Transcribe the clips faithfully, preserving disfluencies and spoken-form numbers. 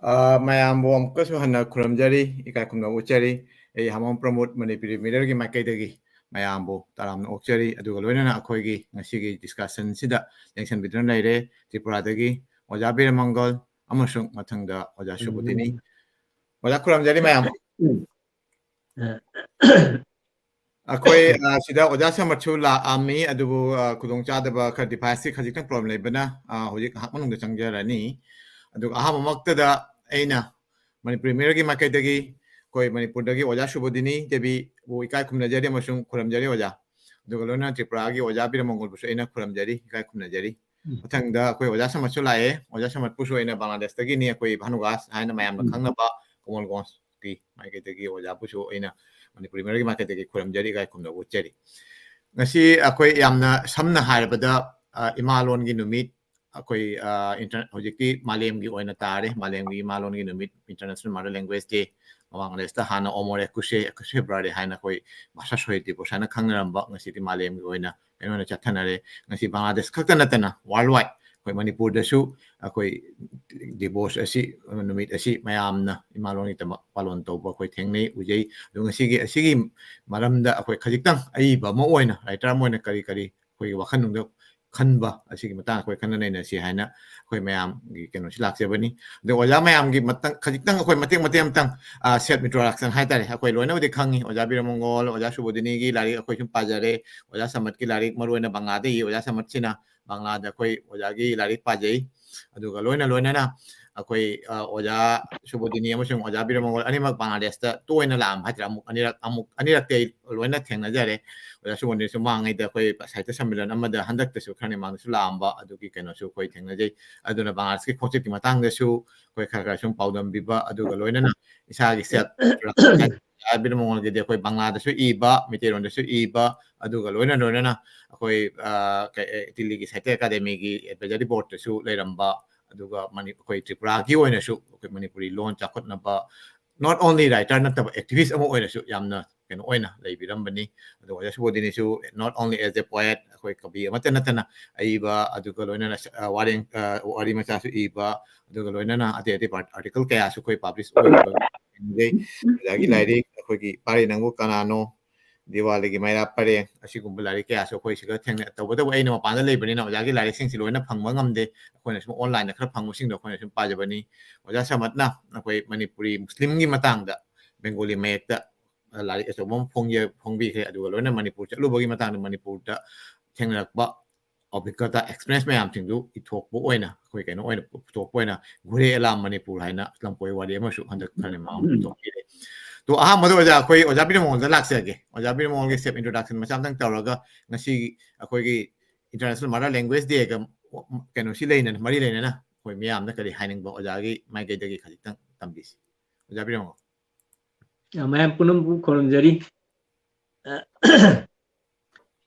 ꯑ, ꯃꯌꯥꯝꯕꯨ ꯑꯃꯨꯛꯀꯁꯨ ꯍꯟꯅ ꯈꯨꯔꯨꯝꯖꯔꯤ, ꯏꯀꯥꯏ ꯈꯨꯝꯅꯕ ꯎꯠꯆꯔꯤ꯫ ꯑꯩ ꯍꯥꯃꯣꯝ ꯄ꯭ꯔꯃꯣꯗ, ꯃꯅꯤꯄꯨꯔꯤ ꯃꯤꯔꯔꯒꯤ ꯃꯥꯏꯀꯩꯗꯒꯤ ꯃꯌꯥꯝꯕꯨ ꯇꯔꯥꯝꯅ ꯑꯣꯛꯆꯔꯤ꯫ ꯑꯗꯨꯒ ꯂꯣꯏꯅꯅ ꯑꯩꯈꯣꯏꯒꯤ ꯉꯁꯤꯒꯤ ꯗꯤꯁꯀꯁꯟꯁꯤꯗ ꯌꯦꯡꯁꯤꯟꯕꯤꯗꯨꯅ ꯂꯩꯔꯦ ꯇ꯭ꯔꯤꯄꯨꯔꯥꯗꯒꯤ ꯑꯣꯖꯥ ꯕꯤꯔꯃꯪꯒꯜ ꯑꯃꯁꯨꯡ ꯃꯊꯪꯗ ꯑꯣꯖꯥ ꯁꯨꯕꯨꯗꯤꯅꯤ꯫ ꯑꯣꯖꯥ ꯈꯨꯔꯨꯝꯖꯔꯤ ꯃꯌꯥꯝ꯫ ꯑꯩꯈꯣꯏ, ꯑ, ꯁꯤꯗ ꯑꯣꯖꯥ ꯁꯃꯠꯁꯨ ꯂꯥꯛꯑꯝꯃꯤ, ꯑꯗꯨꯕꯨ, ꯑ, ꯈꯨꯗꯣꯡꯆꯥꯗꯕ ꯈꯔ, ꯗꯤꯚꯥꯏꯁꯀꯤ ꯈꯖꯤꯛꯇꯪ ꯄ꯭ꯔꯣꯕ꯭ꯂꯦꯝ ꯂꯩꯕꯅ, ꯑ, ꯍꯧꯖꯤꯛ ꯉꯥꯏꯍꯥꯛ ꯃꯅꯨꯡꯗ ꯆꯪꯖꯔꯅꯤ꯫ ꯑꯗꯨꯒ ꯑꯍꯥꯟꯕꯃꯛꯇꯗ ꯑꯩꯅ ꯃꯅꯤꯄꯨꯔꯤ ꯃꯤꯔꯔꯒꯤ ꯃꯥꯏꯀꯩꯗꯒꯤ ꯑꯩꯈꯣꯏ ꯃꯅꯤꯄꯨꯔꯗꯒꯤ ꯑꯣꯖꯥ ꯁꯨꯕꯣꯙꯤꯅꯤ ꯗꯦꯕꯤꯕꯨ ꯏꯀꯥꯏ ꯈꯨꯝꯅꯖꯔꯤ ꯑꯃꯁꯨꯡ ꯈꯨꯔꯨꯝꯖꯔꯤ ꯑꯣꯖꯥ꯫ ꯑꯗꯨꯒ ꯂꯣꯏꯅꯅ ꯇ꯭ꯔꯤꯄꯨꯔꯥꯒꯤ ꯑꯣꯖꯥ ꯕꯤꯔꯃꯪꯒꯣꯜꯕꯨꯁꯨ ꯑꯩꯅ ꯈꯨꯔꯨꯝꯖꯔꯤ, ꯏꯀꯥꯏ ꯈꯨꯝꯅꯖꯔꯤ꯫ ꯎꯝ꯫ ꯃꯊꯪꯗ ꯑꯩꯈꯣꯏ ꯑꯣꯖꯥ ꯁꯃꯠꯁꯨ ꯂꯥꯛꯑꯦ꯫ ꯑꯣꯖꯥ ꯁꯃꯠꯄꯨꯁꯨ ꯑꯩꯅ ꯕꯪꯒ꯭ꯂꯥꯗꯦꯁꯇꯒꯤꯅꯤ, ꯑꯩꯈꯣꯏ ꯚꯥꯅꯨꯒꯥꯁ ꯍꯥꯏꯅ ꯃꯌꯥꯝꯅ ꯎꯝ꯫ ꯈꯪꯅꯕ ꯀꯣꯃꯜꯒꯣꯟꯖꯀꯤ ꯃꯥꯏꯀꯩꯗꯒꯤ ꯑꯣꯖꯥꯕꯨꯁꯨ ꯑꯩꯅ ꯃꯅꯤꯄꯨꯔꯤ ꯃꯤꯔꯔꯒꯤ ꯃꯥꯏꯀꯩꯗꯒꯤ ꯈꯨꯔꯨꯝꯖꯔꯤ, ꯏꯀꯥꯏ ꯈꯨꯝꯅꯕ ꯎꯠꯆꯔꯤ꯫ ꯉꯁꯤ ꯑꯩꯈꯣꯏ ꯌꯥꯝꯅ ꯁꯝꯅ ꯍꯥꯏꯔꯕꯗ, ꯑ, ꯏꯃꯥ ꯂꯣꯟꯒꯤ ꯅꯨꯃꯤꯠ, ꯑꯩꯈꯣꯏ, ꯑ, ꯏꯟꯇꯔ-, ꯍꯧꯖꯤꯛꯇꯤ ꯃꯥꯂꯦꯝꯒꯤ ꯑꯣꯏꯅ ꯇꯥꯔꯦ꯫ ꯃꯥꯂꯦꯝꯒꯤ ꯏꯃꯥ ꯂꯣꯟꯒꯤ ꯅꯨꯃꯤꯠ, International Mother Language Day꯫ ꯃꯃꯥꯡ ꯂꯦꯁꯇ ꯍꯥꯟꯅ ꯑꯣꯃꯣꯔꯦ ꯀꯨꯁꯦ, ꯀꯨꯁꯦ ꯕ꯭ꯔꯥꯗꯦ ꯍꯥꯏꯅ ꯑꯩꯈꯣꯏ ꯚꯥꯁꯥ ꯁꯣꯍꯤꯠ ꯗꯤꯕꯣꯁ ꯍꯥꯏꯅ ꯈꯪꯅꯔꯝꯕ, ꯉꯁꯤꯗꯤ ꯃꯥꯂꯦꯝꯒꯤ ꯑꯣꯏꯅ ꯀꯩꯅꯣ ꯑꯣꯏꯅ ꯆꯠꯊꯅꯔꯦ꯫ ꯉꯁꯤ ꯕꯪꯒ꯭ꯂꯥꯗꯦꯁ ꯈꯛꯇ ꯅꯠꯇꯅ worldwide ꯑꯩꯈꯣꯏ ꯃꯅꯤꯄꯨꯔꯗꯁꯨ ꯑꯩꯈꯣꯏ ꯗꯤꯕꯣꯁ ꯑꯁꯤ, ꯅꯨꯃꯤꯠ ꯑꯁꯤ ꯃꯌꯥꯝꯅ ꯏꯃꯥ ꯂꯣꯟꯒꯤꯗꯃꯛ ꯄꯥꯂꯣꯟ ꯇꯧꯕ ꯑꯩꯈꯣꯏ ꯊꯦꯡꯅꯩ, ꯎꯖꯩ꯫ ꯑꯗꯨ ꯉꯁꯤꯒꯤ ꯑꯁꯤꯒꯤ ꯃꯔꯝꯗ ꯑꯩꯈꯣꯏ ꯈꯖꯤꯛꯇꯪ ꯑꯏꯕ ꯑꯃ ꯑꯣꯏꯅ, ꯔꯥꯏꯇꯔ ꯑꯃ ꯑꯣꯏꯅ ꯀꯔꯤ ꯀꯔꯤ ꯑꯩꯈꯣꯏꯒꯤ ꯋꯥꯈꯜꯅꯨꯡꯗ ꯈꯟꯕ ꯑꯁꯤꯒꯤ ꯃꯇꯥꯡ ꯑꯩꯈꯣꯏ ꯈꯟꯅ ꯅꯩꯅꯁꯤ ꯍꯥꯏꯅ ꯑꯩꯈꯣꯏ ꯃꯌꯥꯝꯒꯤ ꯀꯩꯅꯣꯁꯤ ꯂꯥꯛꯆꯕꯅꯤ꯫ ꯑꯗꯣ ꯑꯣꯖꯥ ꯃꯌꯥꯝꯒꯤ ꯃꯇꯪ, ꯈꯖꯤꯛꯇꯪ ꯑꯩꯈꯣꯏ ꯃꯇꯦꯛ ꯃꯇꯦꯛ ꯑꯃꯇꯪ, ꯑ, self introduction ꯍꯥꯏꯇꯥꯔꯦ꯫ ꯑꯩꯈꯣꯏ ꯂꯣꯏꯅꯕꯨꯗꯤ ꯈꯪꯉꯤ, ꯑꯣꯖꯥ ꯕꯤꯔꯃꯪꯒꯣꯜ, ꯑꯣꯖꯥ ꯁꯨꯕꯣꯙꯤꯅꯤꯒꯤ ꯂꯥꯏꯔꯤꯛ ꯑꯩꯈꯣꯏ ꯁꯨꯝ ꯄꯥꯖꯔꯦ, ꯑꯣꯖꯥ ꯁꯃꯠꯀꯤ ꯂꯥꯏꯔꯤꯛ ꯃꯔꯨꯑꯣꯏꯅ ꯕꯪꯒ꯭ꯂꯥꯗ ꯏ, ꯑꯣꯖꯥ ꯁꯃꯠꯁꯤꯅ ꯕꯪꯒ꯭ꯂꯥꯗ ꯑꯩꯈꯣꯏ ꯑꯣꯖꯥꯒꯤ ꯂꯥꯏꯔꯤꯛ ꯄꯥꯖꯩ꯫ ꯑꯗꯨꯒ ꯂꯣꯏꯅ ꯂꯣꯏꯅꯅ ꯑꯩꯈꯣꯏ, ꯑ, ꯑꯣꯖꯥ ꯁꯨꯕꯣꯙꯤꯅꯤ ꯑꯃꯁꯨꯡ ꯑꯣꯖꯥ ꯕꯤꯔꯃꯪꯒꯣꯜ ꯑꯅꯤꯃꯛ ꯕꯪꯒ꯭ꯂꯥꯗꯦꯁꯇ ꯇꯣꯏꯅ ꯂꯥꯛꯑꯝꯕ ꯍꯥꯏꯇꯥꯔꯦ, ꯑꯃꯨꯛ ꯑꯅꯤꯔꯛ, ꯑꯃꯨꯛ ꯑꯅꯤꯔꯛꯇꯤ ꯑꯩ ꯂꯣꯏꯅ ꯊꯦꯡꯅꯖꯔꯦ꯫ ꯑꯣꯖꯥ ꯁꯨꯕꯣꯙꯤꯅꯤꯁꯨ ꯃꯃꯥꯡꯉꯩꯗ ꯑꯩꯈꯣꯏ ꯁꯥꯍꯤꯇ꯭ꯌ ꯁꯝꯃꯦꯂꯟ ꯑꯃꯗ ꯍꯟꯗꯛꯇꯁꯨ ꯈꯔꯅꯤ ꯃꯃꯥꯡꯗꯁꯨ ꯂꯥꯛꯑꯝꯕ, ꯑꯗꯨꯒꯤ ꯀꯩꯅꯣꯁꯨ ꯑꯩꯈꯣꯏ ꯊꯦꯡꯅꯖꯩ꯫ ꯑꯗꯨꯅ ꯕꯪꯒ꯭ꯂꯥꯗꯦꯁꯀꯤ ꯈꯣꯡꯆꯠꯀꯤ ꯃꯇꯥꯡꯗꯁꯨ ꯑꯩꯈꯣꯏ ꯈꯔ ꯈꯔ ꯁꯨꯝ ꯄꯥꯎꯗꯝꯕꯤꯕ, ꯑꯗꯨꯒ ꯂꯣꯏꯅꯅ ꯏꯁꯥꯒꯤ self introduction ꯍꯥꯏꯕꯗꯤ ꯃꯉꯣꯟꯒꯤꯗꯤ ꯑꯩꯈꯣꯏ ꯕꯪꯒ꯭ꯂꯥꯗꯁꯨ ꯏꯕ, ꯃꯩꯇꯩꯂꯣꯟꯗꯁꯨ ꯏꯕ, ꯑꯗꯨꯒ ꯂꯣꯏꯅ ꯂꯣꯏꯅꯅ ꯑꯩꯈꯣꯏ, ꯑ, ꯀꯩ-, ꯑꯦ, ꯗꯤꯜꯂꯤꯒꯤ ꯁꯥꯍꯤꯇ꯭ꯌ ꯑꯦꯀꯥꯗꯦꯃꯤꯒꯤ advisory boardꯇꯁꯨ ꯂꯩꯔꯝꯕ, ꯑꯗꯨꯒ ꯃꯅꯤ-, ꯑꯩꯈꯣꯏ ꯇ꯭ꯔꯤꯄꯨꯔꯥꯒꯤ ꯑꯣꯏꯅꯁꯨ ꯑꯩꯈꯣꯏ ꯃꯅꯤꯄꯨꯔꯤ ꯂꯣꯟ ꯆꯥꯎꯈꯠꯅꯕ not only writer ꯅꯠꯇꯕ activist ꯑꯃ ꯑꯣꯏꯅꯁꯨ ꯌꯥꯝꯅ ꯀꯩꯅꯣ ꯑꯣꯏꯅ ꯂꯩꯕꯤꯔꯝꯕꯅꯤ꯫ ꯑꯗꯨꯒ ꯑꯣꯖꯥ ꯁꯨꯕꯣꯗꯤꯅꯤꯁꯨ not only as a poet, ꯑꯩꯈꯣꯏ ꯀꯕꯤ ꯑꯃꯠꯇ ꯅꯠꯇꯅ ꯑꯏꯕ, ꯑꯗꯨꯒ ꯂꯣꯏꯅꯅ ꯋꯥꯔꯦꯡ ꯋꯥꯔꯤ ꯃꯆꯥꯁꯨ ꯏꯕ, ꯑꯗꯨꯒ ꯂꯣꯏꯅꯅ ꯑꯇꯩ ꯑꯇꯩ ꯑꯥꯔꯇꯤꯀꯜ ꯀꯌꯥꯁꯨ ꯑꯩꯈꯣꯏ ꯄꯕ꯭ꯂꯤꯁ ꯑꯣꯏꯈꯤꯕ꯫ ꯑꯣꯖꯥꯒꯤ ꯂꯥꯏꯔꯤꯛ ꯑꯩꯈꯣꯏꯒꯤ ꯄꯥꯔꯤ ꯅꯪꯕꯨ ꯀꯅꯥꯅꯣ, ꯗꯤꯋꯥꯂꯤꯒꯤ ꯃꯩꯔꯥ ꯄꯔꯦꯡ, ꯑꯁꯤꯒꯨꯝꯕ ꯂꯥꯏꯔꯤꯛ ꯀꯌꯥꯁꯨ ꯑꯩꯈꯣꯏ ꯁꯤꯗ ꯊꯦꯡꯅꯩ꯫ ꯇꯧꯕꯇꯕꯨ ꯑꯩꯅ ꯃꯄꯥꯟꯗ ꯂꯩꯕꯅꯤꯅ ꯑꯣꯖꯥꯒꯤ ꯂꯥꯏꯔꯤꯛꯁꯤꯡꯁꯤ ꯂꯣꯏꯅ ꯐꯪꯕ ꯉꯝꯗꯦ꯫ ꯑꯩꯈꯣꯏꯅ ꯁꯨꯝ ꯑꯣꯟꯂꯥꯏꯟꯗ ꯈꯔ ꯐꯪꯕꯁꯤꯡꯗꯣ ꯑꯩꯈꯣꯏꯅ ꯁꯨꯝ ꯄꯥꯖꯕꯅꯤ꯫ ꯑꯣꯖꯥ ꯁꯃꯠꯅ ꯑꯩꯈꯣꯏ ꯃꯅꯤꯄꯨꯔꯤ ꯃꯨꯁꯂꯤꯝꯒꯤ ꯃꯇꯥꯡꯗ ꯕꯦꯡꯒꯣꯂꯤ ꯃꯌꯦꯛꯇ ꯂꯥꯏꯔꯤꯛ ꯑꯆꯧꯕ ꯑꯃ ꯐꯣꯡꯕꯤꯈ꯭ꯔꯦ꯫ ꯑꯗꯨꯒ ꯂꯣꯏꯅ ꯃꯅꯤꯄꯨꯔ ꯆꯠꯂꯨꯕꯒꯤ ꯃꯇꯥꯡꯗ ꯃꯅꯤꯄꯨꯔꯗ ꯊꯦꯡꯅꯔꯛꯄ ꯑꯣꯕꯤꯀꯇꯥ ꯑꯦꯛꯁꯄ꯭ꯔꯦꯁ ꯃꯌꯥꯝꯁꯤꯡꯗꯨ ꯏꯊꯣꯛꯄ ꯑꯣꯏꯅ, ꯑꯩꯈꯣꯏ ꯀꯩꯅꯣ ꯑꯣꯏꯅ ꯄꯨꯊꯣꯛꯄ ꯑꯣꯏꯅ ꯘꯨꯔꯦ ꯑꯦꯂꯥꯝ ꯃꯅꯤꯄꯨꯔ ꯍꯥꯏꯅ ꯂꯝꯀꯣꯏ ꯋꯥꯔꯤ ꯑꯃꯁꯨ ꯍꯟꯗꯛ ꯈꯔ ꯃꯃꯥꯡꯗ ꯄꯨꯊꯣꯛꯄꯤꯔꯦ꯫ ꯇꯣ, ꯑꯍꯥꯟꯕꯗ ꯑꯣꯖꯥ, ꯑꯩꯈꯣꯏ ꯑꯣꯖꯥ ꯕꯤꯔꯃꯣꯍꯟꯗ ꯂꯥꯛꯆꯒꯦ꯫ ꯑꯣꯖꯥ ꯕꯤꯔꯃꯣꯍꯟꯒꯤ ꯁꯦꯜꯐ ꯏꯟꯇ꯭ꯔꯣꯗꯛꯁꯟ ꯃꯆꯥ ꯑꯃꯇꯪ ꯇꯧꯔꯒ ꯉꯁꯤ ꯑꯩꯈꯣꯏꯒꯤ International Mother Language Day ꯒ ꯀꯩꯅꯣꯁꯤ ꯂꯩꯅꯅ, ꯃꯔꯤ ꯂꯩꯅꯅ ꯑꯩꯈꯣꯏ ꯃꯤꯌꯥꯝꯗ ꯀꯔꯤ ꯍꯥꯏꯅꯤꯡꯕ ꯑꯣꯖꯥꯒꯤ ꯃꯥꯏꯀꯩꯗꯒꯤ ꯈꯖꯤꯛꯇꯪ ꯇꯝꯕꯤꯁꯤ꯫ ꯑꯣꯖꯥ ꯕꯤꯔꯃꯣꯍꯟ꯫ ꯃꯌꯥꯝ ꯄꯨꯝꯅꯃꯛꯄꯨ ꯈꯨꯔꯨꯝꯖꯔꯤ꯫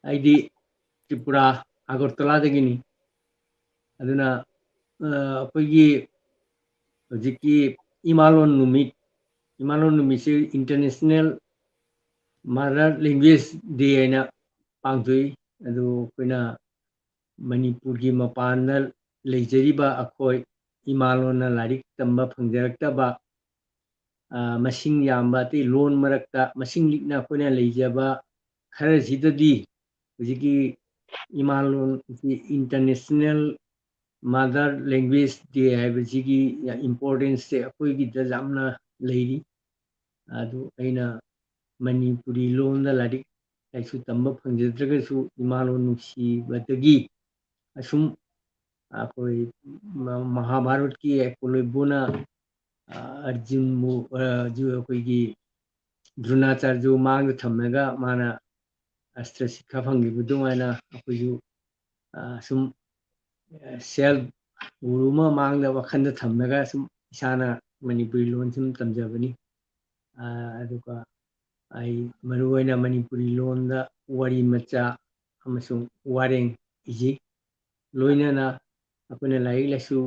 ꯑꯩꯗꯤ ꯇ꯭ꯔꯤꯄꯨꯔꯥ ꯑꯒꯔꯇꯂꯥꯗꯒꯤꯅꯤ꯫ ꯑꯗꯨꯅ ꯑꯩꯈꯣꯏꯒꯤ ꯍꯧꯖꯤꯛꯀꯤ ꯏꯃꯥꯂꯣꯟ ꯅꯨꯃꯤꯠ, ꯏꯃꯥꯂꯣꯟ ꯅꯨꯃꯤꯠꯁꯤ International Mother Language Day ꯍꯥꯏꯅ ꯄꯥꯡꯊꯣꯛꯏ꯫ ꯑꯗꯨ ꯑꯩꯈꯣꯏꯅ ꯃꯅꯤꯄꯨꯔꯒꯤ ꯃꯄꯥꯟꯗ ꯂꯩꯖꯔꯤꯕ ꯑꯩꯈꯣꯏ ꯏꯃꯥꯂꯣꯟꯅ ꯂꯥꯏꯔꯤꯛ ꯇꯝꯕ ꯐꯪꯖꯔꯛꯇꯕ ꯃꯁꯤꯡ ꯌꯥꯝꯕ ꯑꯇꯩ ꯂꯣꯟ ꯃꯔꯛꯇ ꯃꯁꯤꯡ ꯂꯤꯛꯅ ꯑꯩꯈꯣꯏꯅ ꯂꯩꯖꯕ ꯈꯔꯁꯤꯗꯗꯤ ꯍꯧꯖꯤꯛꯀꯤ ꯏꯃꯥꯂꯣꯟ International Mother Language Day ꯍꯥꯏꯕꯁꯤꯒꯤ importance ꯁꯦ ꯑꯩꯈꯣꯏꯒꯤꯗ ꯌꯥꯝꯅ ꯂꯩꯔꯤ꯫ ꯑꯗꯨ ꯑꯩꯅ ꯃꯅꯤꯄꯨꯔꯤ ꯂꯣꯟꯗ ꯂꯥꯏꯔꯤꯛ ꯂꯥꯏꯁꯨ ꯇꯝꯕ ꯐꯪꯖꯗ꯭ꯔꯒꯁꯨ ꯏꯃꯥꯂꯣꯟ ꯅꯨꯡꯁꯤꯕꯗꯒꯤ ꯑꯁꯨꯝ ꯑꯩꯈꯣꯏ ꯃꯍꯥꯚꯥꯔꯠꯀꯤ ꯑꯦꯀꯣꯂꯣꯏꯕꯨꯅ ꯑꯔꯖꯨꯟꯕꯨ ꯑꯩꯈꯣꯏꯒꯤ ꯗ꯭ꯔꯣꯅꯥꯆꯥꯔꯖꯨ ꯃꯥꯡꯗ ꯊꯝꯂꯒ ꯃꯥꯅ ꯑꯁꯇ꯭ꯔ ꯁꯤꯈꯥ ꯐꯪꯈꯤꯕ ꯑꯗꯨꯃꯥꯏꯅ ꯑꯩꯈꯣꯏꯁꯨ ꯁꯨꯝ ꯁꯦꯜꯐ ꯒꯨꯔꯨ ꯑꯃ ꯃꯥꯡꯗ ꯋꯥꯈꯜꯗ ꯊꯝꯂꯒ ꯁꯨꯝ ꯏꯁꯥꯅ ꯃꯅꯤꯄꯨꯔꯤ ꯂꯣꯟ ꯁꯨꯝ ꯇꯝꯖꯕꯅꯤ꯫ ꯑꯗꯨꯒ ꯑꯩ ꯃꯔꯨꯑꯣꯏꯅ ꯃꯅꯤꯄꯨꯔꯤ ꯂꯣꯟꯗ ꯋꯥꯔꯤ ꯃꯆꯥ ꯑꯃꯁꯨꯡ ꯋꯥꯔꯦꯡ ꯏꯖꯩ꯫ ꯂꯣꯏꯅꯅ ꯑꯩꯈꯣꯏꯅ ꯂꯥꯏꯔꯤꯛ ꯂꯥꯏꯁꯨ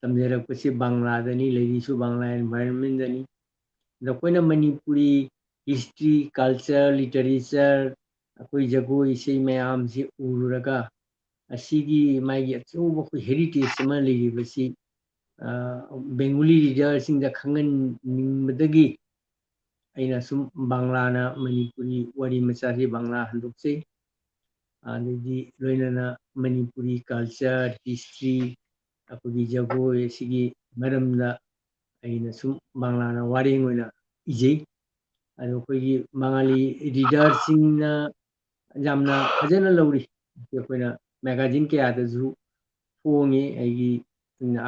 ꯇꯝꯖꯔꯛꯄꯁꯤ ꯕꯪꯂꯥꯗꯅꯤ, ꯂꯩꯔꯤꯁꯨ ꯕꯪꯂꯥ environment ꯇꯅꯤ꯫ ꯑꯗꯣ ꯑꯩꯈꯣꯏꯅ ꯃꯅꯤꯄꯨꯔꯤ history, culture, literature, ꯑꯩꯈꯣꯏ ꯖꯒꯣꯏ ꯏꯁꯩ ꯃꯌꯥꯝꯁꯤ ꯎꯔꯨꯔꯒ, ꯑꯁꯤꯒꯤ ꯃꯥꯒꯤ ꯑꯆꯧꯕ ꯑꯩꯈꯣꯏ heritage ꯑꯃ ꯂꯩꯔꯤꯕꯁꯤ, ꯑ, ꯕꯦꯡꯒꯣꯂꯤ readerꯁꯤꯡꯗ ꯈꯪꯍꯟꯅꯤꯡꯕꯗꯒꯤ ꯑꯩꯅ ꯁꯨꯝ ꯕꯪꯂꯥꯅ ꯃꯅꯤꯄꯨꯔꯤ ꯋꯥꯔꯤ ꯃꯆꯥꯁꯤ ꯕꯪꯂꯥ ꯍꯟꯗꯣꯛꯆꯩ꯫ ꯑꯗꯩꯗꯤ ꯂꯣꯏꯅꯅ ꯃꯅꯤꯄꯨꯔꯤ culture, history, ꯑꯩꯈꯣꯏꯒꯤ ꯖꯒꯣꯏ ꯑꯁꯤꯒꯤ ꯃꯔꯝꯗ ꯑꯩꯅ ꯁꯨꯝ ꯕꯪꯂꯥꯅ ꯋꯥꯔꯦꯡ ꯑꯣꯏꯅ ꯏꯖꯩ꯫ ꯑꯗꯣ ꯑꯩꯈꯣꯏꯒꯤ ꯕꯉꯥꯂꯤ readerꯁꯤꯡꯅ ꯌꯥꯝꯅ ꯐꯖꯅ ꯂꯧꯔꯤ꯫ ꯑꯩꯈꯣꯏꯅ magazine ꯀꯌꯥꯗꯁꯨ ꯐꯣꯡꯉꯤ꯫ ꯑꯩꯒꯤ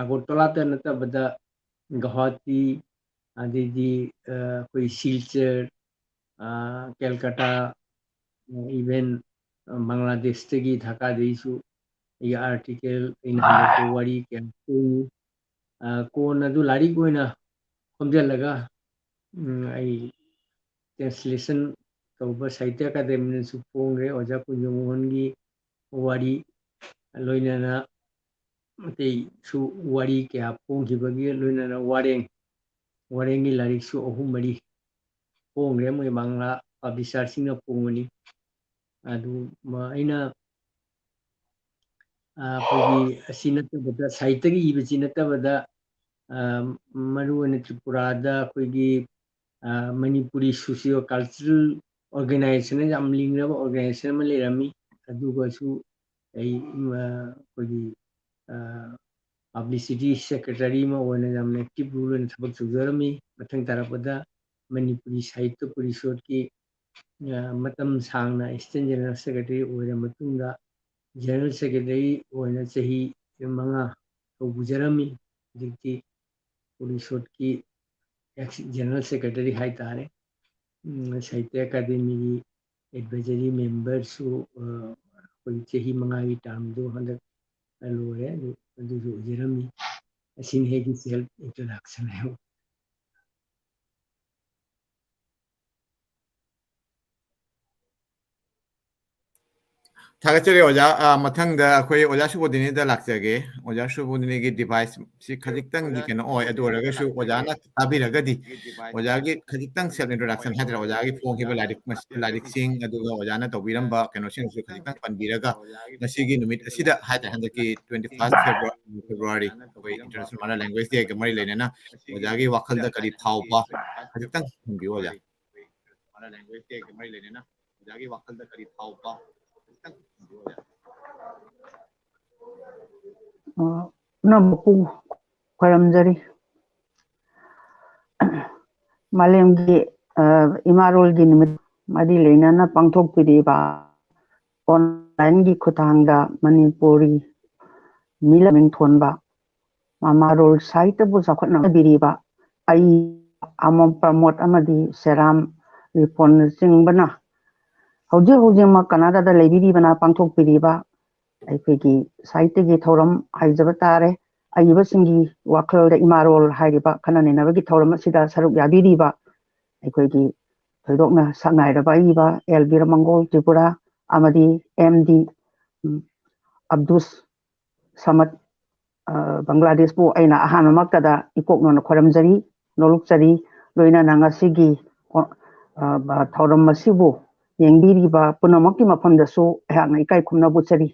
ꯑꯒꯔꯇꯂꯥꯇ ꯅꯠꯇꯕꯗ ꯒꯧꯍꯥꯇꯤ, ꯑꯗꯩꯗꯤ, ꯑ, ꯑꯩꯈꯣꯏ ꯁꯤꯜꯆꯔ, ꯑ, ꯀꯦꯜꯀꯇꯥ, even, ꯑ, ꯕꯪꯒ꯭ꯂꯥꯗꯦꯁꯇꯒꯤ, ꯙꯥꯀꯥꯗꯒꯤꯁꯨ ꯑꯩꯒꯤ article, ꯑꯩꯅ ꯍꯟꯗꯛꯇ ꯋꯥꯔꯤ ꯀꯌꯥ ꯐꯣꯡꯉꯤ꯫ ꯑ, ꯀꯣꯟꯅ ꯑꯗꯨ ꯂꯥꯏꯔꯤꯛ ꯑꯣꯏꯅ ꯈꯣꯝꯖꯤꯜꯂꯒ, ꯎꯝ, ꯑꯩ translation ꯇꯧꯕ ꯁꯥꯍꯤꯇ꯭ꯌ ꯑꯦꯀꯥꯗꯦꯃꯤꯅꯁꯨ ꯐꯣꯡꯈ꯭ꯔꯦ꯫ ꯑꯣꯖꯥ ꯀꯨꯟꯖꯃꯣꯍꯟꯒꯤ ꯋꯥꯔꯤ, ꯂꯣꯏꯅꯅ ꯑꯇꯩꯁꯨ ꯋꯥꯔꯤ ꯀꯌꯥ ꯐꯣꯡꯈꯤꯕꯒꯤ ꯂꯣꯏꯅꯅ ꯋꯥꯔꯦꯡ, ꯋꯥꯔꯦꯡꯒꯤ ꯂꯥꯏꯔꯤꯛꯁꯨ ꯑꯍꯨꯝ ꯃꯔꯤ ꯐꯣꯡꯈ꯭ꯔꯦ꯫ ꯃꯣꯏ ꯕꯪꯂꯥ publisherꯁꯤꯡꯅ ꯐꯣꯡꯕꯅꯤ꯫ ꯑꯗꯨ ꯃ-, ꯑꯩꯅ, ꯑ, ꯑꯩꯈꯣꯏꯒꯤ ꯑꯁꯤ ꯅꯠꯇꯕꯗ, ꯁꯥꯍꯤꯇ꯭ꯌꯒꯤ ꯏꯕꯁꯤ ꯅꯠꯇꯕꯗ, ꯑ, ꯃꯔꯨꯑꯣꯏꯅ ꯇ꯭ꯔꯤꯄꯨꯔꯥꯗ ꯑꯩꯈꯣꯏꯒꯤ, ꯑ, ꯃꯅꯤꯄꯨꯔꯤ socio cultural organization ꯌꯥꯝ ꯂꯤꯡꯂꯕ organization ꯑꯃ ꯂꯩꯔꯝꯃꯤ꯫ ꯑꯗꯨꯒꯁꯨ ꯑꯩ, ꯑ, ꯑꯩꯈꯣꯏꯒꯤ, ꯑ, publicity secretary ꯑꯃ ꯑꯣꯏꯅ ꯌꯥꯝꯅ active role ꯑꯣꯏꯅ ꯊꯕꯛ ꯇꯧꯖꯔꯝꯃꯤ꯫ ꯃꯊꯪ ꯇꯥꯔꯛꯄꯗ ꯃꯅꯤꯄꯨꯔꯤ ꯁꯥꯍꯤꯇ꯭ꯌ ꯄꯔꯤꯁꯣꯗꯀꯤ, ꯑ, ꯃꯇꯝ ꯁꯥꯡꯅ assistant general secretary ꯑꯣꯏꯔ ꯃꯇꯨꯡꯗ general secretary ꯑꯣꯏꯅ ꯆꯍꯤ ꯃꯉꯥ ꯇꯧꯕꯤꯖꯔꯝꯃꯤ꯫ ꯍꯧꯖꯤꯛꯇꯤ ꯄꯔꯤꯁꯣꯗꯀꯤ ex general secretary ꯍꯥꯏꯇꯥꯔꯦ꯫ ꯎꯝ, ꯁꯥꯍꯤꯇ꯭ꯌ ꯑꯦꯀꯥꯗꯦꯃꯤꯒꯤ advisory memberꯁꯨ, ꯑ, ꯑꯩꯈꯣꯏ ꯆꯍꯤ ꯃꯉꯥꯒꯤ termꯗꯨ ꯍꯟꯗꯛ ꯂꯣꯏꯔꯦ꯫ ꯑꯗꯨ, ꯑꯗꯨꯁꯨ ꯑꯣꯏꯖꯔꯝꯃꯤ꯫ ꯑꯁꯤꯅꯤ ꯑꯩꯒꯤ self introduction ꯍꯥꯏꯕꯨ꯫ ꯊꯥꯒꯠꯆꯔꯤ ꯑꯣꯖꯥ꯫ ꯑ, ꯃꯊꯪꯗ ꯑꯩꯈꯣꯏ ꯑꯣꯖꯥ ꯁꯨꯕꯣꯙꯤꯅꯤꯗ ꯂꯥꯛꯆꯒꯦ꯫ ꯑꯣꯖꯥ ꯁꯨꯕꯣꯙꯤꯅꯤꯒꯤ device ꯁꯤ ꯈꯖꯤꯛꯇꯪꯗꯤ ꯀꯩꯅꯣ ꯑꯣꯏ, ꯑꯗꯨ ꯑꯣꯏꯔꯒꯁꯨ ꯑꯣꯖꯥꯅ ꯇꯥꯕꯤꯔꯒꯗꯤ, ꯑꯣꯖꯥꯒꯤ ꯈꯖꯤꯛꯇꯪ self introduction ꯍꯥꯏꯇꯥꯔꯦ, ꯑꯣꯖꯥꯒꯤ ꯐꯣꯡꯈꯤꯕ ꯂꯥꯏꯔꯤꯛ ꯃꯁ-, ꯂꯥꯏꯔꯤꯛꯁꯤꯡ, ꯑꯗꯨꯒ ꯑꯣꯖꯥꯅ ꯇꯧꯕꯤꯔꯝꯕ ꯀꯩꯅꯣꯁꯤꯡꯁꯨ ꯈꯖꯤꯛꯇꯪ ꯄꯟꯕꯤꯔꯒ, ꯉꯁꯤꯒꯤ ꯅꯨꯃꯤꯠ ꯑꯁꯤꯗ ꯍꯥꯏꯇꯥꯔꯦ, ꯍꯟꯗꯛꯀꯤ twenty first February, February ꯑꯩꯈꯣꯏ International Mother Language Day ꯒ ꯃꯔꯤ ꯂꯩꯅꯅ ꯑꯣꯖꯥꯒꯤ ꯋꯥꯈꯜꯗ ꯀꯔꯤ ꯐꯥꯎꯕ ꯈꯖꯤꯛꯇꯪ ꯊꯝꯕꯤꯌꯨ ꯑꯣꯖꯥ꯫ ꯑꯣꯖꯥꯒꯤ ꯋꯥꯈꯜꯗ ꯀꯔꯤ ꯐꯥꯎꯕ ꯈꯖꯤꯛꯇꯪ ꯊꯝꯕꯤꯌꯨ ꯑꯣꯖꯥ꯫ ꯑ, ꯄꯨꯝꯅꯃꯛꯄꯨ ꯈꯣꯏꯔꯝꯖꯔꯤ꯫ ꯃꯥꯂꯦꯝꯒꯤ, ꯑ, ꯏꯃꯥꯔꯣꯜꯒꯤ ꯅꯨꯃꯤꯠ ꯃꯔꯤ ꯂꯩꯅꯅ ꯄꯥꯡꯊꯣꯛꯄꯤꯔꯤꯕ online ꯒꯤ ꯈꯨꯠꯊꯥꯡꯗ ꯃꯅꯤꯄꯨꯔꯤ ꯃꯤꯂꯝ ꯃꯤꯡ ꯊꯣꯟꯕ ꯃꯃꯥꯔꯣꯜ ꯁꯥꯍꯤꯇ꯭ꯌꯕꯨ ꯆꯥꯎꯈꯠꯅꯕꯤꯔꯤꯕ ꯑꯩ ꯑꯃꯝ ꯄ꯭ꯔꯃꯣꯗ ꯑꯃꯗꯤ ꯁꯦꯔꯥꯝ ꯔꯤꯐꯣꯟꯅꯆꯤꯡꯕꯅ ꯍꯧꯖꯤꯛ ꯍꯧꯖꯤꯛꯃꯛ ꯀꯅꯥꯗꯥꯗ ꯂꯩꯕꯤꯔꯤꯕꯅ ꯄꯥꯡꯊꯣꯛꯄꯤꯔꯤꯕ ꯑꯩꯈꯣꯏꯒꯤ ꯁꯥꯍꯤꯇ꯭ꯌꯒꯤ ꯊꯧꯔꯝ ꯍꯥꯏꯖꯕ ꯇꯥꯔꯦ꯫ ꯑꯏꯕꯁꯤꯡꯒꯤ ꯋꯥꯈꯜꯗ ꯏꯃꯥꯔꯣꯜ ꯍꯥꯏꯔꯤꯕ ꯈꯟꯅ ꯅꯩꯅꯕꯒꯤ ꯊꯧꯔꯝ ꯑꯁꯤꯗ ꯁꯔꯨꯛ ꯌꯥꯕꯤꯔꯤꯕ ꯑꯩꯈꯣꯏꯒꯤ ꯊꯣꯏꯗꯣꯛꯅ ꯁꯛꯅꯥꯏꯔꯕ ꯑꯏꯕ ꯑꯦꯜ ꯕꯤꯔꯃꯪꯒꯣꯜ ꯇ꯭ꯔꯤꯄꯨꯔꯥ ꯑꯃꯗꯤ ꯑꯦꯝ ꯗꯤ ꯑꯕꯗꯨꯁ ꯁꯃꯠ, ꯑ, ꯕꯪꯒ꯭ꯂꯥꯗꯦꯁꯄꯨ ꯑꯩꯅ ꯑꯍꯥꯟꯕꯃꯛꯇꯗ ꯏꯀꯣꯛꯅꯅ ꯈꯣꯏꯔꯝꯖꯔꯤ, ꯅꯣꯂꯨꯛꯆꯔꯤ꯫ ꯂꯣꯏꯅꯅ ꯉꯁꯤꯒꯤ, ꯑ, ꯊꯧꯔꯝ ꯑꯁꯤꯕꯨ ꯌꯦꯡꯕꯤꯔꯤꯕ ꯄꯨꯝꯅꯃꯛꯀꯤ ꯃꯐꯝꯗꯁꯨ ꯑꯩꯍꯥꯛꯅ ꯏꯀꯥꯏ ꯈꯨꯝꯅꯕ ꯎꯠꯆꯔꯤ꯫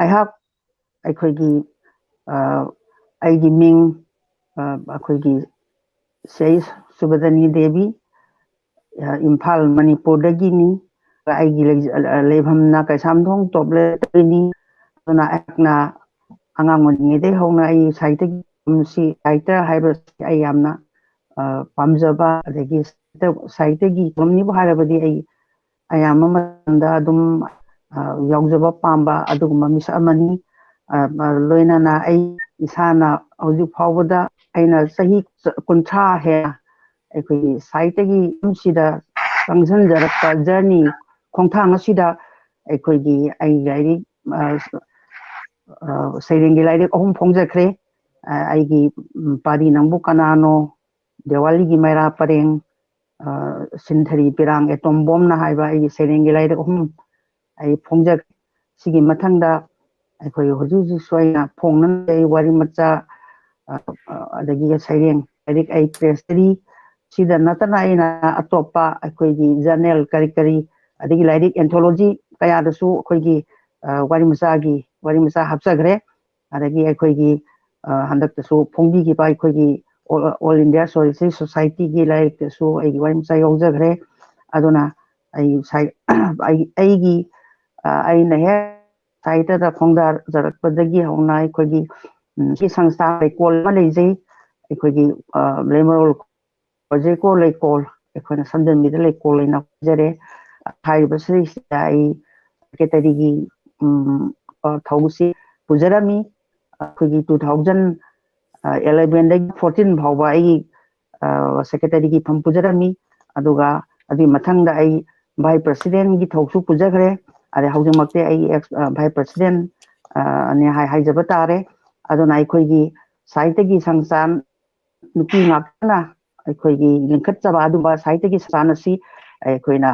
ꯑꯩꯍꯥꯛ ꯑꯩꯈꯣꯏꯒꯤ, ꯑ, ꯑꯩꯒꯤ ꯃꯤꯡ, ꯑ, ꯑꯩꯈꯣꯏꯒꯤ ꯁꯦ ꯁꯨꯕꯗꯅꯤ ꯗꯦꯕꯤ, ꯑ, ꯏꯝꯐꯥꯜ, ꯃꯅꯤꯄꯨꯔꯗꯒꯤꯅꯤ꯫ ꯑꯩꯒꯤ ꯂꯩ-, ꯑ, ꯂꯩꯐꯝꯅ ꯀꯩꯁꯥꯝꯊꯣꯡ ꯇꯣꯞ ꯂꯦꯇꯔꯅꯤ꯫ ꯑꯗꯨꯅ ꯑꯩꯍꯥꯛꯅ ꯑꯉꯥꯡ ꯑꯣꯏꯔꯤꯉꯩꯗꯒꯤ ꯍꯧꯅ ꯑꯩ ꯁꯥꯍꯤꯇ꯭ꯌꯒꯤ ꯂꯝꯁꯤ, ꯁꯥꯍꯤꯇ꯭ꯌ ꯍꯥꯏꯕꯁꯤ ꯑꯩ ꯌꯥꯝꯅ, ꯑ, ꯄꯥꯝꯖꯕ, ꯑꯗꯒꯤ ꯁꯥꯍꯤꯇ꯭ꯌ, ꯁꯥꯍꯤꯇ꯭ꯌꯒꯤ ꯂꯝꯅꯤꯕꯨ ꯍꯥꯏꯔꯕꯗꯤ ꯑꯩ ꯑꯌꯥꯝꯕ ꯃꯇꯝꯗ ꯑꯗꯨꯝ, ꯑ, ꯌꯥꯎꯖꯕ ꯄꯥꯝꯕ ꯑꯗꯨꯒꯨꯝꯕ ꯃꯤꯁꯛ ꯑꯃꯅꯤ꯫ ꯑ, ꯑ, ꯂꯣꯏꯅꯅ ꯑꯩ ꯏꯁꯥꯅ ꯍꯧꯖꯤꯛ ꯐꯥꯎꯕꯗ ꯑꯩꯅ ꯆꯍꯤ ꯀꯨꯟꯊ꯭ꯔꯥ ꯍꯦꯟꯅ ꯑꯩꯈꯣꯏꯒꯤ ꯁꯥꯍꯤꯇ꯭ꯌꯒꯤ ꯂꯝꯁꯤꯗ ꯆꯪꯁꯤꯟꯖꯔꯛꯄ journey ꯈꯣꯡꯊꯥꯡ ꯑꯁꯤꯗ ꯑꯩꯈꯣꯏꯒꯤ ꯑꯩ ꯂꯥꯏꯔꯤꯛ, ꯑ, ꯑ, ꯁꯩꯔꯦꯡꯒꯤ ꯂꯥꯏꯔꯤꯛ ꯑꯍꯨꯝ ꯐꯣꯡꯖꯈ꯭ꯔꯦ꯫ ꯑ, ꯑꯩꯒꯤ, ꯎꯝ, ꯄꯥꯔꯤ ꯅꯪꯕꯨ ꯀꯅꯥꯅꯣ, ꯗꯤꯋꯥꯂꯤꯒꯤ ꯃꯩꯔꯥ ꯄꯔꯦꯡ, ꯑ, ꯁꯤꯟꯊꯔꯤ ꯄꯤꯔꯥꯡ ꯑꯦꯇꯣꯝ ꯕꯣꯝꯅ ꯍꯥꯏꯕ ꯑꯩꯒꯤ ꯁꯩꯔꯦꯡꯒꯤ ꯂꯥꯏꯔꯤꯛ ꯑꯍꯨꯝ ꯑꯩ ꯐꯣꯡꯖꯒꯦ꯫ ꯁꯤꯒꯤ ꯃꯊꯪꯗ ꯑꯩꯈꯣꯏ ꯍꯧꯖꯤꯛ ꯍꯧꯖꯤꯛꯁꯨ ꯑꯩꯅ ꯐꯣꯡꯅꯅꯕ ꯑꯩ ꯋꯥꯔꯤ ꯃꯆꯥ, ꯑ, ꯑ, ꯑꯗꯒꯤ ꯁꯩꯔꯦꯡ ꯂꯥꯏꯔꯤꯛ ꯑꯩ ꯄ꯭ꯔꯦꯁꯇꯔꯤ ꯁꯤꯗ ꯅꯠꯇꯅ ꯑꯩꯅ ꯑꯇꯣꯞꯄ ꯑꯩꯈꯣꯏꯒꯤ ꯖꯔꯅꯦꯜ ꯀꯔꯤ ꯀꯔꯤ, ꯑꯗꯒꯤ ꯂꯥꯏꯔꯤꯛ ꯑꯦꯟꯊꯣꯂꯣꯖꯤ ꯀꯌꯥꯗꯁꯨ ꯑꯩꯈꯣꯏꯒꯤ, ꯑ, ꯋꯥꯔꯤ ꯃꯆꯥꯒꯤ, ꯋꯥꯔꯤ ꯃꯆꯥ ꯍꯥꯞꯆꯈ꯭ꯔꯦ꯫ ꯑꯗꯒꯤ ꯑꯩꯈꯣꯏꯒꯤ, ꯑ, ꯍꯟꯗꯛꯇꯁꯨ ꯐꯣꯡꯕꯤꯈꯤꯕ ꯑꯩꯈꯣꯏꯒꯤ ꯑꯣꯜ, ꯑꯣꯜ ꯏꯟꯗꯤꯌꯥ ꯁꯣꯔꯤꯁꯤ ꯁꯣꯁꯥꯏꯇꯤꯒꯤ ꯂꯥꯏꯔꯤꯛꯇꯁꯨ ꯑꯩꯒꯤ ꯋꯥꯔꯤ ꯃꯆꯥ ꯌꯥꯎꯖꯈ꯭ꯔꯦ꯫ ꯑꯗꯨꯅ ꯑꯩ ꯁꯥꯏ-, ꯑꯩ, ꯑꯩꯒꯤ, ꯑ, ꯑꯩꯅ ꯍꯦꯛ ꯁꯥꯍꯤꯇ꯭ꯌꯗ ꯈꯣꯡꯗꯥꯖꯔꯛꯄꯗꯒꯤ ꯍꯧꯅ ꯑꯩꯈꯣꯏꯒꯤ, ꯎꯝ, ꯁꯤ ꯁꯪꯁꯊꯥ ꯂꯩꯀꯣꯜ ꯑꯃ ꯂꯩꯖꯩ꯫ ꯑꯩꯈꯣꯏꯒꯤ, ꯑ, ꯂꯩꯃꯔꯣꯜ ꯍꯧꯖꯤꯛꯀꯣ ꯂꯩꯀꯣꯜ, ꯑꯩꯈꯣꯏꯅ ꯁꯝꯖꯟꯕꯤꯗ ꯂꯩꯀꯣꯜ ꯑꯣꯏꯅ ꯍꯧꯖꯔꯦ꯫ ꯍꯥꯏꯔꯤꯕꯁꯤꯗꯩꯁꯤꯗ ꯑꯩ ꯁꯦꯀ꯭ꯔꯦꯇꯔꯤꯒꯤ, ꯎꯝ, ꯑ, ꯊꯧꯁꯤ ꯄꯨꯖꯔꯝꯃꯤ꯫ ꯑꯩꯈꯣꯏꯒꯤ two thousand elevenꯗꯒꯤ fourteen ꯐꯥꯎꯕ ꯑꯩꯒꯤ, ꯑ, ꯁꯦꯀ꯭ꯔꯦꯇꯔꯤꯒꯤ ꯐꯝ ꯄꯨꯖꯔꯝꯃꯤ꯫ ꯑꯗꯨꯒ ꯑꯗꯨꯒꯤ ꯃꯊꯪꯗ ꯑꯩ ꯚꯥꯏꯁ ꯄ꯭ꯔꯁꯤꯗꯦꯟꯒꯤ ꯊꯧꯁꯨ ꯄꯨꯖꯈ꯭ꯔꯦ꯫ ꯑꯗꯩ ꯍꯧꯖꯤꯛꯃꯛꯇꯤ ꯑꯩ ꯑꯦꯛꯁ, ꯑ, ꯚꯥꯏꯁ ꯄ꯭ꯔꯁꯤꯗꯦꯟ, ꯑ, ꯅꯦ ꯍꯥꯏ-, ꯍꯥꯏꯖꯕ ꯇꯥꯔꯦ꯫ ꯑꯗꯨꯅ ꯑꯩꯈꯣꯏꯒꯤ ꯁꯥꯍꯤꯇ꯭ꯌꯒꯤ ꯁꯪꯁꯊꯥꯟ ꯅꯨꯄꯤ ꯉꯥꯛꯇꯅ ꯑꯩꯈꯣꯏꯒꯤ ꯂꯤꯡꯈꯠꯆꯕ ꯑꯗꯨꯒꯨꯝꯕ ꯁꯥꯍꯤꯇ꯭ꯌꯒꯤ ꯁꯪꯁꯊꯥꯟ ꯑꯁꯤ ꯑꯩꯈꯣꯏꯅ,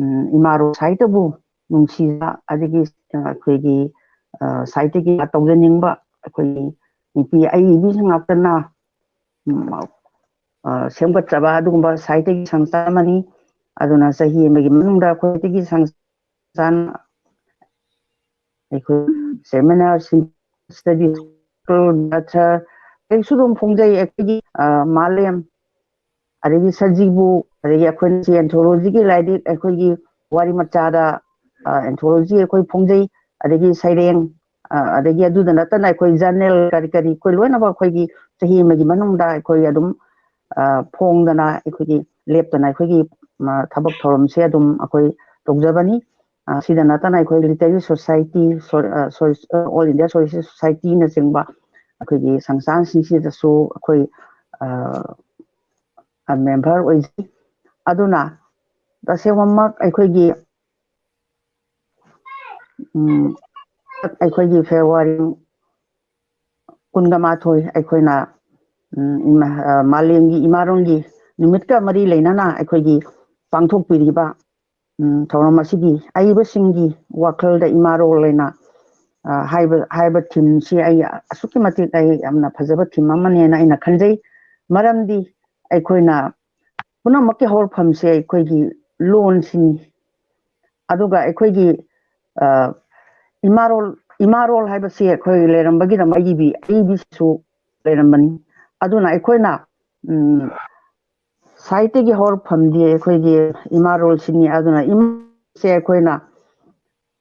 ꯎꯝ, ꯏꯃꯥꯔꯣ ꯁꯥꯍꯤꯇ꯭ꯌꯕꯨ ꯅꯨꯡꯁꯤꯕ ꯑꯗꯒꯤ, ꯑ, ꯑꯩꯈꯣꯏꯒꯤ, ꯑ, ꯁꯥꯍꯤꯇ꯭ꯌꯒꯤ ꯇꯧꯖꯅꯤꯡꯕ ꯑꯩꯈꯣꯏꯒꯤ ꯅꯨꯄꯤ ꯑꯏꯕꯤ ꯉꯥꯛꯇꯅ, ꯎꯝ, ꯑ, ꯁꯦꯝꯒꯠꯆꯕ ꯑꯗꯨꯒꯨꯝꯕ ꯁꯥꯍꯤꯇ꯭ꯌꯒꯤ ꯁꯪꯁꯊꯥꯟ ꯑꯃꯅꯤ꯫ ꯑꯗꯨꯅ ꯆꯍꯤ ꯑꯃꯒꯤ ꯃꯅꯨꯡꯗ ꯑꯩꯈꯣꯏ ꯁꯥꯍꯤꯇ꯭ꯌꯒꯤ ꯁꯪꯁꯊꯥꯟ ꯑꯩꯈꯣꯏ ꯁꯦꯃꯤꯅꯥꯔ, ꯁ꯭ꯇꯗꯤ ꯅꯠꯇ꯭ꯔ ꯀꯩꯁꯨ ꯑꯗꯨꯝ ꯐꯣꯡꯖꯩ꯫ ꯑꯩꯈꯣꯏꯒꯤ, ꯑ, ꯃꯥꯂꯦꯝ, ꯑꯗꯒꯤ ꯁꯖꯤꯕꯨ, ꯑꯗꯒꯤ ꯑꯩꯈꯣꯏꯅ ꯁꯤ ꯑꯦꯟꯊꯣꯂꯣꯖꯤꯒꯤ ꯂꯥꯏꯔꯤꯛ, ꯑꯩꯈꯣꯏꯒꯤ ꯋꯥꯔꯤ ꯃꯆꯥꯗ, ꯑ, ꯑꯦꯟꯊꯣꯂꯣꯖꯤ ꯑꯩꯈꯣꯏ ꯐꯣꯡꯖꯩ꯫ ꯑꯗꯒꯤ ꯁꯩꯔꯦꯡ, ꯑ, ꯑꯗꯒꯤ ꯑꯗꯨꯗ ꯅꯠꯇꯅ ꯑꯩꯈꯣꯏ ꯖꯔꯅꯦꯜ ꯀꯔꯤ ꯀꯔꯤ ꯑꯩꯈꯣꯏ ꯂꯣꯏꯅꯃꯛ ꯑꯩꯈꯣꯏꯒꯤ ꯆꯍꯤ ꯑꯃꯒꯤ ꯃꯅꯨꯡꯗ ꯑꯩꯈꯣꯏ ꯑꯗꯨꯝ, ꯑ, ꯐꯣꯡꯗꯅ ꯑꯩꯈꯣꯏꯒꯤ ꯂꯦꯞꯇꯅ ꯑꯩꯈꯣꯏꯒꯤ, ꯑ, ꯊꯕꯛ ꯊꯧꯔꯝꯁꯦ ꯑꯗꯨꯝ ꯑꯩꯈꯣꯏ ꯇꯧꯖꯕꯅꯤ꯫ ꯑ, ꯁꯤꯗ ꯅꯠꯇꯅ ꯑꯩꯈꯣꯏ ꯂꯤꯇꯔꯦꯔꯤ ꯁꯣꯁꯥꯏꯇꯤ, ꯁꯣ-, ꯑ, ꯁꯣꯔꯤ-, ꯑ, ꯑꯣꯜ ꯏꯟꯗꯤꯌꯥ ꯁꯣꯔꯤꯁꯤ ꯁꯣꯁꯥꯏꯇꯤꯅꯆꯤꯡꯕ ꯑꯩꯈꯣꯏꯒꯤ ꯁꯪꯁꯊꯥꯟꯁꯤꯡꯁꯤꯗꯁꯨ ꯑꯩꯈꯣꯏ, ꯑ, ꯑ, ꯃꯦꯝꯕꯔ ꯑꯣꯏꯖꯩ꯫ ꯑꯗꯨꯅ ꯇꯁꯦꯡꯃꯛ ꯑꯩꯈꯣꯏꯒꯤ, ꯎꯝ, ꯑꯩꯈꯣꯏꯒꯤ ꯐꯦꯕ꯭ꯔꯨꯋꯥꯔꯤ ꯀꯨꯟꯒ ꯃꯥꯊꯣꯏ ꯑꯩꯈꯣꯏꯅ, ꯎꯝ, ꯏꯃꯥ-, ꯑ, ꯃꯥꯂꯦꯝꯒꯤ ꯏꯃꯥꯔꯣꯟꯒꯤ ꯅꯨꯃꯤꯠꯀ ꯃꯔꯤ ꯂꯩꯅꯅ ꯑꯩꯈꯣꯏꯒꯤ ꯄꯥꯡꯊꯣꯛꯄꯤꯔꯤꯕ ꯎꯝ, ꯊꯧꯔꯝ ꯑꯁꯤꯒꯤ ꯑꯏꯕꯁꯤꯡꯒꯤ ꯋꯥꯈꯜꯗ ꯏꯃꯥꯔꯣꯜ ꯍꯥꯏꯅ, ꯑ, ꯍꯥꯏꯕ, ꯍꯥꯏꯕ ꯊꯤꯝꯁꯤ ꯑꯩ ꯑꯁꯨꯛꯀꯤ ꯃꯇꯤꯛ ꯑꯩ ꯌꯥꯝꯅ ꯐꯖꯕ ꯊꯤꯝ ꯑꯃꯅꯦꯅ ꯑꯩꯅ ꯈꯟꯖꯩ꯫ ꯃꯔꯝꯗꯤ ꯑꯩꯈꯣꯏꯅ ꯄꯨꯝꯅꯃꯛꯀꯤ ꯍꯧꯔꯛꯐꯝꯁꯦ ꯑꯩꯈꯣꯏꯒꯤ ꯂꯣꯟꯁꯤꯅꯤ꯫ ꯑꯗꯨꯒ ꯑꯩꯈꯣꯏꯒꯤ, ꯑ, ꯏꯃꯥꯔꯣꯜ, ꯏꯃꯥꯔꯣꯜ ꯍꯥꯏꯕꯁꯤ ꯑꯩꯈꯣꯏ ꯂꯩꯔꯝꯕꯒꯤꯗꯃꯛ ꯑꯏꯕꯤ, ꯑꯏꯕꯤꯁꯨ ꯂꯩꯔꯝꯕꯅꯤ꯫ ꯑꯗꯨꯅ ꯑꯩꯈꯣꯏꯅ, ꯎꯝ, ꯁꯥꯍꯤꯇ꯭ꯌꯒꯤ ꯍꯧꯔꯛꯐꯝꯗꯤ ꯑꯩꯈꯣꯏꯒꯤ ꯏꯃꯥꯔꯣꯜꯁꯤꯅꯤ꯫ ꯑꯗꯨꯅ ꯏꯃꯥꯁꯦ ꯑꯩꯈꯣꯏꯅ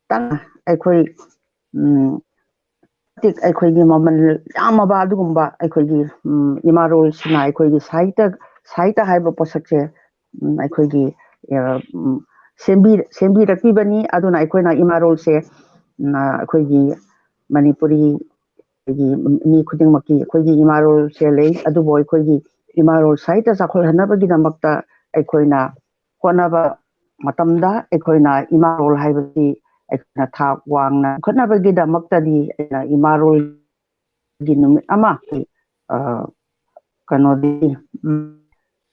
ꯇꯪ-, ꯑꯩꯈꯣꯏ, ꯎꯝ, ꯃꯇꯤꯛ ꯑꯩꯈꯣꯏꯒꯤ ꯃꯃꯜ ꯌꯥꯝꯃꯕ ꯑꯗꯨꯒꯨꯝꯕ ꯑꯩꯈꯣꯏꯒꯤ, ꯎꯝ, ꯏꯃꯥꯔꯣꯜꯁꯤꯅ ꯑꯩꯈꯣꯏꯒꯤ ꯁꯥꯍꯤꯇ꯭ꯌ, ꯁꯥꯍꯤꯇ꯭ꯌ ꯍꯥꯏꯕ ꯄꯣꯠꯁꯛꯁꯦ, ꯎꯝ, ꯑꯩꯈꯣꯏꯒꯤ, ꯑ, ꯎꯝ, ꯁꯦꯝꯕꯤ-, ꯁꯦꯝꯕꯤꯔꯛꯄꯤꯕꯅꯤ꯫ ꯑꯗꯨꯅ ꯑꯩꯈꯣꯏꯅ ꯏꯃꯥꯔꯣꯜꯁꯦ, ꯎꯝ, ꯑ, ꯑꯩꯈꯣꯏꯒꯤ ꯃꯅꯤꯄꯨꯔꯤ ꯑꯩꯈꯣꯏꯒꯤ ꯃꯤ ꯈꯨꯗꯤꯡꯃꯛꯀꯤ ꯑꯩꯈꯣꯏꯒꯤ ꯏꯃꯥꯔꯣꯜꯁꯦ ꯂꯩ, ꯑꯗꯨꯕꯨ ꯑꯩꯈꯣꯏꯒꯤ ꯏꯃꯥꯔꯣꯜ ꯁꯥꯍꯤꯇ꯭ꯌ ꯆꯥꯎꯈꯠꯍꯟꯅꯕꯒꯤꯗꯃꯛꯇ ꯑꯩꯈꯣꯏꯅ ꯍꯣꯠꯅꯕ ꯃꯇꯝꯗ ꯑꯩꯈꯣꯏꯅ ꯏꯃꯥꯔꯣꯜ ꯍꯥꯏꯕꯁꯤ ꯑꯩꯈꯣꯏꯅ ꯊꯥꯛ ꯋꯥꯡꯅ ꯄꯨꯈꯠꯅꯕꯒꯤꯗꯃꯛꯇꯗꯤ ꯑꯩꯅ ꯏꯃꯥꯔꯣꯜꯒꯤ ꯅꯨꯃꯤꯠ ꯑꯃ, ꯑ, ꯀꯩꯅꯣꯗꯤ, ꯎꯝ,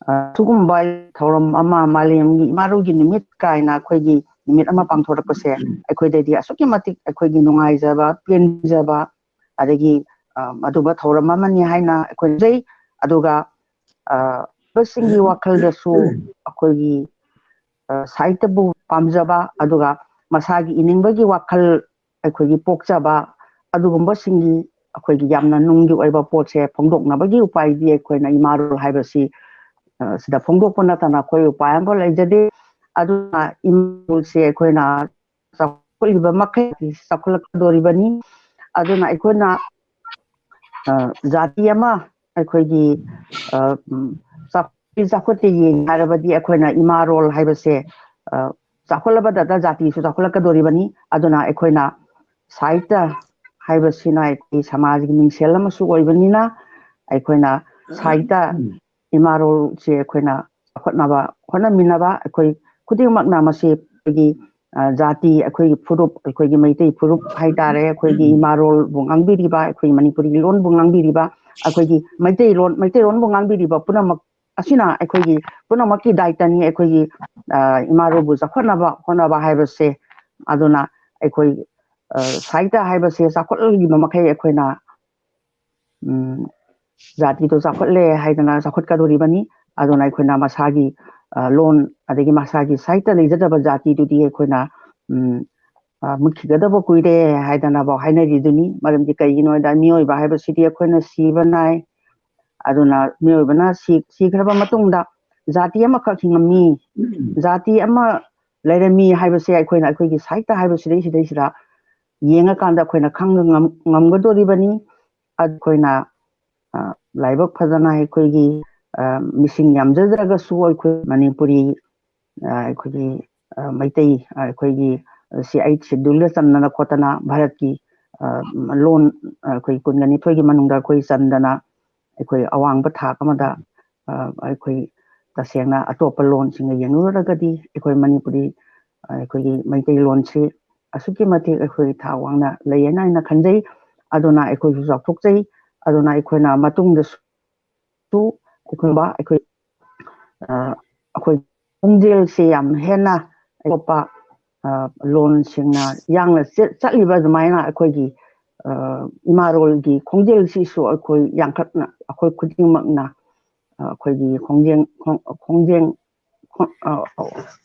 ꯑ, ꯁꯤꯒꯨꯝꯕ ꯊꯧꯔꯝ ꯑꯃ, ꯃꯥꯂꯦꯝꯒꯤ ꯏꯃꯥꯔꯣꯜꯒꯤ ꯅꯨꯃꯤꯠ ꯀꯥꯏꯅ ꯑꯩꯈꯣꯏꯒꯤ ꯅꯨꯃꯤꯠ ꯑꯃ ꯄꯥꯡꯊꯣꯔꯛꯄꯁꯦ ꯑꯩꯈꯣꯏꯗꯗꯤ ꯑꯁꯨꯛꯀꯤ ꯃꯇꯤꯛ ꯑꯩꯈꯣꯏꯒꯤ ꯅꯨꯡꯉꯥꯏꯖꯕ, ꯄꯦꯟꯖꯕ, ꯑꯗꯒꯤ, ꯑ, ꯑꯗꯨꯒꯨꯝꯕ ꯊꯧꯔꯝ ꯑꯃꯅꯤ ꯍꯥꯏꯅ ꯑꯩꯈꯣꯏ ꯈꯟꯖꯩ꯫ ꯑꯗꯨꯒ, ꯑ, ꯁꯤꯡꯒꯤ ꯋꯥꯈꯜꯗꯁꯨ ꯑꯩꯈꯣꯏꯒꯤ, ꯑ, ꯁꯥꯍꯤꯇ꯭ꯌꯕꯨ ꯄꯥꯝꯖꯕ, ꯑꯗꯨꯒ ꯃꯁꯥꯒꯤ ꯏꯅꯤꯡꯕꯒꯤ ꯋꯥꯈꯜ ꯑꯩꯈꯣꯏꯒꯤ ꯄꯣꯛꯆꯕ, ꯑꯗꯨꯒꯨꯝꯕꯁꯤꯡꯒꯤ ꯑꯩꯈꯣꯏꯒꯤ ꯌꯥꯝꯅ ꯅꯨꯡꯒꯤ ꯑꯣꯏꯕ ꯄꯣꯠꯁꯦ ꯐꯣꯡꯗꯣꯛꯅꯕꯒꯤ ꯎꯄꯥꯏꯗꯤ ꯑꯩꯈꯣꯏꯅ ꯏꯃꯥꯔꯣꯜ ꯍꯥꯏꯕꯁꯤ, ꯑ, ꯁꯤꯗ ꯐꯣꯡꯗꯣꯛꯄ ꯅꯠꯇꯅ ꯑꯩꯈꯣꯏ ꯎꯄꯥꯏ ꯑꯃꯐꯥꯎ ꯂꯩꯖꯗꯦ꯫ ꯑꯗꯨꯅ ꯏꯃꯥꯔꯣꯜꯁꯦ ꯑꯩꯈꯣꯏꯅ ꯆꯥꯎꯈꯠꯂꯤꯕ ꯃꯈꯩ ꯆꯥꯎꯈꯠꯂꯛꯀꯗꯣꯔꯤꯕꯅꯤ꯫ ꯑꯗꯨꯅ ꯑꯩꯈꯣꯏꯅ, ꯑ, ꯖꯥꯇꯤ ꯑꯃ ꯑꯩꯈꯣꯏꯒꯤ, ꯑ, ꯎꯝ, ꯆꯥꯎꯈꯠ-, ꯆꯥꯎꯈꯠꯇ ꯌꯦꯡꯒꯦ ꯍꯥꯏꯔꯕꯗꯤ ꯑꯩꯈꯣꯏꯅ ꯏꯃꯥꯔꯣꯜ ꯍꯥꯏꯕꯁꯦ, ꯑ, ꯆꯥꯎꯈꯠꯂꯕꯗꯇ ꯖꯥꯇꯤꯁꯨ ꯆꯥꯎꯈꯠꯂꯛꯀꯗꯣꯔꯤꯕꯅꯤ꯫ ꯑꯗꯨꯅ ꯑꯩꯈꯣꯏꯅ ꯁꯥꯍꯤꯇ꯭ꯌ ꯍꯥꯏꯕꯁꯤꯅ ꯑꯩꯈꯣꯏ ꯁꯃꯥꯖꯒꯤ ꯃꯤꯡꯁꯦꯜ ꯑꯃꯁꯨ ꯑꯣꯏꯕꯅꯤꯅ ꯑꯩꯈꯣꯏꯅ ꯁꯥꯍꯤꯇ꯭ꯌ ꯏꯃꯥꯔꯣꯜꯁꯦ ꯑꯩꯈꯣꯏꯅ ꯆꯥꯎꯈꯠꯅꯕ ꯍꯣꯠꯅꯃꯤꯟꯅꯕ ꯑꯩꯈꯣꯏ ꯈꯨꯗꯤꯡꯃꯛꯅ ꯃꯁꯤ ꯑꯩꯈꯣꯏꯒꯤ, ꯑ, ꯖꯥꯇꯤ, ꯑꯩꯈꯣꯏꯒꯤ ꯐꯨꯔꯨꯞ, ꯑꯩꯈꯣꯏꯒꯤ ꯃꯩꯇꯩ ꯐꯨꯔꯨꯞ ꯍꯥꯏꯇꯥꯔꯦ, ꯑꯩꯈꯣꯏꯒꯤ ꯏꯃꯥꯔꯣꯜꯕꯨ ꯉꯥꯡꯕꯤꯔꯤꯕ, ꯑꯩꯈꯣꯏ ꯃꯅꯤꯄꯨꯔꯤ ꯂꯣꯟꯕꯨ ꯉꯥꯡꯕꯤꯔꯤꯕ, ꯑꯩꯈꯣꯏꯒꯤ ꯃꯩꯇꯩꯂꯣꯟ, ꯃꯩꯇꯩꯂꯣꯟꯕꯨ ꯉꯥꯡꯕꯤꯔꯤꯕ ꯄꯨꯝꯅꯃꯛ ꯑꯁꯤꯅ ꯑꯩꯈꯣꯏꯒꯤ ꯄꯨꯝꯅꯃꯛꯀꯤ ꯗꯥꯏꯇꯅꯤ꯫ ꯑꯩꯈꯣꯏꯒꯤ, ꯑ, ꯏꯃꯥ ꯂꯣꯟꯕꯨ ꯆꯥꯎꯈꯠꯅꯕ ꯍꯣꯠꯅꯕ ꯍꯥꯏꯕꯁꯦ꯫ ꯑꯗꯨꯅ ꯑꯩꯈꯣꯏ, ꯑ, ꯁꯥꯍꯤꯇ꯭ꯌ ꯍꯥꯏꯕꯁꯦ ꯆꯥꯎꯈꯠꯂꯛꯂꯤꯕ ꯃꯈꯩ ꯑꯩꯈꯣꯏꯅ, ꯎꯝ, ꯖꯥꯇꯤꯗꯣ ꯆꯥꯎꯈꯠꯂꯦ ꯍꯥꯏꯗꯅ ꯆꯥꯎꯈꯠꯀꯗꯣꯔꯤꯕꯅꯤ꯫ ꯑꯗꯨꯅ ꯑꯩꯈꯣꯏꯅ ꯃꯁꯥꯒꯤ, ꯑ, ꯂꯣꯟ ꯑꯗꯒꯤ ꯃꯁꯥꯒꯤ ꯁꯥꯍꯤꯇ꯭ꯌ ꯂꯩꯖꯗꯕ ꯖꯥꯇꯤꯗꯨꯗꯤ ꯑꯩꯈꯣꯏꯅ, ꯎꯝ, ꯑ, ꯃꯨꯠꯈꯤꯒꯗꯕ ꯀꯨꯏꯔꯦ ꯍꯥꯏꯗꯅꯐꯥꯎ ꯍꯥꯏꯅꯔꯤꯗꯨꯅꯤ꯫ ꯃꯔꯝꯗꯤ ꯀꯩꯒꯤꯅꯣ ꯍꯥꯏꯗ ꯃꯤꯑꯣꯏꯕ ꯍꯥꯏꯕꯁꯤꯗꯤ ꯑꯩꯈꯣꯏꯅ ꯁꯤꯕ ꯅꯥꯏ꯫ ꯑꯗꯨꯅ ꯃꯤꯑꯣꯏꯕꯅ ꯁꯤ-, ꯁꯤꯈ꯭ꯔꯕ ꯃꯇꯨꯡꯗ ꯖꯥꯇꯤ ꯑꯃꯈꯛ ꯍꯤꯡꯉꯝꯃꯤ, ꯖꯥꯇꯤ ꯑꯃ ꯂꯩꯔꯝꯃꯤ ꯍꯥꯏꯕꯁꯦ ꯑꯩꯈꯣꯏꯅ ꯑꯩꯈꯣꯏꯒꯤ ꯁꯥꯍꯤꯇ꯭ꯌ ꯍꯥꯏꯕꯁꯤꯗꯩ ꯁꯤꯗꯩꯁꯤꯗ ꯌꯦꯡꯉꯀꯥꯟꯗ ꯑꯩꯈꯣꯏꯅ ꯈꯪꯕ ꯉꯝ-, ꯉꯝꯒꯗꯣꯔꯤꯕꯅꯤ꯫ ꯑꯩꯈꯣꯏꯅ, ꯑ, ꯂꯥꯏꯕꯛ ꯐꯖꯅ ꯑꯩꯈꯣꯏꯒꯤ, ꯑ, ꯃꯤꯁꯤꯡ ꯌꯥꯝꯖꯗ꯭ꯔꯒꯁꯨ ꯑꯩꯈꯣꯏ ꯃꯅꯤꯄꯨꯔꯤ, ꯑ, ꯑꯩꯈꯣꯏꯒꯤ, ꯑ, ꯃꯩꯇꯩ, ꯑ, ꯑꯩꯈꯣꯏꯒꯤ ꯁꯤ ꯑꯩꯠ ꯁꯦꯗ꯭ꯌꯨꯜꯗ ꯆꯟꯗꯅ ꯈꯣꯠꯇꯅ ꯚꯥꯔꯠꯀꯤ, ꯑ, ꯂꯣꯟ, ꯑ, ꯑꯩꯈꯣꯏ ꯀꯨꯟꯒ ꯅꯤꯊꯣꯏꯒꯤ ꯃꯅꯨꯡꯗ ꯑꯩꯈꯣꯏ ꯆꯟꯗꯅ ꯑꯩꯈꯣꯏ ꯑꯋꯥꯡꯕ ꯊꯥꯛ ꯑꯃꯗ, ꯑ, ꯑꯩꯈꯣꯏ ꯇꯁꯦꯡꯅ ꯑꯇꯣꯞꯄ ꯂꯣꯟꯁꯤꯡꯒ ꯌꯦꯡꯅꯔꯨꯔꯒꯗꯤ ꯑꯩꯈꯣꯏ ꯃꯅꯤꯄꯨꯔꯤ, ꯑ, ꯑꯩꯈꯣꯏꯒꯤ ꯃꯩꯇꯩꯂꯣꯟꯁꯤ ꯑꯁꯨꯛꯀꯤ ꯃꯇꯤꯛ ꯑꯩꯈꯣꯏ ꯊꯥꯛ ꯋꯥꯡꯅ ꯂꯩꯌꯦꯅ ꯑꯩꯅ ꯈꯟꯖꯩ꯫ ꯑꯗꯨꯅ ꯑꯩꯈꯣꯏꯁꯨ ꯆꯥꯎꯊꯣꯛꯆꯩ꯫ ꯑꯗꯨꯅ ꯑꯩꯈꯣꯏꯅ ꯃꯇꯨꯡꯗꯁꯨ ꯑꯩꯈꯣꯏ, ꯑꯩꯈꯣꯏ, ꯑ, ꯑꯩꯈꯣꯏ ꯈꯣꯡꯖꯦꯜꯁꯦ ꯌꯥꯝ ꯍꯦꯟꯅ ꯑꯇꯣꯞꯄ, ꯑ, ꯂꯣꯟꯁꯤꯡꯅ ꯌꯥꯡꯅ ꯆꯦ-, ꯆꯠꯂꯤꯕ ꯑꯗꯨꯃꯥꯏꯅ ꯑꯩꯈꯣꯏꯒꯤ, ꯑ, ꯏꯃꯥꯔꯣꯜꯒꯤ ꯈꯣꯡꯖꯦꯜꯁꯤꯁꯨ ꯑꯩꯈꯣꯏ ꯌꯥꯡꯈꯠꯅ, ꯑꯩꯈꯣꯏ ꯈꯨꯗꯤꯡꯃꯛꯅ, ꯑ, ꯑꯩꯈꯣꯏꯒꯤ ꯈꯣꯡꯖꯦꯜ, ꯈꯣꯡ-, ꯈꯣꯡꯖꯦꯜ, ꯈꯣꯡ-, ꯑ,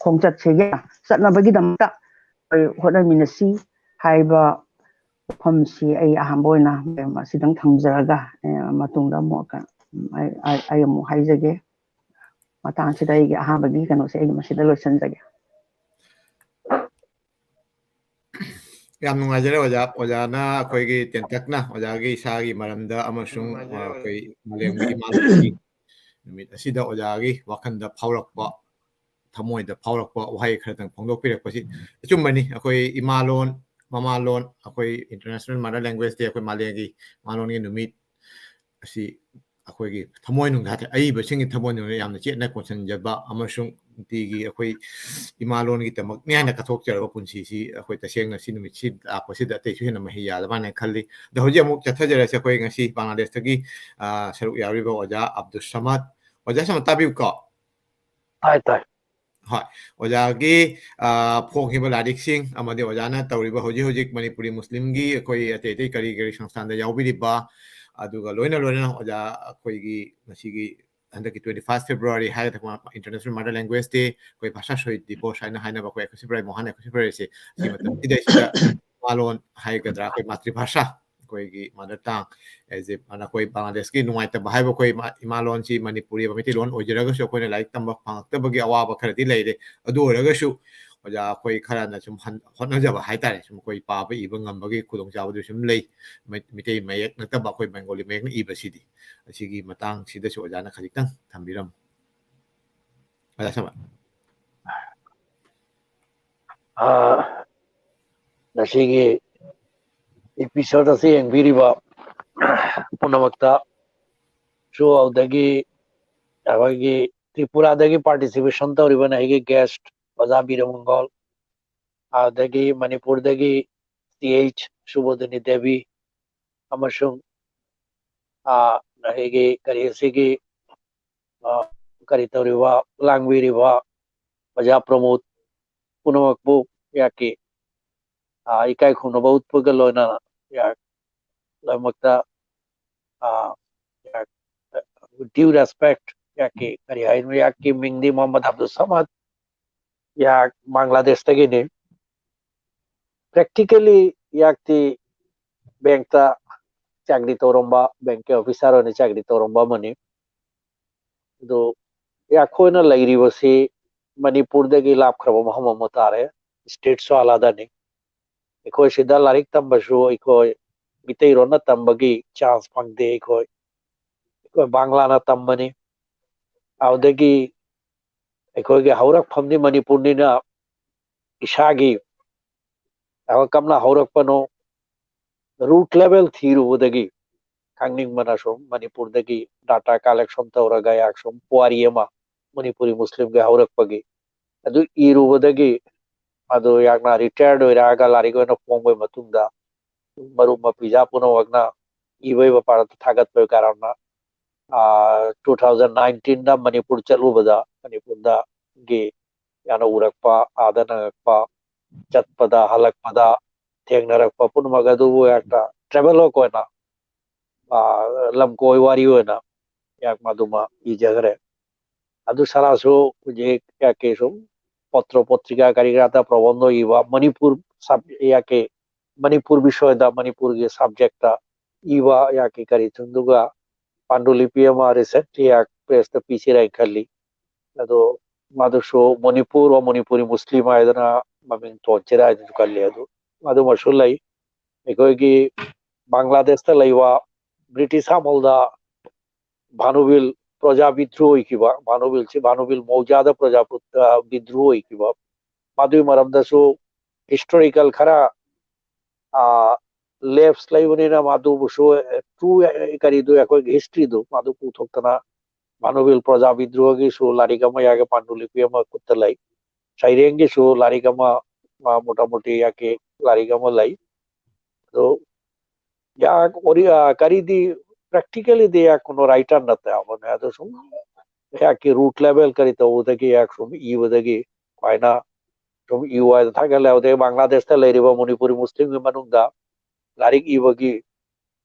ꯈꯣꯡꯆꯠꯁꯦ ꯌꯥꯡꯅ ꯆꯠꯅꯕꯒꯤꯗꯃꯛꯇ ꯑꯩꯈꯣꯏ ꯍꯣꯠꯅꯃꯤꯟꯅꯁꯤ ꯍꯥꯏꯕ ꯋꯥꯐꯝꯁꯤ ꯑꯩ ꯑꯍꯥꯟꯕ ꯑꯣꯏꯅ ꯃꯁꯤꯗꯪ ꯊꯝꯖꯔꯒ, ꯑ, ꯃꯇꯨꯡꯗ ꯑꯃꯨꯛ ꯑꯩ, ꯑꯩ, ꯑꯩ ꯑꯃꯨꯛ ꯍꯥꯏꯖꯒꯦ꯫ ꯃꯇꯥꯡꯁꯤꯗ ꯑꯩꯒꯤ ꯑꯍꯥꯟꯕꯒꯤ ꯀꯩꯅꯣꯁꯦ ꯑꯩ ꯃꯁꯤꯗ ꯂꯣꯏꯁꯤꯟꯖꯒꯦ꯫ ꯌꯥꯝ ꯅꯨꯡꯉꯥꯏꯖꯔꯦ ꯑꯣꯖꯥ꯫ ꯑꯣꯖꯥꯅ ꯑꯩꯈꯣꯏꯒꯤ ꯇꯦꯟꯇꯛꯅ ꯑꯣꯖꯥꯒꯤ ꯏꯁꯥꯒꯤ ꯃꯔꯝꯗ ꯑꯃꯁꯨꯡ, ꯑ, ꯑꯩꯈꯣꯏ ꯃꯥꯂꯦꯝꯒꯤ ꯏꯃꯥ ꯂꯣꯟꯒꯤ ꯅꯨꯃꯤꯠ ꯑꯁꯤꯗ ꯑꯣꯖꯥꯒꯤ ꯋꯥꯈꯜꯗ ꯐꯥꯎꯔꯛꯄ, ꯊꯃꯣꯏꯗ ꯐꯥꯎꯔꯛꯄ ꯋꯥꯍꯩ ꯈꯔꯇꯪ ꯐꯣꯡꯗꯣꯛꯄꯤꯔꯛꯄꯁꯤ ꯑꯆꯨꯝꯕꯅꯤ꯫ ꯑꯩꯈꯣꯏ ꯏꯃꯥ ꯂꯣꯟ, ꯃꯃꯥ ꯂꯣꯟ, ꯑꯩꯈꯣꯏ International Mother Language Day, ꯑꯩꯈꯣꯏ ꯃꯥꯂꯦꯝꯒꯤ ꯏꯃꯥ ꯂꯣꯟꯒꯤ ꯅꯨꯃꯤꯠ ꯑꯁꯤ ꯑꯩꯈꯣꯏꯒꯤ ꯊꯃꯣꯏꯅꯨꯡꯗ ꯍꯥꯏꯇꯥꯔꯦ, ꯑꯏꯕꯁꯤꯡꯒꯤ ꯊꯃꯣꯏꯅꯨꯡꯗ ꯌꯥꯝꯅ ꯆꯦꯠꯅ ꯀꯣꯟꯁꯤꯟꯖꯕ ꯑꯃꯁꯨꯡ ꯅꯨꯡꯇꯤꯒꯤ ꯑꯩꯈꯣꯏ ꯏꯃꯥ ꯂꯣꯟꯒꯤꯗꯃꯛꯅꯤ ꯍꯥꯏꯅ ꯀꯠꯊꯣꯛꯆꯔꯕ ꯄꯨꯟꯁꯤꯁꯤ ꯑꯩꯈꯣꯏ ꯇꯁꯦꯡꯅ ꯁꯤ ꯅꯨꯃꯤꯠꯁꯤ ꯂꯥꯛꯄꯁꯤꯗ ꯑꯇꯩꯁꯨ ꯍꯦꯟꯅ ꯃꯍꯩ ꯌꯥꯜꯂꯕꯅ ꯈꯜꯂꯤ꯫ ꯑꯗꯣ ꯍꯧꯖꯤꯛ ꯑꯃꯨꯛ ꯆꯠꯊꯖꯔꯁꯤ꯫ ꯑꯩꯈꯣꯏ ꯉꯁꯤ ꯕꯪꯒ꯭ꯂꯥꯗꯦꯁꯇꯒꯤ, ꯑ, ꯁꯔꯨꯛ ꯌꯥꯔꯤꯕ ꯑꯣꯖꯥ ꯑꯕꯗꯨꯁ ꯁꯃꯗ, ꯑꯣꯖꯥ ꯁꯨꯝ ꯇꯥꯕꯤꯌꯨꯀꯣ꯫ ꯇꯥꯏ ꯇꯥꯏ꯫ ꯍꯣꯏ, ꯑꯣꯖꯥꯒꯤ ꯐꯣꯡꯈꯤꯕ ꯂꯥꯏꯔꯤꯛꯁꯤꯡ ꯑꯃꯗꯤ ꯑꯣꯖꯥꯅ ꯇꯧꯔꯤꯕ ꯍꯧꯖꯤꯛ ꯍꯧꯖꯤꯛ ꯃꯅꯤꯄꯨꯔꯤ ꯃꯨꯁꯂꯤꯝꯒꯤ ꯑꯩꯈꯣꯏ ꯑꯇꯩ ꯑꯇꯩ ꯀꯔꯤ ꯀꯔꯤ ꯁꯪꯁꯊꯥꯟꯗ ꯌꯥꯎꯕꯤꯔꯤꯕ, ꯑꯗꯨꯒ ꯂꯣꯏꯅ ꯂꯣꯏꯅꯅ ꯑꯣꯖꯥ ꯑꯩꯈꯣꯏꯒꯤ ꯉꯁꯤꯒꯤ ꯍꯟꯗꯛꯀꯤ twenty first February ꯍꯥꯏꯒꯗ꯭ꯔꯥ, International Mother Language Day, ꯑꯩꯈꯣꯏ ꯚꯥꯁꯥ ꯁꯣꯍꯤꯗ ꯗꯤꯕꯣꯁ ꯍꯥꯏꯅ ꯍꯥꯏꯅꯕ ꯑꯩꯈꯣꯏ ꯑꯦꯀꯨꯁꯤ ꯄ꯭ꯔꯥꯏ ꯃꯣꯍꯥꯟ ꯑꯦꯀꯨꯁꯤ ꯄ꯭ꯔꯥꯏꯁꯦ ꯁꯤꯒꯤ ꯃꯇꯝꯁꯤꯗ ꯁꯤꯗ ꯏꯃꯥꯂꯣꯟ ꯍꯥꯏꯒꯗ꯭ꯔꯥ, ꯑꯩꯈꯣꯏ ꯃꯥꯇ꯭ꯔꯤꯚꯥꯁꯥ, ꯑꯩꯈꯣꯏꯒꯤ ꯃꯥꯗꯔ ꯇꯥꯡ, ꯑꯩꯈꯣꯏ ꯃꯥꯂꯣꯟꯁꯤ ꯃꯅꯤꯄꯨꯔꯤ ꯃꯩꯇꯩꯂꯣꯟ ꯑꯣꯏꯖꯔꯒꯁꯨ ꯑꯩꯈꯣꯏꯅ ꯂꯥꯏꯔꯤꯛ ꯇꯝꯕ ꯐꯪꯉꯛꯇꯕꯒꯤ ꯑꯋꯥꯕ ꯈꯔꯗꯤ ꯂꯩꯔꯦ꯫ ꯑꯗꯨ ꯑꯣꯏꯔꯒꯁꯨ ꯑꯣꯖꯥ ꯑꯩꯈꯣꯏ ꯈꯔꯅ ꯁꯨꯝ ꯍꯣꯠꯅꯖꯕ ꯍꯥꯏꯇꯥꯔꯦ, ꯁꯨꯝ ꯑꯩꯈꯣꯏ ꯄꯥꯕ ꯏꯕ ꯉꯝꯕꯒꯤ ꯈꯨꯗꯣꯡꯆꯥꯕꯗꯨ ꯁꯨꯝ ꯂꯩ꯫ ꯃꯩꯇꯩ ꯃꯌꯦꯛ ꯅꯠꯇꯕ ꯑꯩꯈꯣꯏ ꯕꯦꯡꯒꯣꯂꯤ ꯃꯌꯦꯛꯅ ꯏꯕꯁꯤꯗꯤ꯫ ꯑꯁꯤꯒꯤ ꯃꯇꯥꯡꯁꯤꯗꯁꯨ ꯑꯣꯖꯥꯅ ꯈꯖꯤꯛꯇꯪ ꯊꯝꯕꯤꯔꯝꯃꯨ꯫ ꯑꯣꯖꯥ ꯁꯃꯥꯏ꯫ ꯉꯁꯤꯒꯤ episode ꯑꯁꯤ ꯌꯦꯡꯕꯤꯔꯤꯕ ꯄꯨꯝꯅꯃꯛꯇ ꯁꯨ, ꯑꯗꯨꯗꯒꯤ ꯑꯩꯈꯣꯏꯒꯤ ꯇ꯭ꯔꯤꯄꯨꯔꯥꯗꯒꯤ participation ꯇꯧꯔꯤꯕ ꯅꯍꯩꯒꯤ guest ꯑꯣꯖꯥ ꯕꯤꯔꯃꯪꯒꯣꯜ, ꯑꯗꯨꯗꯒꯤ ꯃꯅꯤꯄꯨꯔꯗꯒꯤ ꯇꯤ ꯑꯩꯆ ꯁꯨꯕꯣꯙꯤꯅꯤ ꯗꯦꯕꯤ, ꯑꯃꯁꯨꯡ ꯅꯍꯩꯒꯤ ꯀꯔꯤ ꯑꯁꯤꯒꯤ ꯀꯔꯤ ꯇꯧꯔꯤꯕ, ꯂꯥꯡꯕꯤꯔꯤꯕ ꯑꯣꯖꯥ ꯄ꯭ꯔꯃꯣꯗ ꯄꯨꯝꯅꯃꯛꯄꯨ ꯑꯩꯍꯥꯛꯀꯤ ꯏꯀꯥꯏ ꯈꯨꯝꯅꯕ ꯎꯠꯄꯒ ꯂꯣꯏꯅꯅ ꯑꯩꯍꯥꯛ ꯂꯣꯏꯅꯃꯛꯇ due respect, ꯑꯩꯍꯥꯛꯀꯤ ꯀꯔꯤ ꯍꯥꯏꯅꯣ, ꯑꯩꯍꯥꯛꯀꯤ ꯃꯤꯡꯗꯤ ꯃꯣꯍꯝꯃꯗ ꯑꯕꯗꯨꯜ ꯁꯃꯗ, ꯑꯩꯍꯥꯛ ꯕꯪꯒ꯭ꯂꯥꯗꯦꯁꯇꯒꯤꯅꯤ꯫ Practically ꯑꯩꯍꯥꯛꯇꯤ ꯕꯦꯡꯛꯇ ꯆꯥꯀꯔꯤ ꯇꯧꯔꯝꯕ, ꯕꯦꯡꯛꯀꯤ ꯑꯣꯐꯤꯁꯥꯔ ꯑꯣꯏꯅ ꯆꯥꯀꯔꯤ ꯇꯧꯔꯝꯕ ꯑꯃꯅꯤ꯫ ꯑꯗꯨ ꯑꯩꯈꯣꯏꯅ ꯂꯩꯔꯤꯕꯁꯤ ꯃꯅꯤꯄꯨꯔꯗꯒꯤ ꯂꯥꯞꯈ꯭ꯔꯕ ꯃꯐꯝ ꯑꯃ ꯇꯥꯔꯦ, ꯁ꯭ꯇꯦꯠꯁꯨ ꯑꯥꯂꯥꯗꯅꯤ꯫ ꯑꯩꯈꯣꯏ ꯁꯤꯗ ꯂꯥꯏꯔꯤꯛ ꯇꯝꯕꯁꯨ ꯑꯩꯈꯣꯏ ꯃꯤꯇꯩꯔꯣꯟꯅ ꯇꯝꯕꯒꯤ ꯆꯥꯟꯁ ꯐꯪꯗꯦ꯫ ꯑꯩꯈꯣꯏ ꯑꯩꯈꯣꯏ ꯕꯪꯒ꯭ꯂꯥꯅ ꯇꯝꯕꯅꯤ꯫ ꯑꯗꯨꯗꯒꯤ ꯑꯩꯈꯣꯏꯒꯤ ꯍꯧꯔꯛꯐꯝꯗꯤ ꯃꯅꯤꯄꯨꯔꯅꯤꯅ ꯏꯁꯥꯒꯤ ꯑꯩꯈꯣꯏ ꯀꯝꯅ ꯍꯧꯔꯛꯄꯅꯣ, root level ꯊꯤꯔꯨꯕꯗꯒꯤ ꯈꯪꯅꯤꯡꯕꯅ ꯁꯨꯝ ꯃꯅꯤꯄꯨꯔꯗꯒꯤ data collection ꯇꯧꯔꯒ ꯑꯩꯍꯥꯛ ꯁꯨꯝ ꯄꯨꯋꯥꯔꯤ ꯑꯃ ꯃꯅꯤꯄꯨꯔꯤ ꯃꯨꯁꯂꯤꯝꯒꯤ ꯍꯧꯔꯛꯄꯒꯤ ꯑꯗꯨ ꯏꯔꯨꯕꯗꯒꯤ ꯑꯗꯨ ꯑꯩꯍꯥꯛꯅ retired ꯑꯣꯏꯔꯛꯑꯒ ꯂꯥꯏꯔꯤꯛ ꯑꯣꯏꯅ ꯐꯣꯡꯕꯒꯤ ꯃꯇꯨꯡꯗ ꯃꯔꯨꯞ ꯃꯄꯤꯖꯥ ꯄꯨꯝꯅꯃꯛꯅ ꯏꯕꯒꯤ ꯃꯄꯥꯟꯗ ꯊꯥꯒꯠꯄꯒꯤ ꯀꯥꯔꯅ ꯑꯥ, two thousand nineteen ꯗ ꯃꯅꯤꯄꯨꯔ ꯆꯠꯂꯨꯕꯗ, ꯃꯅꯤꯄꯨꯔꯗꯒꯤ ꯌꯥꯝꯅ ꯎꯔꯛꯄ, ꯑꯥꯗ ꯅꯪꯉꯛꯄ, ꯆꯠꯄꯗ, ꯍꯜꯂꯛꯄꯗ ꯊꯦꯡꯅꯔꯛꯄ ꯄꯨꯝꯅꯃꯛ ꯑꯗꯨꯕꯨ ꯍꯦꯛꯇ travelogue ꯑꯣꯏꯅ, ꯑꯥ, ꯂꯝꯀꯣꯏ ꯋꯥꯔꯤ ꯑꯣꯏꯅ ꯌꯥꯛ ꯃꯗꯨꯃ ꯏꯖꯈ꯭ꯔꯦ꯫ ꯑꯗꯨ ꯁꯔꯥꯁꯨ ꯍꯧꯖꯤꯛ ꯌꯥꯛꯀꯤ ꯁꯨꯝ ꯄꯠꯇ꯭ꯔ ꯄꯠꯇ꯭ꯔꯤꯀꯥ ꯀꯔꯤ ꯀꯔꯥꯗ ꯄ꯭ꯔꯕꯟꯙ ꯏꯕ, ꯃꯅꯤꯄꯨꯔ ꯁꯕ-, ꯌꯥꯛꯀꯤ ꯃꯅꯤꯄꯨꯔ ꯕꯤꯁꯣꯏꯗ, ꯃꯅꯤꯄꯨꯔꯒꯤ subject ꯇ ꯏꯕ ꯌꯥꯛꯀꯤ ꯀꯔꯤꯁꯤꯡꯗꯨꯒ ꯄꯥꯟꯗꯨꯂꯤꯄꯤ ꯑꯃ recently ꯌꯥꯛ press ꯇ ꯄꯤꯁꯤꯔꯥ ꯍꯥꯏꯅ ꯈꯜꯂꯤ꯫ ꯑꯗꯣ ꯃꯗꯨꯁꯨ ꯃꯅꯤꯄꯨꯔ ꯑꯣ ꯃꯅꯤꯄꯨꯔꯤ ꯃꯨꯁꯂꯤꯝ ꯍꯥꯏꯗꯅ ꯃꯃꯤꯡ ꯊꯣꯟꯁꯤꯔꯥ ꯍꯥꯏꯅꯁꯨ ꯈꯜꯂꯤ꯫ ꯑꯗꯨ ꯃꯗꯨꯃꯁꯨ ꯂꯩ꯫ ꯑꯩꯈꯣꯏꯒꯤ ꯕꯪꯒ꯭ꯂꯥꯗꯦꯁꯇ ꯂꯩꯕ ꯕ꯭ꯔꯤꯇꯤꯁ ꯑꯃꯜꯗ ꯚꯥꯅꯨꯕꯤꯜ ꯄ꯭ꯔꯖꯥ ꯕꯤꯗ꯭ꯔꯣꯍ ꯑꯣꯏꯈꯤꯕ, ꯚꯥꯅꯨꯕꯤꯜꯁꯤ ꯚꯥꯅꯨꯕꯤꯜ ꯃꯧꯖꯥꯗ ꯄ꯭ꯔꯖꯥ ꯄꯨꯠ-, ꯑ, ꯕꯤꯗ꯭ꯔꯣꯍ ꯑꯣꯏꯈꯤꯕ, ꯃꯗꯨꯒꯤ ꯃꯔꯝꯗꯁꯨ historical ꯈꯔ, ꯑ, lapse ꯂꯩꯕꯅꯤꯅ ꯃꯗꯨꯕꯨꯁꯨ, ꯑ, true, ꯑ, ꯀꯔꯤꯗꯨ ꯑꯩꯈꯣꯏꯒꯤ history ꯗꯨ ꯃꯗꯨ ꯄꯨꯊꯣꯛꯇꯅ ꯃꯥꯅꯨꯕꯤꯜ ꯄ꯭ꯔꯖꯥ ꯕꯤꯗ꯭ꯔꯣꯍꯒꯤꯁꯨ ꯂꯥꯏꯔꯤꯛ ꯑꯃ ꯌꯥꯒꯦ ꯄꯥꯟꯗꯨꯂꯤꯄꯤ ꯑꯃ ꯈꯨꯠꯇ ꯂꯩ꯫ ꯁꯩꯔꯦꯡꯒꯤꯁꯨ ꯂꯥꯏꯔꯤꯛ ꯑꯃ, ꯃꯥ ꯃꯣꯇꯥꯃꯣꯇꯤ ꯌꯥꯀꯦ ꯂꯥꯏꯔꯤꯛ ꯑꯃ ꯂꯩ꯫ ꯑꯗꯣ ꯌꯥ ꯑꯣꯔꯤ-, ꯑ, ꯀꯔꯤꯗꯤ practically ꯗꯤ ꯌꯥ ꯀꯨꯅꯣ writer ꯅꯠꯇꯦ ꯍꯥꯏꯕꯅꯦ꯫ ꯑꯗꯣ ꯁꯨꯝ ꯌꯥꯀꯤ root level ꯀꯔꯤ ꯇꯧꯕꯗꯒꯤ ꯌꯥ ꯁꯨꯝ ꯏꯕꯗꯒꯤ ꯁꯨꯃꯥꯏꯅ ꯁꯨꯝ ꯏꯌꯨ ꯍꯥꯏꯗꯅ ꯊꯥꯒꯠꯂꯦ꯫ ꯑꯗꯩ ꯕꯪꯒ꯭ꯂꯥꯗꯦꯁꯇ ꯂꯩꯔꯤꯕ ꯃꯅꯤꯄꯨꯔꯤ ꯃꯨꯁꯂꯤꯝꯒꯤ ꯃꯅꯨꯡꯗ ꯂꯥꯏꯔꯤꯛ ꯏꯕꯒꯤ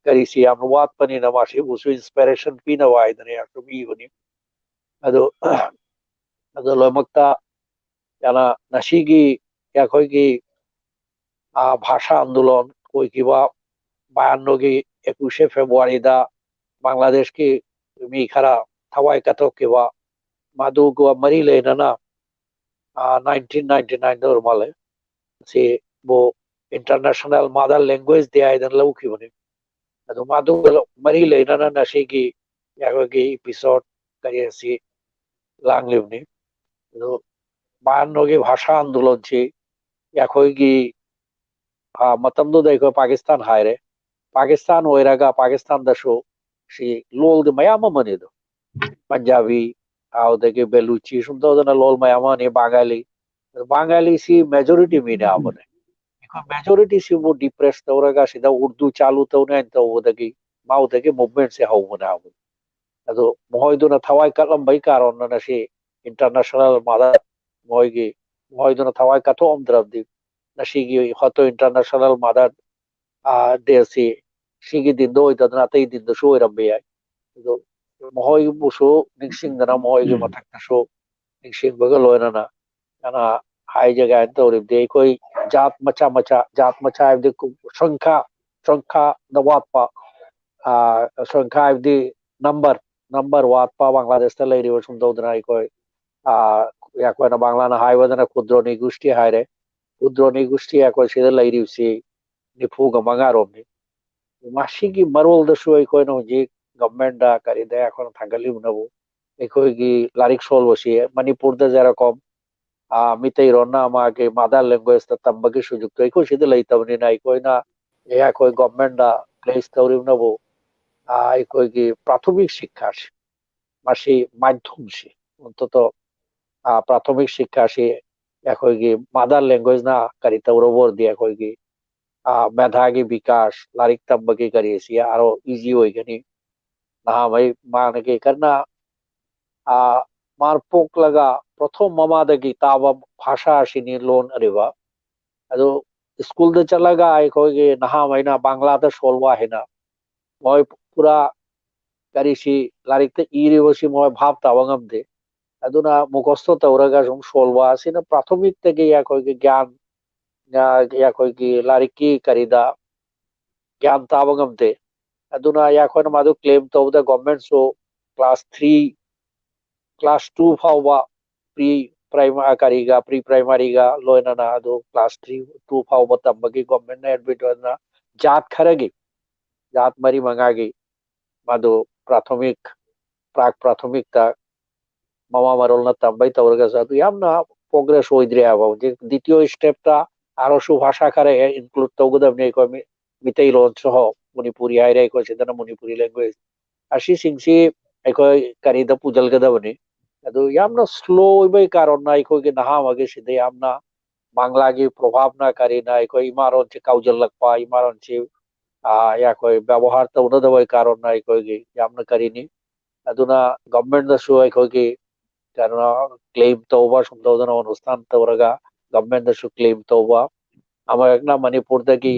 ꯀꯔꯤꯁꯤ ꯌꯥꯝꯅ ꯋꯥꯠꯄꯅꯤꯅ ꯃꯥꯁꯤꯕꯨꯁꯨ inspiration ꯄꯤꯅꯕ ꯍꯥꯏꯗꯅ ꯌꯥꯝ ꯁꯨꯝ ꯏꯕꯅꯤ꯫ ꯑꯗꯨ, ꯑꯗꯨ ꯂꯣꯏꯅꯃꯛꯇ ꯌꯥꯝꯅ ꯉꯁꯤꯒꯤ ꯑꯩꯈꯣꯏꯒꯤ, ꯑ, ꯚꯥꯁꯥ ꯑꯟꯗꯣꯂꯟ ꯑꯣꯏꯈꯤꯕ ꯕꯥꯌꯟꯅꯒꯤ ꯑꯦꯀꯨꯏꯁꯦ ꯐꯦꯕ꯭ꯔꯨꯋꯥꯔꯤꯗ ꯕꯪꯒ꯭ꯂꯥꯗꯦꯁꯀꯤ ꯃꯤ ꯈꯔ ꯊꯋꯥꯏ ꯀꯠꯊꯣꯛꯈꯤꯕ, ꯃꯗꯨꯒ ꯃꯔꯤ ꯂꯩꯅꯅ, ꯑ, nineteen ninety nine ꯗ ꯑꯣꯏꯔ ꯃꯥꯜꯂꯦ, ꯁꯤꯕꯨ International Mother Language Day ꯍꯥꯏꯗꯅ ꯂꯧꯈꯤꯕꯅꯤ꯫ ꯑꯗꯨ ꯃꯗꯨꯒ ꯃꯔꯤ ꯂꯩꯅꯅ ꯉꯁꯤꯒꯤ ꯑꯩꯈꯣꯏꯒꯤ episode ꯀꯔꯤ ꯑꯁꯤ ꯂꯥꯡꯂꯤꯕꯅꯤ꯫ ꯑꯗꯨ ꯕꯥꯌꯟꯅꯒꯤ ꯚꯥꯁꯥ ꯑꯟꯗꯣꯂꯟꯁꯤ ꯑꯩꯈꯣꯏꯒꯤ, ꯑ, ꯃꯇꯝꯗꯨꯗ ꯑꯩꯈꯣꯏ ꯄꯥꯀꯤꯁꯇꯥꯟ ꯍꯥꯏꯔꯦ, ꯄꯥꯀꯤꯁꯇꯥꯟ ꯑꯣꯏꯔꯒ ꯄꯥꯀꯤꯁꯇꯥꯟꯗꯁꯨ ꯁꯤ ꯂꯣꯜꯗꯤ ꯃꯌꯥꯝ ꯑꯃꯅꯤ꯫ ꯑꯗꯣ ꯄꯟꯖꯥꯕꯤ, ꯑꯗꯨꯗꯒꯤ ꯕꯦꯂꯨꯆꯤ, ꯁꯨꯝ ꯇꯧꯗꯅ ꯂꯣꯜ ꯃꯌꯥꯝ ꯑꯃꯅꯤ, ꯕꯪꯒꯥꯂꯤ꯫ ꯑꯗꯣ ꯕꯪꯒꯥꯂꯤꯁꯤ majority ꯃꯤꯅꯦ ꯍꯥꯏꯕꯅꯦ꯫ ꯑꯩꯈꯣꯏ majority ꯁꯤꯕꯨ depress ꯇꯧꯔꯒ ꯁꯤꯗ ꯎꯔꯗꯨ ꯆꯥꯂꯨ ꯇꯧꯅꯤ ꯍꯥꯏꯅ ꯇꯧꯕꯗꯒꯤ ꯃꯥꯎꯗꯒꯤ movement ꯁꯦ ꯍꯧꯕꯅꯦ ꯍꯥꯏꯕꯅꯦ꯫ ꯑꯗꯨ ꯃꯈꯣꯏꯗꯨꯅ ꯊꯋꯥꯏ ꯀꯠꯂꯝꯕꯩ ꯀꯥꯔꯣꯟꯅ ꯉꯁꯤ international mother, ꯃꯈꯣꯏꯒꯤ, ꯃꯈꯣꯏꯗꯨꯅ ꯊꯋꯥꯏ ꯀꯠꯊꯣꯛꯑꯝꯗ꯭ꯔꯕꯗꯤ ꯉꯁꯤꯒꯤ ꯍꯣꯠꯇꯣ international mother ꯗꯦꯁꯤ ꯁꯤꯒꯤ ꯗꯤꯟꯗ ꯑꯣꯏꯗꯗꯅ ꯑꯇꯩ ꯗꯤꯟꯗꯁꯨ ꯑꯣꯏꯔꯝꯕ ꯌꯥꯏ꯫ ꯑꯗꯨ ꯃꯈꯣꯏꯕꯨꯁꯨ ꯅꯤꯡꯁꯤꯡꯗꯅ ꯃꯈꯣꯏꯒꯤ ꯎꯝ꯫ ꯃꯊꯛꯇꯁꯨ ꯅꯤꯡꯁꯤꯡꯕꯒ ꯂꯣꯏꯅꯅ ꯑꯅ ꯍꯥꯏꯖꯒꯦ ꯍꯥꯏꯅ ꯇꯧꯔꯤꯕꯗꯤ ꯑꯩꯈꯣꯏ ꯖꯥꯠ ꯃꯆꯥ ꯃꯆꯥ, ꯖꯥꯠ ꯃꯆꯥ ꯍꯥꯏꯕꯗꯤ ꯀꯨ-, ꯁꯪꯈ꯭ꯌꯥ, ꯁꯪꯈ꯭ꯌꯥꯗ ꯋꯥꯠꯄ, ꯑ, ꯁꯪꯈ꯭ꯌꯥ ꯍꯥꯏꯕꯗꯤ ꯅꯝꯕꯔ, ꯅꯝꯕꯔ ꯋꯥꯠꯄ ꯕꯪꯒ꯭ꯂꯥꯗꯦꯁꯇ ꯂꯩꯔꯤꯕ ꯁꯨꯝ ꯇꯧꯗꯅ ꯑꯩꯈꯣꯏ, ꯑ, ꯑꯩꯈꯣꯏꯅ ꯕꯪꯒ꯭ꯂꯥꯅ ꯍꯥꯏꯕꯗꯅ ꯈꯨꯗ꯭ꯔꯣꯅꯤ ꯒꯨꯁꯇꯤ ꯍꯥꯏꯔꯦ꯫ ꯈꯨꯗ꯭ꯔꯣꯅꯤ ꯒꯨꯁꯇꯤ ꯑꯩꯈꯣꯏ ꯁꯤꯗ ꯂꯩꯔꯤꯕꯁꯤ ꯅꯤꯐꯨꯒ ꯃꯉꯥ ꯔꯣꯝꯅꯤ꯫ ꯃꯁꯤꯒꯤ ꯃꯔꯣꯜꯗꯁꯨ ꯑꯩꯈꯣꯏꯅ ꯍꯧꯖꯤꯛ ꯒꯚꯔꯟꯃꯦꯟꯗ ꯀꯔꯤꯗ ꯑꯩꯈꯣꯏꯅ ꯊꯥꯡꯒꯠꯂꯤꯕꯅꯕꯨ ꯑꯩꯈꯣꯏꯒꯤ ꯂꯥꯏꯔꯤꯛ ꯁꯣꯜꯂꯣꯁꯤ ꯃꯅꯤꯄꯨꯔꯗ ꯖꯦꯔꯣꯀꯣꯝ, ꯑ, ꯃꯤꯇꯩꯔꯣꯟꯅ ꯃꯥꯒꯤ mother languageꯇ ꯇꯝꯕꯒꯤ ꯁꯨꯖꯨꯛꯇꯣ ꯑꯩꯈꯣꯏ ꯁꯤꯗ ꯂꯩꯇꯕꯅꯤꯅ ꯑꯩꯈꯣꯏꯅ, ꯑꯦ, ꯑꯩꯈꯣꯏ ꯒꯚꯔꯟꯃꯦꯟꯗ place ꯇꯧꯔꯤꯕꯅꯕꯨ, ꯑ, ꯑꯩꯈꯣꯏꯒꯤ ꯄ꯭ꯔꯥꯊꯃꯤꯛ ꯁꯤꯛꯈꯥꯁꯤ, ꯃꯁꯤ ꯃꯥꯏꯊꯣꯡꯁꯤ, ꯑꯣꯟꯇꯣꯇꯣ, ꯑ, ꯄ꯭ꯔꯥꯊꯃꯤꯛ ꯁꯤꯛꯈꯥꯁꯤ ꯑꯩꯈꯣꯏꯒꯤ mother languageꯅ ꯀꯔꯤ ꯇꯧꯔꯕ ꯑꯣꯏꯔꯗꯤ ꯑꯩꯈꯣꯏꯒꯤ, ꯑ, ꯃꯦꯙꯥꯒꯤ ꯕꯤꯀꯥꯁ, ꯂꯥꯏꯔꯤꯛ ꯇꯝꯕꯒꯤ ꯀꯔꯤꯁꯤ ꯑꯔꯣ easy ꯑꯣꯏꯒꯅꯤ꯫ ꯅꯍꯥꯟꯋꯥꯏ ꯃꯥꯅꯒꯤ ꯀꯟꯅ, ꯑ, ꯃꯥꯅ ꯄꯣꯛꯂꯒ ꯄ꯭ꯔꯊꯣꯝ ꯃꯃꯥꯗꯒꯤ ꯇꯥꯕ ꯚꯥꯁꯥ ꯑꯁꯤꯅꯤ ꯂꯣꯟ ꯑꯔꯤꯕ꯫ ꯑꯗꯨ ꯁ꯭ꯀꯨꯜꯗ ꯆꯠꯂꯒ ꯑꯩꯈꯣꯏꯒꯤ ꯅꯍꯥꯟꯋꯥꯏꯅ ꯕꯪꯒ꯭ꯂꯥꯗ ꯁꯣꯜꯋꯥ ꯍꯥꯏꯅ ꯃꯣꯏ ꯄꯨꯔꯥ ꯀꯔꯤꯁꯤ ꯂꯥꯏꯔꯤꯛꯇ ꯏꯔꯤꯕꯁꯤ ꯃꯣꯏ ꯚꯥꯞ ꯇꯥꯕ ꯉꯝꯗꯦ꯫ ꯑꯗꯨꯅ ꯃꯨꯈꯁꯇ ꯇꯧꯔꯒ ꯁꯨꯝ ꯁꯣꯜꯋꯥ ꯑꯁꯤꯅ ꯄ꯭ꯔꯥꯊꯃꯤꯛꯇꯒꯤ ꯑꯩꯈꯣꯏꯒꯤ ꯒ꯭ꯌꯥꯟ, ꯑ, ꯑꯩꯈꯣꯏꯒꯤ ꯂꯥꯏꯔꯤꯛꯀꯤ ꯀꯔꯤꯗ ꯒ꯭ꯌꯥꯟ ꯇꯥꯕ ꯉꯝꯗꯦ꯫ ꯑꯗꯨꯅ ꯑꯩꯈꯣꯏꯅ ꯃꯗꯨ claim ꯇꯧꯕꯗ ꯒꯣꯔꯃꯦꯟꯁꯨ class three, class two ꯐꯥꯎꯕ pre primary ꯀꯔꯤꯒ, pre primaryꯒ ꯂꯣꯏꯅꯅ ꯑꯗꯨ class three, two ꯐꯥꯎꯕ ꯇꯝꯕꯒꯤ ꯒꯣꯔꯃꯦꯟꯅ admit ꯑꯣꯏꯅ ꯖꯥꯠ ꯈꯔꯒꯤ, ꯖꯥꯠ ꯃꯔꯤ ꯃꯉꯥꯒꯤ ꯃꯗꯨ ꯄ꯭ꯔꯥꯊꯃꯤꯛ, ꯄ꯭ꯔꯥꯛ ꯄ꯭ꯔꯥꯊꯃꯤꯛꯇ ꯃꯃꯥ ꯃꯔꯣꯜꯅ ꯇꯝꯕꯩ ꯇꯧꯔꯒꯁꯨ ꯑꯗꯨ ꯌꯥꯝꯅ progress ꯑꯣꯏꯗ꯭ꯔꯤ ꯍꯥꯏꯕ꯫ ꯍꯧꯖꯤꯛ ꯗꯤꯇꯤꯌꯣ stepꯇ ꯑꯥꯔꯣꯁꯨ ꯚꯥꯁꯥ ꯈꯔ ꯍꯦꯛ include ꯇꯧꯒꯗꯕꯅꯤ ꯑꯩꯈꯣꯏ ꯃꯤ-, ꯃꯤꯇꯩꯂꯣꯟꯁꯨ ꯍꯣ, ꯃꯅꯤꯄꯨꯔꯤ ꯍꯥꯏꯔꯦ ꯑꯩꯈꯣꯏ ꯁꯤꯗꯅ ꯃꯅꯤꯄꯨꯔꯤ language꯫ ꯑꯁꯤꯁꯤꯡꯁꯤ ꯑꯩꯈꯣꯏ ꯀꯔꯤꯗ ꯄꯨꯁꯤꯜꯒꯗꯕꯅꯤ? ꯑꯗꯨ ꯌꯥꯝꯅ slow ꯑꯣꯏꯕꯒꯤ ꯀꯥꯔꯟꯅ ꯑꯩꯈꯣꯏꯒꯤ ꯅꯍꯥ ꯑꯃꯒꯤ ꯁꯤꯗ ꯌꯥꯝꯅ ꯕꯪꯒ꯭ꯂꯥꯒꯤ ꯄ꯭ꯔꯣꯚꯥꯕꯅ ꯀꯔꯤꯅ ꯑꯩꯈꯣꯏ ꯏꯃꯥꯔꯣꯟꯁꯤ ꯀꯥꯎꯖꯜꯂꯛꯄ, ꯏꯃꯥꯔꯣꯟꯁꯤ, ꯑ, ꯑꯩꯈꯣꯏ ꯕꯦꯕꯣꯍꯥꯔ ꯇꯧꯅꯗꯕꯒꯤ ꯀꯥꯔꯟꯅ ꯑꯩꯈꯣꯏꯒꯤ ꯌꯥꯝꯅ ꯀꯔꯤꯅꯤ? ꯑꯗꯨꯅ ꯒꯚꯔꯟꯃꯦꯟꯗꯁꯨ ꯑꯩꯈꯣꯏꯒꯤ ꯀꯩꯅꯣ ꯀ꯭ꯂꯦꯝ ꯇꯧꯕ, ꯁꯨꯝ ꯇꯧꯗꯅ ꯑꯣꯅꯨꯁꯊꯥꯟ ꯇꯧꯔꯒ ꯒꯚꯔꯟꯃꯦꯟꯗꯁꯨ ꯀ꯭ꯂꯦꯝ ꯇꯧꯕ, ꯑꯃꯅ ꯃꯅꯤꯄꯨꯔꯗꯒꯤ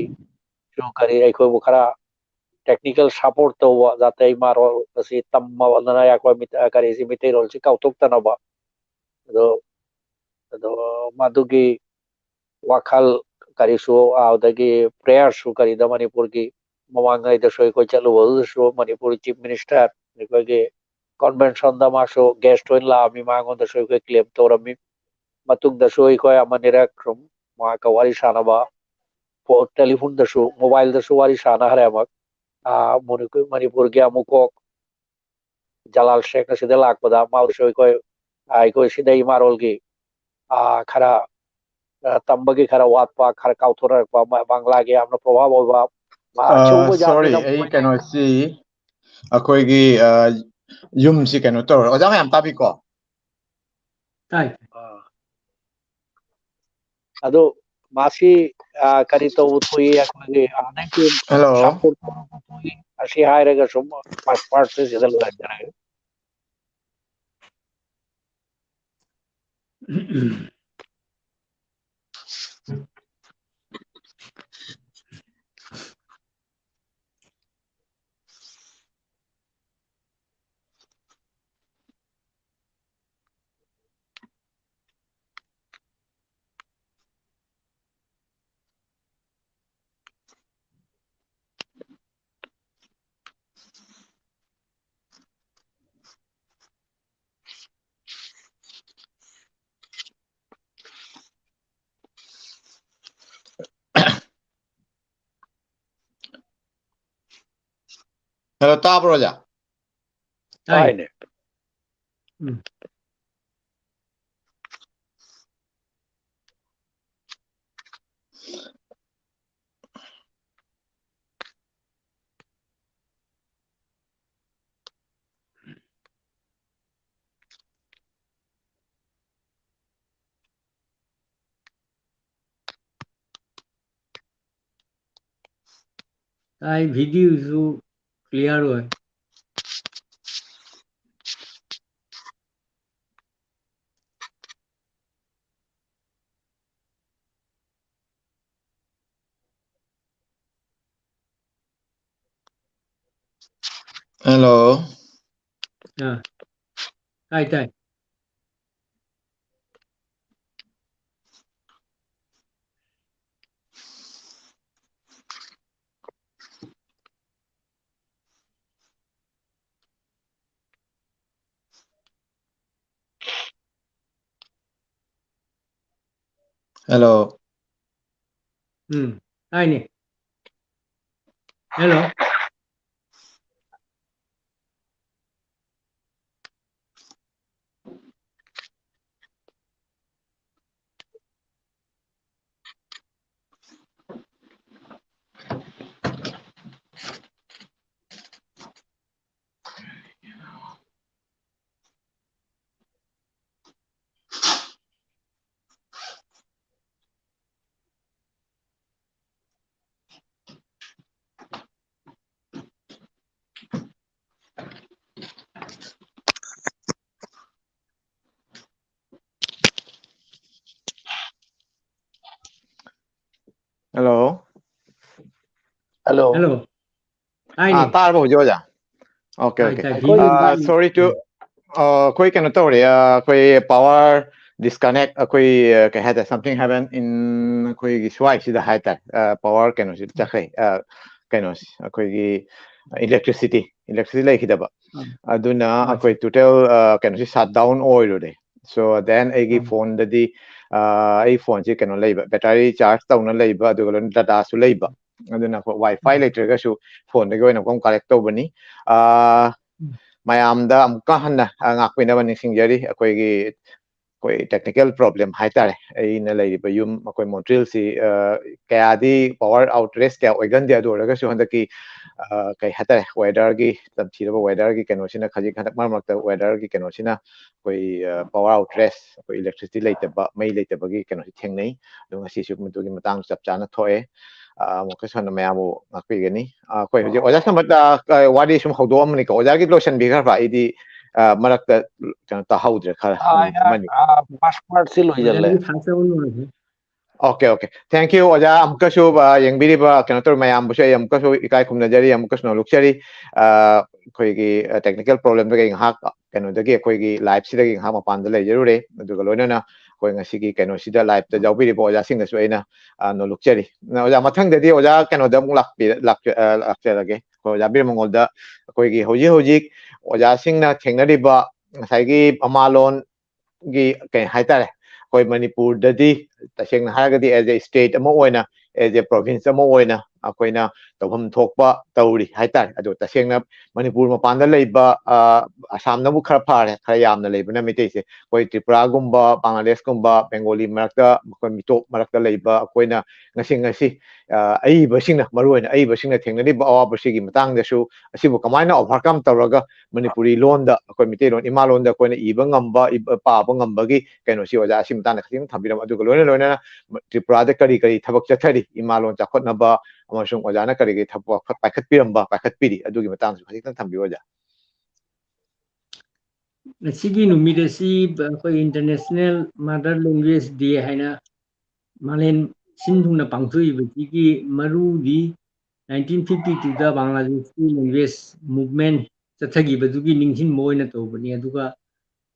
ꯁꯨ ꯀꯔꯤ ꯑꯩꯈꯣꯏꯕꯨ ꯈꯔ ꯇꯦꯛꯅꯤꯀꯦꯜ ꯁꯄꯣꯔꯠ ꯇꯧꯕ, ꯖꯥꯇꯩ ꯃꯔꯣꯜ ꯑꯁꯤ ꯇꯝꯃꯕꯅꯤꯅ ꯑꯩꯈꯣꯏ ꯃꯤꯇ-, ꯀꯔꯤꯁꯤ ꯃꯤꯇꯩꯔꯣꯜꯁꯤ ꯀꯥꯎꯊꯣꯛꯇꯅꯕ꯫ ꯑꯗꯣ, ꯑꯗꯣ ꯃꯗꯨꯒꯤ ꯋꯥꯈꯜ ꯀꯔꯤꯁꯨ, ꯑꯗꯒꯤ ꯄ꯭ꯔꯦꯌꯔꯁꯨ ꯀꯔꯤꯗ ꯃꯅꯤꯄꯨꯔꯒꯤ ꯃꯃꯥꯡꯉꯩꯗꯁꯨ ꯑꯩꯈꯣꯏ ꯆꯠꯂꯨꯕꯗꯨꯗꯁꯨ ꯃꯅꯤꯄꯨꯔꯒꯤ ꯆꯤꯐ ꯃꯤꯅꯤꯁꯇꯔ, ꯑꯩꯈꯣꯏꯒꯤ ꯀꯣꯟꯚꯦꯟꯁꯟꯗ ꯃꯥꯁꯨ ꯒꯦꯁ ꯑꯣꯏꯅ ꯂꯥꯛꯑꯝꯃꯤ, ꯃꯉꯣꯟꯗꯁꯨ ꯑꯩꯈꯣꯏ ꯀ꯭ꯂꯦꯝ ꯇꯧꯔꯝꯃꯤ꯫ ꯃꯇꯨꯡꯗꯁꯨ ꯑꯩꯈꯣꯏ ꯑꯃꯅꯤꯔꯛ ꯁꯨꯝ ꯃꯍꯥꯛꯀ ꯋꯥꯔꯤ ꯁꯥꯟꯅꯕ, ꯐꯣ-, ꯇꯦꯂꯤꯐꯣꯟꯗꯁꯨ, ꯃꯣꯕꯥꯏꯜꯗꯁꯨ ꯋꯥꯔꯤ ꯁꯥꯟꯅꯈ꯭ꯔꯦ ꯑꯃꯨꯛ꯫ ꯑꯥ, ꯃꯅꯤꯄꯨꯔ-, ꯃꯅꯤꯄꯨꯔꯒꯤ ꯑꯃꯨꯛ ꯀꯣꯛ ꯖꯂꯥꯜ ꯁꯦꯈꯅ ꯁꯤꯗ ꯂꯥꯛꯄꯗ ꯃꯥꯕꯨꯁꯨ ꯑꯩꯈꯣꯏ, ꯑꯥ, ꯑꯩꯈꯣꯏ ꯁꯤꯗ ꯏꯃꯥꯔꯣꯜꯒꯤ, ꯑꯥ, ꯈꯔ, ꯑꯥ, ꯇꯝꯕꯒꯤ ꯈꯔ ꯋꯥꯠꯄ, ꯈꯔ ꯀꯥꯎꯊꯣꯔꯛꯄ, ꯃ-, ꯕꯪꯒ꯭ꯂꯥꯒꯤ ꯌꯥꯝꯅ ꯄ꯭ꯔꯣꯚꯥꯕ ꯑꯣꯏꯕ, ꯑꯥ, ꯑ, ꯑꯆꯧꯕ sorry, ꯖꯥꯇꯤꯅ ꯑꯩ ꯃꯣꯏ ꯀꯩꯅꯣꯁꯤ ꯑꯩꯈꯣꯏꯒꯤ, ꯑ, ꯌꯨꯝꯁꯤ ꯀꯩꯅꯣ ꯇꯧꯔꯦ꯫ ꯑꯣꯖꯥ ꯃꯌꯥꯝ ꯇꯥꯕꯤꯀꯣ? ꯇꯥꯏ꯫ ꯑꯥ꯫ ꯑꯗꯨ ꯃꯥꯁꯤ, ꯑ, ꯀꯔꯤ ꯇꯧꯕ ꯊꯣꯛꯏ, ꯑꯩꯈꯣꯏꯒꯤ, ꯑ, ꯅꯪꯒꯤ ꯍꯜꯂꯣ꯫ ꯁꯞꯄꯣꯔꯠ ꯇꯧꯕ ꯊꯣꯛꯏ, ꯑꯁꯤ ꯍꯥꯏꯔꯒ ꯁꯨꯝ ꯐꯥꯔꯁ ꯄꯥꯔꯠꯁꯦ ꯁꯤꯗ ꯂꯣꯏꯁꯤꯟꯖꯔꯒꯦ꯫ ꯍꯜꯂꯣ, ꯇꯥꯕ꯭ꯔꯣ, ꯑꯣꯖꯥ? ꯇꯥꯏ꯫ ꯇꯥꯏꯅꯦ꯫ ꯎꯝ꯫ ꯇꯥꯏ, ꯚꯤꯗꯤꯑꯣꯁꯨ ꯀ꯭ꯂꯤꯌꯥꯔ ꯑꯣꯏ꯫ Hello. ꯑꯥ, ꯇꯥꯏ, ꯇꯥꯏ꯫ Hello. ꯎꯝ, ꯇꯥꯏꯅꯦ꯫ Hello. Hello. Hello. Hello. ꯑꯥ, ꯇꯥꯏꯅꯦ꯫ ꯇꯥꯔꯕꯣ ꯍꯧꯖꯤꯛ, ꯑꯣꯖꯥ? Okay, ꯇꯥꯏ, okay. ꯇꯥꯏ꯫ ꯑꯩꯈꯣꯏ Uh, sorry to, uh, ꯑꯩꯈꯣꯏ ꯀꯩꯅꯣ ꯇꯧꯔꯦ, uh, ꯑꯩꯈꯣꯏ power disconnect, ꯑꯩꯈꯣꯏ, uh, ꯀꯩ ꯍꯥꯏꯇꯥꯔꯦ, something happened in ꯑꯩꯈꯣꯏꯒꯤ ꯁ꯭ꯋꯥꯏꯁꯤꯗ ꯍꯥꯏꯇꯥꯔꯦ, uh, power ꯀꯩꯅꯣꯁꯤ ꯆꯠꯈ꯭ꯔꯦ, uh, ꯀꯩꯅꯣꯁꯤ ꯑꯩꯈꯣꯏꯒꯤ electricity, electricity ꯂꯩꯈꯤꯗꯕ꯫ ꯎꯝ. ꯑꯗꯨꯅ ꯍꯣꯏ꯫ ꯑꯩꯈꯣꯏ total, uh, ꯀꯩꯅꯣꯁꯤ shut down ꯑꯣꯏꯔꯨꯔꯦ꯫ So then ꯑꯩꯒꯤ ꯎꯝ. phoneꯗꯗꯤ, uh, ꯑꯩ phoneꯁꯤ ꯀꯩꯅꯣ ꯂꯩꯕ, battery charge ꯇꯧꯅ ꯂꯩꯕ, ꯑꯗꯨꯒ ꯂꯣꯏꯅ dataꯁꯨ ꯂꯩꯕ꯫ ꯑꯗꯨꯅ ꯑꯩꯈꯣꯏ Wi-Fi ꯎꯝ. ꯂꯩꯇ꯭ꯔꯒꯁꯨ phoneꯗꯒꯤ ꯑꯣꯏꯅ ꯑꯗꯨꯝ collect ꯇꯧꯕꯅꯤ꯫ ꯑꯥ, ꯎꯝ. ꯃꯌꯥꯝꯗ ꯑꯃꯨꯛꯀ ꯍꯟꯅ, ꯑ, ꯉꯥꯛꯄꯤꯅꯕ ꯅꯤꯡꯁꯤꯡꯖꯔꯤ꯫ ꯑꯩꯈꯣꯏꯒꯤ, ꯑꯩꯈꯣꯏ technical problem ꯍꯥꯏꯇꯥꯔꯦ꯫ ꯑꯩꯅ ꯂꯩꯔꯤꯕ ꯌꯨꯝ, ꯑꯩꯈꯣꯏ ꯃꯣꯟꯇ꯭ꯔꯤꯜꯁꯤ, ꯑ, ꯀꯌꯥꯗꯤ power outrage ꯀꯌꯥ ꯑꯣꯏꯒꯟꯗꯦ, ꯑꯗꯨ ꯑꯣꯏꯔꯒꯁꯨ ꯍꯟꯗꯛꯀꯤ, ꯑ, ꯀꯩ ꯍꯥꯏꯇꯥꯔꯦ, weatherꯒꯤ, ꯇꯝꯊꯤꯔꯕ weatherꯒꯤ ꯀꯩꯅꯣꯁꯤꯅ ꯈꯖꯤꯛ ꯍꯟꯗꯛ ꯃꯔꯛ ꯃꯔꯛꯇ weatherꯒꯤ ꯀꯩꯅꯣꯁꯤꯅ ꯑꯩꯈꯣꯏ, ꯑ, power outrage, ꯑꯩꯈꯣꯏ electricity ꯂꯩꯇꯕ, ꯃꯩ ꯂꯩꯇꯕꯒꯤ ꯀꯩꯅꯣꯁꯤ ꯊꯦꯡꯅꯩ꯫ ꯑꯗꯣ ꯉꯁꯤꯁꯨ ꯃꯗꯨꯒꯤ ꯃꯇꯥꯡ ꯆꯞ ꯆꯥꯅ ꯊꯣꯛꯑꯦ꯫ ꯑ, ꯑꯃꯨꯛꯀꯁꯨ ꯍꯟꯅ ꯃꯌꯥꯝꯕꯨ ꯉꯥꯛꯄꯤꯒꯅꯤ꯫ ꯑ, ꯑꯩꯈꯣꯏ ꯍꯧꯖꯤꯛ ꯑꯣꯖꯥ ꯁꯃꯠ, ꯑ, ꯀ-, ꯋꯥꯔꯤ ꯁꯨꯝ ꯍꯧꯗꯣꯛꯑꯝꯕꯅꯤꯀꯣ꯫ ꯑꯣꯖꯥꯒꯤꯗꯤ ꯂꯣꯏꯁꯤꯟꯕꯤꯈ꯭ꯔꯕ? ꯑꯩꯗꯤ, ꯑ, ꯃꯔꯛꯇ ꯀꯩꯅꯣ ꯇꯥꯍꯧꯗ꯭ꯔꯦ, ꯈꯔ ꯑꯥ, ꯃꯤꯅꯤꯠ ꯑꯃꯅꯤ꯫ ꯑꯥ, first partꯁꯤ ꯂꯣꯏꯁꯤꯜꯂꯦ꯫ ꯑꯣꯖꯥꯒꯤ first round ꯂꯣꯏꯈ꯭ꯔꯦ꯫ Okay, okay, thank you ꯑꯣꯖꯥ꯫ ꯑꯃꯨꯛꯀꯁꯨ ꯑ, ꯌꯦꯡꯕꯤꯔꯤꯕ ꯀꯩꯅꯣ ꯇꯧꯔ ꯃꯌꯥꯝꯕꯨꯁꯨ ꯑꯩ ꯑꯃꯨꯛꯀꯁꯨ ꯏꯀꯥꯏ ꯈꯨꯝꯅꯖꯔꯤ, ꯑꯃꯨꯛꯀꯁꯨ ꯅꯣꯂꯨꯛꯆꯔꯤ꯫ ꯑ, ꯑꯩꯈꯣꯏꯒꯤ technical problemꯗꯒꯤ ꯉꯥꯏꯍꯥꯛ ꯀꯩꯅꯣꯗꯒꯤ ꯑꯩꯈꯣꯏꯒꯤ liveꯁꯤꯗꯒꯤ ꯉꯥꯏꯍꯥꯛ ꯃꯄꯥꯟꯗ ꯂꯩꯖꯔꯨꯔꯦ꯫ ꯑꯗꯨꯒ ꯂꯣꯏꯅꯅ ꯑꯩꯈꯣꯏ ꯉꯁꯤꯒꯤ ꯀꯩꯅꯣꯁꯤꯗ liveꯇ ꯌꯥꯎꯕꯤꯔꯤꯕ ꯑꯣꯖꯥꯁꯤꯡꯗꯁꯨ ꯑꯩꯅ ꯑ, ꯅꯣꯂꯨꯛꯆꯔꯤ꯫ ꯑꯣꯖꯥ, ꯃꯊꯪꯗꯗꯤ ꯑꯣꯖꯥ ꯀꯩꯅꯣꯗ ꯑꯃꯨꯛ ꯂꯥꯛꯄꯤ- ꯂꯥꯛꯆ- ꯑ, ꯂꯥꯛꯆꯔꯒꯦ꯫ ꯑꯩꯈꯣꯏ ꯑꯣꯖꯥ ꯕꯤꯔꯃꯉꯣꯜꯗ ꯑꯩꯈꯣꯏꯒꯤ ꯍꯧꯖꯤꯛ ꯍꯧꯖꯤꯛ ꯑꯣꯖꯥꯁꯤꯡꯅ ꯊꯦꯡꯅꯔꯤꯕ ꯉꯁꯥꯏꯒꯤ ꯃꯃꯥꯂꯣꯟꯒꯤ ꯀꯩ ꯍꯥꯏꯇꯥꯔꯦ, ꯑꯩꯈꯣꯏ ꯃꯅꯤꯄꯨꯔꯗꯗꯤ ꯇꯁꯦꯡꯅ ꯍꯥꯏꯔꯒꯗꯤ as a state ꯑꯃ ꯑꯣꯏꯅ, as a province ꯑꯃ ꯑꯣꯏꯅ ꯑꯩꯈꯣꯏꯅ ꯇꯧꯐꯝ ꯊꯣꯛꯄ ꯇꯧꯔꯤ ꯍꯥꯏꯇꯥꯔꯦ꯫ ꯑꯗꯣ ꯇꯁꯦꯡꯅ ꯃꯅꯤꯄꯨꯔ ꯃꯄꯥꯟꯗ ꯂꯩꯕ ꯑ, ꯑꯁꯥꯝꯅꯕꯨ ꯈꯔ ꯐꯔꯦ, ꯈꯔ ꯌꯥꯝꯅ ꯂꯩꯕꯅ ꯃꯩꯇꯩꯁꯦ꯫ ꯑꯩꯈꯣꯏ ꯇ꯭ꯔꯤꯄꯨꯔꯥꯒꯨꯝꯕ, ꯕꯪꯒ꯭ꯂꯥꯗꯦꯁꯀꯨꯝꯕ, ꯕꯦꯡꯒꯣꯂꯤ ꯃꯔꯛꯇ, ꯑꯩꯈꯣꯏ ꯃꯤꯇꯣꯞ ꯃꯔꯛꯇ ꯂꯩꯕ ꯑꯩꯈꯣꯏꯅ ꯉꯁꯤ ꯉꯁꯤ ꯑ, ꯑꯏꯕꯁꯤꯡꯅ, ꯃꯔꯨꯑꯣꯏꯅ ꯑꯏꯕꯁꯤꯡꯅ ꯊꯦꯡꯅꯔꯤꯕ ꯑꯋꯥꯕꯁꯤꯒꯤ ꯃꯇꯥꯡꯗꯁꯨ, ꯑꯁꯤꯕꯨ ꯀꯃꯥꯏꯅ overcome ꯇꯧꯔꯒ ꯃꯅꯤꯄꯨꯔꯤ ꯂꯣꯟꯗ, ꯑꯩꯈꯣꯏ ꯃꯤꯇꯩꯂꯣꯟ ꯏꯃꯥ ꯂꯣꯟꯗ ꯑꯩꯈꯣꯏꯅ ꯏꯕ ꯉꯝꯕ, ꯏꯕ- ꯄꯥꯕ ꯉꯝꯕꯒꯤ ꯀꯩꯅꯣꯁꯤ ꯑꯣꯖꯥ ꯑꯁꯤ ꯃꯇꯥꯡꯗ ꯈꯤꯇꯪ ꯊꯝꯕꯤꯔꯝꯃꯨ꯫ ꯑꯗꯨꯒ ꯂꯣꯏꯅ ꯂꯣꯏꯅꯅ ꯇ꯭ꯔꯤꯄꯨꯔꯥꯗ ꯀꯔꯤ ꯀꯔꯤ ꯊꯕꯛ ꯆꯠꯊꯔꯤ, ꯏꯃꯥ ꯂꯣꯟ ꯆꯥꯎꯈꯠꯅꯕ ꯑꯃꯁꯨꯡ ꯑꯣꯖꯥꯅ ꯀꯔꯤ ꯀꯔꯤ ꯊꯕꯛ ꯄꯥꯏꯈꯠꯄꯤꯔꯝꯕ, ꯄꯥꯏꯈꯠꯄꯤꯔꯤ, ꯑꯗꯨꯒꯤ ꯃꯇꯥꯡꯁꯨ ꯈꯖꯤꯛꯇꯪ ꯊꯝꯕꯤꯌꯨ ꯑꯣꯖꯥ꯫ ꯉꯁꯤꯒꯤ ꯅꯨꯃꯤꯠ ꯑꯁꯤ ꯑꯩꯈꯣꯏ International Mother Language Day ꯍꯥꯏꯅ ꯃꯥꯂꯦꯝ ꯁꯤꯟ ꯊꯨꯡꯅ ꯄꯥꯡꯊꯣꯛꯏꯕꯁꯤꯒꯤ ꯃꯔꯨꯗꯤ nineteen fifty twoꯗ ꯕꯪꯒ꯭ꯂꯥꯗꯦꯁꯀꯤ language movement ꯆꯠꯊꯈꯤꯕꯗꯨꯒꯤ ꯅꯤꯡꯁꯤꯡꯕ ꯑꯣꯏꯅ ꯇꯧꯕꯅꯤ꯫ ꯑꯗꯨꯒ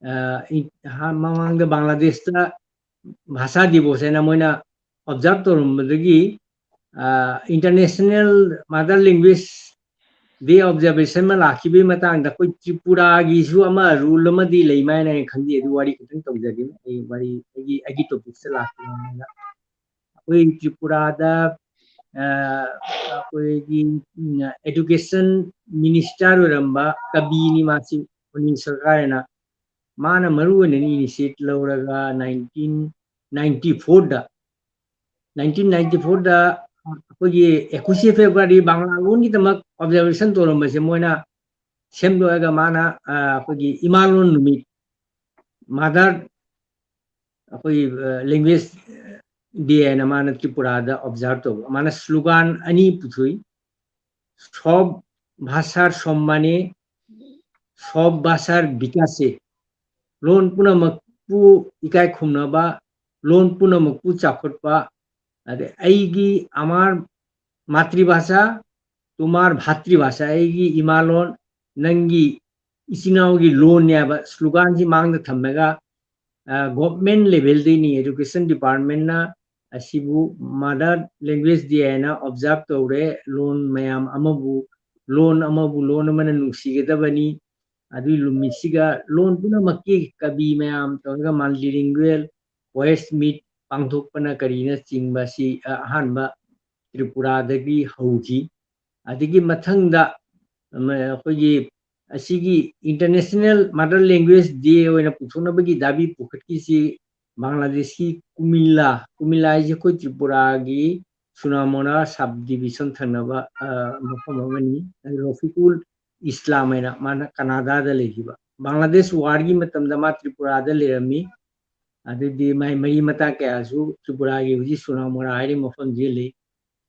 ꯑ, ꯏ- ꯍꯥ- ꯃꯃꯥꯡꯗ ꯕꯪꯒ꯭ꯂꯥꯗꯦꯁꯇ ꯚꯥꯁꯥ ꯗꯤꯕꯣꯁ ꯍꯥꯏꯅ ꯃꯣꯏꯅ observe ꯇꯧꯔꯝꯕꯗꯒꯤ International Mother Language Day observation ꯑꯃ ꯂꯥꯛꯈꯤꯕꯒꯤ ꯃꯇꯥꯡꯗ ꯑꯩꯈꯣꯏ ꯇ꯭ꯔꯤꯄꯨꯔꯥꯒꯤꯁꯨ ꯑꯃ rule ꯑꯃꯗꯤ ꯂꯩ ꯃꯥꯏꯅ ꯑꯩꯅ ꯈꯟꯖꯩ꯫ ꯑꯗꯨ ꯋꯥꯔꯤ ꯈꯤꯇꯪ ꯇꯧꯖꯒꯦ꯫ ꯑꯩ ꯋꯥꯔꯤ ꯑꯩꯒꯤ ꯑꯩꯒꯤ topicꯁꯇ ꯂꯥꯛꯄꯅꯤꯅ ꯑꯩꯈꯣꯏ ꯇ꯭ꯔꯤꯄꯨꯔꯥꯗ ꯑ, ꯑꯩꯈꯣꯏꯒꯤ education minister ꯑꯣꯏꯔꯝꯕ ꯀꯕꯤꯅꯤ ꯃꯥꯁꯤ, ꯑꯅꯤꯜ ꯁꯔꯀꯥꯔꯅ ꯃꯥꯅ ꯃꯔꯨ ꯑꯣꯏꯅ initiate ꯂꯧꯔꯒ nineteen ninety fourꯗ nineteen ninety fourꯗ ꯑꯩꯈꯣꯏꯒꯤ ꯏꯀꯨꯏꯁ ꯐꯦꯕ꯭ꯔꯨꯋꯥꯔꯤ ꯕꯪꯒ꯭ꯂꯥ ꯂꯣꯟꯒꯤꯗꯃꯛ observation ꯇꯧꯔꯝꯕꯁꯦ ꯃꯣꯏꯅ ꯁꯦꯝꯗꯣꯛꯑꯒ ꯃꯥꯅ ꯑ, ꯑꯩꯈꯣꯏꯒꯤ ꯏꯃꯥꯂꯣꯟ ꯅꯨꯃꯤꯠ, mother ꯑꯩꯈꯣꯏꯒꯤ language day ꯍꯥꯏꯅ ꯃꯥꯅ ꯇ꯭ꯔꯤꯄꯨꯔꯥꯗ observe ꯇꯧꯕ꯫ ꯃꯥꯅ slogan ꯑꯅꯤ ꯄꯨꯊꯣꯛꯏ, সব ভাষার সম্মানে, সব ভাষার বিকাশে, ꯂꯣꯟ ꯄꯨꯝꯅꯃꯛꯄꯨ ꯏꯀꯥꯏ ꯈꯨꯝꯅꯕ, ꯂꯣꯟ ꯄꯨꯝꯅꯃꯛꯄꯨ ꯆꯥꯎꯈꯠꯄ, ꯑꯗꯩ ꯑꯩꯒꯤ ꯑꯃꯥꯔ ꯃꯥꯇ꯭ꯔꯤꯚꯥꯁꯥ, ꯇꯨꯃꯥꯔ ꯚꯥꯇ꯭ꯔꯤꯚꯥꯁꯥ, ꯑꯩꯒꯤ ꯏꯃꯥꯂꯣꯟ, ꯅꯪꯒꯤ ꯏꯆꯤꯟ ꯏꯅꯥꯎꯒꯤ ꯂꯣꯟꯅꯦ ꯍꯥꯏꯕ ꯁ꯭ꯂꯣꯒꯥꯟꯁꯤ ꯃꯥꯡꯗ ꯊꯝꯃꯒ, ꯒꯣꯚꯔꯟꯃꯦꯟꯠ ꯂꯦꯚꯦꯜꯗꯩꯅꯤ, ꯏꯗꯨꯀꯦꯁꯟ ꯗꯤꯄꯥꯔꯠꯃꯦꯟꯠꯅ ꯑꯁꯤꯕꯨ ꯃꯥꯗꯔ ꯂꯦꯡꯒ꯭ꯋꯦꯖ ꯗꯦ ꯍꯥꯏꯅ ꯑꯣꯕꯖꯥꯔꯕ ꯇꯧꯔꯦ꯫ ꯂꯣꯟ ꯃꯌꯥꯝ ꯑꯃꯕꯨ, ꯂꯣꯟ ꯑꯃꯕꯨ ꯂꯣꯟ ꯑꯃꯅ ꯅꯨꯡꯁꯤꯒꯗꯕꯅꯤ꯫ ꯑꯗꯨꯒꯤ ꯅꯨꯃꯤꯠꯁꯤꯒ ꯂꯣꯟ ꯄꯨꯝꯅꯃꯛꯀꯤ ꯀꯕꯤ ꯃꯌꯥꯝ ꯇꯧꯔꯒ multilingual poets meet ꯄꯥꯡꯊꯣꯛꯄꯅ ꯀꯔꯤꯅꯆꯤꯡꯕ ꯑꯁꯤ, ꯑ, ꯑꯍꯥꯟꯕ ꯇ꯭ꯔꯤꯄꯨꯔꯥꯗꯒꯤ ꯍꯧꯈꯤ꯫ ꯑꯗꯒꯤ ꯃꯊꯪꯗ, ꯑꯃ, ꯑꯩꯈꯣꯏꯒꯤ ꯑꯁꯤꯒꯤ ꯏꯟꯇꯔꯅꯦꯁꯅꯦꯜ ꯃꯥꯗꯔ ꯂꯦꯡꯒ꯭ꯋꯦꯖ ꯗꯦ ꯑꯣꯏꯅ ꯄꯨꯊꯣꯛꯅꯕꯒꯤ ꯗꯥꯕꯤ ꯄꯨꯈꯠꯈꯤꯁꯤ ꯕꯪꯒ꯭ꯂꯥꯗꯦꯁꯀꯤ ꯀꯨꯃꯤꯜꯂꯥ, ꯀꯨꯃꯤꯜꯂꯥ ꯍꯥꯏꯁꯦ ꯑꯩꯈꯣꯏ ꯇ꯭ꯔꯤꯄꯨꯔꯥꯒꯤ ꯁꯨꯅꯥꯃꯣꯅꯥ ꯁꯕ ꯗꯤꯕꯤꯖꯟ ꯊꯪꯅꯕ, ꯑ, ꯃꯐꯝ ꯑꯃꯅꯤ꯫ ꯑꯗꯨ ꯔꯣꯐꯤꯀꯨꯜ ꯏꯁꯂꯥꯝ ꯍꯥꯏꯅ ꯃꯥꯅ ꯀꯅꯥꯗꯥꯗ ꯂꯩꯈꯤꯕ꯫ ꯕꯪꯒ꯭ꯂꯥꯗꯦꯁ ꯋꯥꯔꯒꯤ ꯃꯇꯝꯗ ꯃꯥ ꯇ꯭ꯔꯤꯄꯨꯔꯥꯗ ꯂꯩꯔꯝꯃꯤ꯫ ꯑꯗꯨꯗꯤ ꯃꯥꯏ ꯃꯔꯤ ꯃꯇꯥ ꯀꯌꯥꯁꯨ ꯇ꯭ꯔꯤꯄꯨꯔꯥꯒꯤ ꯍꯧꯖꯤꯛ ꯁꯨꯅꯥꯃꯣꯅꯥ ꯍꯥꯏꯔꯤꯕ ꯃꯐꯝꯁꯤꯗ ꯂꯩ꯫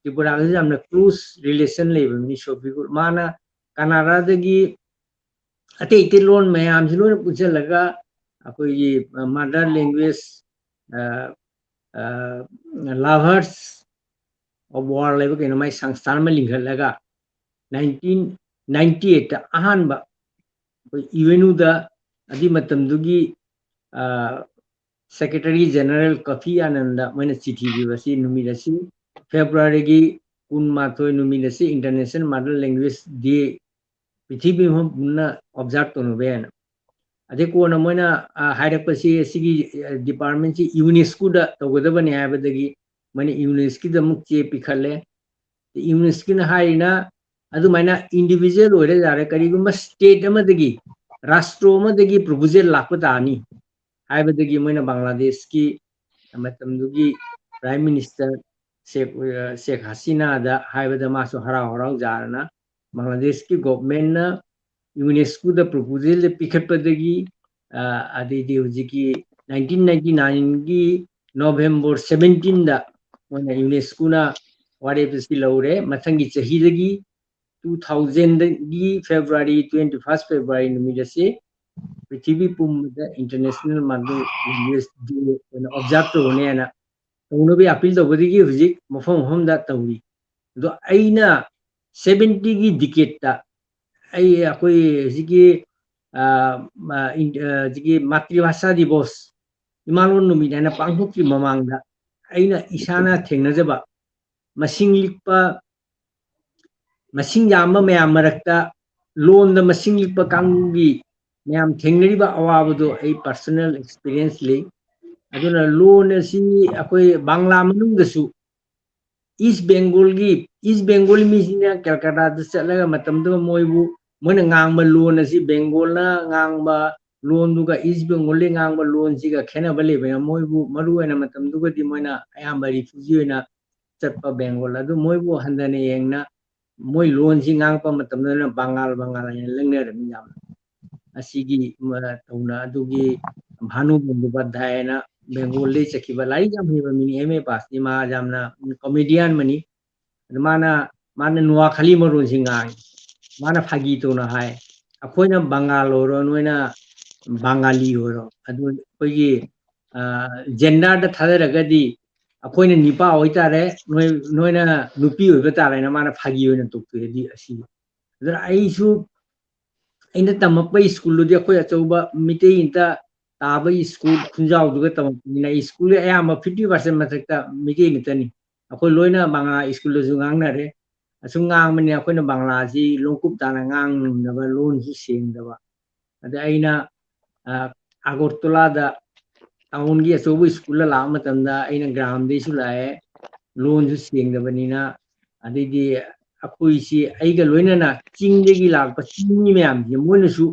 ꯇ꯭ꯔꯤꯄꯨꯔꯥꯒꯁꯨ ꯌꯥꯝꯅ ꯀ꯭ꯂꯣꯁ ꯔꯤꯂꯦꯁꯟ ꯂꯩꯕ ꯃꯤ ꯁꯣꯐꯤꯀꯨꯜ꯫ ꯃꯥꯅ ꯀꯅꯥꯗꯥꯗꯒꯤ ꯑꯇꯩ ꯑꯇꯩ ꯂꯣꯟ ꯃꯌꯥꯝꯁꯤ ꯂꯣꯏꯅ ꯄꯨꯟꯁꯤꯜꯂꯒ ꯑꯩꯈꯣꯏꯒꯤ ꯃꯥꯗꯔ ꯂꯦꯡꯒ꯭ꯋꯦꯖ, ꯑ, ꯑ, ꯂꯚꯔꯁ ꯑꯣꯐ ꯋꯥꯔꯜ ꯍꯥꯏꯕ ꯀꯩꯅꯣ ꯃꯥꯏ ꯁꯪꯁꯊꯥꯟ ꯑꯃ ꯂꯤꯡꯈꯠꯂꯒ ꯅꯥꯏꯟꯇꯤꯟ ꯅꯥꯏꯟꯇꯤ ꯑꯩꯠꯇ ꯑꯍꯥꯟꯕ ꯑꯩꯈꯣꯏ ꯌꯨ ꯑꯦꯟ ꯎꯗ ꯑꯗꯨꯒꯤ ꯃꯇꯝꯗꯨꯒꯤ, ꯑ, ꯁꯦꯀ꯭ꯔꯦꯇꯔꯤ ꯖꯦꯅꯔꯦꯜ ꯀꯣꯐꯤ ꯑꯅꯟꯗ ꯃꯣꯏꯅ ꯆꯤꯊꯤ ꯄꯤꯕ ꯑꯁꯤ ꯅꯨꯃꯤꯠ ꯑꯁꯤ ꯐꯦꯕ꯭ꯔꯨꯋꯥꯔꯤꯒꯤ ꯀꯨꯟꯃꯥꯊꯣꯏ ꯅꯨꯃꯤꯠ ꯑꯁꯤ ꯏꯟꯇꯔꯅꯦꯁꯅꯦꯜ ꯃꯥꯗꯔ ꯂꯦꯡꯒ꯭ꯋꯦꯖ ꯗꯦ ꯄ꯭ꯔꯤꯊꯤꯕꯤ ꯃꯄꯨꯝꯅ ꯑꯣꯕꯖꯥꯔꯕ ꯇꯧꯅꯕ ꯍꯥꯏꯅ꯫ ꯑꯗꯩ ꯀꯣꯟꯅ ꯃꯣꯏꯅ, ꯑ, ꯍꯥꯏꯔꯛꯄꯁꯤ ꯁꯤꯒꯤ, ꯑ, ꯗꯤꯄꯥꯔꯠꯃꯦꯟꯁꯤ ꯌꯨꯅꯦꯁꯀꯣꯗ ꯇꯧꯒꯗꯕꯅꯤ ꯍꯥꯏꯕꯗꯒꯤ ꯃꯣꯏꯅ ꯌꯨꯅꯦꯁꯀꯤꯗ ꯑꯃꯨꯛ ꯆꯦ ꯄꯤꯈꯠꯂꯦ꯫ ꯌꯨꯅꯦꯁꯀꯤꯅ ꯍꯥꯏꯔꯤꯅ ꯑꯗꯨꯃꯥꯏꯅ ꯏꯟꯗꯤꯚꯤꯖꯨꯋꯦꯜ ꯑꯣꯏꯔ ꯌꯥꯔꯦ, ꯀꯔꯤꯒꯨꯝꯕ ꯁ꯭ꯇꯦꯠ ꯑꯃꯗꯒꯤ, ꯔꯥꯁꯇ꯭ꯔꯣ ꯑꯃꯗꯒꯤ ꯄ꯭ꯔꯣꯄꯣꯖꯦꯜ ꯂꯥꯛꯄ ꯇꯥꯅꯤ ꯍꯥꯏꯕꯗꯒꯤ ꯃꯣꯏꯅ ꯕꯪꯒ꯭ꯂꯥꯗꯦꯁꯀꯤ ꯃꯇꯝꯗꯨꯒꯤ ꯄ꯭ꯔꯥꯏꯝ ꯃꯤꯅꯤꯁꯇꯔ ꯁꯦꯈ, ꯑ, ꯁꯦꯈ ꯍꯁꯤꯅꯥꯗ ꯍꯥꯏꯕꯗ ꯃꯥꯁꯨ ꯍꯔꯥꯎ ꯍꯔꯥꯎ ꯌꯥꯔꯅ ꯕꯪꯒ꯭ꯂꯥꯗꯦꯁꯀꯤ ꯒꯣꯚꯔꯟꯃꯦꯟꯠꯅ ꯌꯨꯅꯦꯁꯀꯣꯗ ꯄ꯭ꯔꯣꯄꯣꯖꯦꯜꯁꯦ ꯄꯤꯈꯠꯄꯗꯒꯤ, ꯑ, ꯑꯗꯩꯗꯤ ꯍꯧꯖꯤꯛꯀꯤ ꯅꯥꯏꯟꯇꯤꯟ ꯅꯥꯏꯟꯇꯤ ꯅꯥꯏꯟꯒꯤ ꯅꯣꯚꯦꯝꯕꯔ ꯁꯕꯦꯟꯇꯤꯟꯗ ꯃꯣꯏꯅ ꯌꯨꯅꯦꯁꯀꯣꯅ ꯋꯥꯔꯦꯞ ꯑꯁꯤ ꯂꯧꯔꯦ꯫ ꯃꯊꯪꯒꯤ ꯆꯍꯤꯗꯒꯤ ꯇꯨ ꯊꯥꯎꯖꯟꯗꯒꯤ ꯐꯦꯕ꯭ꯔꯨꯋꯥꯔꯤ, ꯇ꯭ꯋꯦꯟꯇꯤ ꯐꯥꯔꯁ ꯐꯦꯕ꯭ꯔꯨꯋꯥꯔꯤ ꯅꯨꯃꯤꯠ ꯑꯁꯤ ꯄ꯭ꯔꯤꯊꯤꯕꯤ ꯄꯨꯝꯕꯗ International Manipuri Language Day ꯑꯣꯏꯅ observe ꯇꯧꯒꯅꯤ ꯍꯥꯏꯅ ꯇꯧꯅꯕꯒꯤ appeal ꯇꯧꯕꯗꯒꯤ ꯍꯧꯖꯤꯛ ꯃꯐꯝ ꯃꯐꯝꯗ ꯇꯧꯔꯤ꯫ ꯑꯗꯣ ꯑꯩꯅ seventy ꯒꯤ decade ꯇ ꯑꯩ, ꯑꯩꯈꯣꯏ ꯍꯧꯖꯤꯛꯀꯤ, ꯑ, ꯑ, ꯏꯟ-, ꯑ, ꯍꯧꯖꯤꯛꯀꯤ ꯃꯥꯇ꯭ꯔꯤꯚꯥꯁꯥ ꯗꯤꯕꯣꯁ, ꯏꯃꯥꯂꯣꯟ ꯅꯨꯃꯤꯠ ꯍꯥꯏꯅ ꯄꯥꯡꯊꯣꯛꯇ꯭ꯔꯤ ꯃꯃꯥꯡꯗ ꯑꯩꯅ ꯏꯁꯥꯅ ꯊꯦꯡꯅꯖꯕ ꯃꯁꯤꯡ ꯂꯤꯛꯄ, ꯃꯁꯤꯡ ꯌꯥꯝꯕ ꯃꯌꯥꯝ ꯃꯔꯛꯇ ꯂꯣꯟꯗ ꯃꯁꯤꯡ ꯂꯤꯛꯄ ꯀꯥꯡꯕꯨꯒꯤ ꯃꯌꯥꯝ ꯊꯦꯡꯅꯔꯤꯕ ꯑꯋꯥꯕꯗꯣ ꯑꯩ personal experience ꯂꯩ꯫ ꯑꯗꯨꯅ ꯂꯣꯟ ꯑꯁꯤ ꯑꯩꯈꯣꯏ ꯕꯪꯒ꯭ꯂꯥ ꯃꯅꯨꯡꯗꯁꯨ East Bengal ꯒꯤ, East Bengal ꯃꯤꯁꯤꯡꯅ ꯀꯜꯀꯇꯥꯗ ꯆꯠꯂꯒ ꯃꯇꯝꯗꯨꯗ ꯃꯣꯏꯕꯨ, ꯃꯣꯏꯅ ꯉꯥꯡꯕ ꯂꯣꯟ ꯑꯁꯤ ꯕꯦꯡꯒꯣꯜꯅ ꯉꯥꯡꯕ ꯂꯣꯟꯗꯨꯒ East Bengal ꯗ ꯉꯥꯡꯕ ꯂꯣꯟꯁꯤꯒ ꯈꯦꯠꯅꯕ ꯂꯩꯕꯅ ꯃꯣꯏꯕꯨ ꯃꯔꯨ ꯑꯣꯏꯅ ꯃꯇꯝꯗꯨꯒꯗꯤ ꯃꯣꯏꯅ ꯑꯌꯥꯝꯕ refugee ꯑꯣꯏꯅ ꯆꯠꯄ ꯕꯦꯡꯒꯣꯜ ꯑꯗꯨ ꯃꯣꯏꯕꯨ ꯍꯟꯊꯅ ꯌꯦꯡꯅ ꯃꯣꯏ ꯂꯣꯟꯁꯤ ꯉꯥꯡꯉꯛꯄ ꯃꯇꯝꯗꯅ ꯕꯪꯒꯥꯜ, ꯕꯪꯒꯥꯜ ꯍꯥꯏꯅ ꯂꯪꯅꯔꯝꯃꯤ ꯌꯥꯝꯅ꯫ ꯑꯁꯤꯒꯤ ꯃ-, ꯇꯧꯅ ꯑꯗꯨꯒꯤ ꯚꯥꯅꯨ ꯕꯟꯗꯣꯄꯥꯙ꯭ꯌꯥꯌꯅ ꯕꯦꯡꯒꯣꯜꯗꯒꯤ ꯆꯠꯈꯤꯕ ꯂꯥꯏꯔꯤꯛ ꯌꯥꯝ ꯍꯩꯕ ꯃꯤꯅꯤ, M A pass ꯅꯤ, ꯃꯥ ꯌꯥꯝꯅ comedian ꯑꯃꯅꯤ꯫ ꯑꯗꯨ ꯃꯥꯅ, ꯃꯥꯅ ꯅꯨꯋꯥꯈꯂꯤ ꯃꯔꯣꯟꯁꯤ ꯉꯥꯡꯉꯤ꯫ ꯃꯥꯅ ꯐꯥꯒꯤ ꯇꯧꯅ ꯍꯥꯏ, "ꯑꯩꯈꯣꯏꯅ ꯕꯪꯒꯥꯜ ꯑꯣꯏꯔꯣ, ꯅꯣꯏꯅ ꯕꯪꯒꯥꯂꯤ ꯑꯣꯏꯔꯣ, ꯑꯗꯨ ꯑꯩꯈꯣꯏꯒꯤ, ꯑ, gender ꯗ ꯊꯥꯗꯔꯒꯗꯤ ꯑꯩꯈꯣꯏꯅ ꯅꯤꯄꯥ ꯑꯣꯏꯇꯥꯔꯦ, ꯅꯣꯏ, ꯅꯣꯏꯅ ꯅꯨꯄꯤ ꯑꯣꯏꯕ ꯇꯥꯔꯦꯅ" ꯃꯥꯅ ꯐꯥꯒꯤ ꯑꯣꯏꯅ ꯇꯧꯊꯣꯛꯑꯦ꯫ ꯑꯗꯨ ꯑꯁꯤ, ꯑꯗꯨꯅ ꯑꯩꯁꯨ, ꯑꯩꯅ ꯇꯝꯃꯛꯄ school ꯗꯨꯗꯤ ꯑꯩꯈꯣꯏ ꯑꯆꯧꯕ ꯃꯤꯇꯩ ꯉꯥꯛꯇ ꯇꯥꯕ school ꯈꯨꯟꯖꯥꯎꯗꯨꯒ ꯇꯝꯃꯛꯄꯅꯤꯅ, school ꯗꯤ ꯑꯌꯥꯝꯕ fifty percent ꯃꯊꯛꯇ ꯃꯤꯇꯩ ꯉꯥꯛꯇꯅꯤ꯫ ꯑꯩꯈꯣꯏ ꯂꯣꯏꯅ ꯕꯪꯒꯥꯂꯤ school ꯗꯁꯨ ꯉꯥꯡꯅꯔꯦ꯫ ꯑꯁꯨꯝ ꯉꯥꯡꯕꯅꯤ ꯑꯩꯈꯣꯏꯅ ꯕꯪꯒꯥꯂꯤꯁꯤ ꯂꯣꯟꯀꯨꯞ ꯇꯥꯅ ꯉꯥꯡ ꯉꯝꯗꯕ, ꯂꯣꯟꯁꯨ ꯁꯦꯡꯗꯕ꯫ ꯑꯗ ꯑꯩꯅ, ꯑ, ꯑꯒꯔꯇꯂꯥꯗ town ꯒꯤ ꯑꯆꯧꯕ school ꯗ ꯂꯥꯛꯄ ꯃꯇꯝꯗ ꯑꯩꯅ ꯒ꯭ꯔꯥꯝꯗꯩꯁꯨ ꯂꯥꯛꯑꯦ, ꯂꯣꯟꯁꯨ ꯁꯦꯡꯗꯕꯅꯤꯅ꯫ ꯑꯗꯩꯗꯤ ꯑꯩꯈꯣꯏꯁꯤ ꯑꯩꯒ ꯂꯣꯏꯅꯅ ꯆꯤꯡꯗꯒꯤ ꯂꯥꯛꯄ ꯆꯤꯡꯃꯤ ꯃꯌꯥꯝꯁꯦ ꯃꯣꯏꯅꯁꯨ,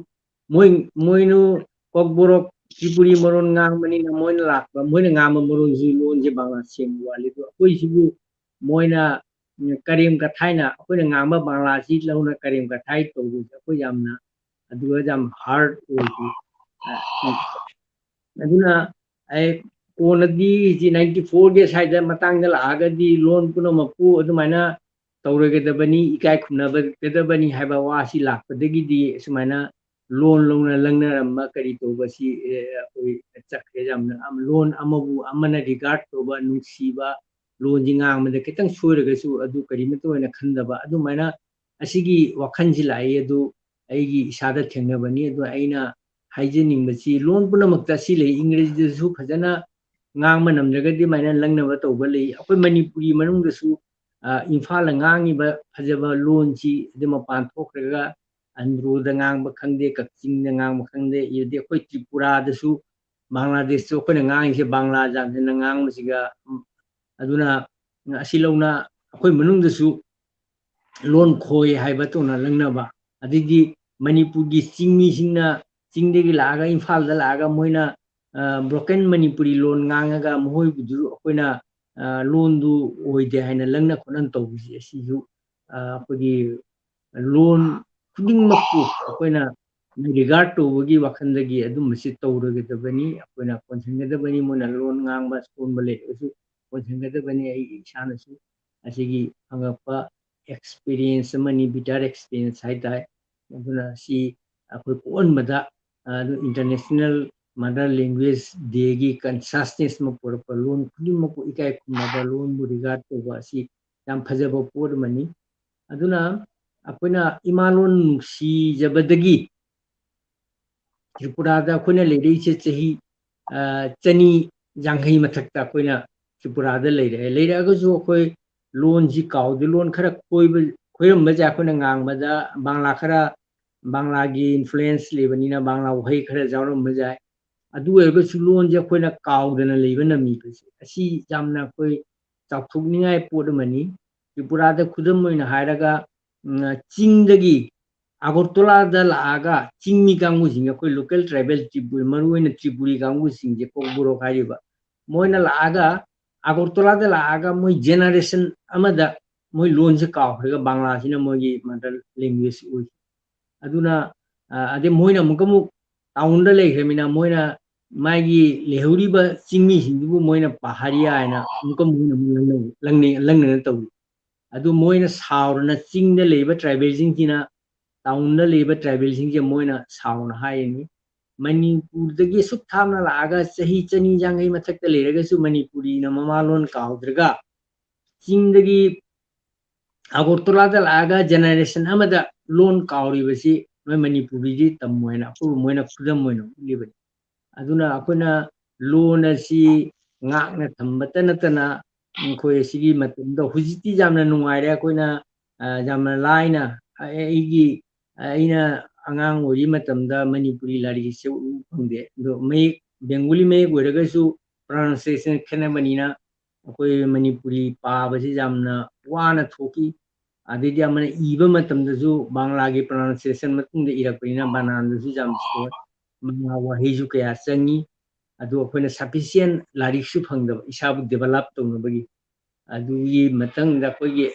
ꯃꯣꯏ, ꯃꯣꯏꯅ ꯀꯣꯛꯕꯣꯔꯣꯛ ꯇ꯭ꯔꯤꯄꯨꯔꯤ ꯃꯔꯣꯟ ꯉꯥꯡꯕꯅꯤꯅ ꯃꯣꯏꯅ ꯂꯥꯛꯄ, ꯃꯣꯏꯅ ꯉꯥꯡꯕ ꯃꯔꯣꯟꯁꯤ ꯂꯣꯟꯁꯦ ꯕꯪꯒꯥꯂꯤ ꯁꯦꯡꯕ ꯋꯥꯠꯂꯤ꯫ ꯑꯗꯣ ꯑꯩꯈꯣꯏꯁꯤꯕꯨ ꯃꯣꯏꯅ, ꯎꯝ, ꯀꯔꯦꯝ ꯀꯊꯥꯏꯅ ꯑꯩꯈꯣꯏꯅ ꯉꯥꯡꯕ ꯕꯪꯒꯥꯂꯤꯁꯤ ꯂꯧꯅ ꯀꯔꯦꯝ ꯀꯊꯥꯏ ꯇꯧꯕꯁꯦ ꯑꯩꯈꯣꯏ ꯌꯥꯝꯅ, ꯑꯗꯨꯒ ꯌꯥꯝ hurt ꯑꯣꯏꯈꯤ꯫ ꯑ, ꯑꯗꯨꯅ ꯑꯩ ꯀꯣꯟꯅꯗꯤ ꯍꯧꯖꯤꯛ ninety four ꯒꯤ ꯁ꯭ꯋꯥꯏꯗ ꯃꯇꯥꯡꯗ ꯂꯥꯛꯑꯒꯗꯤ ꯂꯣꯟ ꯄꯨꯝꯅꯃꯛꯄꯨ ꯑꯗꯨꯃꯥꯏꯅ ꯇꯧꯔꯣꯏꯒꯗꯕꯅꯤ, ꯏꯀꯥꯏ ꯈꯨꯝꯅꯒꯗꯕꯅꯤ ꯍꯥꯏꯕ ꯋꯥꯁꯤ ꯂꯥꯛꯄꯗꯒꯤꯗꯤ ꯁꯨꯃꯥꯏꯅ ꯂꯣꯟ ꯂꯧꯅ ꯂꯪꯅꯔꯝꯕ ꯀꯔꯤ ꯇꯧꯕ ꯁꯤ, ꯑꯦ, ꯑꯩꯈꯣꯏ ꯆꯠꯈ꯭ꯔꯦ꯫ ꯌꯥꯝꯅ ꯑꯝ-, ꯂꯣꯟ ꯑꯃꯕꯨ ꯑꯃꯅ regard ꯇꯧꯕ, ꯅꯨꯡꯁꯤꯕ, ꯂꯣꯟꯁꯤ ꯉꯥꯡꯕꯗ ꯈꯤꯇꯪ ꯁꯣꯏꯔꯒꯁꯨ ꯑꯗꯨ ꯀꯔꯤꯃꯠꯇ ꯑꯣꯏꯅ ꯈꯟꯗꯕ, ꯑꯗꯨꯃꯥꯏꯅ ꯑꯁꯤꯒꯤ ꯋꯥꯈꯜꯁꯤ ꯂꯥꯛꯏ꯫ ꯑꯗꯨ ꯑꯩꯒꯤ ꯏꯁꯥꯗ ꯊꯦꯡꯅꯕꯅꯤ꯫ ꯑꯗꯨ ꯑꯩꯅ ꯍꯥꯏꯖꯅꯤꯡꯕꯁꯤ, ꯂꯣꯟ ꯄꯨꯝꯅꯃꯛꯇ ꯑꯁꯤ ꯂꯩ꯫ ꯏꯪꯒ꯭ꯔꯦꯖꯤꯗꯁꯨ ꯐꯖꯅ ꯉꯥꯡꯕ ꯅꯝꯗ꯭ꯔꯒꯗꯤ ꯑꯗꯨꯃꯥꯏꯅ ꯂꯪꯅꯕ ꯇꯧꯕ ꯂꯩ꯫ ꯑꯩꯈꯣꯏ ꯃꯅꯤꯄꯨꯔꯤ ꯃꯅꯨꯡꯗꯁꯨ, ꯑ, ꯏꯝꯐꯥꯜꯗ ꯉꯥꯡꯉꯤꯕ ꯐꯖꯕ ꯂꯣꯟꯁꯤ ꯑꯗꯨ ꯃꯄꯥꯟ ꯊꯣꯛꯈ꯭ꯔꯒ ꯑꯟꯗ꯭ꯔꯣꯗ ꯉꯥꯡꯕ ꯈꯪꯗꯦ, ꯀꯛꯆꯤꯡꯗ ꯉꯥꯡꯕ ꯈꯪꯗꯦ, ꯑꯗꯩ ꯑꯩꯈꯣꯏ ꯇ꯭ꯔꯤꯄꯨꯔꯥꯗꯁꯨ, ꯕꯪꯒ꯭ꯂꯥꯗꯦꯁꯇꯁꯨ ꯑꯩꯈꯣꯏꯅ ꯉꯥꯡꯉꯤꯁꯦ ꯕꯪꯒ꯭ꯂꯥ ꯖꯥꯠꯅ ꯉꯥꯡꯕꯁꯤꯒ, ꯎꯝ, ꯑꯗꯨꯅ ꯑꯁꯤ ꯂꯧꯅ ꯑꯩꯈꯣꯏ ꯃꯅꯨꯡꯗꯁꯨ ꯂꯣꯟ ꯈꯣꯏ ꯍꯥꯏꯕ ꯇꯧꯅ ꯂꯪꯅꯕ, ꯑꯗꯩꯗꯤ ꯃꯅꯤꯄꯨꯔꯒꯤ ꯆꯤꯡꯃꯤꯁꯤꯡꯅ ꯆꯤꯡꯗꯒꯤ ꯂꯥꯛꯑꯒ ꯏꯝꯐꯥꯜꯗ ꯂꯥꯛꯑꯒ ꯃꯣꯏꯅ, ꯑ, broken ꯃꯅꯤꯄꯨꯔꯤ ꯂꯣꯟ ꯉꯥꯡꯉꯒ ꯃꯈꯣꯏꯕꯨꯗꯨ ꯑꯩꯈꯣꯏꯅ, ꯑ, ꯂꯣꯟꯗꯨ ꯑꯣꯏꯗꯦ ꯍꯥꯏꯅ ꯂꯪꯅ ꯈꯣꯠꯅ ꯇꯧꯕꯁꯦ, ꯑꯁꯤꯁꯨ, ꯑ, ꯑꯩꯈꯣꯏꯒꯤ ꯂꯣꯟ ꯈꯨꯗꯤꯡꯃꯛꯄꯨ ꯑꯩꯈꯣꯏꯅ regard ꯇꯧꯕꯒꯤ ꯋꯥꯈꯜꯗꯒꯤ ꯑꯗꯨꯝꯕꯁꯤ ꯇꯧꯔꯣꯏꯒꯗꯕꯅꯤ꯫ ꯑꯩꯈꯣꯏꯅ ꯀꯣꯟꯁꯤꯟꯒꯗꯕꯅꯤ꯫ ꯃꯣꯏꯅ ꯂꯣꯟ ꯉꯥꯡꯕ ꯁꯣꯟꯕ ꯂꯩꯔꯒꯁꯨ ꯀꯣꯟꯁꯤꯟꯒꯗꯕꯅꯤ꯫ ꯑꯩ ꯏꯁꯥꯅꯁꯨ ꯑꯁꯤꯒꯤ ꯐꯪꯉꯛꯄ experience ꯑꯃꯅꯤ, bitter experience ꯍꯥꯏꯇꯥꯔꯦ꯫ ꯑꯗꯨꯅ ꯁꯤ ꯑꯩꯈꯣꯏ ꯄꯣꯛꯍꯟꯕꯗ, ꯑ, ꯑꯗꯨ International Mother Language Dayꯒꯤ consciousness ꯑꯃ ꯄꯨꯔꯛꯄ, ꯂꯣꯟ ꯈꯨꯗꯤꯡꯃꯛꯄꯨ ꯏꯀꯥꯏ ꯈꯨꯝꯅꯕ, ꯂꯣꯟꯕꯨ regard ꯇꯧꯕ ꯑꯁꯤ ꯌꯥꯝ ꯐꯖꯕ ꯄꯣꯠ ꯑꯃꯅꯤ꯫ ꯑꯗꯨꯅ ꯑꯩꯈꯣꯏꯅ ꯏꯃꯥ ꯂꯣꯟ ꯅꯨꯡꯁꯤꯖꯕꯗꯒꯤ ꯇ꯭ꯔꯤꯄꯨꯔꯥꯗ ꯑꯩꯈꯣꯏꯅ ꯂꯩꯔꯛꯏꯁꯦ ꯆꯍꯤ, ꯑ, ꯆꯅꯤ ꯌꯥꯡꯈꯩ ꯃꯊꯛꯇ ꯑꯩꯈꯣꯏꯅ ꯇ꯭ꯔꯤꯄꯨꯔꯥꯗ ꯂꯩꯔꯛꯑꯦ꯫ ꯂꯩꯔꯛꯑꯒꯁꯨ ꯑꯩꯈꯣꯏ ꯂꯣꯟꯁꯤ ꯀꯥꯎꯗꯦ꯫ ꯂꯣꯟ ꯈꯔ ꯈꯣꯏꯕ, ꯈꯣꯏꯔꯝꯕꯁꯦ ꯑꯩꯈꯣꯏꯅ ꯉꯥꯡꯕꯗ ꯕꯪꯒ꯭ꯂꯥ ꯈꯔ, ꯕꯪꯒ꯭ꯂꯥꯒꯤ influence ꯂꯩꯕꯅꯤꯅ ꯕꯪꯒ꯭ꯂꯥ ꯋꯥꯍꯩ ꯈꯔ ꯌꯥꯎꯔꯝꯕ ꯌꯥꯏ꯫ ꯑꯗꯨ ꯑꯣꯏꯔꯒꯁꯨ ꯂꯣꯟꯁꯦ ꯑꯩꯈꯣꯏꯅ ꯀꯥꯎꯗꯅ ꯂꯩꯕ ꯅꯝꯃꯤꯕꯁꯦ, ꯑꯁꯤ ꯌꯥꯝꯅ ꯑꯩꯈꯣꯏ ꯆꯥꯎꯊꯣꯛꯅꯤꯡꯉꯥꯏ ꯄꯣꯠ ꯑꯃꯅꯤ꯫ ꯇ꯭ꯔꯤꯄꯨꯔꯥꯗ ꯈꯨꯗꯝ ꯑꯣꯏꯅ ꯍꯥꯏꯔꯒ, ꯎꯝ, ꯆꯤꯡꯗꯒꯤ ꯑꯒꯔꯇꯂꯥꯗ ꯂꯥꯛꯑꯒ ꯆꯤꯡꯃꯤ ꯀꯥꯡꯕꯨꯁꯤꯡ, ꯑꯩꯈꯣꯏ local tribal ꯇ꯭ꯔꯤꯄꯨꯔꯤ, ꯃꯔꯨꯑꯣꯏꯅ ꯇ꯭ꯔꯤꯄꯨꯔꯤ ꯀꯥꯡꯕꯨꯁꯤꯡꯁꯦ, ꯀꯣꯛꯕꯣꯔꯣꯛ ꯍꯥꯏꯔꯤꯕ, ꯃꯣꯏꯅ ꯂꯥꯛꯑꯒ ꯑꯒꯔꯇꯂꯥꯗ ꯂꯥꯛꯑꯒ ꯃꯣꯏ generation ꯑꯃꯗ ꯃꯣꯏ ꯂꯣꯟꯁꯦ ꯀꯥꯎꯈ꯭ꯔꯒ ꯕꯪꯒ꯭ꯂꯥꯁꯤꯅ ꯃꯣꯏꯒꯤ mother language ꯑꯣꯏꯈꯤ꯫ ꯑꯗꯨꯅ, ꯑ, ꯑꯗꯩ ꯃꯣꯏꯅ ꯑꯃꯨꯛꯀ ꯑꯃꯨꯛ townꯗ ꯂꯩꯈ꯭ꯔꯃꯤꯅ ꯃꯣꯏꯅ ꯃꯥꯒꯤ ꯂꯩꯍꯧꯔꯤꯕ ꯆꯤꯡꯃꯤꯁꯤꯡꯗꯨꯕꯨ ꯃꯣꯏꯅ ꯄꯍꯥꯔꯤꯌꯥ ꯍꯥꯏꯅ ꯑꯃꯨꯛꯀ ꯃꯣꯏꯅ ꯑꯃꯨꯛ ꯂꯪꯅ-, ꯂꯪꯅ-, ꯂꯪꯅꯅ ꯇꯧꯏ꯫ ꯑꯗꯨ ꯃꯣꯏꯅ ꯁꯥꯎꯔꯅ ꯆꯤꯡꯗ ꯂꯩꯕ tribalꯁꯤꯡꯁꯤꯅ ꯇꯥꯎꯟꯗ ꯂꯩꯕ ꯇ꯭ꯔꯥꯏꯕꯦꯜꯁꯤꯡꯁꯦ ꯃꯣꯏꯅ ꯁꯥꯎꯅ ꯍꯥꯏꯔꯤꯅꯤ, "ꯃꯅꯤꯄꯨꯔꯗꯒꯤ ꯑꯁꯨꯛ ꯊꯥꯞꯅ ꯂꯥꯛꯑꯒ ꯆꯍꯤ ꯆꯅꯤ ꯌꯥꯡꯈꯩ ꯃꯊꯛꯇ ꯂꯩꯔꯒꯁꯨ ꯃꯅꯤꯄꯨꯔꯤꯅ ꯃꯃꯥ ꯂꯣꯟ ꯀꯥꯎꯗ꯭ꯔꯒ ꯆꯤꯡꯗꯒꯤ ꯑꯒꯔꯇꯂꯥꯗ ꯂꯥꯛꯑꯒ ꯖꯦꯅꯦꯔꯦꯁꯟ ꯑꯃꯗ ꯂꯣꯟ ꯀꯥꯎꯔꯤꯕꯁꯤ ꯅꯣꯏ ꯃꯅꯤꯄꯨꯔꯤꯗꯤ ꯇꯝꯃꯣ" ꯍꯥꯏꯅ ꯑꯩꯈꯣꯏꯕꯨ ꯃꯣꯏꯅ ꯈꯨꯗꯝ ꯑꯣꯏꯅ ꯎꯠꯂꯤꯕꯅꯤ꯫ ꯑꯗꯨꯅ ꯑꯩꯈꯣꯏꯅ ꯂꯣꯟ ꯑꯁꯤ ꯉꯥꯛꯅ ꯊꯝꯕꯇ ꯅꯠꯇꯅ ꯑꯩꯈꯣꯏ ꯑꯁꯤꯒꯤ ꯃꯇꯝꯗ ꯍꯧꯖꯤꯛꯇꯤ ꯌꯥꯝꯅ ꯅꯨꯡꯉꯥꯏꯔꯦ꯫ ꯑꯩꯈꯣꯏꯅ, ꯑ, ꯌꯥꯝꯅ ꯂꯥꯏꯅ, ꯑ, ꯑꯩꯒꯤ, ꯑꯩꯅ ꯑꯉꯥꯡ ꯑꯣꯏꯔꯤ ꯃꯇꯝꯗ ꯃꯅꯤꯄꯨꯔꯤ ꯂꯥꯏꯔꯤꯛꯁꯦ ꯎꯕ ꯐꯪꯗꯦ꯫ ꯑꯗꯣ ꯃꯌꯦꯛ, ꯕꯦꯡꯒꯣꯂꯤ ꯃꯌꯦꯛ ꯑꯣꯏꯔꯒꯁꯨ pronunciation ꯈꯦꯠꯅꯕꯅꯤꯅ ꯑꯩꯈꯣꯏ ꯃꯅꯤꯄꯨꯔꯤ ꯄꯥꯕꯁꯤ ꯌꯥꯝꯅ ꯋꯥꯅ ꯊꯣꯛꯈꯤ꯫ ꯑꯗꯩꯗꯤ ꯑꯃꯅ ꯏꯕ ꯃꯇꯝꯗꯁꯨ ꯕꯪꯂꯥꯒꯤ pronunciation ꯃꯇꯨꯡꯗ ꯏꯔꯛꯄꯅꯤꯅ ꯕꯅꯥꯟꯗꯁꯨ ꯌꯥꯝ ꯁꯣꯏ, ꯃꯉꯥ ꯋꯥꯍꯩꯁꯨ ꯀꯌꯥ ꯆꯪꯉꯤ꯫ ꯑꯗꯨ ꯑꯩꯈꯣꯏꯅ sufficient ꯂꯥꯏꯔꯤꯛꯁꯨ ꯐꯪꯗꯕ ꯏꯁꯥꯕꯨ develop ꯇꯧꯅꯕꯒꯤ꯫ ꯑꯗꯨꯒꯤ ꯃꯊꯪꯗ ꯑꯩꯈꯣꯏꯒꯤ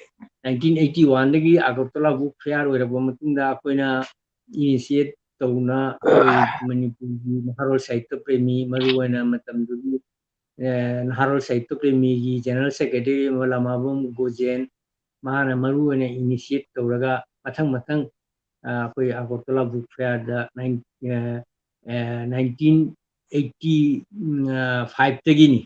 nineteen eighty one ꯗꯒꯤ ꯑꯒꯔꯇꯂꯥ book fair ꯑꯣꯏꯔꯛꯄ ꯃꯇꯨꯡꯗ ꯑꯩꯈꯣꯏꯅ initiate ꯇꯧꯅ ꯑꯩꯈꯣꯏ ꯃꯅꯤꯄꯨꯔꯒꯤ ꯅꯍꯥꯔꯣꯜ ꯁꯥꯍꯤꯇ꯭ꯌ ꯄ꯭ꯔꯦꯃꯤ, ꯃꯔꯨꯑꯣꯏꯅ ꯃꯇꯝꯗꯨꯒꯤ, ꯑ, ꯅꯍꯥꯔꯣꯜ ꯁꯥꯍꯤꯇ꯭ꯌ ꯄ꯭ꯔꯦꯃꯤꯒꯤ general secretary ꯑꯣꯏꯕ ꯂꯃꯥꯕꯝ ꯒꯣꯖꯦꯟ, ꯃꯥꯅ ꯃꯔꯨꯑꯣꯏꯅ initiate ꯇꯧꯔꯒ ꯃꯊꯪ ꯃꯊꯪ, ꯑ, ꯑꯩꯈꯣꯏ ꯑꯒꯔꯇꯂꯥ book fair ꯗ ꯅꯥꯏꯟ-, ꯑ, ꯑ, nineteen eighty five ꯇꯒꯤꯅꯤ꯫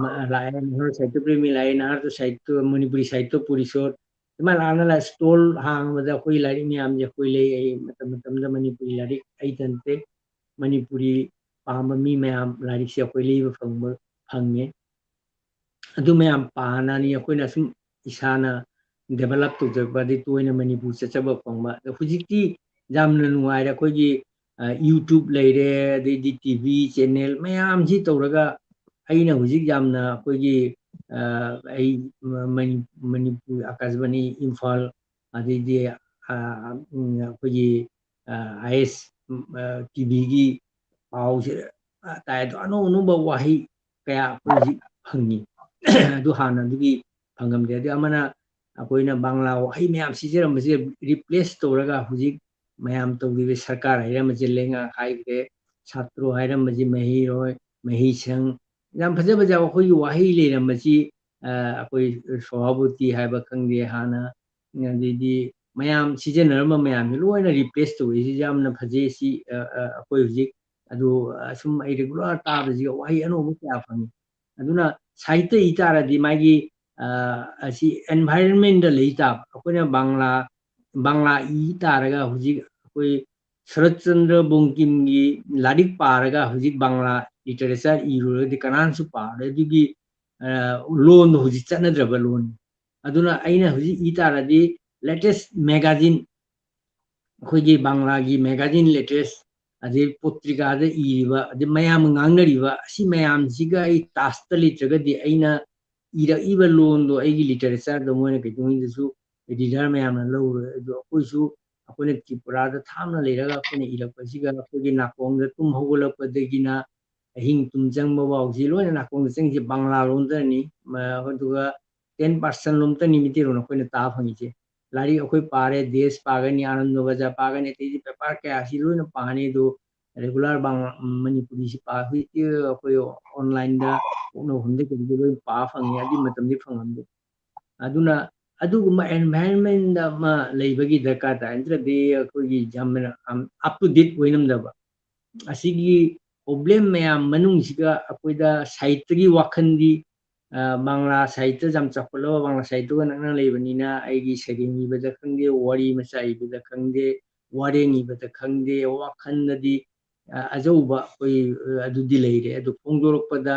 ꯃ-, ꯂꯥꯛꯑꯦ, ꯅꯍꯥꯔꯣꯜ ꯁꯥꯍꯤꯇ꯭ꯌ ꯄ꯭ꯔꯦꯃꯤ ꯂꯥꯛꯑꯦ, ꯅꯍꯥꯔꯣꯜ ꯁꯥꯍꯤꯇ꯭ꯌ, ꯃꯅꯤꯄꯨꯔꯤ ꯁꯥꯍꯤꯇ꯭ꯌ ꯄꯣꯔꯤꯁꯣꯗ, ꯑꯗꯨꯃꯥꯏꯅ ꯂꯥꯛꯅ ꯂꯥꯛꯑꯦ꯫ Stall ꯍꯥꯡꯕꯗ ꯑꯩꯈꯣꯏ ꯂꯥꯏꯔꯤꯛ ꯃꯌꯥꯝꯁꯦ ꯑꯩꯈꯣꯏ ꯂꯩ꯫ ꯑꯩ ꯃꯇꯝ ꯃꯇꯝꯗ ꯃꯅꯤꯄꯨꯔꯤ ꯂꯥꯏꯔꯤꯛ ꯑꯩꯇ ꯅꯠꯇꯦ, ꯃꯅꯤꯄꯨꯔꯤ ꯄꯥꯝꯕ ꯃꯤ ꯃꯌꯥꯝ ꯂꯥꯏꯔꯤꯛꯁꯦ ꯑꯩꯈꯣꯏ ꯂꯩꯕ ꯐꯪꯕ, ꯐꯪꯉꯦ꯫ ꯑꯗꯨ ꯃꯌꯥꯝ ꯄꯥꯅꯅꯤ ꯑꯩꯈꯣꯏꯅ ꯁꯨꯝ ꯏꯁꯥꯅ develop ꯇꯧꯖꯔꯛꯄ, ꯑꯗꯩ ꯇꯣꯏꯅ ꯃꯅꯤꯄꯨꯔ ꯆꯠꯆꯕ ꯐꯪꯕ꯫ ꯑꯗꯣ ꯍꯧꯖꯤꯛꯇꯤ ꯌꯥꯝꯅ ꯅꯨꯡꯉꯥꯏꯔꯦ꯫ ꯑꯩꯈꯣꯏꯒꯤ, ꯑ, YouTube ꯂꯩꯔꯦ, ꯑꯗꯩꯗꯤ T V channel ꯃꯌꯥꯝꯁꯤ ꯇꯧꯔꯒ ꯑꯩꯅ ꯍꯧꯖꯤꯛ ꯌꯥꯝꯅ ꯑꯩꯈꯣꯏꯒꯤ, ꯑ, ꯑꯩ ꯃ-, ꯃꯅꯤ-, ꯃꯅꯤꯄꯨꯔ ꯑꯀꯥꯁꯕꯥꯅꯤ ꯏꯝꯐꯥꯜ, ꯑꯗꯩꯗꯤ, ꯑ, ꯎꯝ, ꯑꯩꯈꯣꯏꯒꯤ, ꯑ, I S, ꯎꯝ, ꯑ, T V ꯒꯤ ꯄꯥꯎꯁꯦ, ꯑ, ꯇꯥꯏ꯫ ꯑꯗꯣ ꯑꯅꯧ ꯑꯅꯧꯕ ꯋꯥꯍꯩ ꯀꯌꯥ ꯑꯩꯈꯣꯏ ꯍꯧꯖꯤꯛ ꯐꯪꯉꯤ꯫ ꯑꯗꯨ ꯍꯥꯟꯅ ꯑꯗꯨꯒꯤ ꯐꯪꯉꯝꯗꯦ꯫ ꯑꯗꯨ ꯑꯃꯅ ꯑꯩꯈꯣꯏꯅ ꯕꯪꯂꯥ ꯋꯥꯍꯩ ꯃꯌꯥꯝ ꯁꯤꯖꯤꯟꯅꯔꯝꯕꯁꯦ replace ꯇꯧꯔꯒ ꯍꯧꯖꯤꯛ ꯃꯌꯥꯝ ꯇꯧꯔꯤꯕ ꯁꯔꯀꯥꯔ ꯍꯥꯏꯔꯝꯕꯁꯦ ꯂꯩꯉꯥꯛ ꯍꯥꯏꯈ꯭ꯔꯦ, ꯁꯥꯇ꯭ꯔ ꯍꯥꯏꯔꯝꯕꯁꯦ ꯃꯍꯩꯔꯣꯏ, ꯃꯍꯩꯁꯪ, ꯌꯥꯝ ꯐꯖ ꯐꯖꯕ ꯑꯩꯈꯣꯏꯒꯤ ꯋꯥꯍꯩ ꯂꯩꯔꯝꯕꯁꯤ, ꯑ, ꯑꯩꯈꯣꯏ ꯁꯣꯍꯥꯕꯨꯇꯤ ꯍꯥꯏꯕ ꯈꯪꯗꯦ ꯍꯥꯟꯅ, ꯑꯗꯩꯗꯤ ꯃꯌꯥꯝ ꯁꯤꯖꯤꯟꯅꯔꯝꯕ ꯃꯌꯥꯝꯁꯦ ꯂꯣꯏꯅ replace ꯇꯧꯔꯛꯏꯁꯤ ꯌꯥꯝꯅ ꯐꯖꯩ꯫ ꯁꯤ, ꯑ, ꯑ, ꯑꯩꯈꯣꯏ ꯍꯧꯖꯤꯛ ꯑꯗꯨ, ꯑ, ꯁꯨꯝ ꯑꯩ regular ꯇꯥꯕꯁꯤꯒ ꯋꯥꯍꯩ ꯑꯅꯧꯕ ꯀꯌꯥ ꯐꯪꯉꯤ꯫ ꯑꯗꯨꯅ ꯁꯥꯍꯤꯇ꯭ꯌ ꯏ ꯇꯥꯔꯗꯤ ꯃꯥꯒꯤ, ꯑ, ꯑꯁꯤ environment ꯂꯩ ꯇꯥꯕ꯫ ꯑꯩꯈꯣꯏꯅ ꯕꯪꯂꯥ, ꯕꯪꯂꯥ ꯏ ꯇꯥꯔꯒ ꯍꯧꯖꯤꯛ ꯑꯩꯈꯣꯏ ꯁꯔꯠꯆꯟꯗ꯭ꯔ ꯕꯣꯡꯀꯤꯝꯒꯤ ꯂꯥꯏꯔꯤꯛ ꯄꯥꯔꯒ ꯍꯧꯖꯤꯛ ꯕꯪꯂꯥ literature ꯏꯔꯨꯔꯒꯗꯤ ꯀꯅꯥꯅꯁꯨ ꯄꯥꯔꯣꯏ꯫ ꯑꯗꯨꯒꯤ, ꯑ, ꯂꯣꯟꯗꯣ ꯍꯧꯖꯤꯛ ꯆꯠꯅꯗ꯭ꯔꯕ ꯂꯣꯟꯅꯤ꯫ ꯑꯗꯨꯅ ꯑꯩꯅ ꯍꯧꯖꯤꯛ ꯏ ꯇꯥꯔꯗꯤ latest magazine, ꯑꯩꯈꯣꯏꯒꯤ ꯕꯪꯂꯥꯒꯤ magazine latest, ꯑꯗꯩ ꯄꯣꯇ꯭ꯔꯤꯀꯥꯗ ꯏꯔꯤꯕ, ꯑꯗꯩ ꯃꯌꯥꯝꯅ ꯉꯥꯡꯅꯔꯤꯕ ꯑꯁꯤ ꯃꯌꯥꯝꯁꯤꯒ ꯑꯩ touchꯇ ꯂꯩꯇ꯭ꯔꯒꯗꯤ ꯑꯩꯅ ꯏꯔꯛꯏꯕ ꯂꯣꯟꯗꯣ, ꯑꯩꯒꯤ literatureꯗꯣ ꯃꯣꯏꯅ ꯀꯩꯗꯧꯉꯩꯗꯁꯨ reader ꯃꯌꯥꯝꯅ ꯂꯧꯔꯣꯏ꯫ ꯑꯗꯣ ꯑꯩꯈꯣꯏꯁꯨ, ꯑꯩꯈꯣꯏꯅ ꯇ꯭ꯔꯤꯄꯨꯔꯥꯗ ꯊꯥꯞꯅ ꯂꯩꯔꯒ ꯑꯩꯈꯣꯏꯅ ꯏꯔꯛꯄꯁꯤꯒ ꯑꯩꯈꯣꯏꯒꯤ ꯅꯥꯀꯣꯡꯗ ꯇꯨꯝ ꯍꯧꯒꯠꯂꯛꯄꯗꯒꯤꯅ ꯑꯍꯤꯡ ꯇꯨꯝ ꯆꯪꯕ ꯐꯥꯎꯁꯤ ꯂꯣꯏꯅ ꯅꯥꯀꯣꯡꯗ ꯆꯪꯉꯤꯁꯦ ꯕꯪꯂꯥ ꯂꯣꯟꯗꯅꯤ꯫ ꯃ-, ꯑꯗꯨꯒ ten percent ꯂꯣꯝꯇꯅꯤ ꯃꯩꯇꯩꯂꯣꯟ ꯑꯩꯈꯣꯏꯅ ꯇꯥꯕ ꯐꯪꯉꯤꯁꯦ꯫ ꯂꯥꯏꯔꯤꯛ ꯑꯩꯈꯣꯏ ꯄꯥꯔꯦ, ꯗꯦꯁ ꯄꯥꯒꯅꯤ, ꯑꯅꯟꯗ ꯕꯖꯥꯔ ꯄꯥꯒꯅꯤ, ꯑꯇꯩꯗꯤ ꯄꯦꯄꯔ ꯀꯌꯥꯁꯤ ꯂꯣꯏꯅ ꯄꯥꯅꯤ꯫ ꯑꯗꯨ regular ꯕꯪ-, ꯃꯅꯤꯄꯨꯔꯤꯁꯤ ꯄꯥ-, ꯍꯧꯖꯤꯛꯇꯤ ꯑꯩꯈꯣꯏ online ꯄꯣꯛꯅꯐꯝꯗ ꯀꯩꯗ ꯂꯣꯏ ꯄꯥ ꯐꯪꯉꯤ, ꯑꯗꯨꯒꯤ ꯃꯇꯝꯗꯤ ꯐꯪꯉꯝꯗꯦ꯫ ꯑꯗꯨꯅ ꯑꯗꯨꯒꯨꯝꯕ environment ꯑꯃ ꯂꯩꯕꯒꯤ ꯗꯔꯀꯥꯔ ꯇꯥꯏ, ꯅꯠꯇ꯭ꯔꯗꯤ ꯑꯩꯈꯣꯏꯒꯤ ꯌꯥꯝꯅ, ꯑꯝ, up to date ꯑꯣꯏꯅꯝꯗꯕ꯫ ꯑꯁꯤꯒꯤ problem ꯃꯌꯥꯝ ꯃꯅꯨꯡꯁꯤꯒ ꯑꯩꯈꯣꯏꯗ ꯁꯥꯍꯤꯇ꯭ꯌꯒꯤ ꯋꯥꯈꯜꯗꯤ, ꯑ, ꯕꯪꯂꯥ ꯁꯥꯍꯤꯇ꯭ꯌ ꯌꯥꯝ ꯆꯥꯎꯈꯠꯂꯕ ꯕꯪꯂꯥ ꯁꯥꯍꯤꯇ꯭ꯌꯒ ꯅꯛꯅ ꯂꯩꯕꯅꯤꯅ ꯑꯩꯒꯤ ꯁꯩꯔꯦꯡ ꯏꯕꯗ ꯈꯪꯗꯦ, ꯋꯥꯔꯤ ꯃꯆꯥ ꯏꯕꯗ ꯈꯪꯗꯦ, ꯋꯥꯔꯦꯡ ꯏꯕꯗ ꯈꯪꯗꯦ, ꯋꯥꯈꯜꯗꯗꯤ, ꯑ, ꯑꯖꯧꯕ ꯑꯩꯈꯣꯏ, ꯑ, ꯑꯗꯨꯗꯤ ꯂꯩꯔꯦ꯫ ꯑꯗꯨ ꯐꯣꯡꯗꯣꯔꯛꯄꯗ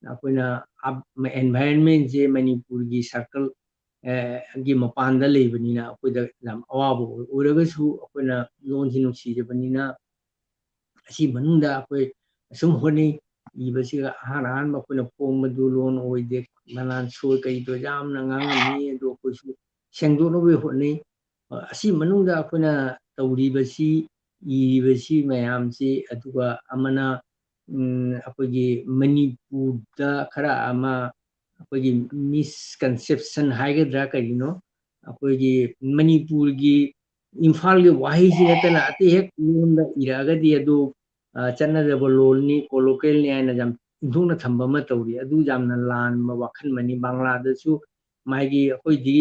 ꯑꯩꯈꯣꯏꯅ ꯑꯞ-, environmentꯁꯦ ꯃꯅꯤꯄꯨꯔꯒꯤ circle, ꯑ, ꯒꯤ ꯃꯄꯥꯟꯗ ꯂꯩꯕꯅꯤꯅ ꯑꯩꯈꯣꯏꯗ ꯌꯥꯝ ꯑꯋꯥꯕ ꯑꯣꯏ꯫ ꯑꯣꯏꯔꯒꯁꯨ ꯑꯩꯈꯣꯏꯅ ꯂꯣꯟꯁꯤ ꯅꯨꯡꯁꯤꯖꯕꯅꯤꯅ ꯑꯁꯤ ꯃꯅꯨꯡꯗ ꯑꯩꯈꯣꯏ ꯑꯁꯨꯝ ꯍꯣꯠꯅꯩ꯫ ꯏꯕꯁꯤꯒ ꯑꯍꯥꯟ ꯑꯍꯥꯟꯕ ꯑꯩꯈꯣꯏꯅ ꯐꯣꯡꯕꯗꯨ ꯂꯣꯟ ꯑꯣꯏꯗꯦ, ꯃꯅꯥꯟ ꯁꯣꯏ ꯀꯩꯗꯣ ꯌꯥꯝꯅ ꯉꯥꯡꯉꯝꯃꯤ꯫ ꯑꯗꯨ ꯑꯩꯈꯣꯏꯁꯨ ꯁꯦꯡꯗꯣꯛꯅꯕ ꯍꯣꯠꯅꯩ꯫ ꯑ, ꯑꯁꯤ ꯃꯅꯨꯡꯗ ꯑꯩꯈꯣꯏꯅ ꯇꯧꯔꯤꯕꯁꯤ, ꯏꯔꯤꯕꯁꯤ ꯃꯌꯥꯝꯁꯤ, ꯑꯗꯨꯒ ꯑꯃꯅ, ꯎꯝ, ꯑꯩꯈꯣꯏꯒꯤ ꯃꯅꯤꯄꯨꯔꯗ ꯈꯔ ꯑꯃ ꯑꯩꯈꯣꯏꯒꯤ misconception ꯍꯥꯏꯒꯗ꯭ꯔꯥ ꯀꯔꯤꯅꯣ, ꯑꯩꯈꯣꯏꯒꯤ ꯃꯅꯤꯄꯨꯔꯒꯤ ꯏꯝꯐꯥꯜꯒꯤ ꯋꯥꯍꯩꯁꯤ ꯅꯠꯇꯅ ꯑꯇꯩ ꯍꯦꯛ ꯂꯣꯟꯗ ꯏꯔꯛꯑꯒꯗꯤ ꯑꯗꯨ, ꯑ, ꯆꯠꯅꯗꯕ ꯂꯣꯟꯅꯤ, colloquialꯅꯤ ꯍꯥꯏꯅ ꯌꯥꯝ ꯏꯟꯊꯣꯛꯅ ꯊꯝꯕ ꯑꯃ ꯇꯧꯔꯤ꯫ ꯑꯗꯨ ꯌꯥꯝꯅ ꯂꯥꯟꯕ ꯋꯥꯈꯜ ꯑꯃꯅꯤ꯫ ꯕꯪꯂꯥꯗꯁꯨ ꯃꯥꯒꯤ ꯑꯩꯈꯣꯏꯗꯤ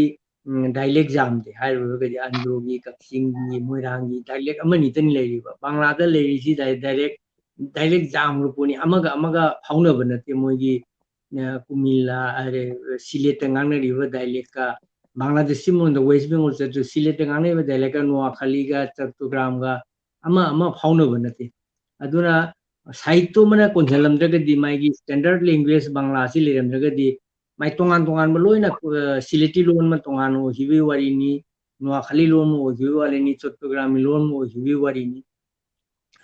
ꯎꯝ, dialect ꯌꯥꯝꯗꯦ꯫ ꯍꯥꯏꯔꯨꯔꯒꯗꯤ ꯑꯟꯗ꯭ꯔꯣꯒꯤ, ꯀꯛꯆꯤꯡꯒꯤ, ꯃꯣꯏꯔꯥꯡꯒꯤ dialect ꯑꯃꯅꯤꯇꯅꯤ ꯂꯩꯔꯤꯕ꯫ ꯕꯪꯂꯥꯗ ꯂꯩꯔꯤꯁꯤ ꯗꯥꯏ-, direct, dialect ꯌꯥꯝꯈ꯭ꯔ ꯄꯣꯠꯅꯤ꯫ ꯑꯃꯒ ꯑꯃꯒ ꯐꯥꯎꯅꯕ ꯅꯠꯇꯦ꯫ ꯃꯣꯏꯒꯤ, ꯑ, ꯀꯨꯃꯤꯜꯂꯥ, ꯑꯔꯦ, ꯁꯤꯂꯦꯠꯇ ꯉꯥꯡꯅꯔꯤꯕ dialectꯀ, ꯕꯪꯂꯥꯗꯦꯁꯁꯤ ꯃꯉꯣꯟꯗ West Bengal ꯆꯠꯇ꯭ꯔꯁꯨ ꯁꯤꯂꯦꯠꯇ ꯉꯥꯡꯅꯔꯤꯕ dialectꯀ, ꯅꯣꯋꯥꯈꯥꯂꯤꯒ, ꯆꯠꯇꯨꯒ꯭ꯔꯥꯝꯒ ꯑꯃ ꯑꯃ ꯐꯥꯎꯅꯕ ꯅꯠꯇꯦ꯫ ꯑꯗꯨꯅ ꯁꯥꯍꯤꯇ꯭ꯌ ꯑꯃꯅ ꯀꯣꯟꯁꯤꯜꯂꯝꯗ꯭ꯔꯒꯗꯤ, ꯃꯥꯒꯤ standard language ꯕꯪꯂꯥꯁꯤ ꯂꯩꯔꯝꯗ꯭ꯔꯒꯗꯤ, ꯃꯥꯏ ꯇꯣꯉꯥꯟ ꯇꯣꯉꯥꯟꯕ ꯂꯣꯏꯅ, ꯑ, ꯁꯤꯂꯦꯇꯤ ꯂꯣꯟ ꯑꯃ ꯇꯣꯉꯥꯟꯅ ꯑꯣꯏꯈꯤꯕꯒꯤ ꯋꯥꯔꯤꯅꯤ, ꯅꯣꯋꯥꯈꯥꯂꯤ ꯂꯣꯟ ꯑꯃ ꯑꯣꯏꯈꯤꯕꯒꯤ ꯋꯥꯔꯤꯅꯤ, ꯆꯣꯠꯇꯣꯒ꯭ꯔꯥꯃꯤ ꯂꯣꯟ ꯑꯃ ꯑꯣꯏꯈꯤꯕꯒꯤ ꯋꯥꯔꯤꯅꯤ꯫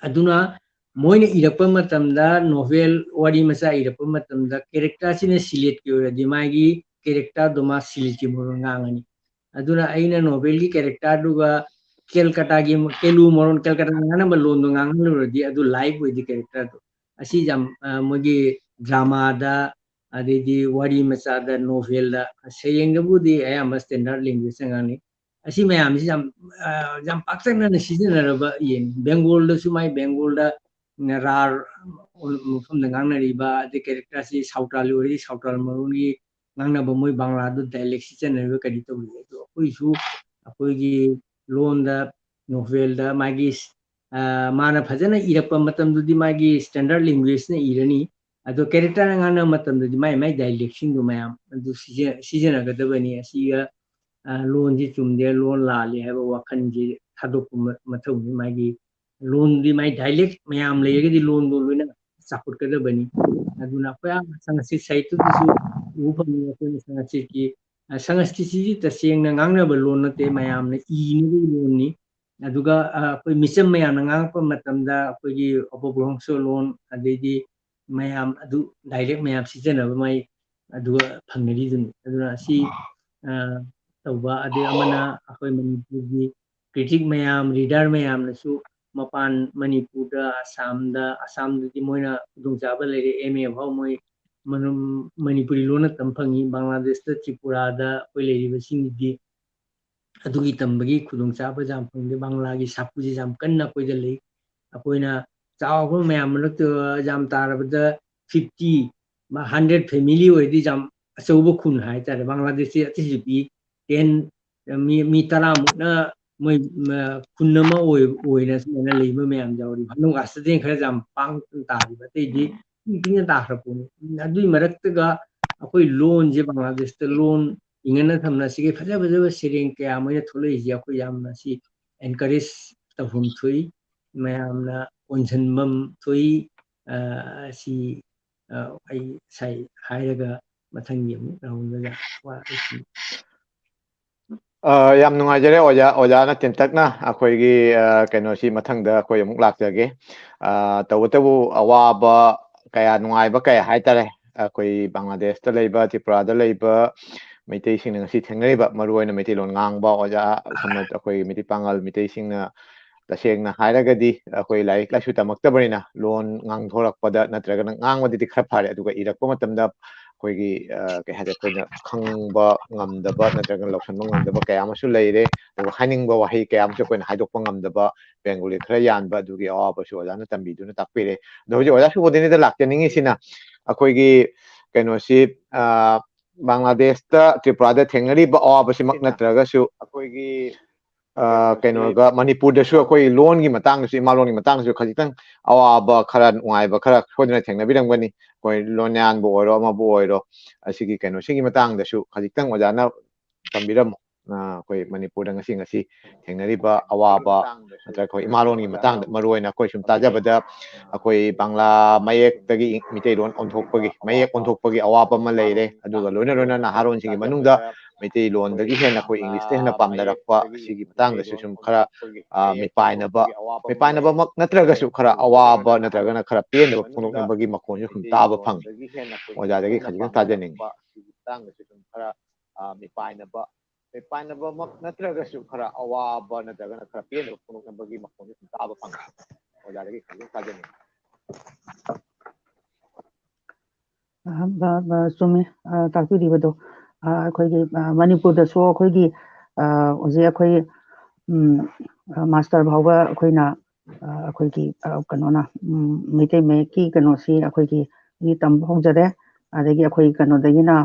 ꯑꯗꯨꯅ ꯃꯣꯏꯅ ꯏꯔꯛꯄ ꯃꯇꯝꯗ, novel ꯋꯥꯔꯤ ꯃꯆꯥ ꯏꯔꯛꯄ ꯃꯇꯝꯗ, characterꯁꯤꯅ ꯁꯤꯂꯦꯠꯀꯤ ꯑꯣꯏꯔꯗꯤ, ꯃꯥꯒꯤ characterꯗꯣ ꯃꯥ ꯁꯤꯂꯦꯠꯀꯤ ꯃꯔꯣꯟ ꯉꯥꯡꯉꯅꯤ꯫ ꯑꯗꯨꯅ ꯑꯩꯅ novelꯒꯤ characterꯗꯨꯒ ꯀꯦꯜꯀꯇꯥꯒꯤ, ꯀꯦꯂꯨ ꯃꯔꯣꯟ, ꯀꯦꯜꯀꯇꯥ ꯉꯥꯡꯅꯕ ꯂꯣꯟꯗꯣ ꯉꯥꯡꯍꯜꯂꯨꯔꯗꯤ, ꯑꯗꯨ live ꯑꯣꯏꯗꯦ characterꯗꯣ꯫ ꯑꯁꯤ ꯌꯥꯝ, ꯑ, ꯃꯣꯏꯒꯤ dramaꯗ, ꯑꯗꯩꯗꯤ ꯋꯥꯔꯤ ꯃꯆꯥꯗ, novelꯗ, ꯁꯩꯔꯦꯡꯗꯕꯨꯗꯤ ꯑꯌꯥꯝꯕ standard languageꯇ ꯉꯥꯡꯅꯩ꯫ ꯑꯁꯤ ꯃꯌꯥꯝꯁꯤ ꯌꯥꯝ, ꯑ, ꯌꯥꯝ ꯄꯥꯛꯇꯛꯅꯅ ꯁꯤꯖꯤꯟꯅꯔꯕ ꯌꯦꯡꯉꯤ꯫ ꯕꯦꯡꯒꯣꯜꯗꯁꯨ ꯃꯥꯏ ꯕꯦꯡꯒꯣꯜꯗ ꯔꯥꯔ ꯃꯐꯝꯗ ꯉꯥꯡꯅꯔꯤꯕ, ꯑꯗꯩ characterꯁꯤ ꯁꯥꯎꯇꯥꯜ ꯑꯣꯏꯔꯗꯤ ꯁꯥꯎꯇꯥꯜ ꯃꯔꯣꯟꯒꯤ ꯉꯥꯡꯅꯕ, ꯃꯣꯏ ꯕꯪꯂꯥꯗ dialect ꯁꯤꯖꯤꯟꯅꯔꯤꯕ ꯀꯔꯤ ꯇꯧꯔꯤ? ꯑꯗꯣ ꯑꯩꯈꯣꯏꯁꯨ ꯑꯩꯈꯣꯏꯒꯤ ꯂꯣꯟꯗ, novelꯗ ꯃꯥꯒꯤ, ꯑ, ꯃꯥꯅ ꯐꯖꯅ ꯏꯔꯛꯄ ꯃꯇꯝꯗꯨꯗꯤ ꯃꯥꯒꯤ standard languageꯅ ꯏꯔꯅꯤ꯫ ꯑꯗꯣ characterꯅ ꯉꯥꯡꯅꯕ ꯃꯇꯝꯗꯗꯤ ꯃꯥꯏ ꯃꯥꯏ dialectꯁꯤꯡꯗꯣ ꯃꯌꯥꯝ ꯑꯗꯨ ꯁꯤꯖ-, ꯁꯤꯖꯤꯟꯅꯒꯗꯕꯅꯤ꯫ ꯑꯁꯤꯒ, ꯑ, ꯂꯣꯟꯁꯤ ꯆꯨꯝꯗꯦ, ꯂꯣꯟ ꯂꯥꯜꯂꯤ ꯍꯥꯏꯕ ꯋꯥꯈꯜꯁꯤ ꯊꯥꯗꯣꯛꯄ ꯃ-, ꯃꯊꯧꯅꯤ꯫ ꯃꯥꯒꯤ ꯂꯣꯟꯗꯤ ꯃꯥꯏ dialect ꯃꯌꯥꯝ ꯂꯩꯔꯒꯗꯤ ꯂꯣꯟꯗꯣ ꯂꯣꯏꯅ ꯆꯥꯎꯈꯠꯀꯗꯕꯅꯤ꯫ ꯑꯗꯨꯅ ꯑꯩꯈꯣꯏ ꯑꯥ ꯁꯪꯁꯀ꯭ꯔꯤꯠ ꯁꯥꯍꯤꯇ꯭ꯌꯗꯁꯨ ꯎꯕ ꯐꯪꯉꯤ꯫ ꯑꯩꯈꯣꯏꯅ ꯁꯪꯁꯀ꯭ꯔꯤꯠꯀꯤ, ꯑ, ꯁꯪꯁꯀ꯭ꯔꯤꯠꯁꯤꯗꯤ ꯇꯁꯦꯡꯅ ꯉꯥꯡꯅꯕ ꯂꯣꯟ ꯅꯠꯇꯦ, ꯃꯌꯥꯝꯅ ꯏꯅꯕꯒꯤ ꯂꯣꯟꯅꯤ꯫ ꯑꯗꯨꯒ, ꯑ, ꯑꯩꯈꯣꯏ ꯃꯤꯆꯝ ꯃꯌꯥꯝꯅ ꯉꯥꯡꯉꯛꯄ ꯃꯇꯝꯗ ꯑꯩꯈꯣꯏꯒꯤ ꯑꯄꯚ꯭ꯔꯪꯁ ꯂꯣꯟ, ꯑꯗꯩꯗꯤ ꯃꯌꯥꯝ ꯑꯗꯨ dialect ꯃꯌꯥꯝ ꯁꯤꯖꯤꯟꯅꯕ ꯃꯥꯏ ꯑꯗꯨꯒ ꯐꯪꯅꯔꯤꯗꯨꯅꯤ꯫ ꯑꯗꯨꯅ ꯑꯁꯤ, ꯑ, ꯇꯧꯕ, ꯑꯗꯩ ꯑꯃꯅ ꯑꯩꯈꯣꯏ ꯃꯅꯤꯄꯨꯔꯒꯤ critic ꯃꯌꯥꯝ, reader ꯃꯌꯥꯝꯅꯁꯨ ꯃꯄꯥꯟ ꯃꯅꯤꯄꯨꯔꯗ, ꯑꯁꯥꯝꯗ, ꯑꯁꯥꯝꯗꯗꯤ ꯃꯣꯏꯅ ꯈꯨꯗꯣꯡꯆꯥꯕ ꯂꯩꯔꯦ, M A ꯐꯥꯎ ꯃꯣꯏ ꯃꯅꯨꯡ-, ꯃꯅꯤꯄꯨꯔꯤ ꯂꯣꯟꯅ ꯇꯝ ꯐꯪꯉꯤ꯫ ꯕꯪꯒ꯭ꯂꯥꯗꯦꯁꯇ, ꯇ꯭ꯔꯤꯄꯨꯔꯥꯗ ꯑꯩꯈꯣꯏ ꯂꯩꯔꯤꯕꯁꯤꯡꯒꯤꯗꯤ ꯑꯗꯨꯒꯤ ꯇꯝꯕꯒꯤ ꯈꯨꯗꯣꯡꯆꯥꯕ ꯌꯥꯝ ꯐꯪꯗꯦ꯫ ꯕꯪꯒ꯭ꯂꯥꯒꯤ ꯁꯥꯐꯨꯁꯦ ꯌꯥꯝ ꯀꯟꯅ ꯑꯩꯈꯣꯏꯗ ꯂꯩ꯫ ꯑꯩꯈꯣꯏꯅ ꯆꯥꯎꯕ ꯃꯌꯥꯝ ꯃꯔꯛꯇ ꯌꯥꯝ ꯇꯥꯔꯕꯗ fifty, hundred family ꯑꯣꯏꯔꯗꯤ ꯌꯥꯝ ꯑꯆꯧꯕ ꯈꯨꯟ ꯍꯥꯏꯇꯥꯔꯦ꯫ ꯕꯪꯒ꯭ꯂꯥꯗꯦꯁꯁꯤ ꯑꯇꯩꯁꯨ ꯄꯤ꯫ ꯇꯦꯟ, ꯃꯤ ꯃꯤ ꯇꯔꯥꯃꯨꯛꯅ ꯃꯣꯏ ꯈꯨꯟ ꯑꯃ ꯑꯣꯏꯅ ꯁꯨꯃꯥꯏꯅ ꯂꯩꯕ ꯃꯌꯥꯝ ꯌꯥꯎꯔꯤ꯫ ꯍꯥꯅꯨ ꯀꯥꯁꯇꯗꯤ ꯈꯔ ꯌꯥꯝ ꯄꯥꯡ ꯇꯥꯔꯤꯕ, ꯑꯇꯩꯗꯤ ꯄꯤꯛꯅ ꯇꯥꯈ꯭ꯔ ꯄꯣꯠꯅꯤ꯫ ꯑꯗꯨꯒꯤ ꯃꯔꯛꯇꯒ ꯑꯩꯈꯣꯏ ꯂꯣꯟꯁꯦ, ꯕꯪꯒ꯭ꯂꯥꯗꯦꯁꯇ ꯂꯣꯟ ꯏꯪꯒꯟꯅ ꯊꯝꯅ ꯁꯤꯒꯤ ꯐꯖ ꯐꯖꯕ ꯁꯩꯔꯦꯡ ꯀꯌꯥ ꯑꯃ ꯊꯣꯛꯂꯛꯏꯁꯦ ꯑꯩꯈꯣꯏ ꯌꯥꯝꯅ ꯁꯤ encourage ꯇꯧꯐꯝ ꯊꯣꯛꯏ, ꯃꯌꯥꯝꯅ ꯀꯣꯟꯁꯤꯟꯐꯝ ꯊꯣꯛꯏ꯫ ꯑꯁꯤ ꯑꯩ ꯉꯁꯥꯏ ꯍꯥꯏꯔꯒ ꯃꯊꯪꯒꯤ ꯑꯃꯨꯛ ꯔꯥꯎꯟꯗꯒ ꯋꯥ ꯌꯥꯝ ꯅꯨꯡꯉꯥꯏꯖꯔꯦ ꯑꯣꯖꯥ꯫ ꯑꯣꯖꯥꯅ ꯇꯦꯟꯇꯛꯅ ꯑꯩꯈꯣꯏꯒꯤ ꯀꯩꯅꯣꯁꯤ ꯃꯊꯪꯗ ꯑꯩꯈꯣꯏ ꯑꯃꯨꯛ ꯂꯥꯛꯆꯒꯦ꯫ ꯇꯧꯕꯇꯕꯨ ꯑꯋꯥꯕ ꯀꯌꯥ, ꯅꯨꯡꯉꯥꯏꯕ ꯀꯌꯥ ꯍꯥꯏꯇꯥꯔꯦ, ꯑꯩꯈꯣꯏ ꯕꯪꯒ꯭ꯂꯥꯗꯦꯁꯇ ꯂꯩꯕ, ꯇ꯭ꯔꯤꯄꯨꯔꯥꯗ ꯂꯩꯕ ꯃꯩꯇꯩꯁꯤꯡꯅ ꯉꯁꯤ ꯊꯦꯡꯅꯔꯤꯕ, ꯃꯔꯨꯑꯣꯏꯅ ꯃꯩꯇꯩꯂꯣꯟ ꯉꯥꯡꯕ ꯑꯣꯖꯥ, ꯑꯩꯈꯣꯏꯒꯤ ꯃꯩꯇꯩ ꯄꯥꯉꯜ ꯃꯩꯇꯩꯁꯤꯡꯅ ꯇꯁꯦꯡꯅ ꯍꯥꯏꯔꯒꯗꯤ ꯑꯩꯈꯣꯏ ꯂꯥꯏꯔꯤꯛ ꯂꯥꯏꯁꯨ ꯇꯝꯃꯛꯇꯕꯅꯤꯅ ꯂꯣꯟ ꯉꯥꯡꯊꯣꯔꯛꯄꯗ ꯅꯠꯇ꯭ꯔꯒꯅ ꯉꯥꯡꯕꯗꯗꯤ ꯈꯔ ꯐꯔꯦ, ꯑꯗꯨꯒ ꯏꯔꯛꯄ ꯃꯇꯝꯗ ꯑꯩꯈꯣꯏꯒꯤ ꯀꯩ ꯍꯥꯏꯇꯥꯔꯦ, ꯑꯩꯈꯣꯏꯅ ꯈꯪꯕ ꯉꯝꯗꯕ ꯅꯠꯇ꯭ꯔꯒꯅ ꯂꯧꯁꯤꯟꯕ ꯉꯝꯗꯕ ꯀꯌꯥ ꯑꯃꯁꯨ ꯂꯩꯔꯦ꯫ ꯑꯗꯨꯒ ꯍꯥꯏꯅꯤꯡꯕ ꯋꯥꯍꯩ ꯀꯌꯥ ꯑꯃꯁꯨ ꯑꯩꯈꯣꯏꯅ ꯍꯥꯏꯗꯣꯛꯄ ꯉꯝꯗꯕ, ꯕꯦꯡꯒꯣꯂꯤ ꯈꯔ ꯌꯥꯟꯕ, ꯑꯗꯨꯒꯤ ꯑꯋꯥꯕꯁꯨ ꯑꯣꯖꯥꯅ ꯇꯝꯕꯤꯗꯨꯅ ꯇꯥꯛꯄꯤꯔꯦ꯫ ꯑꯗꯣ ꯍꯧꯖꯤꯛ ꯑꯣꯖꯥ ꯁꯨꯕꯣꯙꯤꯅꯤꯗ ꯂꯥꯛꯆꯅꯤꯡꯉꯤꯁꯤꯅ ꯑꯩꯈꯣꯏꯒꯤ ꯀꯩꯅꯣꯁꯤ, ꯕꯪꯒ꯭ꯂꯥꯗꯦꯁꯇ, ꯇ꯭ꯔꯤꯄꯨꯔꯥꯗ ꯊꯦꯡꯅꯔꯤꯕ ꯑꯋꯥꯕꯁꯤꯃꯛ ꯅꯠꯇ꯭ꯔꯒꯁꯨ ꯑꯩꯈꯣꯏꯒꯤ ꯀꯩꯅꯣꯒ ꯃꯅꯤꯄꯨꯔꯗꯁꯨ ꯑꯩꯈꯣꯏ ꯂꯣꯟꯒꯤ ꯃꯇꯥꯡꯗꯁꯨ, ꯏꯃꯥ ꯂꯣꯟꯒꯤ ꯃꯇꯥꯡꯗꯁꯨ ꯈꯖꯤꯛꯇꯪ ꯑꯋꯥꯕ ꯈꯔ, ꯅꯨꯡꯉꯥꯏꯕ ꯈꯔ ꯁꯣꯏꯗꯅ ꯊꯦꯡꯅꯕꯤꯔꯝꯒꯅꯤ꯫ ꯑꯩꯈꯣꯏ ꯂꯣꯟꯌꯥꯟꯕꯨ ꯑꯣꯏꯔꯣ, ꯑꯃꯕꯨ ꯑꯣꯏꯔꯣ, ꯑꯁꯤꯒꯤ ꯀꯩꯅꯣꯁꯤꯒꯤ ꯃꯇꯥꯡꯗꯁꯨ ꯈꯖꯤꯛꯇꯪ ꯑꯣꯖꯥꯅ ꯇꯝꯕꯤꯔꯝꯃꯨ꯫ ꯑꯩꯈꯣꯏ ꯃꯅꯤꯄꯨꯔꯗ ꯉꯁꯤ ꯉꯁꯤ ꯊꯦꯡꯅꯔꯤꯕ ꯑꯋꯥꯕ ꯅꯠꯇ꯭ꯔꯒ ꯑꯩꯈꯣꯏ ꯏꯃꯥ ꯂꯣꯟꯒꯤ ꯃꯇꯥꯡꯗ, ꯃꯔꯨꯑꯣꯏꯅ ꯑꯩꯈꯣꯏ ꯁꯨꯝ ꯇꯥꯖꯕꯗ ꯑꯩꯈꯣꯏ ꯕꯪꯒ꯭ꯂꯥ ꯃꯌꯦꯛꯇꯒꯤ ꯃꯤꯇꯩꯂꯣꯟ ꯑꯣꯟꯊꯣꯛꯄꯒꯤ, ꯃꯌꯦꯛ ꯑꯣꯟꯊꯣꯛꯄꯒꯤ ꯑꯋꯥꯕ ꯑꯃ ꯂꯩꯔꯦ꯫ ꯑꯗꯨꯒ ꯂꯣꯏꯅ ꯂꯣꯏꯅꯅ ꯅꯍꯥꯔꯣꯟꯁꯤꯡꯒꯤ ꯃꯅꯨꯡꯗ ꯃꯩꯇꯩꯂꯣꯟꯗꯒꯤ ꯍꯦꯟꯅ ꯑꯩꯈꯣꯏ ꯏꯪꯂꯤꯁꯇ ꯍꯦꯟꯅ ꯄꯥꯝꯅꯔꯛꯄ ꯑꯁꯤꯒꯤ ꯃꯇꯥꯡꯗꯁꯨ ꯁꯨꯝ ꯈꯔ ꯃꯤꯄꯥꯏꯅꯕ, ꯃꯤꯄꯥꯏꯅꯕꯃꯛ ꯅꯠꯇ꯭ꯔꯒꯁꯨ ꯈꯔ ꯑꯋꯥꯕ ꯅꯠꯇ꯭ꯔꯒꯅ ꯈꯔ ꯄꯦꯟꯗꯕ ꯐꯣꯡꯗꯣꯛꯅꯕꯒꯤ ꯃꯈꯣꯟꯁꯨ ꯁꯨꯝ ꯇꯥꯕ ꯐꯪꯉꯤ꯫ ꯑꯣꯖꯥꯗꯒꯤ ꯈꯖꯤꯛꯇꯪ ꯇꯥꯖꯅꯤꯡꯉꯤ꯫ ꯃꯤꯄꯥꯏꯅꯕ, ꯃꯤꯄꯥꯏꯅꯕꯃꯛ ꯅꯠꯇ꯭ꯔꯒꯁꯨ ꯈꯔ ꯑꯋꯥꯕ ꯅꯠꯇ꯭ꯔꯒꯅ ꯈꯔ ꯄꯦꯟꯗꯕ ꯐꯣꯡꯗꯣꯛꯅꯕꯒꯤ ꯃꯈꯣꯟꯁꯨ ꯁꯨꯝ ꯇꯥꯕ ꯐꯪꯉꯤ꯫ ꯑꯣꯖꯥꯗꯒꯤ ꯈꯖꯤꯛꯇꯪ ꯇꯥꯖꯅꯤꯡꯉꯤ꯫ ꯆꯨꯝꯃꯤ, ꯇꯥꯛꯄꯤꯔꯤꯕꯗꯣ꯫ ꯑꯩꯈꯣꯏꯒꯤ ꯃꯅꯤꯄꯨꯔꯗꯁꯨ ꯑꯩꯈꯣꯏꯒꯤ ꯍꯧꯖꯤꯛ ꯑꯩꯈꯣꯏ ꯃꯥꯁꯇꯔ ꯐꯥꯎꯕ ꯑꯩꯈꯣꯏꯅ ꯑꯩꯈꯣꯏꯒꯤ ꯀꯩꯅꯣꯅ ꯃꯩꯇꯩ ꯃꯌꯦꯛꯀꯤ ꯀꯩꯅꯣꯁꯤ ꯑꯩꯈꯣꯏꯒꯤ ꯇꯝꯕ ꯍꯧꯖꯔꯦ꯫ ꯑꯗꯒꯤ ꯑꯩꯈꯣꯏ ꯀꯩꯅꯣꯗꯒꯤꯅ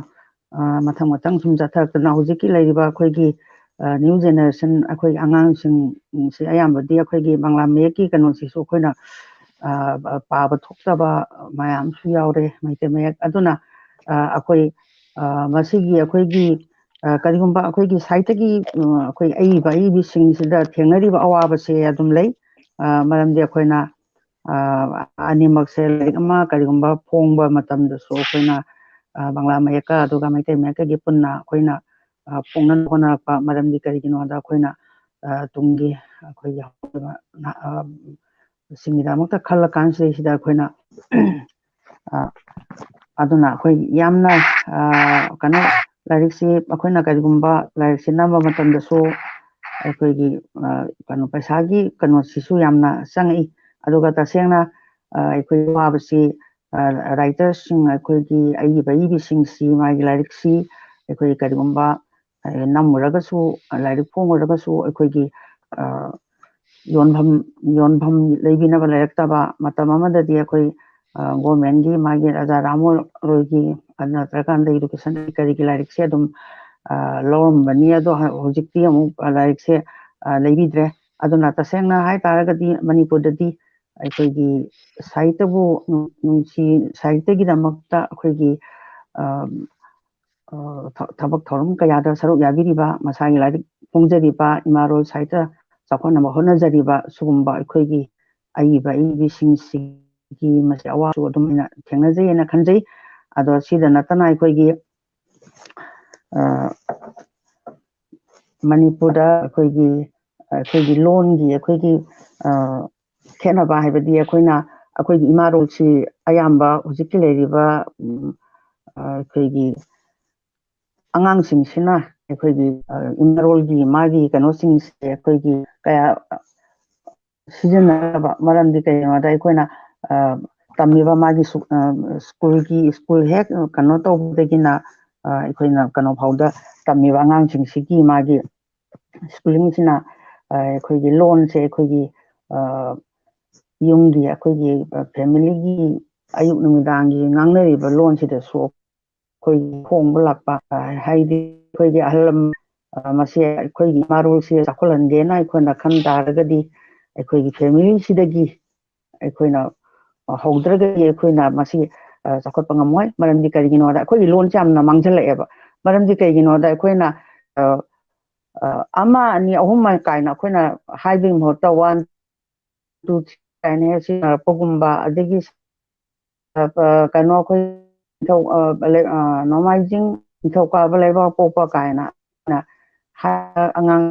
ꯑ, ꯃꯊꯪ ꯃꯊꯪ ꯁꯨꯝ ꯆꯠꯊꯔꯛꯇꯅ ꯍꯧꯖꯤꯛꯀꯤ ꯂꯩꯔꯤꯕ ꯑꯩꯈꯣꯏꯒꯤ, ꯑ, new generation, ꯑꯩꯈꯣꯏꯒꯤ ꯑꯉꯥꯡꯁꯤꯡꯁꯦ ꯑꯌꯥꯝꯕꯗꯤ ꯑꯩꯈꯣꯏꯒꯤ ꯕꯪꯒ꯭ꯂꯥ ꯃꯌꯦꯛꯀꯤ ꯀꯩꯅꯣꯁꯤꯁꯨ ꯑꯩꯈꯣꯏꯅ, ꯑ, ꯄꯥꯕ ꯊꯣꯛꯇꯕ ꯃꯌꯥꯝꯁꯨ ꯌꯥꯎꯔꯦ ꯃꯩꯇꯩ ꯃꯌꯦꯛ꯫ ꯑꯗꯨꯅ, ꯑ, ꯑꯩꯈꯣꯏ, ꯑ, ꯃꯁꯤꯒꯤ ꯑꯩꯈꯣꯏꯒꯤ, ꯑ, ꯀꯔꯤꯒꯨꯝꯕ ꯑꯩꯈꯣꯏꯒꯤ ꯁꯥꯍꯤꯇ꯭ꯌꯒꯤ, ꯑ, ꯑꯩꯈꯣꯏ ꯑꯏꯕ ꯑꯏꯕꯤꯁꯤꯡꯁꯤꯗ ꯊꯦꯡꯅꯔꯤꯕ ꯑꯋꯥꯕꯁꯦ ꯑꯗꯨꯝ ꯂꯩ꯫ ꯑ, ꯃꯔꯝꯗꯤ ꯑꯩꯈꯣꯏꯅ, ꯑ, ꯑꯅꯤꯃꯛꯁꯦ ꯂꯥꯏꯔꯤꯛ ꯑꯃ ꯀꯔꯤꯒꯨꯝꯕ ꯐꯣꯡꯕ ꯃꯇꯝꯗꯁꯨ ꯑꯩꯈꯣꯏꯅ, ꯑ, ꯕꯪꯒ꯭ꯂꯥ ꯃꯌꯦꯛꯀ ꯑꯗꯨꯒ ꯃꯩꯇꯩ ꯃꯌꯦꯛꯀꯒꯤ ꯄꯨꯟꯅ ꯑꯩꯈꯣꯏꯅ, ꯑ, ꯐꯣꯡꯅꯅꯕ ꯍꯣꯠꯅꯔꯛꯄ꯫ ꯃꯔꯝꯗꯤ ꯀꯔꯤꯒꯤꯅꯣꯗ ꯑꯩꯈꯣꯏꯅ, ꯑ, ꯇꯨꯡꯒꯤ ꯑꯩꯈꯣꯏꯒꯤ ꯍꯧꯔꯛꯂꯤꯕ ꯅꯍꯥ-, ꯑ, ꯁꯤꯡꯒꯤꯗꯃꯛꯇ ꯈꯜꯂ ꯀꯥꯟꯁꯤꯗꯩꯁꯤꯗ ꯑꯩꯈꯣꯏꯅ, ꯑ, ꯑꯗꯨꯅ ꯑꯩꯈꯣꯏ ꯌꯥꯝꯅ, ꯑ, ꯀꯩꯅꯣ, ꯂꯥꯏꯔꯤꯛꯁꯤ ꯑꯩꯈꯣꯏꯅ ꯀꯔꯤꯒꯨꯝꯕ ꯂꯥꯏꯔꯤꯛꯁꯤ ꯅꯝꯕ ꯃꯇꯝꯗꯁꯨ ꯑꯩꯈꯣꯏꯒꯤ, ꯑ, ꯀꯩꯅꯣ, ꯄꯩꯁꯥꯒꯤ ꯀꯩꯅꯣꯁꯤꯁꯨ ꯌꯥꯝꯅ ꯆꯪꯉꯛꯏ꯫ ꯑꯗꯨꯒ ꯇꯁꯦꯡꯅ, ꯑ, ꯑꯩꯈꯣꯏ ꯋꯥꯕꯁꯤ, ꯑ, writerꯁꯤꯡ, ꯑꯩꯈꯣꯏꯒꯤ ꯑꯏꯕ ꯑꯏꯕꯤꯁꯤꯡꯁꯤ ꯃꯥꯒꯤ ꯂꯥꯏꯔꯤꯛꯁꯤ ꯑꯩꯈꯣꯏ ꯀꯔꯤꯒꯨꯝꯕ, ꯑ, ꯅꯝꯃꯨꯔꯒꯁꯨ, ꯂꯥꯏꯔꯤꯛ ꯐꯣꯡꯉꯨꯔꯒꯁꯨ ꯑꯩꯈꯣꯏꯒꯤ, ꯑ, ꯌꯣꯟꯐꯝ, ꯌꯣꯟꯐꯝ ꯂꯩꯕꯤꯅꯕ ꯂꯩꯔꯛꯇꯕ꯫ ꯃꯇꯝ ꯑꯃꯗꯗꯤ ꯑꯩꯈꯣꯏ, ꯑ, governmentꯀꯤ ꯃꯥꯒꯤ ꯔꯥꯖꯥ ꯔꯥꯝꯃꯣꯍꯟ ꯔꯣꯏꯒꯤ, ꯑ, ꯅꯠꯇ꯭ꯔꯀꯥꯟꯗ education ꯀꯔꯤꯒꯤ ꯂꯥꯏꯔꯤꯛꯁꯦ ꯑꯗꯨꯝ, ꯑ, ꯂꯧꯔꯝꯕꯅꯤ꯫ ꯑꯗꯣ ꯍ-, ꯍꯧꯖꯤꯛꯇꯤ ꯑꯃꯨꯛ, ꯑ, ꯂꯥꯏꯔꯤꯛꯁꯦ, ꯑ, ꯂꯩꯕꯤꯗ꯭ꯔꯦ꯫ ꯑꯗꯨꯅ ꯇꯁꯦꯡꯅ ꯍꯥꯏ ꯇꯥꯔꯒꯗꯤ ꯃꯅꯤꯄꯨꯔꯗꯗꯤ ꯑꯩꯈꯣꯏꯒꯤ ꯁꯥꯍꯤꯇ꯭ꯌꯕꯨ ꯅꯨꯡ-, ꯅꯨꯡꯁꯤ, ꯁꯥꯍꯤꯇ꯭ꯌꯒꯤꯗꯃꯛꯇ ꯑꯩꯈꯣꯏꯒꯤ, ꯑ, ꯑ, ꯊ-, ꯊꯕꯛ ꯊꯧꯔꯝ ꯀꯌꯥꯗ ꯁꯔꯨꯛ ꯌꯥꯕꯤꯔꯤꯕ, ꯃꯁꯥꯒꯤ ꯂꯥꯏꯔꯤꯛ ꯐꯣꯡꯖꯔꯤꯕ, ꯏꯃꯥ ꯂꯣꯜ ꯁꯥꯍꯤꯇ꯭ꯌ ꯆꯥꯎꯈꯠꯅꯕ ꯍꯣꯠꯅꯖꯔꯤꯕ ꯁꯤꯒꯨꯝꯕ ꯑꯩꯈꯣꯏꯒꯤ ꯑꯏꯕ ꯑꯏꯕꯤꯁꯤꯡꯁꯤꯒꯤ ꯃꯁꯤ ꯑꯋꯥꯕꯁꯨ ꯑꯗꯨꯝ ꯑꯩꯅ ꯊꯦꯡꯅꯖꯩ ꯍꯥꯏꯅ ꯈꯟꯖꯩ꯫ ꯑꯗꯣ ꯁꯤꯗ ꯅꯠꯇꯅ ꯑꯩꯈꯣꯏꯒꯤ, ꯑ, ꯃꯅꯤꯄꯨꯔꯗ ꯑꯩꯈꯣꯏꯒꯤ, ꯑꯩꯈꯣꯏꯒꯤ ꯂꯣꯟꯒꯤ ꯑꯩꯈꯣꯏꯒꯤ, ꯑ, ꯈꯦꯠꯅꯕ ꯍꯥꯏꯕꯗꯤ ꯑꯩꯈꯣꯏꯅ, ꯑꯩꯈꯣꯏꯒꯤ ꯏꯃꯥ ꯂꯣꯜꯁꯤ ꯑꯌꯥꯝꯕ ꯍꯧꯖꯤꯛꯀꯤ ꯂꯩꯔꯤꯕ, ꯎꯝ, ꯑ, ꯑꯩꯈꯣꯏꯒꯤ ꯑꯉꯥꯡꯁꯤꯡꯁꯤꯅ ꯑꯩꯈꯣꯏꯒꯤ, ꯑ, ꯏꯃꯥ ꯂꯣꯜꯒꯤ ꯃꯥꯒꯤ ꯀꯩꯅꯣꯁꯤꯡꯁꯦ ꯑꯩꯈꯣꯏꯒꯤ ꯀꯌꯥ ꯁꯤꯖꯤꯟꯅꯗꯕ꯫ ꯃꯔꯝꯗꯤ ꯀꯩꯒꯤꯅꯣꯗ ꯑꯩꯈꯣꯏꯅ, ꯑ, ꯇꯝꯃꯤꯕ ꯃꯥꯒꯤ ꯁꯨ-, ꯑ, ꯁ꯭ꯀꯨꯜꯒꯤ, ꯁ꯭ꯀꯨꯜ ꯍꯦꯛ ꯀꯩꯅꯣ ꯇꯧꯕꯗꯒꯤꯅ, ꯑ, ꯑꯩꯈꯣꯏꯅ ꯀꯩꯅꯣ ꯐꯥꯎꯗ ꯇꯝꯃꯤꯕ ꯑꯉꯥꯡꯁꯤꯡꯁꯤꯒꯤ ꯃꯥꯒꯤ ꯁ꯭ꯀꯨꯂꯤꯡꯁꯤꯅ, ꯑ, ꯑꯩꯈꯣꯏꯒꯤ ꯂꯣꯟꯁꯦ ꯑꯩꯈꯣꯏꯒꯤ, ꯑ, ꯌꯨꯝꯒꯤ ꯑꯩꯈꯣꯏꯒꯤ, ꯑ, familyꯒꯤ ꯑꯌꯨꯛ ꯅꯨꯃꯤꯗꯥꯡꯒꯤ ꯉꯥꯡꯅꯔꯤꯕ ꯂꯣꯟꯁꯤꯗꯁꯨ ꯑꯩꯈꯣꯏꯒꯤ ꯍꯣꯡꯕ ꯂꯥꯛꯄ, ꯑ, ꯍꯥꯏꯗꯤ ꯑꯩꯈꯣꯏꯒꯤ ꯑꯍꯜ ꯂꯃꯟ, ꯑ, ꯃꯁꯤ ꯑꯩꯈꯣꯏꯒꯤ ꯏꯃꯥꯔꯣꯜꯁꯦ ꯆꯥꯎꯈꯠꯍꯟꯒꯦꯅ ꯑꯩꯈꯣꯏꯅ ꯈꯟ ꯇꯥꯔꯒꯗꯤ, ꯑꯩꯈꯣꯏꯒꯤ family ꯁꯤꯗꯒꯤ ꯑꯩꯈꯣꯏꯅ, ꯑ, ꯍꯧꯗ꯭ꯔꯒꯗꯤ ꯑꯩꯈꯣꯏꯅ ꯃꯁꯤ, ꯑ, ꯆꯥꯎꯈꯠꯄ ꯉꯝꯃꯣꯏ꯫ ꯃꯔꯝꯗꯤ ꯀꯔꯤꯒꯤꯅꯣꯗ, ꯑꯩꯈꯣꯏꯒꯤ ꯂꯣꯟꯁꯦ ꯌꯥꯝꯅ ꯃꯥꯡꯁꯤꯜꯂꯛꯑꯦꯕ꯫ ꯃꯔꯝꯗꯤ ꯀꯩꯒꯤꯅꯣꯗ, ꯑꯩꯈꯣꯏꯅ, ꯑ, ꯑ, ꯑꯃ, ꯑꯅꯤ, ꯑꯍꯨꯝ ꯀꯥꯏꯅ ꯑꯩꯈꯣꯏꯅ ꯍꯥꯏꯕꯒꯤ ꯃꯍꯨꯠꯇ, one, two, three ꯀꯥꯏꯅ ꯍꯦꯛ ꯁꯤꯖꯤꯟꯅꯔꯛꯄꯒꯨꯝꯕ, ꯑꯗꯒꯤ, ꯑ, ꯑ, ꯀꯩꯅꯣ, ꯑꯩꯈꯣꯏ ꯅꯤꯡꯊꯧ-, ꯑ, ꯂꯩ-, ꯑ, ꯅꯣꯡꯃꯥꯏꯖꯤꯡ, ꯅꯤꯡꯊꯧꯀꯥꯕ, ꯂꯩꯕꯥꯛꯄꯣꯛꯄ ꯀꯥꯏꯅ ꯍꯥꯏ-, ꯑꯉꯥꯡ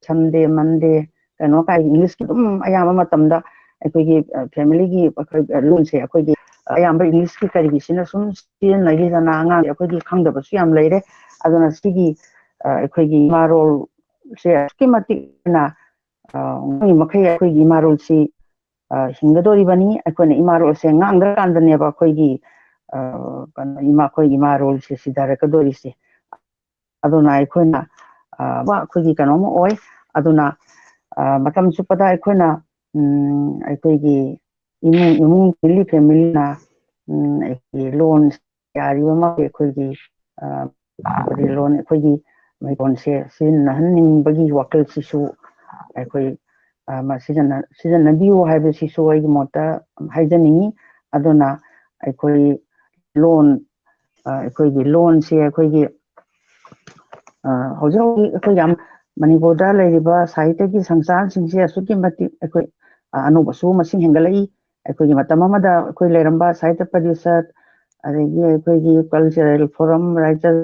Sunday, Monday, ꯀꯩꯅꯣ ꯀꯥꯏ, English ꯀꯤ ꯑꯗꯨꯝ ꯑꯌꯥꯝꯕ ꯃꯇꯝꯗ ꯑꯩꯈꯣꯏꯒꯤ, ꯑ, family ꯒꯤ ꯑꯩꯈꯣꯏ, ꯑ, ꯂꯣꯟꯁꯦ ꯑꯩꯈꯣꯏꯒꯤ ꯑꯌꯥꯝꯕ English ꯀꯤ ꯀꯔꯤꯒꯤꯁꯤꯅ ꯁꯨꯝ ꯁꯤꯖꯤꯟꯅꯈꯤꯗꯅ ꯑꯉꯥꯡꯁꯦ ꯑꯩꯈꯣꯏꯒꯤ ꯈꯪꯗꯕꯁꯨ ꯌꯥꯝ ꯂꯩꯔꯦ꯫ ꯑꯗꯨꯅ ꯁꯤꯒꯤ, ꯑ, ꯑꯩꯈꯣꯏꯒꯤ ꯏꯃꯥꯔꯣꯜꯁꯦ ꯑꯁꯨꯛꯀꯤ ꯃꯇꯤꯛ ꯍꯦꯟꯅ, ꯑ, ꯉꯥꯡꯉꯤ ꯃꯈꯩ ꯑꯩꯈꯣꯏꯒꯤ ꯏꯃꯥꯔꯣꯜꯁꯤ, ꯑ, ꯍꯤꯡꯒꯗꯧꯔꯤꯕꯅꯤ꯫ ꯑꯩꯈꯣꯏꯅ ꯏꯃꯥꯔꯣꯜꯁꯦ ꯉꯥꯡꯗ꯭ꯔꯀꯥꯟꯗꯅꯦꯕ ꯑꯩꯈꯣꯏꯒꯤ, ꯑ, ꯀꯩꯅꯣ, ꯏꯃꯥ, ꯑꯩꯈꯣꯏꯒꯤ ꯏꯃꯥꯔꯣꯜꯁꯦ ꯁꯤꯊꯔꯛꯀꯗꯧꯔꯤꯁꯦ꯫ ꯑꯗꯨꯅ ꯑꯩꯈꯣꯏꯅ, ꯑ, ꯋꯥ-, ꯑꯩꯈꯣꯏꯒꯤ ꯀꯩꯅꯣꯝꯃ ꯑꯣꯏ꯫ ꯑꯗꯨꯅ, ꯑ, ꯃꯇꯝ ꯆꯨꯞꯄꯗ ꯑꯩꯈꯣꯏꯅ, ꯎꯝ, ꯑꯩꯈꯣꯏꯒꯤ ꯏꯃꯨꯡ, ꯏꯃꯨꯡ family, family ꯅ, ꯎꯝ, ꯑꯩꯈꯣꯏꯒꯤ ꯂꯣꯟ ꯌꯥꯔꯤꯕ ꯃꯈꯩ ꯑꯩꯈꯣꯏꯒꯤ, ꯑ, ꯃꯅꯤꯄꯨꯔꯤ ꯂꯣꯟ, ꯑꯩꯈꯣꯏꯒꯤ ꯃꯩꯇꯩꯂꯣꯟꯁꯦ ꯁꯤꯖꯤꯟꯅꯍꯟꯅꯤꯡꯕꯒꯤ ꯋꯥꯈꯜꯁꯤꯁꯨ ꯑꯩꯈꯣꯏ, ꯑ, ꯃ-, ꯁꯤꯖꯤꯟꯅ-, ꯁꯤꯖꯤꯟꯅꯕꯤꯌꯨ ꯍꯥꯏꯕꯁꯤꯁꯨ ꯑꯩꯒꯤ ꯃꯣꯠꯇ ꯍꯥꯏꯖꯅꯤꯡꯉꯤ꯫ ꯑꯗꯨꯅ ꯑꯩꯈꯣꯏ ꯂꯣꯟ, ꯑ, ꯑꯩꯈꯣꯏꯒꯤ ꯂꯣꯟꯁꯦ ꯑꯩꯈꯣꯏꯒꯤ, ꯑ, ꯍꯧꯖꯤꯛ ꯍꯧꯖꯤꯛ ꯑꯩꯈꯣꯏ ꯌꯥꯝ ꯃꯅꯤꯄꯨꯔꯗ ꯂꯩꯔꯤꯕ ꯁꯥꯍꯤꯇ꯭ꯌꯒꯤ ꯁꯪꯁꯊꯥꯟꯁꯤꯡꯁꯦ ꯑꯁꯨꯛꯀꯤ ꯃꯇꯤꯛ ꯑꯩꯈꯣꯏ, ꯑ, ꯑꯅꯧꯕꯁꯨ ꯃꯁꯤꯡ ꯍꯦꯟꯒꯠꯂꯛꯏ꯫ ꯑꯩꯈꯣꯏꯒꯤ ꯃꯇꯝ ꯑꯃꯗ ꯑꯩꯈꯣꯏ ꯂꯩꯔꯝꯕ ꯁꯥꯍꯤꯇ꯭ꯌ ꯄꯔꯤꯁꯠ, ꯑꯗꯒꯤ ꯑꯩꯈꯣꯏꯒꯤ cultural forum, writer,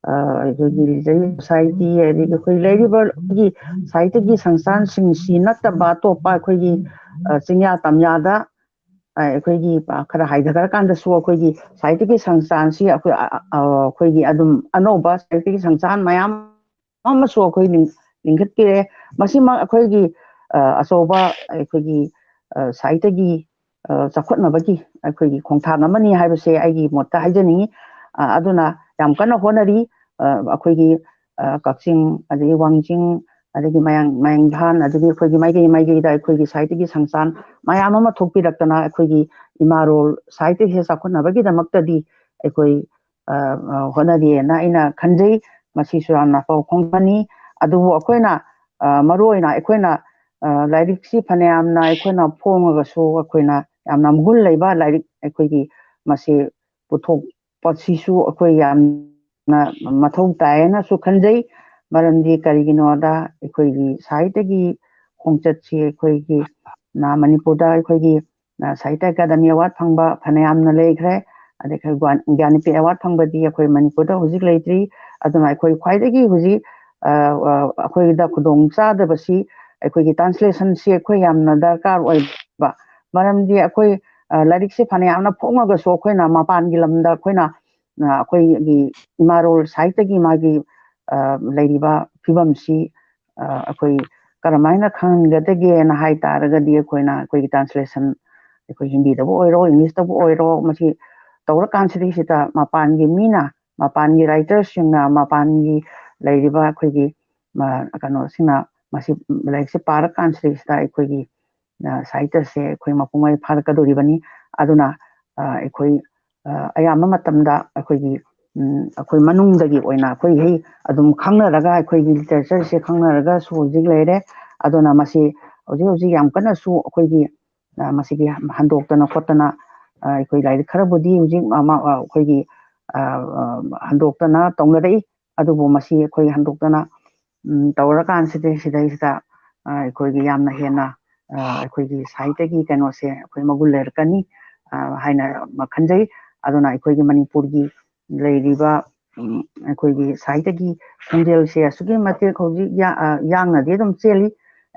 ꯑ, ꯑꯩꯈꯣꯏꯒꯤ literary society, ꯑꯗꯒꯤ ꯑꯩꯈꯣꯏ ꯂꯩꯔꯤꯕ ꯑꯩꯈꯣꯏꯒꯤ ꯁꯥꯍꯤꯇ꯭ꯌꯒꯤ ꯁꯪꯁꯊꯥꯟꯁꯤꯡꯁꯤ ꯅꯠꯇꯕ ꯑꯇꯣꯞꯄ ꯑꯩꯈꯣꯏꯒꯤ, ꯑ, ꯆꯤꯡꯌꯥ ꯇꯝꯌꯥꯗ, ꯑ, ꯑꯩꯈꯣꯏꯒꯤ, ꯑ, ꯈꯔ ꯍꯥꯏꯊꯈ꯭ꯔꯀꯥꯟꯗꯁꯨ ꯑꯩꯈꯣꯏꯒꯤ ꯁꯥꯍꯤꯇ꯭ꯌꯒꯤ ꯁꯪꯁꯊꯥꯟꯁꯤ ꯑꯩꯈꯣꯏ, ꯑ, ꯑ, ꯑ, ꯑꯩꯈꯣꯏꯒꯤ ꯑꯗꯨꯝ ꯑꯅꯧꯕ ꯁꯥꯍꯤꯇ꯭ꯌꯒꯤ ꯁꯪꯁꯊꯥꯟ ꯃꯌꯥꯝ ꯑꯃꯁꯨ ꯑꯩꯈꯣꯏ ꯂꯤꯡ-, ꯂꯤꯡꯈꯠꯄꯤꯔꯦ꯫ ꯃꯁꯤꯃꯛ ꯑꯩꯈꯣꯏꯒꯤ, ꯑ, ꯑꯆꯧꯕ ꯑꯩꯈꯣꯏꯒꯤ, ꯑ, ꯁꯥꯍꯤꯇ꯭ꯌꯒꯤ, ꯑ, ꯆꯥꯎꯈꯠꯅꯕꯒꯤ ꯑꯩꯈꯣꯏꯒꯤ ꯈꯣꯡꯊꯥꯡ ꯑꯃꯅꯤ ꯍꯥꯏꯕꯁꯦ ꯑꯩꯒꯤ ꯃꯣꯠꯇ ꯍꯥꯏꯖꯅꯤꯡꯉꯤ꯫ ꯑ, ꯑꯗꯨꯅ ꯌꯥꯝ ꯀꯟꯅ ꯍꯣꯠꯅꯔꯤ꯫ ꯑ, ꯑꯩꯈꯣꯏꯒꯤ, ꯑ, ꯀꯛꯆꯤꯡ, ꯑꯗꯒꯤ ꯋꯥꯡꯖꯤꯡ, ꯑꯗꯒꯤ ꯃꯌꯥꯡ, ꯃꯌꯥꯡ ꯏꯝꯐꯥꯜ, ꯑꯗꯒꯤ ꯑꯩꯈꯣꯏꯒꯤ ꯃꯥꯏꯀꯩ ꯃꯥꯏꯀꯩꯗ ꯑꯩꯈꯣꯏꯒꯤ ꯁꯥꯍꯤꯇ꯭ꯌꯒꯤ ꯁꯪꯁꯊꯥꯟ ꯃꯌꯥꯝ ꯑꯃ ꯊꯣꯛꯄꯤꯔꯛꯇꯅ ꯑꯩꯈꯣꯏꯒꯤ ꯏꯃꯥꯔꯣꯜ ꯁꯥꯍꯤꯇ꯭ꯌꯁꯦ ꯆꯥꯎꯈꯠꯅꯕꯒꯤꯗꯃꯛꯇꯗꯤ ꯑꯩꯈꯣꯏ ꯑ, ꯑ, ꯍꯣꯠꯅꯔꯤꯑꯅ ꯑꯩꯅ ꯈꯟꯖꯩ꯫ ꯃꯁꯤꯁꯨ ꯌꯥꯝꯅ ꯑꯐꯕ ꯈꯣꯡꯊꯥꯡꯅꯤ꯫ ꯑꯗꯨꯕꯨ ꯑꯩꯈꯣꯏꯅ, ꯑ, ꯃꯔꯨ ꯑꯣꯏꯅ ꯑꯩꯈꯣꯏꯅ, ꯑ, ꯂꯥꯏꯔꯤꯛꯁꯤ ꯐꯅꯌꯥꯝꯅ ꯑꯩꯈꯣꯏꯅ ꯐꯣꯡꯉꯒꯁꯨ, ꯑꯩꯈꯣꯏꯅ ꯌꯥꯝꯅ ꯃꯒꯨꯟ ꯂꯩꯕ ꯂꯥꯏꯔꯤꯛ ꯑꯩꯈꯣꯏꯒꯤ ꯃꯁꯤ ꯄꯨꯊꯣꯛꯄꯁꯤꯁꯨ ꯑꯩꯈꯣꯏ ꯌꯥꯝꯅ ꯃꯊꯧ ꯇꯥꯏꯌꯦꯅꯁꯨ ꯈꯟꯖꯩ꯫ ꯃꯔꯝꯗꯤ ꯀꯔꯤꯒꯤꯅꯣꯗ, ꯑꯩꯈꯣꯏꯒꯤ ꯁꯥꯍꯤꯇ꯭ꯌꯒꯤ ꯈꯣꯡꯆꯠꯁꯤ ꯑꯩꯈꯣꯏꯒꯤ, ꯅ, ꯃꯅꯤꯄꯨꯔꯗ ꯑꯩꯈꯣꯏꯒꯤ, ꯅ, ꯁꯥꯍꯤꯇ꯭ꯌ ꯑꯦꯀꯥꯗꯃꯤ ꯑꯦꯋꯥꯔꯗ ꯐꯪꯕ ꯐꯅꯌꯥꯝꯅ ꯂꯩꯈ꯭ꯔꯦ꯫ ꯑꯗꯩ ꯑꯩꯈꯣꯏ ꯒ꯭ꯋꯥꯟ-, ꯒ꯭ꯌꯥꯟꯄꯤꯊ ꯑꯦꯋꯥꯔꯗ ꯐꯪꯕꯗꯤ ꯑꯩꯈꯣꯏ ꯃꯅꯤꯄꯨꯔꯗ ꯍꯧꯖꯤꯛ ꯂꯩꯇ꯭ꯔꯤ꯫ ꯑꯗꯨꯅ ꯑꯩꯈꯣꯏ ꯈ꯭ꯋꯥꯏꯗꯒꯤ ꯍꯧꯖꯤꯛ, ꯑ, ꯑ, ꯑꯩꯈꯣꯏꯗ ꯈꯨꯗꯣꯡ ꯆꯥꯗꯕꯁꯤ ꯑꯩꯈꯣꯏꯒꯤ ꯇ꯭ꯔꯥꯟꯁꯂꯦꯁꯟꯁꯤ ꯑꯩꯈꯣꯏ ꯌꯥꯝꯅ ꯗꯔꯀꯥꯔ ꯑꯣꯏꯕ꯫ ꯃꯔꯝꯗꯤ ꯑꯩꯈꯣꯏ, ꯑ, ꯂꯥꯏꯔꯤꯛꯁꯦ ꯐꯅꯌꯥꯝꯅ ꯐꯣꯡꯉꯒꯁꯨ ꯑꯩꯈꯣꯏꯅ ꯃꯄꯥꯟꯒꯤ ꯂꯝꯗ ꯑꯩꯈꯣꯏꯅ, ꯑ, ꯑꯩꯈꯣꯏꯒꯤ ꯏꯃꯥꯔꯣꯜ ꯁꯥꯍꯤꯇ꯭ꯌꯒꯤ ꯃꯥꯒꯤ, ꯑ, ꯂꯩꯔꯤꯕ ꯐꯤꯕꯝꯁꯤ, ꯑ, ꯑꯩꯈꯣꯏ ꯀꯔꯝꯍꯥꯏꯅ ꯈꯪꯍꯟꯒꯗꯒꯦꯅ ꯍꯥꯏ ꯇꯥꯔꯒꯗꯤ, ꯑꯩꯈꯣꯏꯅ ꯑꯩꯈꯣꯏꯒꯤ ꯇ꯭ꯔꯥꯟꯁꯂꯦꯁꯟ, ꯑꯩꯈꯣꯏ ꯍꯤꯟꯗꯤꯗꯕꯨ ꯑꯣꯏꯔꯣ, ꯏꯪꯂꯤꯁꯇꯕꯨ ꯑꯣꯏꯔꯣ, ꯃꯁꯤ ꯇꯧꯔꯀꯥꯟꯁꯤꯗꯩꯁꯤꯗ ꯃꯄꯥꯟꯒꯤ ꯃꯤꯅ, ꯃꯄꯥꯟꯒꯤ ꯔꯥꯏꯇꯔꯁꯤꯡꯅ, ꯃꯄꯥꯟꯒꯤ ꯂꯩꯔꯤꯕ ꯑꯩꯈꯣꯏꯒꯤ, ꯑ, ꯀꯩꯅꯣꯁꯤꯡꯅ ꯃꯁꯤ, ꯂꯥꯏꯔꯤꯛꯁꯦ ꯄꯥꯔꯀꯥꯟꯁꯤꯗꯩꯁꯤꯗ ꯑꯩꯈꯣꯏꯒꯤ, ꯑ, ꯁꯥꯍꯤꯇ꯭ꯌꯁꯦ ꯑꯩꯈꯣꯏ ꯃꯄꯨꯡ ꯃꯔꯩ ꯐꯥꯔꯛꯀꯗꯧꯔꯤꯕꯅꯤ꯫ ꯑꯗꯨꯅ, ꯑ, ꯑꯩꯈꯣꯏ, ꯑ, ꯑꯌꯥꯝꯕ ꯃꯇꯝꯗ ꯑꯩꯈꯣꯏꯒꯤ, ꯎꯝ, ꯑꯩꯈꯣꯏ ꯃꯅꯨꯡꯗꯒꯤ ꯑꯣꯏꯅ ꯑꯩꯈꯣꯏ ꯑꯗꯨꯝ ꯈꯪꯅꯔꯒ, ꯑꯩꯈꯣꯏꯒꯤ ꯂꯤꯇꯔꯦꯆꯔꯁꯦ ꯈꯪꯅꯔꯒꯁꯨ ꯍꯧꯖꯤꯛ ꯂꯩꯔꯦ꯫ ꯑꯗꯨꯅ ꯃꯁꯤ ꯍꯧꯖꯤꯛ ꯍꯧꯖꯤꯛ ꯌꯥꯝ ꯀꯟꯅꯁꯨ ꯑꯩꯈꯣꯏꯒꯤ, ꯑ, ꯃꯁꯤꯒꯤ ꯍꯟꯗꯣꯛꯇꯅ ꯈꯣꯠꯇꯅ, ꯑ, ꯑꯩꯈꯣꯏ ꯂꯥꯏꯔꯤꯛ ꯈꯔꯕꯨꯗꯤ ꯍꯧꯖꯤꯛ ꯑꯃ, ꯑ, ꯑꯩꯈꯣꯏꯒꯤ, ꯑ, ꯑ, ꯍꯟꯗꯣꯛꯇꯅ ꯇꯧꯅꯔꯛꯏ꯫ ꯑꯗꯨꯕꯨ ꯃꯁꯤ ꯑꯩꯈꯣꯏ ꯍꯟꯗꯣꯛꯇꯅ, ꯎꯝ, ꯇꯧꯔꯀꯥꯟꯁꯤꯗ, ꯁꯤꯗꯩꯁꯤꯗ, ꯑ, ꯑꯩꯈꯣꯏꯒꯤ ꯌꯥꯝꯅ ꯍꯦꯟꯅ, ꯑ, ꯑꯩꯈꯣꯏꯒꯤ ꯁꯥꯍꯤꯇ꯭ꯌꯒꯤ ꯀꯩꯅꯣꯁꯦ ꯑꯩꯈꯣꯏ ꯃꯒꯨꯟ ꯂꯩꯔꯛꯀꯅꯤ, ꯑ, ꯍꯥꯏꯅ ꯈꯟꯖꯩ꯫ ꯑꯗꯨꯅ ꯑꯩꯈꯣꯏꯒꯤ ꯃꯅꯤꯄꯨꯔꯒꯤ ꯂꯩꯔꯤꯕ, ꯎꯝ, ꯑꯩꯈꯣꯏꯒꯤ ꯁꯥꯍꯤꯇ꯭ꯌꯒꯤ ꯈꯣꯡꯖꯦꯜꯁꯦ ꯑꯁꯨꯛꯀꯤ ꯃꯇꯤꯛ ꯍꯧꯖꯤꯛ ꯌꯥ-, ꯑ, ꯌꯥꯡꯅꯗꯤ ꯑꯗꯨꯝ ꯆꯦꯜꯂꯤ,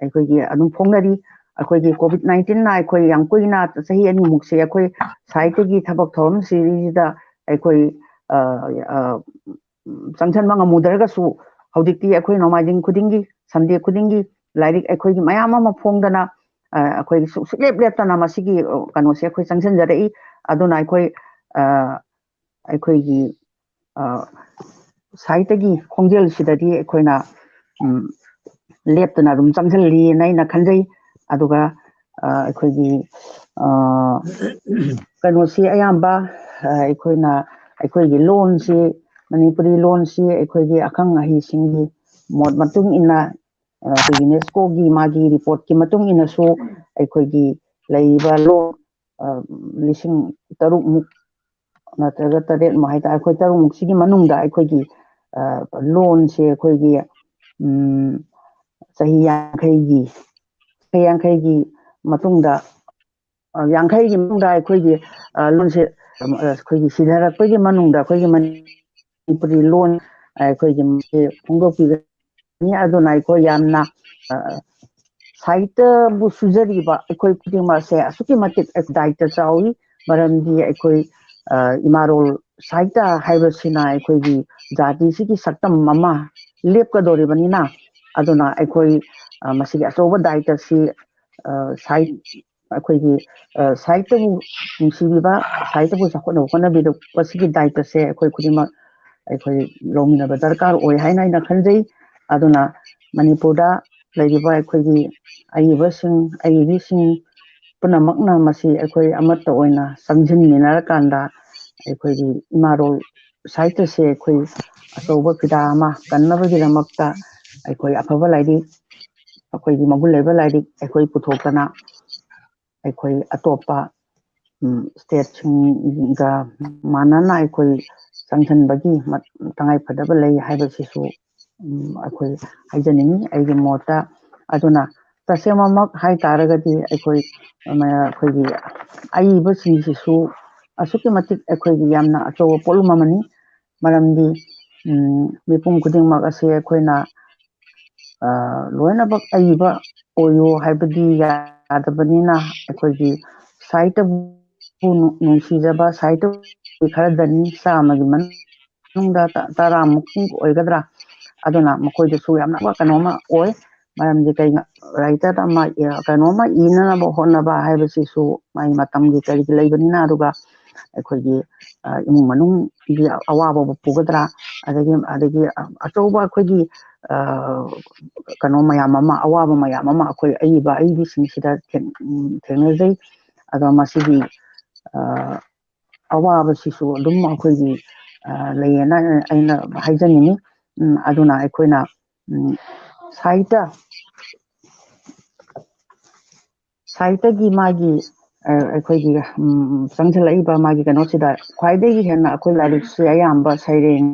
ꯑꯩꯈꯣꯏꯒꯤ ꯑꯗꯨꯝ ꯐꯣꯡꯅꯔꯤ꯫ ꯑꯩꯈꯣꯏꯒꯤ ꯀꯣꯚꯤꯗ ꯅꯥꯏꯟꯇꯤꯟꯅ ꯑꯩꯈꯣꯏ ꯌꯥꯝ ꯀꯨꯏꯅ, ꯆꯍꯤ ꯑꯅꯤꯃꯨꯛꯁꯦ ꯑꯩꯈꯣꯏ ꯁꯥꯍꯤꯇ꯭ꯌꯒꯤ ꯊꯕꯛ ꯊꯧꯔꯝꯁꯤꯗ ꯑꯩꯈꯣꯏ, ꯑ, ꯑ, ꯎꯝ, ꯆꯪꯁꯤꯟꯕ ꯉꯝꯃꯨꯗ꯭ꯔꯒꯁꯨ, ꯍꯧꯖꯤꯛꯇꯤ ꯑꯩꯈꯣꯏ ꯅꯣꯡꯃꯥꯏꯖꯤꯡ ꯈꯨꯗꯤꯡꯒꯤ, ꯁꯟꯗꯦ ꯈꯨꯗꯤꯡꯒꯤ ꯂꯥꯏꯔꯤꯛ ꯑꯩꯈꯣꯏꯒꯤ ꯃꯌꯥꯝ ꯑꯃ ꯐꯣꯡꯗꯅ, ꯑ, ꯑꯩꯈꯣꯏꯒꯤ ꯁꯨ-, ꯁꯨꯛꯂꯦꯞ ꯂꯦꯞꯇꯅ ꯃꯁꯤꯒꯤ, ꯑ, ꯀꯩꯅꯣꯁꯦ ꯑꯩꯈꯣꯏ ꯆꯪꯁꯤꯟꯖꯔꯛꯏ꯫ ꯑꯗꯨꯅ ꯑꯩꯈꯣꯏ, ꯑ, ꯑꯩꯈꯣꯏꯒꯤ, ꯑ, ꯁꯥꯍꯤꯇ꯭ꯌꯒꯤ ꯈꯣꯡꯖꯦꯜꯁꯤꯗꯗꯤ ꯑꯩꯈꯣꯏꯅ, ꯎꯝ, ꯂꯦꯞꯇꯅ ꯑꯗꯨꯝ ꯆꯪꯁꯤꯜꯂꯤꯅ ꯑꯩꯅ ꯈꯟꯖꯩ꯫ ꯑꯗꯨꯒ, ꯑ, ꯑꯩꯈꯣꯏꯒꯤ, ꯑ, ꯀꯩꯅꯣꯁꯤ ꯑꯌꯥꯝꯕ, ꯑ, ꯑꯩꯈꯣꯏꯅ ꯑꯩꯈꯣꯏꯒꯤ ꯂꯣꯟꯁꯤ, ꯃꯅꯤꯄꯨꯔꯤ ꯂꯣꯟꯁꯤ ꯑꯩꯈꯣꯏꯒꯤ ꯑꯈꯪ ꯑꯍꯩꯁꯤꯡꯒꯤ ꯃꯣꯠ ꯃꯇꯨꯡ ꯏꯟꯅ, ꯑ, ꯑꯩꯈꯣꯏ ꯌꯨꯅꯦꯁꯀꯣꯒꯤ ꯃꯥꯒꯤ ꯔꯤꯄꯣꯔꯠꯀꯤ ꯃꯇꯨꯡ ꯏꯟꯅꯁꯨ ꯑꯩꯈꯣꯏꯒꯤ ꯂꯩꯔꯤꯕ ꯂꯣꯟ, ꯑ, ꯂꯤꯁꯤꯡ ꯇꯔꯨꯛꯃꯨꯛ ꯅꯠꯇ꯭ꯔꯒ ꯇꯔꯦꯠꯃꯨꯛ ꯍꯥꯏꯇꯥꯔꯦ, ꯑꯩꯈꯣꯏ ꯇꯔꯨꯛꯃꯨꯛꯁꯤꯒꯤ ꯃꯅꯨꯡꯗ ꯑꯩꯈꯣꯏꯒꯤ, ꯑ, ꯂꯣꯟꯁꯦ ꯑꯩꯈꯣꯏꯒꯤ, ꯎꯝ, ꯆꯍꯤ ꯌꯥꯡꯈꯩꯒꯤ, ꯆꯍꯤ ꯌꯥꯡꯈꯩꯒꯤ ꯃꯇꯨꯡꯗ, ꯑ, ꯌꯥꯡꯈꯩꯒꯤ ꯃꯅꯨꯡꯗ ꯑꯩꯈꯣꯏꯒꯤ, ꯑ, ꯂꯣꯟꯁꯦ, ꯑ, ꯑꯩꯈꯣꯏꯒꯤ ꯁꯤꯊꯔꯛꯄꯒꯤ ꯃꯅꯨꯡꯗ ꯑꯩꯈꯣꯏꯒꯤ ꯃꯅꯤꯄꯨꯔꯤ ꯂꯣꯟ ꯑꯩꯈꯣꯏꯒꯤ ꯃꯁꯤ ꯐꯣꯡꯗꯣꯛꯄꯤꯒꯅꯤ꯫ ꯑꯗꯨꯅ ꯑꯩꯈꯣꯏ ꯌꯥꯝꯅ, ꯑ, ꯁꯥꯍꯤꯇ꯭ꯌꯕꯨ ꯁꯨꯖꯔꯤꯕ ꯑꯩꯈꯣꯏ ꯈꯨꯗꯤꯡꯃꯛꯁꯦ ꯑꯁꯨꯛꯀꯤ ꯃꯇꯤꯛ ꯗꯥꯏꯇ ꯆꯥꯎꯏ꯫ ꯃꯔꯝꯗꯤ ꯑꯩꯈꯣꯏ, ꯑ, ꯏꯃꯥꯔꯣꯜ ꯁꯥꯍꯤꯇ꯭ꯌ ꯍꯥꯏꯕꯁꯤꯅ ꯑꯩꯈꯣꯏꯒꯤ ꯖꯥꯇꯤꯁꯤꯒꯤ ꯁꯛꯇꯝ ꯑꯃ ꯂꯦꯞꯀꯗꯧꯔꯤꯕꯅꯤꯅ, ꯑꯗꯨꯅ ꯑꯩꯈꯣꯏ, ꯑ, ꯃꯁꯤꯒꯤ ꯑꯆꯧꯕ ꯗꯥꯏꯇꯁꯤ, ꯑ, ꯁꯥꯍꯤ-, ꯑꯩꯈꯣꯏꯒꯤ, ꯑ, ꯁꯥꯍꯤꯇ꯭ꯌꯕꯨ ꯅꯨꯡꯁꯤꯕꯤꯕ, ꯁꯥꯍꯤꯇ꯭ꯌꯕꯨ ꯆꯥꯎꯈꯠꯅꯕ ꯍꯣꯠꯅꯕꯤꯔꯛꯄꯁꯤꯒꯤ ꯗꯥꯏꯇꯁꯦ ꯑꯩꯈꯣꯏ ꯈꯨꯗꯤꯡꯃꯛ ꯑꯩꯈꯣꯏ ꯂꯧꯃꯤꯟꯅꯕ ꯗꯔꯀꯥꯔ ꯑꯣꯏ ꯍꯥꯏꯅ ꯑꯩꯅ ꯈꯟꯖꯩ꯫ ꯑꯗꯨꯅ ꯃꯅꯤꯄꯨꯔꯗ ꯂꯩꯔꯤꯕ ꯑꯩꯈꯣꯏꯒꯤ ꯑꯏꯕꯁꯤꯡ, ꯑꯏꯕꯤꯁꯤꯡ ꯄꯨꯝꯅꯃꯛꯅ ꯃꯁꯤ ꯑꯩꯈꯣꯏ ꯑꯃꯠꯇ ꯑꯣꯏꯅ ꯆꯪꯁꯤꯟꯃꯤꯟꯅꯔꯀꯥꯟꯗ ꯑꯩꯈꯣꯏꯒꯤ ꯏꯃꯥꯔꯣꯜ ꯁꯥꯍꯤꯇ꯭ꯌꯁꯦ ꯑꯩꯈꯣꯏ ꯑꯆꯧꯕ ꯐꯤꯗꯥ ꯑꯃ ꯀꯟꯅꯕꯒꯤꯗꯃꯛꯇ ꯑꯩꯈꯣꯏ ꯑꯐꯕ ꯂꯥꯏꯔꯤꯛ, ꯑꯩꯈꯣꯏꯒꯤ ꯃꯒꯨꯟ ꯂꯩꯕ ꯂꯥꯏꯔꯤꯛ ꯑꯩꯈꯣꯏ ꯄꯨꯊꯣꯛꯇꯅ ꯑꯩꯈꯣꯏ ꯑꯇꯣꯞꯄ, ꯎꯝ, ꯁ꯭ꯇꯦꯠꯁꯤꯡꯒ ꯃꯥꯟꯅꯅ ꯑꯩꯈꯣꯏ ꯆꯪꯁꯤꯟꯕꯒꯤ ꯃ-, ꯇꯉꯥꯏꯐꯗꯕ ꯂꯩ ꯍꯥꯏꯕꯁꯤꯁꯨ, ꯎꯝ, ꯑꯩꯈꯣꯏ ꯍꯥꯏꯖꯅꯤꯡꯉꯤ ꯑꯩꯒꯤ ꯃꯣꯠꯇ꯫ ꯑꯗꯨꯅ ꯇꯁꯦꯡꯃꯛ ꯍꯥꯏ ꯇꯥꯔꯒꯗꯤ ꯑꯩꯈꯣꯏ, ꯃ-, ꯑꯩꯈꯣꯏꯒꯤ ꯑꯏꯕꯁꯤꯡꯁꯤꯁꯨ ꯑꯁꯨꯛꯀꯤ ꯃꯇꯤꯛ ꯑꯩꯈꯣꯏꯒꯤ ꯌꯥꯝꯅ ꯑꯆꯧꯕ ꯄꯣꯠꯂꯨꯝ ꯑꯃꯅꯤ꯫ ꯃꯔꯝꯗꯤ, ꯎꯝ, ꯃꯤꯄꯨꯝ ꯈꯨꯗꯤꯡꯃꯛ ꯑꯁꯤ ꯑꯩꯈꯣꯏꯅ, ꯑ, ꯂꯣꯏꯅꯃꯛ ꯑꯏꯕ ꯑꯣꯏꯌꯨ ꯍꯥꯏꯕꯗꯤ ꯌꯥꯗꯕꯅꯤꯅ, ꯑꯩꯈꯣꯏꯒꯤ ꯁꯥꯍꯤꯇ꯭ꯌꯕꯨ ꯅꯨ-, ꯅꯨꯡꯁꯤꯖꯕ ꯁꯥꯍꯤꯇ꯭ꯌ ꯈꯔꯗꯅꯤ, ꯆꯥꯝꯃꯒꯤ ꯃꯅꯨꯡꯗ ꯇ-, ꯇꯔꯥꯃꯨꯛ ꯑꯣꯏꯒꯗ꯭ꯔꯥ, ꯑꯗꯨꯅ ꯃꯈꯣꯏꯗꯁꯨ ꯌꯥꯝꯅ ꯀꯩꯅꯣꯝꯃ ꯑꯣꯏ꯫ ꯃꯔꯝꯗꯤ ꯀꯩꯅꯣ, ꯔꯥꯏꯇꯔ ꯑꯃ, ꯑ, ꯀꯩꯅꯣꯝꯃ ꯏꯅꯅꯕ ꯍꯣꯠꯅꯕ ꯍꯥꯏꯕꯁꯤꯁꯨ ꯃꯥꯒꯤ ꯃꯇꯝꯒꯤ ꯀꯔꯤꯒꯤ ꯂꯩꯕꯅꯤꯅ, ꯑꯗꯨꯒ ꯑꯩꯈꯣꯏꯒꯤ, ꯑ, ꯏꯃꯨꯡ ꯃꯅꯨꯡꯒꯤ ꯑꯋꯥꯕꯕꯨ ꯄꯨꯒꯗ꯭ꯔꯥ, ꯑꯗꯒꯤ, ꯑꯗꯒꯤ ꯑꯆꯧꯕ ꯑꯩꯈꯣꯏꯒꯤ, ꯑ, ꯀꯩꯅꯣ ꯃꯌꯥꯝ ꯑꯃ, ꯑꯋꯥꯕ ꯃꯌꯥꯝ ꯑꯃ ꯑꯩꯈꯣꯏ ꯑꯏꯕ ꯑꯏꯕꯤꯁꯤꯡꯁꯤꯗ ꯊꯦꯡ-, ꯎꯝ, ꯊꯦꯡꯅꯖꯩ꯫ ꯑꯗꯣ ꯃꯁꯤꯒꯤ, ꯑ, ꯑꯋꯥꯕꯁꯤꯁꯨ ꯑꯗꯨꯝ ꯑꯩꯈꯣꯏꯒꯤ ꯂꯩꯌꯦꯅ ꯑꯩꯅ ꯍꯥꯏꯖꯅꯤꯡꯉꯤ꯫ ꯑꯗꯨꯅ ꯑꯩꯈꯣꯏꯅ ꯁꯥꯍꯤꯇ꯭ꯌ ꯁꯥꯍꯤꯇ꯭ꯌꯒꯤ ꯃꯥꯒꯤ ꯑꯩꯈꯣꯏꯒꯤ ꯆꯪꯁꯤꯜꯂꯛꯏꯕ ꯃꯥꯒꯤ ꯀꯩꯅꯣꯁꯤꯗ ꯈ꯭ꯋꯥꯏꯗꯒꯤ ꯍꯦꯟꯅ ꯑꯩꯈꯣꯏ ꯂꯥꯏꯔꯤꯛꯁꯦ ꯑꯌꯥꯝꯕ ꯁꯩꯔꯦꯡ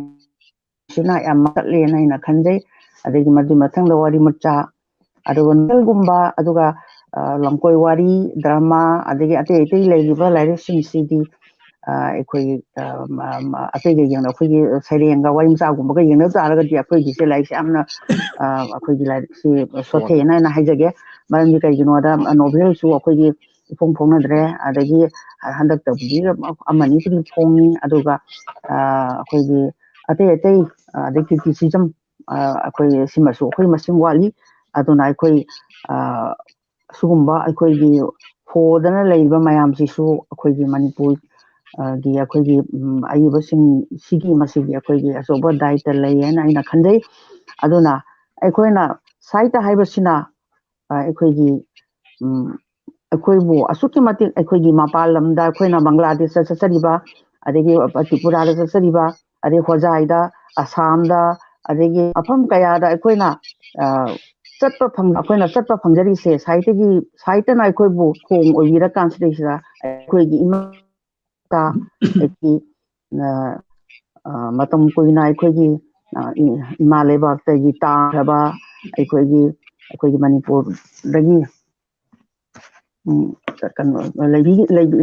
ꯁꯤꯅ ꯌꯥꯝ ꯃꯊꯠꯂꯦꯅ ꯑꯩꯅ ꯈꯟꯖꯩ꯫ ꯑꯗꯒꯤ ꯃꯗꯨꯒꯤ ꯃꯊꯪꯗ ꯋꯥꯔꯤ ꯃꯆꯥ, ꯑꯗꯨꯒ ꯅꯣꯕꯦꯜꯒꯨꯝꯕ, ꯑꯗꯨꯒ ꯂꯝꯀꯣꯏ ꯋꯥꯔꯤ, ꯗ꯭ꯔꯃꯥ, ꯑꯗꯒꯤ ꯑꯇꯩ ꯑꯇꯩ ꯂꯩꯔꯤꯕ ꯂꯥꯏꯔꯤꯛꯁꯤꯡꯁꯤꯗꯤ ꯑꯩꯈꯣꯏ ꯑꯇꯩꯒ ꯌꯦꯡꯅ ꯑꯩꯈꯣꯏꯒꯤ ꯁꯩꯔꯦꯡꯒ ꯋꯥꯔꯤ ꯃꯆꯥꯒꯨꯝꯕꯒ ꯌꯦꯡꯅꯕ ꯇꯥꯔꯒꯗꯤ ꯑꯩꯈꯣꯏꯒꯤꯁꯦ ꯂꯥꯏꯔꯤꯛꯁꯦ ꯌꯥꯝꯅ ꯑꯩꯈꯣꯏꯒꯤ ꯂꯥꯏꯔꯤꯛꯁꯤ ꯁꯣꯊꯩꯑꯅ ꯑꯩꯅ ꯍꯥꯏꯖꯒꯦ꯫ ꯃꯔꯝꯗꯤ ꯀꯩꯒꯤꯅꯣꯗ ꯅꯣꯕꯦꯜꯁꯨ ꯑꯩꯈꯣꯏꯒꯤ ꯏꯐꯣꯡ ꯐꯣꯡꯅꯗ꯭ꯔꯦ꯫ ꯑꯗꯒꯤ ꯍꯟꯗꯛꯇꯕꯨꯗꯤ ꯑꯃꯅꯤꯕꯨꯗꯤ ꯐꯣꯡꯉꯤ, ꯑꯗꯨꯒ ꯑꯩꯈꯣꯏꯒꯤ ꯑꯇꯩ ꯑꯇꯩ ꯑꯗꯩ ꯀ꯭ꯔꯤꯇꯤꯁꯤꯖꯝ ꯑꯩꯈꯣꯏ ꯁꯤꯃꯁꯨ ꯑꯩꯈꯣꯏ ꯃꯁꯤꯡ ꯋꯥꯠꯂꯤ꯫ ꯑꯗꯨꯅ ꯑꯩꯈꯣꯏ ꯁꯤꯒꯨꯝꯕ ꯑꯩꯈꯣꯏꯒꯤ ꯍꯣꯗꯅ ꯂꯩꯔꯤꯕ ꯃꯌꯥꯝꯁꯤꯁꯨ ꯑꯩꯈꯣꯏꯒꯤ ꯃꯅꯤꯄꯨꯔ ꯒꯤ ꯑꯩꯈꯣꯏꯒꯤ ꯑꯏꯕꯁꯤꯡ ꯁꯤꯒꯤ ꯃꯁꯤꯒꯤ ꯑꯩꯈꯣꯏꯒꯤ ꯑꯆꯧꯕ ꯗꯥꯏꯇ ꯂꯩ ꯍꯥꯏꯅ ꯑꯩꯅ ꯈꯟꯖꯩ꯫ ꯑꯗꯨꯅ ꯑꯩꯈꯣꯏꯅ ꯁꯥꯍꯤꯇ꯭ꯌ ꯍꯥꯏꯕꯁꯤꯅ ꯑꯩꯈꯣꯏꯒꯤ ꯑꯩꯈꯣꯏꯕꯨ ꯑꯁꯨꯛꯀꯤ ꯃꯇꯤꯛ ꯑꯩꯈꯣꯏꯒꯤ ꯃꯄꯥꯟ ꯂꯝꯗ ꯑꯩꯈꯣꯏꯅ ꯕꯪꯒ꯭ꯂꯥꯗꯦꯁꯇ ꯆꯠꯆꯔꯤꯕ, ꯑꯗꯒꯤ ꯇ꯭ꯔꯤꯄꯨꯔꯥꯗ ꯆꯠꯆꯔꯤꯕ, ꯑꯗꯩ ꯍꯣꯖꯥꯏꯗ, ꯑꯁꯥꯝꯗ, ꯑꯗꯒꯤ ꯃꯐꯝ ꯀꯌꯥꯗ ꯑꯩꯈꯣꯏꯅ ꯆꯠꯄ ꯐꯪ ꯑꯩꯈꯣꯏꯅ ꯆꯠꯄ ꯐꯪꯖꯔꯤꯁꯦ ꯁꯥꯍꯤꯇ꯭ꯌꯒꯤ ꯁꯥꯍꯤꯇ꯭ꯌꯅ ꯑꯩꯈꯣꯏꯕꯨ ꯊꯣꯡ ꯑꯣꯏꯕꯤꯔꯀꯥꯟꯁꯤꯗꯩꯁꯤꯗ ꯑꯩꯈꯣꯏꯒꯤ ꯏꯃꯥ ꯑꯩꯈꯣꯏꯒꯤ ꯃꯇꯝ ꯀꯨꯏꯅ ꯑꯩꯈꯣꯏꯒꯤ ꯏꯃꯥ ꯂꯩꯕꯥꯛꯇꯒꯤ ꯇꯥꯈ꯭ꯔꯕ ꯑꯩꯈꯣꯏꯒꯤ ꯑꯩꯈꯣꯏꯒꯤ ꯃꯅꯤꯄꯨꯔꯗꯒꯤ ꯀꯩꯅꯣ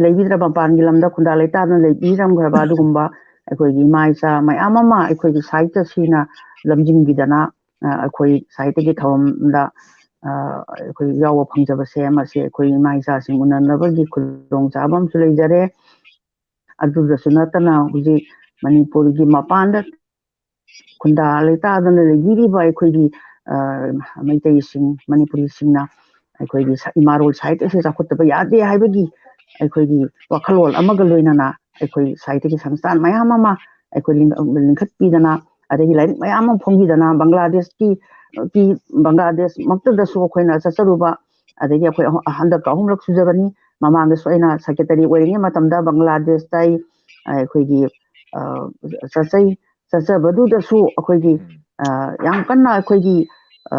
ꯂꯩꯕꯤꯗ꯭ꯔꯕ, ꯃꯄꯥꯟꯒꯤ ꯂꯝꯗ ꯈꯨꯟꯗꯥ ꯂꯩꯇꯥꯗꯅ ꯂꯩꯕꯤꯔꯝꯈ꯭ꯔꯕ ꯑꯗꯨꯒꯨꯝꯕ ꯑꯩꯈꯣꯏꯒꯤ ꯏꯃꯥ ꯏꯆꯥ ꯃꯌꯥꯝ ꯑꯃ ꯑꯩꯈꯣꯏꯒꯤ ꯁꯥꯍꯤꯇ꯭ꯌꯁꯤꯅ ꯂꯝꯖꯤꯡꯕꯤꯗꯅ ꯑꯩꯈꯣꯏ ꯁꯥꯍꯤꯇ꯭ꯌꯒꯤ ꯊꯧꯔꯝꯗ ꯑꯩꯈꯣꯏ ꯌꯥꯎꯕ ꯐꯪꯖꯕꯁꯦ ꯃꯁꯤ ꯑꯩꯈꯣꯏ ꯏꯃꯥ ꯏꯆꯥꯁꯤꯡ ꯎꯅꯅꯕꯒꯤ ꯈꯨꯗꯣꯡꯆꯥꯕ ꯑꯃꯁꯨ ꯂꯩꯖꯔꯦ꯫ ꯑꯗꯨꯗꯁꯨ ꯅꯠꯇꯅ ꯍꯧꯖꯤꯛ ꯃꯅꯤꯄꯨꯔꯒꯤ ꯃꯄꯥꯟꯗ ꯈꯨꯟꯗꯥ ꯂꯩꯇꯥꯗꯅ ꯂꯩꯕꯤꯔꯤꯕ ꯑꯩꯈꯣꯏꯒꯤ ꯃꯩꯇꯩꯁꯤꯡ, ꯃꯅꯤꯄꯨꯔꯤꯁꯤꯡꯅ ꯑꯩꯈꯣꯏꯒꯤ ꯏꯃꯥꯔꯣꯜ ꯁꯥꯍꯤꯇ꯭ꯌꯁꯦ ꯆꯥꯎꯈꯠꯇꯕ ꯌꯥꯗꯦ ꯍꯥꯏꯕꯒꯤ ꯑꯩꯈꯣꯏꯒꯤ ꯋꯥꯈꯜꯂꯣꯟ ꯑꯃꯒ ꯂꯣꯏꯅꯅ ꯑꯩꯈꯣꯏ ꯁꯥꯍꯤꯇ꯭ꯌꯒꯤ ꯁꯪꯁꯊꯥꯟ ꯃꯌꯥꯝ ꯑꯃ ꯑꯩꯈꯣꯏ ꯂꯤꯡꯈꯠꯄꯤꯗꯅ, ꯑꯗꯒꯤ ꯂꯥꯏꯔꯤꯛ ꯃꯌꯥꯝ ꯑꯃ ꯐꯣꯡꯕꯤꯗꯅ, ꯕꯪꯒ꯭ꯂꯥꯗꯦꯁꯀꯤ ꯕꯪꯒ꯭ꯂꯥꯗꯦꯁꯃꯛꯇꯗꯁꯨ ꯑꯩꯈꯣꯏꯅ ꯆꯠꯆꯔꯨꯕ ꯑꯗꯒꯤ ꯑꯩꯈꯣꯏ ꯑꯍꯨ- ꯍꯟꯗꯛꯀ ꯑꯍꯨꯝꯂꯛ ꯁꯨꯖꯕꯅꯤ꯫ ꯃꯃꯥꯡꯗꯁꯨ ꯑꯩꯅ ꯁꯦꯀ꯭ꯔꯦꯇꯔꯤ ꯑꯣꯏꯔꯤꯉꯩ ꯃꯇꯝꯗ ꯕꯪꯒ꯭ꯂꯥꯗꯦꯁꯇ ꯑꯩ, ꯑ, ꯑꯩꯈꯣꯏꯒꯤ, ꯑ, ꯆꯠꯆꯩ꯫ ꯆꯠꯆꯕꯗꯨꯗꯁꯨ ꯑꯩꯈꯣꯏꯒꯤ, ꯎꯝ꯫ ꯑ, ꯌꯥꯝ ꯀꯟꯅ ꯑꯩꯈꯣꯏꯒꯤ, ꯑ,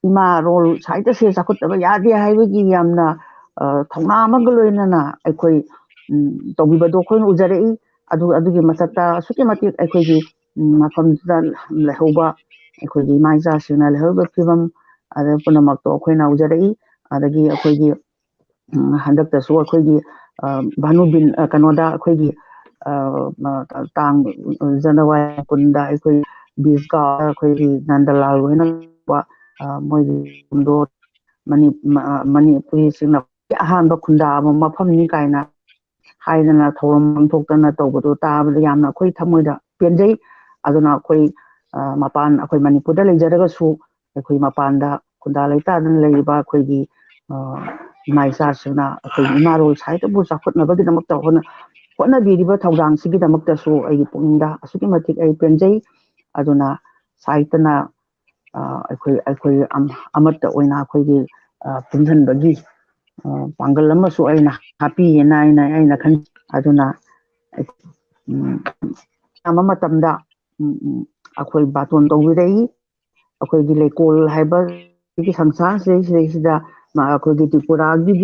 ꯏꯃꯥ ꯔꯣꯜ ꯁꯥꯍꯤꯇ꯭ꯌꯁꯦ ꯆꯥꯎꯈꯠꯇꯕ ꯌꯥꯗꯦ ꯍꯥꯏꯕꯒꯤ ꯌꯥꯝꯅ, ꯑ, ꯊꯧꯅꯥ ꯑꯃꯒ ꯂꯣꯏꯅꯅ ꯑꯩꯈꯣꯏ, ꯎꯝ, ꯇꯧꯕꯤꯕꯗꯣ ꯑꯩꯈꯣꯏꯅ ꯎꯖꯔꯛꯏ꯫ ꯑꯗꯨ, ꯑꯗꯨꯒꯤ ꯃꯊꯛꯇ ꯑꯁꯨꯛꯀꯤ ꯃꯇꯤꯛ ꯑꯩꯈꯣꯏꯒꯤ, ꯎꯝ, ꯃꯐꯝꯗꯨꯗ ꯂꯩꯍꯧꯕ ꯑꯩꯈꯣꯏꯒꯤ ꯏꯃꯥ ꯏꯆꯥꯁꯤꯡꯅ ꯂꯩꯍꯧꯔꯤꯕ ꯐꯤꯕꯝ ꯑꯗꯨ ꯄꯨꯝꯅꯃꯛꯇꯣ ꯑꯩꯈꯣꯏꯅ ꯎꯖꯔꯛꯏ꯫ ꯑꯗꯒꯤ ꯑꯩꯈꯣꯏꯒꯤ, ꯎꯝ, ꯍꯟꯗꯛꯇꯁꯨ ꯑꯩꯈꯣꯏꯒꯤ, ꯑ, ꯚꯥꯅꯨꯕꯤꯟ, ꯑ, ꯀꯩꯅꯣꯗ ꯑꯩꯈꯣꯏꯒꯤ, ꯑ, ꯃ-, ꯇꯥꯡ, ꯖꯅꯋꯥꯔꯤ ꯀꯨꯟꯗ ꯑꯩꯈꯣꯏ ꯕꯤꯁ ꯀꯥ ꯑꯩꯈꯣꯏꯒꯤ ꯅꯟꯗꯂꯥꯜ ꯍꯣꯏꯅ, ꯑ, ꯃꯣꯏꯒꯤ ꯈꯨꯟꯗꯣ ꯃꯅꯤ-, ꯃ-, ꯃꯅꯤꯄꯨꯔꯤꯁꯤꯡꯅ ꯑꯍꯥꯟꯕ ꯈꯨꯟꯗꯥꯕ ꯃꯐꯝꯅꯤ ꯀꯥꯏꯅ ꯍꯥꯏꯗꯅ ꯊꯧꯔꯝ ꯄꯥꯡꯊꯣꯛꯇꯅ ꯇꯧꯕꯗꯣ ꯇꯥꯕꯗ ꯌꯥꯝꯅ ꯑꯩꯈꯣꯏ ꯊꯃꯣꯏꯗ ꯄꯦꯟꯖꯩ꯫ ꯑꯗꯨꯅ ꯑꯩꯈꯣꯏ, ꯑ, ꯃꯄꯥꯟ, ꯑꯩꯈꯣꯏ ꯃꯅꯤꯄꯨꯔꯗ ꯂꯩꯖꯔꯒꯁꯨ ꯑꯩꯈꯣꯏ ꯃꯄꯥꯟꯗ ꯈꯨꯟꯗꯥ ꯂꯩꯇꯥꯗꯅ ꯂꯩꯔꯤꯕ ꯑꯩꯈꯣꯏꯒꯤ, ꯑ, ꯏꯃꯥ ꯏꯆꯥꯁꯤꯡꯅ ꯑꯩꯈꯣꯏꯒꯤ ꯏꯃꯥ ꯂꯣꯟ ꯁꯥꯍꯤꯇ꯭ꯌꯕꯨ ꯆꯥꯎꯈꯠꯅꯕꯒꯤꯗꯃꯛꯇ ꯍꯣꯠꯅ-, ꯍꯣꯠꯅꯕꯤꯔꯤꯕ ꯊꯧꯗꯥꯡꯁꯤꯒꯤꯗꯃꯛꯇꯁꯨ ꯑꯩꯒꯤ ꯄꯨꯛꯅꯤꯡꯗ ꯑꯁꯨꯛꯀꯤ ꯃꯇꯤꯛ ꯑꯩ ꯄꯦꯟꯖꯩ꯫ ꯑꯗꯨꯅ ꯁꯥꯍꯤꯇ꯭ꯌꯅ, ꯑ, ꯑꯩꯈꯣꯏ, ꯑꯩꯈꯣꯏ ꯑꯝ-, ꯑꯃꯠꯇ ꯑꯣꯏꯅ ꯑꯩꯈꯣꯏꯒꯤ, ꯑ, ꯄꯨꯟꯁꯤꯟꯕꯒꯤ, ꯑ, ꯄꯥꯡꯒꯜ ꯑꯃꯁꯨ ꯑꯩꯅ ꯍꯥꯞꯄꯤꯌꯦꯅ ꯑꯩꯅ, ꯑꯩꯅ ꯈꯟꯖꯩ꯫ ꯑꯗꯨꯅ, ꯎꯝ, ꯑꯌꯥꯝꯕ ꯃꯇꯝꯗ, ꯎꯝ, ꯎꯝ, ꯑꯩꯈꯣꯏ ꯕꯥꯇꯣꯟ ꯇꯧꯕꯤꯔꯛꯏ꯫ ꯑꯩꯈꯣꯏꯒꯤ ꯂꯩꯀꯣꯜ ꯍꯥꯏꯕ ꯁꯤꯒꯤ ꯁꯪꯁꯥꯔꯁꯤꯗꯩ-, ꯁꯤꯗꯩꯁꯤꯗ ꯃ-, ꯑꯩꯈꯣꯏꯒꯤ ꯇ꯭ꯔꯤꯄꯨꯔꯥꯒꯤ,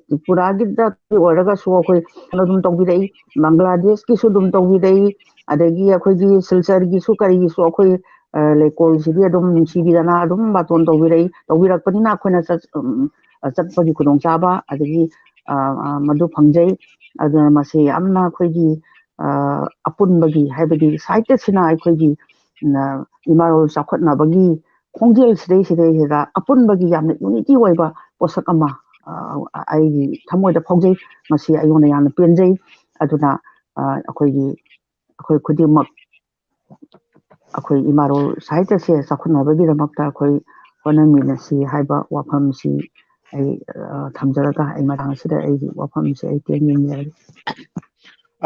ꯇ꯭ꯔꯤꯄꯨꯔꯥꯒꯤꯗ ꯑꯣꯏꯔꯒꯁꯨ ꯑꯩꯈꯣꯏ ꯑꯗꯨꯝ ꯇꯧꯕꯤꯔꯛꯏ, ꯕꯪꯒ꯭ꯂꯥꯗꯦꯁꯀꯤꯁꯨ ꯑꯗꯨꯝ ꯇꯧꯕꯤꯔꯛꯏ, ꯑꯗꯒꯤ ꯑꯩꯈꯣꯏꯒꯤ ꯁꯤꯜꯆꯔꯒꯤꯁꯨ ꯀꯔꯤꯒꯤꯁꯨ ꯑꯩꯈꯣꯏ, ꯑ, ꯂꯩꯀꯣꯜꯁꯤꯗꯤ ꯑꯗꯨꯝ ꯅꯨꯡꯁꯤꯕꯤꯗꯅ ꯑꯗꯨꯝ ꯕꯥꯇꯣꯟ ꯇꯧꯕꯤꯔꯛꯏ, ꯇꯧꯕꯤꯔꯛꯄꯅꯤꯅ ꯑꯩꯈꯣꯏꯅ ꯆꯠ-, ꯎꯝ, ꯑ, ꯆꯠꯄꯒꯤ ꯈꯨꯗꯣꯡꯆꯥꯕ ꯑꯗꯒꯤ, ꯑ, ꯑ, ꯃꯗꯨ ꯐꯪꯖꯩ꯫ ꯑꯗꯨꯅ ꯃꯁꯤ ꯌꯥꯝꯅ ꯑꯩꯈꯣꯏꯒꯤ, ꯑ, ꯑꯄꯨꯟꯕꯒꯤ, ꯍꯥꯏꯕꯗꯤ ꯁꯥꯍꯤꯇ꯭ꯌꯁꯤꯅ ꯑꯩꯈꯣꯏꯒꯤ, ꯎꯝ, ꯑ, ꯏꯃꯥ ꯂꯣꯟ ꯆꯥꯎꯈꯠꯅꯕꯒꯤ ꯈꯣꯡꯖꯦꯜ ꯁꯤꯗꯩ-, ꯁꯤꯗꯩꯁꯤꯗ ꯑꯄꯨꯟꯕꯒꯤ ꯌꯥꯝꯅ ꯌꯨꯅꯤꯇꯤ ꯑꯣꯏꯕ ꯄꯣꯠꯁꯛ ꯑꯃ, ꯑ, ꯑꯩꯒꯤ ꯊꯃꯣꯏꯗ ꯐꯥꯎꯖꯩ꯫ ꯃꯁꯤ ꯑꯩꯉꯣꯟꯗ ꯌꯥꯝꯅ ꯄꯦꯟꯖꯩ꯫ ꯑꯗꯨꯅ, ꯑ, ꯑꯩꯈꯣꯏꯒꯤ, ꯑꯩꯈꯣꯏ ꯈꯨꯗꯤꯡꯃꯛ ꯑꯩꯈꯣꯏ ꯏꯃꯥ ꯂꯣꯟ ꯁꯥꯍꯤꯇ꯭ꯌꯁꯦ ꯆꯥꯎꯈꯠꯅꯕꯒꯤꯗꯃꯛꯇ ꯑꯩꯈꯣꯏ ꯍꯣꯠꯅꯃꯤꯟꯅꯁꯤ ꯍꯥꯏꯕ ꯋꯥꯐꯝꯁꯤ ꯑꯩ, ꯑ, ꯊꯝꯖꯔꯒ ꯑꯩ ꯃꯇꯥꯡ ꯑꯁꯤꯗ ꯑꯩꯒꯤ ꯋꯥꯐꯝꯁꯦ ꯑꯩ ꯇꯦꯟꯖꯔꯒꯦ꯫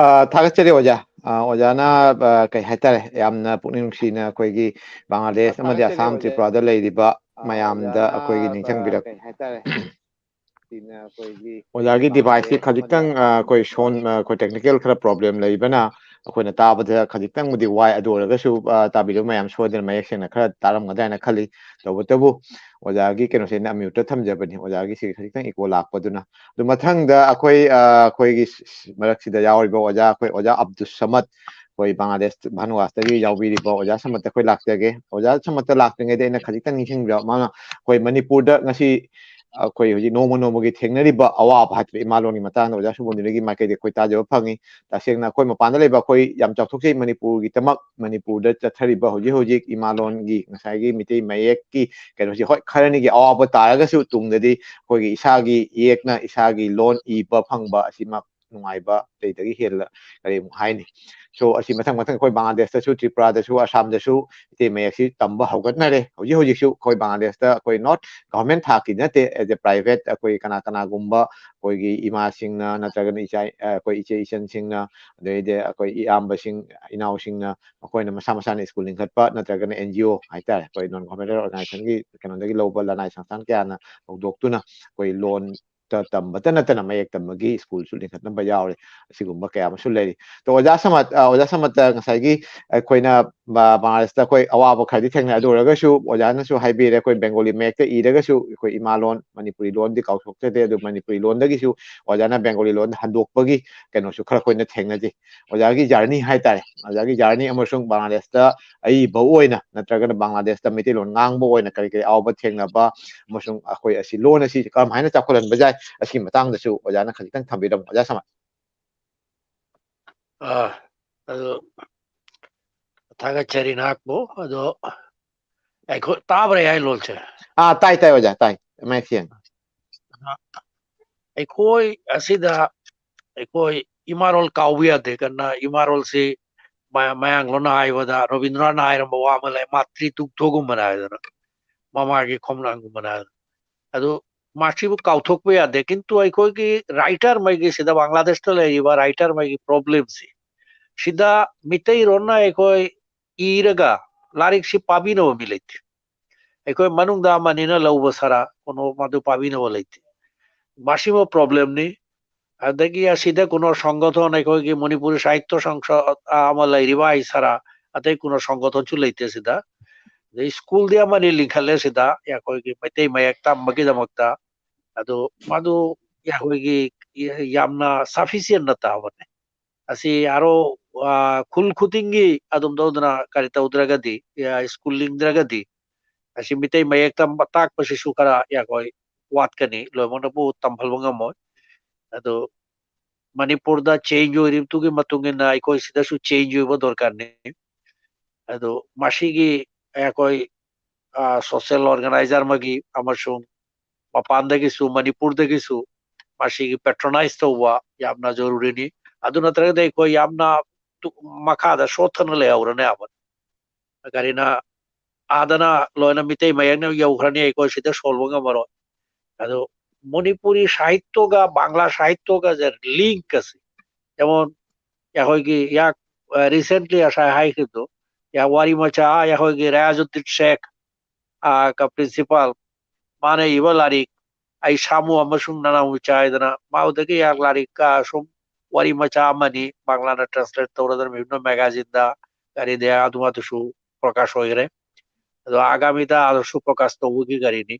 ꯑ, ꯊꯥꯒꯠꯆꯔꯤ ꯑꯣꯖꯥ꯫ ꯑ, ꯑꯣꯖꯥꯅ, ꯑ, ꯀꯩ ꯍꯥꯏꯇꯥꯔꯦ, ꯌꯥꯝꯅ ꯄꯨꯛꯅꯤꯡ ꯅꯨꯡꯁꯤꯅ ꯑꯩꯈꯣꯏꯒꯤ ꯕꯪꯒ꯭ꯂꯥꯗꯦꯁ ꯑꯃꯗꯤ ꯑꯁꯥꯝ, ꯇ꯭ꯔꯤꯄꯨꯔꯥꯗ ꯂꯩꯔꯤꯕ, ꯃꯌꯥꯝꯗ ꯑꯩꯈꯣꯏꯒꯤ ꯅꯤꯡꯁꯤꯡꯕꯤꯔꯛ-, ꯀꯩ ꯍꯥꯏꯇꯥꯔꯦ, ꯁꯤꯅ ꯑꯩꯈꯣꯏꯒꯤ ꯑꯣꯖꯥꯒꯤ device ꯁꯤ ꯈꯖꯤꯛꯇꯪ, ꯑ, ꯑꯩꯈꯣꯏ sound, ꯑ, ꯑꯩꯈꯣꯏ technical ꯈꯔ problem ꯂꯩꯕꯅ ꯑꯩꯈꯣꯏꯅ ꯇꯥꯕꯗ ꯈꯖꯤꯛꯇꯪꯕꯨꯗꯤ ꯋꯥꯏ꯫ ꯑꯗꯨ ꯑꯣꯏꯔꯒꯁꯨ, ꯑ, ꯇꯥꯕꯤꯔꯤꯕ ꯃꯌꯥꯝ ꯁꯣꯏꯗꯅ ꯃꯌꯦꯛ ꯁꯦꯡꯅ ꯈꯔ ꯇꯥꯔꯝꯒꯗ꯭ꯔꯥ ꯍꯥꯏꯅ ꯈꯜꯂꯤ꯫ ꯇꯧꯕꯇꯕꯨ ꯑꯣꯖꯥꯒꯤ ꯀꯩꯅꯣꯁꯦ ꯑꯩꯅ unmute ꯊꯝꯖꯕꯅꯤ, ꯑꯣꯖꯥꯒꯤꯁꯤ ꯈꯖꯤꯛꯇꯪ echo ꯂꯥꯛꯄꯗꯨꯅ꯫ ꯑꯗꯨ ꯃꯊꯪꯗ ꯑꯩꯈꯣꯏ, ꯑ, ꯑꯩꯈꯣꯏꯒꯤ ꯃꯔꯛꯁꯤꯗ ꯌꯥꯎꯔꯤꯕ ꯑꯣꯖꯥ, ꯑꯩꯈꯣꯏ ꯑꯣꯖꯥ ꯑꯕꯗꯨꯁ ꯁꯃꯗ, ꯑꯩꯈꯣꯏ ꯕꯪꯒ꯭ꯂꯥꯗꯦꯁ ꯚꯥꯅꯨꯋꯥꯁꯇꯒꯤ ꯌꯥꯎꯕꯤꯔꯤꯕ ꯑꯣꯖꯥ ꯁꯃꯗꯇ ꯑꯩꯈꯣꯏ ꯂꯥꯛꯆꯒꯦ꯫ ꯑꯣꯖꯥ ꯁꯃꯗꯇ ꯂꯥꯛꯇ꯭ꯔꯤꯉꯩꯗ ꯑꯩꯅ ꯈꯖꯤꯛꯇꯪ ꯅꯤꯡꯁꯤꯡꯕꯤꯕ, ꯃꯥꯅ ꯑꯩꯈꯣꯏ ꯃꯅꯤꯄꯨꯔꯗ ꯉꯁꯤ ꯑꯩꯈꯣꯏ ꯍꯧꯖꯤꯛ ꯅꯣꯡꯃ ꯅꯣꯡꯃꯒꯤ ꯊꯦꯡꯅꯔꯤꯕ ꯑꯋꯥꯕ ꯍꯥꯏꯇꯥꯔꯦ, ꯏꯃꯥ ꯂꯣꯟꯒꯤ ꯃꯇꯥꯡꯗ ꯑꯣꯖꯥ ꯁꯨꯕꯣꯟꯗꯨꯅꯒꯤ ꯃꯥꯏꯀꯩꯗꯒꯤ ꯑꯩꯈꯣꯏ ꯇꯥꯖꯕ ꯐꯪꯉꯤ꯫ ꯇꯁꯦꯡꯅ ꯑꯩꯈꯣꯏ ꯃꯄꯥꯟꯗ ꯂꯩꯕ ꯑꯩꯈꯣꯏ ꯌꯥꯝ ꯆꯥꯎꯊꯣꯛꯆꯩ꯫ ꯃꯅꯤꯄꯨꯔꯒꯤꯗꯃꯛ, ꯃꯅꯤꯄꯨꯔꯗ ꯆꯠꯊꯔꯤꯕ ꯍꯧꯖꯤꯛ ꯍꯧꯖꯤꯛ ꯏꯃꯥ ꯂꯣꯟꯒꯤ, ꯉꯁꯥꯏꯒꯤ ꯃꯤꯇꯩ ꯃꯌꯦꯛꯀꯤ ꯀꯩꯅꯣꯁꯤ, ꯍꯣꯏ, ꯈꯔꯅꯤꯒꯤ ꯑꯋꯥꯕ ꯇꯥꯔꯒꯁꯨ ꯇꯨꯡꯗꯗꯤ ꯑꯩꯈꯣꯏꯒꯤ ꯏꯁꯥꯒꯤ ꯏꯌꯦꯛꯅ ꯏꯁꯥꯒꯤ ꯂꯣꯟ ꯏꯕ ꯐꯪꯕ ꯑꯁꯤꯃꯛ ꯅꯨꯡꯉꯥꯏꯕ ꯑꯇꯩꯗꯒꯤ ꯍꯦꯜꯂ ꯀꯔꯤꯃꯨꯛ ꯍꯥꯏꯅꯤ꯫ So, ꯑꯁꯤ ꯃꯊꯪ ꯃꯊꯪ ꯑꯩꯈꯣꯏ ꯕꯪꯒ꯭ꯂꯥꯗꯦꯁꯇꯁꯨ, ꯇ꯭ꯔꯤꯄꯨꯔꯥꯗꯁꯨ, ꯑꯁꯥꯝꯗꯁꯨ ꯃꯩꯇꯩ ꯃꯌꯦꯛꯁꯤ ꯇꯝꯕ ꯍꯧꯒꯠꯅꯔꯦ꯫ ꯍꯧꯖꯤꯛ ꯍꯧꯖꯤꯛꯁꯨ ꯑꯩꯈꯣꯏ ꯕꯪꯒ꯭ꯂꯥꯗꯦꯁꯇ ꯑꯩꯈꯣꯏ not government ꯊꯥꯛꯀꯤ ꯅꯠꯇꯦ, as a private ꯑꯩꯈꯣꯏ ꯀꯅꯥ ꯀꯅꯥꯒꯨꯝꯕ ꯑꯩꯈꯣꯏꯒꯤ ꯏꯃꯥꯁꯤꯡꯅ ꯅꯠꯇ꯭ꯔꯒꯅ ꯏꯆꯥ, ꯑꯩꯈꯣꯏ ꯏꯆꯦ ꯏꯆꯟꯁꯤꯡꯅ, ꯑꯗꯩꯗꯤ ꯑꯩꯈꯣꯏ ꯏꯌꯥꯝꯕꯁꯤꯡ, ꯏꯅꯥꯎꯁꯤꯡꯅ, ꯃꯈꯣꯏꯅ ꯃꯁꯥ ꯃꯁꯥꯅ ꯁ꯭ꯀꯨꯜ ꯂꯤꯡꯈꯠꯄ ꯅꯠꯇ꯭ꯔꯒꯅ NGO ꯍꯥꯏꯇꯥꯔꯦ, ꯑꯩꯈꯣꯏ non governmental organizationꯒꯤ ꯀꯩꯅꯣꯗꯒꯤ ꯂꯧꯕ ꯂꯅꯥꯏ ꯁꯪꯁꯊꯥꯟ ꯀꯌꯥꯅ ꯍꯧꯗꯣꯛꯇꯨꯅ ꯑꯩꯈꯣꯏ ꯂꯣꯟ ꯇ-, ꯇꯝꯕꯇ ꯅꯠꯇꯅ ꯃꯌꯦꯛ ꯇꯝꯕꯒꯤ ꯁ꯭ꯀꯨꯜꯁꯨ ꯂꯤꯡꯈꯠꯅꯕ ꯌꯥꯎꯔꯦ꯫ ꯑꯁꯤꯒꯨꯝꯕ ꯀꯌꯥ ꯑꯃꯁꯨ ꯂꯩꯔꯤ꯫ ꯑꯗꯣ ꯑꯣꯖꯥ ꯁꯃꯠ, ꯑ, ꯑꯣꯖꯥ ꯁꯃꯠꯇ ꯉꯁꯥꯏꯒꯤ ꯑꯩꯈꯣꯏꯅ ꯕ-, ꯕꯪꯒ꯭ꯂꯥꯗꯦꯁꯇ ꯑꯩꯈꯣꯏ ꯑꯋꯥꯕ ꯈꯔꯗꯤ ꯊꯦꯡꯅꯩ꯫ ꯑꯗꯨ ꯑꯣꯏꯔꯒꯁꯨ ꯑꯣꯖꯥꯅꯁꯨ ꯍꯥꯏꯕꯤꯔꯦ, ꯑꯩꯈꯣꯏ ꯕꯦꯡꯒꯣꯂꯤ ꯃꯌꯦꯛꯇ ꯏꯔꯒꯁꯨ ꯑꯩꯈꯣꯏ ꯏꯃꯥ ꯂꯣꯟ ꯃꯅꯤꯄꯨꯔꯤ ꯂꯣꯟꯗꯤ ꯀꯥꯎꯊꯣꯛꯆꯗꯦ꯫ ꯑꯗꯨ ꯃꯅꯤꯄꯨꯔꯤ ꯂꯣꯟꯗꯒꯤꯁꯨ ꯑꯣꯖꯥꯅ ꯕꯦꯡꯒꯣꯂꯤ ꯂꯣꯟꯗ ꯍꯟꯗꯣꯛꯄꯒꯤ ꯀꯩꯅꯣꯁꯨ ꯈꯔ ꯑꯩꯈꯣꯏꯅ ꯊꯦꯡꯅꯖꯩ꯫ ꯑꯣꯖꯥꯒꯤ journey ꯍꯥꯏꯇꯥꯔꯦ, ꯑꯣꯖꯥꯒꯤ journey ꯑꯃꯁꯨꯡ ꯕꯪꯒ꯭ꯂꯥꯗꯦꯁꯇ ꯑꯏꯕ ꯑꯣꯏꯅ ꯅꯠꯇ꯭ꯔꯒꯅ ꯕꯪꯒ꯭ꯂꯥꯗꯦꯁꯇ ꯃꯩꯇꯩꯂꯣꯟ ꯉꯥꯡꯕ ꯑꯣꯏꯅ ꯀꯔꯤ ꯀꯔꯤ ꯑꯋꯥꯕ ꯊꯦꯡꯅꯕ ꯑꯃꯁꯨꯡ ꯑꯩꯈꯣꯏ ꯑꯁꯤ ꯂꯣꯟ ꯑꯁꯤ ꯀꯔꯝꯍꯥꯏꯅ ꯆꯥꯎꯈꯠꯍꯟꯕ ꯌꯥꯏ, ꯑꯁꯤꯒꯤ ꯃꯇꯥꯡꯗꯁꯨ ꯑꯣꯖꯥꯅ ꯈꯖꯤꯛꯇꯪ ꯊꯝꯕꯤꯔꯝꯃꯨ, ꯑꯣꯖꯥ ꯁꯃꯥꯖ꯫ ꯑꯥ, ꯑꯗꯨ ꯊꯥꯒꯠꯆꯔꯤ ꯅꯍꯥꯛꯄꯨ꯫ ꯑꯗꯣ ꯑꯩꯈꯣꯏ ꯇꯥꯕ꯭ꯔꯥ ꯑꯩ ꯂꯣꯟꯁꯦ? ꯑꯥ, ꯇꯥꯏ, ꯇꯥꯏ, ꯑꯣꯖꯥ, ꯇꯥꯏ, ꯃꯌꯦꯛ ꯁꯦꯡꯅ꯫ ꯑꯩꯈꯣꯏ ꯑꯁꯤꯗ ꯑꯩꯈꯣꯏ ꯏꯃꯥꯔꯣꯜ ꯀꯥꯎꯕ ꯌꯥꯗꯦ꯫ ꯀꯟꯅ ꯏꯃꯥꯔꯣꯜꯁꯤ ꯃ-, ꯃꯌꯥꯡꯂꯣꯟꯅ ꯍꯥꯏꯕꯗ ꯔꯣꯕꯤꯟꯗ꯭ꯔꯅꯥꯊꯅ ꯍꯥꯏꯔꯝꯕ ꯋꯥ ꯑꯃ ꯂꯩ, "ꯃꯥꯇ꯭ꯔꯤ ꯇꯨꯛꯊꯣꯒꯨꯝꯕꯅ" ꯍꯥꯏꯗꯅ, ꯃꯃꯥꯒꯤ ꯈꯣꯝꯂꯥꯡꯒꯨꯝꯕꯅ ꯍꯥꯏꯗꯅ꯫ ꯑꯗꯨ ꯃꯁꯤꯕꯨ ꯀꯥꯎꯊꯣꯛꯄ ꯌꯥꯗꯦ꯫ ꯀꯤꯟꯇꯨ ꯑꯩꯈꯣꯏꯒꯤ writer ꯃꯩꯒꯤ ꯁꯤꯗ ꯕꯪꯒ꯭ꯂꯥꯗꯦꯁꯇ ꯂꯩꯔꯤꯕ writer ꯃꯩꯒꯤ problemꯁꯤ, ꯁꯤꯗ ꯃꯤꯇꯩꯔꯣꯟꯅ ꯑꯩꯈꯣꯏ ꯏꯔꯒ ꯂꯥꯏꯔꯤꯛꯁꯤ ꯄꯥꯕꯤꯅꯕ ꯃꯤ ꯂꯩꯇꯦ꯫ ꯑꯩꯈꯣꯏ ꯃꯅꯨꯡꯗ ꯑꯃꯅꯤꯅ ꯂꯧꯕ ꯁꯔꯥ ꯀꯩꯅꯣ ꯃꯗꯨ ꯄꯥꯕꯤꯅꯕ ꯂꯩꯇꯦ꯫ ꯃꯁꯤꯃ problem ꯅꯤ꯫ ꯑꯗꯒꯤ ꯑꯁꯤꯗ ꯀꯩꯅꯣ ꯁꯪꯒꯊꯣꯟ ꯑꯩꯈꯣꯏꯒꯤ ꯃꯅꯤꯄꯨꯔꯤ ꯁꯥꯍꯤꯇ꯭ꯌ ꯁꯪꯁ-, ꯑꯃ ꯂꯩꯔꯤꯕ ꯍꯥꯏ ꯁꯔꯥ, ꯑꯇꯩ ꯀꯩꯅꯣ ꯁꯪꯒꯊꯣꯟꯁꯨ ꯂꯩꯇꯦ ꯁꯤꯗ꯫ ꯑꯗꯩ ꯁ꯭ꯀꯨꯜꯗꯤ ꯑꯃꯅꯤ ꯂꯤꯡꯈꯠꯂꯦ ꯁꯤꯗ, ꯑꯩꯈꯣꯏꯒꯤ ꯃꯩꯇꯩ ꯃꯌꯦꯛ ꯇꯝꯕꯒꯤꯗꯃꯛꯇ꯫ ꯑꯗꯨ ꯃꯗꯨ ꯑꯩꯈꯣꯏꯒꯤ ꯌꯥꯝꯅ sufficient ꯅꯠꯇꯕꯅꯦ꯫ ꯑꯁꯤ ꯑꯥꯔꯣ, ꯑ, ꯈꯨꯜ ꯈꯨꯗꯤꯡꯒꯤ ꯑꯗꯨꯝ ꯇꯧꯗꯅ ꯀꯔꯤ ꯇꯧꯗ꯭ꯔꯒꯗꯤ, ꯑ, ꯁ꯭ꯀꯨꯜ ꯂꯤꯡꯗ꯭ꯔꯒꯗꯤ, ꯑꯁꯤ ꯃꯤꯇꯩ ꯃꯌꯦꯛ ꯇꯝꯕ ꯇꯥꯛꯄꯁꯤꯁꯨ ꯈꯔ ꯑꯩꯈꯣꯏ ꯋꯥꯠꯀꯅꯤ, ꯂꯣꯏꯅꯃꯛꯅꯕꯨ ꯇꯝꯍꯟꯕ ꯉꯝꯃꯣꯏ꯫ ꯑꯗꯨ ꯃꯅꯤꯄꯨꯔꯗ change ꯑꯣꯏꯔꯤꯕꯗꯨꯒꯤ ꯃꯇꯨꯡ ꯏꯟꯅ ꯑꯩꯈꯣꯏ ꯁꯤꯗꯁꯨ change ꯑꯣꯏꯕ ꯗꯔꯀꯥꯔꯅꯤ꯫ ꯑꯗꯨ ꯃꯁꯤꯒꯤ ꯑꯩꯈꯣꯏ, ꯑ, social organizer ꯑꯃꯒꯤ ꯑꯃꯁꯨꯡ ꯃꯄꯥꯟꯗꯒꯤꯁꯨ, ꯃꯅꯤꯄꯨꯔꯗꯒꯤꯁꯨ ꯃꯁꯤꯒꯤ patronize ꯇꯧꯕ ꯌꯥꯝꯅ ꯖꯔꯨꯔꯤꯅꯤ꯫ ꯑꯗꯨ ꯅꯠꯇ꯭ꯔꯒꯗꯤ ꯑꯩꯈꯣꯏ ꯌꯥꯝꯅ ꯇꯨ-, ꯃꯈꯥꯗ ꯁꯣꯠꯊꯅ ꯂꯩꯍꯧꯔꯅꯦꯕ꯫ ꯀꯔꯤꯅ ꯑꯥꯗꯅ ꯂꯣꯏꯅ ꯃꯤꯇꯩ ꯃꯌꯦꯛꯅ ꯌꯧꯈ꯭ꯔꯅꯤ, ꯑꯩꯈꯣꯏ ꯁꯤꯗ ꯁꯣꯜꯕ ꯉꯝꯃꯔꯣꯏ꯫ ꯑꯗꯣ ꯃꯅꯤꯄꯨꯔꯤ ꯁꯥꯍꯤꯇ꯭ꯌꯒ ꯕꯪꯒ꯭ꯂꯥ ꯁꯥꯍꯤꯇ꯭ꯌꯒꯁꯦ link ꯑꯁꯤ, ꯖꯦꯃꯣꯟ ꯑꯩꯈꯣꯏꯒꯤ ꯌꯥꯛ, ꯑ, recently ꯉꯁꯥꯏ ꯍꯥꯏꯈꯤꯕꯗꯣ, ꯌꯥ ꯋꯥꯔꯤ ꯃꯆꯥ ꯑꯩꯈꯣꯏꯒꯤ ꯔꯌꯥꯖꯨꯗꯤꯟ ꯁꯦꯈ, ꯑ, ꯀ principal, ꯃꯥꯅ ꯏꯕ ꯂꯥꯏꯔꯤꯛ ꯑꯩ ꯁꯥꯃꯨ ꯑꯃꯁꯨꯡ ꯅꯅꯥꯎ ꯃꯆꯥ ꯍꯥꯏꯗꯅ ꯃꯥꯗꯒꯤ ꯌꯥꯛ ꯂꯥꯏꯔꯤꯛ, ꯑ, ꯁꯨꯝ ꯋꯥꯔꯤ ꯃꯆꯥ ꯑꯃꯅꯤ ꯕꯪꯒ꯭ꯂꯥꯅ translate ꯇꯧꯔꯗꯅ ꯃꯤꯍꯨꯠꯅ magazineꯗ ꯀꯔꯤꯗ ꯑꯗꯨꯃꯗꯨꯁꯨ ꯄ꯭ꯔꯀꯥꯁ ꯑꯣꯏꯈ꯭ꯔꯦ꯫ ꯑꯗꯣ ꯑꯥꯒꯥꯃꯤꯗ ꯑꯗꯨꯁꯨ ꯄ꯭ꯔꯀꯥꯁ ꯇꯧꯕꯒꯤ ꯀꯔꯤꯅꯤ꯫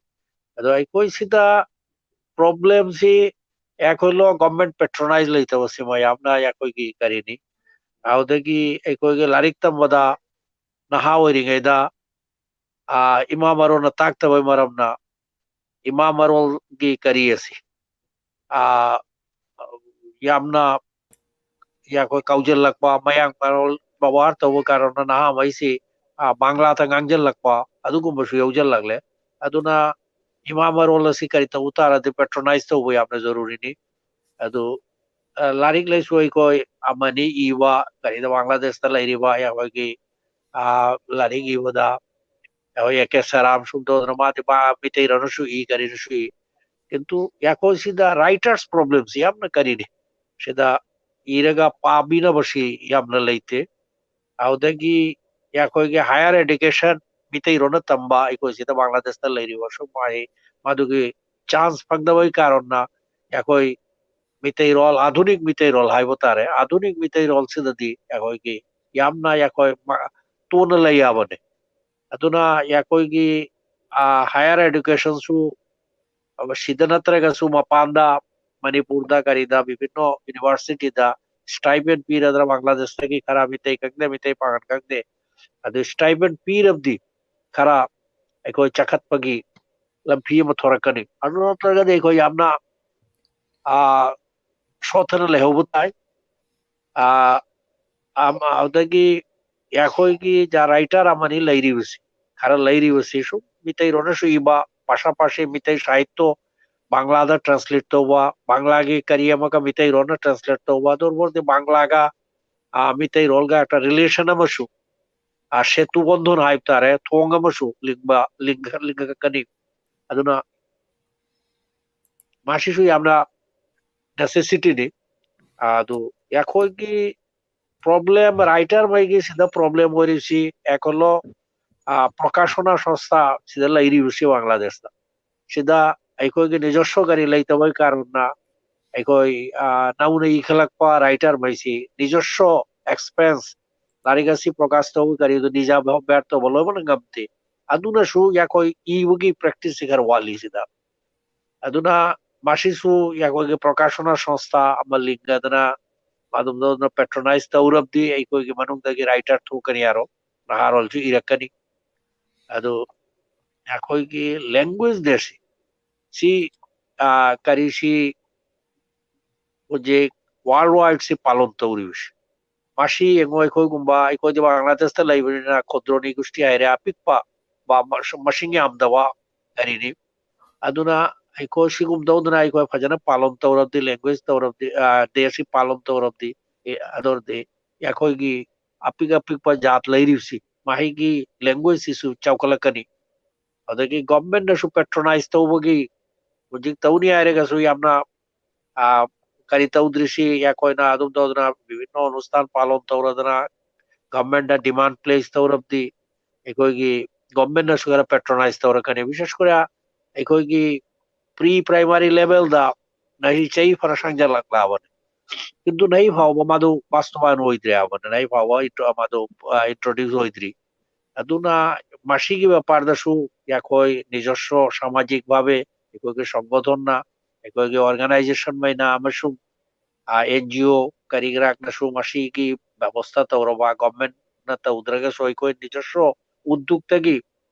ꯑꯗꯣ ꯑꯩꯈꯣꯏ ꯁꯤꯗ problemꯁꯤ ꯑꯩꯈꯣꯏ ꯂꯣ government patronize ꯂꯩꯇꯕꯁꯤꯃ ꯌꯥꯝꯅ ꯑꯩꯈꯣꯏꯒꯤ ꯀꯔꯤꯅꯤ꯫ ꯑꯗꯨꯗꯒꯤ ꯑꯩꯈꯣꯏꯒꯤ ꯂꯥꯏꯔꯤꯛ ꯇꯝꯕꯗ ꯅꯍꯥ ꯑꯣꯏꯔꯤꯉꯩꯗ, ꯑ, ꯏꯃꯥ ꯃꯔꯣꯟꯅ ꯇꯥꯛꯇꯕꯩ ꯃꯔꯝꯅ ꯏꯃꯥ ꯃꯔꯣꯜꯒꯤ ꯀꯔꯤ ꯑꯁꯤ, ꯑ, ꯌꯥꯝꯅ ꯑꯩꯈꯣꯏ ꯀꯥꯎꯖꯜꯂꯛꯄ, ꯃꯌꯥꯡ ꯃꯔꯣꯜ ꯕꯦꯕꯥꯔ ꯇꯧꯕ ꯀꯥꯔꯟꯅ ꯅꯍꯥꯉꯩꯁꯤ, ꯑ, ꯕꯪꯒ꯭ꯂꯥꯗ ꯉꯥꯡꯖꯜꯂꯛꯄ ꯑꯗꯨꯒꯨꯝꯕꯁꯨ ꯌꯥꯎꯖꯜꯂꯛꯂꯦ꯫ ꯑꯗꯨꯅ ꯏꯃꯥ ꯃꯔꯣꯜ ꯑꯁꯤ ꯀꯔꯤ ꯇꯧꯕ ꯇꯥꯔꯗꯤ patronize ꯇꯧꯕ ꯌꯥꯝꯅ ꯖꯔꯨꯔꯤꯅꯤ꯫ ꯑꯗꯨ, ꯑ, ꯂꯥꯏꯔꯤꯛ ꯂꯥꯏꯁꯨ ꯑꯩꯈꯣꯏ ꯑꯃꯅꯤ ꯏꯕ, ꯀꯔꯤꯗ ꯕꯪꯒ꯭ꯂꯥꯗꯦꯁꯇ ꯂꯩꯔꯤꯕ ꯑꯩꯈꯣꯏꯒꯤ, ꯑ, ꯂꯥꯏꯔꯤꯛ ꯏꯕꯗ ꯑꯩꯈꯣꯏ ꯑꯦ ꯀꯦ ꯁꯔꯥꯝ ꯁꯨꯝ ꯇꯧꯗꯅ ꯃꯥꯗꯤ ꯃꯥ ꯃꯤꯇꯩꯔꯣꯟꯅꯁꯨ ꯏ, ꯀꯔꯤꯅꯁꯨ ꯏ꯫ ꯀꯤꯟꯇꯨ ꯑꯩꯈꯣꯏ ꯁꯤꯗ writers problemꯁꯤ ꯌꯥꯝꯅ ꯀꯔꯤꯅꯤ꯫ ꯁꯤꯗ ꯏꯔꯒ ꯄꯥꯕꯤꯅꯕꯁꯤ ꯌꯥꯝꯅ ꯂꯩꯇꯦ꯫ ꯑꯗꯨꯗꯒꯤ ꯑꯩꯈꯣꯏꯒꯤ higher education ꯃꯤꯇꯩꯔꯣꯟꯅ ꯇꯝꯕ ꯑꯩꯈꯣꯏ ꯁꯤꯗ ꯕꯪꯒ꯭ꯂꯥꯗꯦꯁꯇ ꯂꯩꯔꯤꯕꯁꯨ ꯃꯍꯩ ꯃꯗꯨꯒꯤ ꯆꯥꯟꯁ ꯐꯪꯗꯕꯒꯤ ꯀꯥꯔꯟꯅ ꯑꯩꯈꯣꯏ ꯃꯤꯇꯩꯔꯣꯜ, ꯑꯥꯙꯨꯅꯤꯛ ꯃꯤꯇꯩꯔꯣꯜ ꯍꯥꯏꯕ ꯇꯥꯔꯦ, ꯑꯥꯙꯨꯅꯤꯛ ꯃꯤꯇꯩꯔꯣꯜꯁꯤꯗꯗꯤ ꯑꯩꯈꯣꯏꯒꯤ ꯌꯥꯝꯅ ꯑꯩꯈꯣꯏ ꯃ-, ꯇꯣꯟꯅ ꯂꯩ ꯌꯥꯕꯅꯤ꯫ ꯑꯗꯨꯅ ꯑꯩꯈꯣꯏꯒꯤ, ꯑ, ꯍꯥꯌꯔ ꯑꯦꯗꯨꯀꯦꯁꯟꯁꯨ ꯁꯤꯗ ꯅꯠꯇ꯭ꯔꯒꯁꯨ ꯃꯄꯥꯟꯗ, ꯃꯅꯤꯄꯨꯔꯗ ꯀꯔꯤꯗ ꯕꯤꯚꯤꯟꯅ ꯌꯨꯅꯤꯚꯔꯁꯤꯇꯤꯗ ꯁ꯭ꯇꯥꯏꯄꯦꯟ ꯄꯤꯔꯗ꯭ꯔꯥ, ꯕꯪꯒ꯭ꯂꯥꯗꯦꯁꯇꯒꯤ ꯈꯔ ꯃꯤꯇꯩ ꯈꯪꯗꯦ, ꯃꯤꯇꯩ ꯄꯥꯉꯜ ꯈꯪꯗꯦ, ꯑꯗꯨ ꯁ꯭ꯇꯥꯏꯄꯦꯟ ꯄꯤꯔꯕꯗꯤ ꯈꯔ ꯑꯩꯈꯣꯏ ꯆꯈꯠꯄꯒꯤ ꯂꯝꯕꯤ ꯑꯃ ꯊꯣꯔꯛꯀꯅꯤ꯫ ꯑꯗꯨ ꯅꯠꯇ꯭ꯔꯒꯗꯤ ꯑꯩꯈꯣꯏ ꯌꯥꯝꯅ, ꯑ, ꯁꯣꯠꯊꯅ ꯂꯩꯍꯧꯕ ꯇꯥꯏ꯫ ꯑ, ꯑꯝ, ꯑꯗꯒꯤ ꯑꯩꯈꯣꯏꯒꯤ ꯖ-, ꯔꯥꯏꯇꯔ ꯑꯃꯅꯤ ꯂꯩꯔꯤꯕꯁꯤ, ꯈꯔ ꯂꯩꯔꯤꯕꯁꯤ ꯁꯨꯝ ꯃꯤꯇꯩꯔꯣꯟꯅꯁꯨ ꯏꯕ, ꯄꯥꯁꯥ ꯄꯥꯁꯤ ꯃꯤꯇꯩ ꯁꯥꯍꯤꯠꯇꯣ ꯕꯪꯒ꯭ꯂꯥꯗ ꯇ꯭ꯔꯥꯟꯁꯂꯦꯠ ꯇꯧꯕ, ꯕꯪꯒ꯭ꯂꯥꯒꯤ ꯀꯔꯤ ꯑꯃꯒ ꯃꯤꯇꯩꯔꯣꯟꯅ ꯇ꯭ꯔꯥꯟꯁꯂꯦꯠ ꯇꯧꯕ, ꯑꯗꯨ ꯑꯣꯏꯔꯗꯤ ꯕꯪꯒ꯭ꯂꯥꯒ, ꯑ, ꯃꯤꯇꯩꯔꯣꯜꯒ ꯔꯤꯂꯦꯁꯟ ꯑꯃꯁꯨ, ꯑ, ꯁꯦꯇꯨ ꯕꯟꯙꯟ ꯍꯥꯏꯕ ꯇꯥꯔꯦ, ꯊꯣꯡ ꯑꯃꯁꯨ ꯂꯤꯡꯕ, ꯂꯤꯡꯈ-, ꯂꯤꯡꯈꯠꯀꯅꯤ꯫ ꯑꯗꯨꯅ ꯃꯁꯤꯁꯨ ꯌꯥꯝꯅ ꯅꯦꯁꯦꯁꯤꯇꯤꯅꯤ꯫ ꯑꯗꯨ ꯑꯩꯈꯣꯏꯒꯤ ꯄ꯭ꯔꯣꯕ꯭ꯂꯦꯝ, ꯔꯥꯏꯇꯔ ꯃꯩꯒꯤ ꯁꯤꯗ ꯄ꯭ꯔꯣꯕ꯭ꯂꯦꯝ ꯑꯣꯏꯔꯤꯕꯁꯤ ꯑꯦꯀꯣꯂꯣ, ꯑ, ꯄ꯭ꯔꯀꯥꯁꯅ ꯁꯪꯁꯊꯥ ꯁꯤꯗ ꯂꯩꯔꯤꯕꯁꯤ ꯕꯪꯒ꯭ꯂꯥꯗꯦꯁꯇ꯫ ꯁꯤꯗ ꯑꯩꯈꯣꯏꯒꯤ ꯅꯤꯖꯁ꯭ꯋ ꯒꯥꯔꯤ ꯂꯩꯇꯕꯒꯤ ꯀꯥꯔꯟꯅ ꯑꯩꯈꯣꯏ, ꯑ, ꯅꯧꯅ ꯏꯈꯠꯂꯛꯄ ꯔꯥꯏꯇꯔ ꯃꯩꯁꯤ ꯅꯤꯖꯁ꯭ꯋ ꯑꯦꯛꯁꯄꯦꯟꯁ, ꯂꯥꯏꯔꯤꯛ ꯑꯁꯤ ꯄ꯭ꯔꯀꯥꯁ ꯇꯧꯕ ꯀꯔꯤꯗꯣ ꯅꯤꯖꯥ ꯕꯦꯔ ꯇꯧꯕ ꯂꯣꯏꯅꯃꯛ ꯉꯝꯗꯦ꯫ ꯑꯗꯨꯅꯁꯨ ꯑꯩꯈꯣꯏ ꯏꯕꯒꯤ ꯄ꯭ꯔꯦꯛꯇꯤꯁꯁꯤ ꯈꯔ ꯋꯥꯠꯂꯤ ꯁꯤꯗ꯫ ꯑꯗꯨꯅ ꯃꯁꯤꯁꯨ ꯑꯩꯈꯣꯏꯒꯤ ꯄ꯭ꯔꯀꯥꯁꯅ ꯁꯪꯁꯊꯥ ꯑꯃ ꯂꯤꯡꯒꯗꯅ, ꯑꯗꯨꯝꯅ ꯄꯦꯇ꯭ꯔꯣꯅꯥꯏꯖ ꯇꯧꯔꯕꯗꯤ ꯑꯩꯈꯣꯏꯒꯤ ꯃꯅꯨꯡꯗꯒꯤ ꯔꯥꯏꯇꯔ ꯊꯣꯛꯀꯅꯤ ꯍꯥꯏꯔꯣ, ꯅꯍꯥꯔꯣꯜꯁꯨ ꯏꯔꯛꯀꯅꯤ꯫ ꯑꯗꯨ ꯑꯩꯈꯣꯏꯒꯤ ꯂꯦꯡꯒ꯭ꯋꯦꯖ ꯗꯦꯁꯤ, ꯁꯤ, ꯑ, ꯀꯔꯤꯁꯤ ꯍꯧꯖꯤꯛ ꯋꯥꯔꯜ ꯋꯥꯏꯗꯁꯤ ꯄꯥꯂꯣꯟ ꯇꯧꯔꯤꯕꯁꯤ꯫ ꯃꯁꯤ ꯌꯦꯡꯉꯣ, ꯑꯩꯈꯣꯏꯒꯨꯝꯕ, ꯑꯩꯈꯣꯏꯗꯤ ꯕꯪꯒ꯭ꯂꯥꯗꯦꯁꯇ ꯂꯩꯕꯅꯤꯅ ꯈꯨꯗ꯭ꯔꯣꯅꯤ ꯒꯨꯁꯇꯤ ꯍꯥꯏꯔꯦ, ꯑꯄꯤꯛꯄ, ꯕ-, ꯃꯁ-, ꯃꯁꯤꯡ ꯌꯥꯝꯗꯕ ꯀꯔꯤꯅꯤ꯫ ꯑꯗꯨꯅ ꯑꯩꯈꯣꯏ ꯁꯤꯒꯨꯝ ꯇꯧꯗꯅ ꯑꯩꯈꯣꯏ ꯐꯖꯅ ꯄꯥꯂꯣꯟ ꯇꯧꯔꯕꯗꯤ, ꯂꯦꯡꯒ꯭ꯋꯦꯖ ꯇꯧꯔꯕꯗꯤ, ꯑ, ꯗꯦꯁꯤ ꯄꯥꯂꯣꯟ ꯇꯧꯔꯕꯗꯤ, ꯑꯦ, ꯑꯗꯨ ꯑꯣꯏꯔꯗꯤ ꯑꯩꯈꯣꯏꯒꯤ ꯑꯄꯤꯛ ꯑꯄꯤꯛꯄ ꯖꯥꯠ ꯂꯩꯔꯤꯕꯁꯤ ꯃꯍꯩꯒꯤ ꯂꯦꯡꯒ꯭ꯋꯦꯖꯁꯤꯁꯨ ꯆꯥꯎꯈꯠꯂꯛꯀꯅꯤ꯫ ꯑꯗꯒꯤ ꯒꯚꯔꯟꯃꯦꯟꯠꯅꯁꯨ ꯄꯦꯇ꯭ꯔꯣꯅꯥꯏꯖ ꯇꯧꯕꯒꯤ ꯍꯧꯖꯤꯛ ꯇꯧꯅꯤ ꯍꯥꯏꯔꯒꯁꯨ ꯌꯥꯝꯅ, ꯑ, ꯀꯔꯤ ꯇꯧꯗ꯭ꯔꯤꯁꯤ ꯑꯩꯈꯣꯏꯅ ꯑꯗꯨꯝ ꯇꯧꯗꯅ ꯕꯤꯚꯤꯟꯅ ꯑꯅꯨꯁꯊꯥꯟ ꯄꯥꯂꯣꯟ ꯇꯧꯔꯗꯅ ꯒꯚꯔꯟꯃꯦꯟꯠꯇ ꯗꯤꯃꯥꯟ ꯄ꯭ꯂꯦꯁ ꯇꯧꯔꯕꯗꯤ ꯑꯩꯈꯣꯏꯒꯤ ꯒꯣꯔꯃꯦꯟꯅꯁꯨ ꯈꯔ ꯄꯦꯇ꯭ꯔꯣꯅꯥꯏꯖ ꯇꯧꯔꯛꯀꯅꯤ꯫ ꯕꯤꯁꯦꯁ ꯀꯔꯦ ꯑꯩꯈꯣꯏꯒꯤ ꯄ꯭ꯔꯤ ꯄ꯭ꯔꯥꯏꯃꯥꯔꯤ ꯂꯦꯚꯦꯜꯗ ꯉꯁꯤ ꯆꯍꯤ ꯐꯅ ꯁꯥꯡꯖꯜꯂꯛꯂꯕꯅꯤ, ꯀꯤꯟꯇꯨ ꯅꯍꯤ ꯐꯥꯎꯕ ꯃꯗꯨ ꯕꯥꯁꯇꯕꯥꯟ ꯑꯣꯏꯗ꯭ꯔꯦ ꯍꯥꯏꯕꯅꯤ꯫ ꯅꯍꯤ ꯐꯥꯎꯕ ꯏꯟꯇ꯭ꯔꯣ- ꯃꯗꯨ ꯏꯟꯇ꯭ꯔꯣꯗ꯭ꯌꯨꯁ ꯑꯣꯏꯗ꯭ꯔꯤ꯫ ꯑꯗꯨꯅ ꯃꯁꯤꯒꯤ ꯕꯦꯄꯥꯔꯗꯁꯨ ꯑꯩꯈꯣꯏ ꯅꯤꯖꯁ꯭ꯋ ꯁꯃꯥꯖꯤꯛ ꯚꯥꯕꯦ ꯑꯩꯈꯣꯏꯒꯤ ꯁꯪꯒꯣꯊꯟꯅ, ꯑꯩꯈꯣꯏꯒꯤ ꯑꯣꯔꯒꯅꯥꯏꯖꯦꯁꯟ ꯃꯩꯅ ꯑꯃꯁꯨꯡ ꯑꯦꯟ ꯖꯤ ꯑꯣ ꯀꯔꯤ ꯀꯔꯥꯅꯁꯨ ꯃꯁꯤꯒꯤ ꯕꯦꯕꯣꯁꯇꯥ ꯇꯧꯔꯕ, ꯒꯣꯔꯃꯦꯟꯅ ꯇꯧꯗ꯭ꯔꯒꯁꯨ ꯑꯩꯈꯣꯏ ꯅꯤꯖꯁ꯭ꯋ ꯎꯗꯨꯛꯇꯒꯤ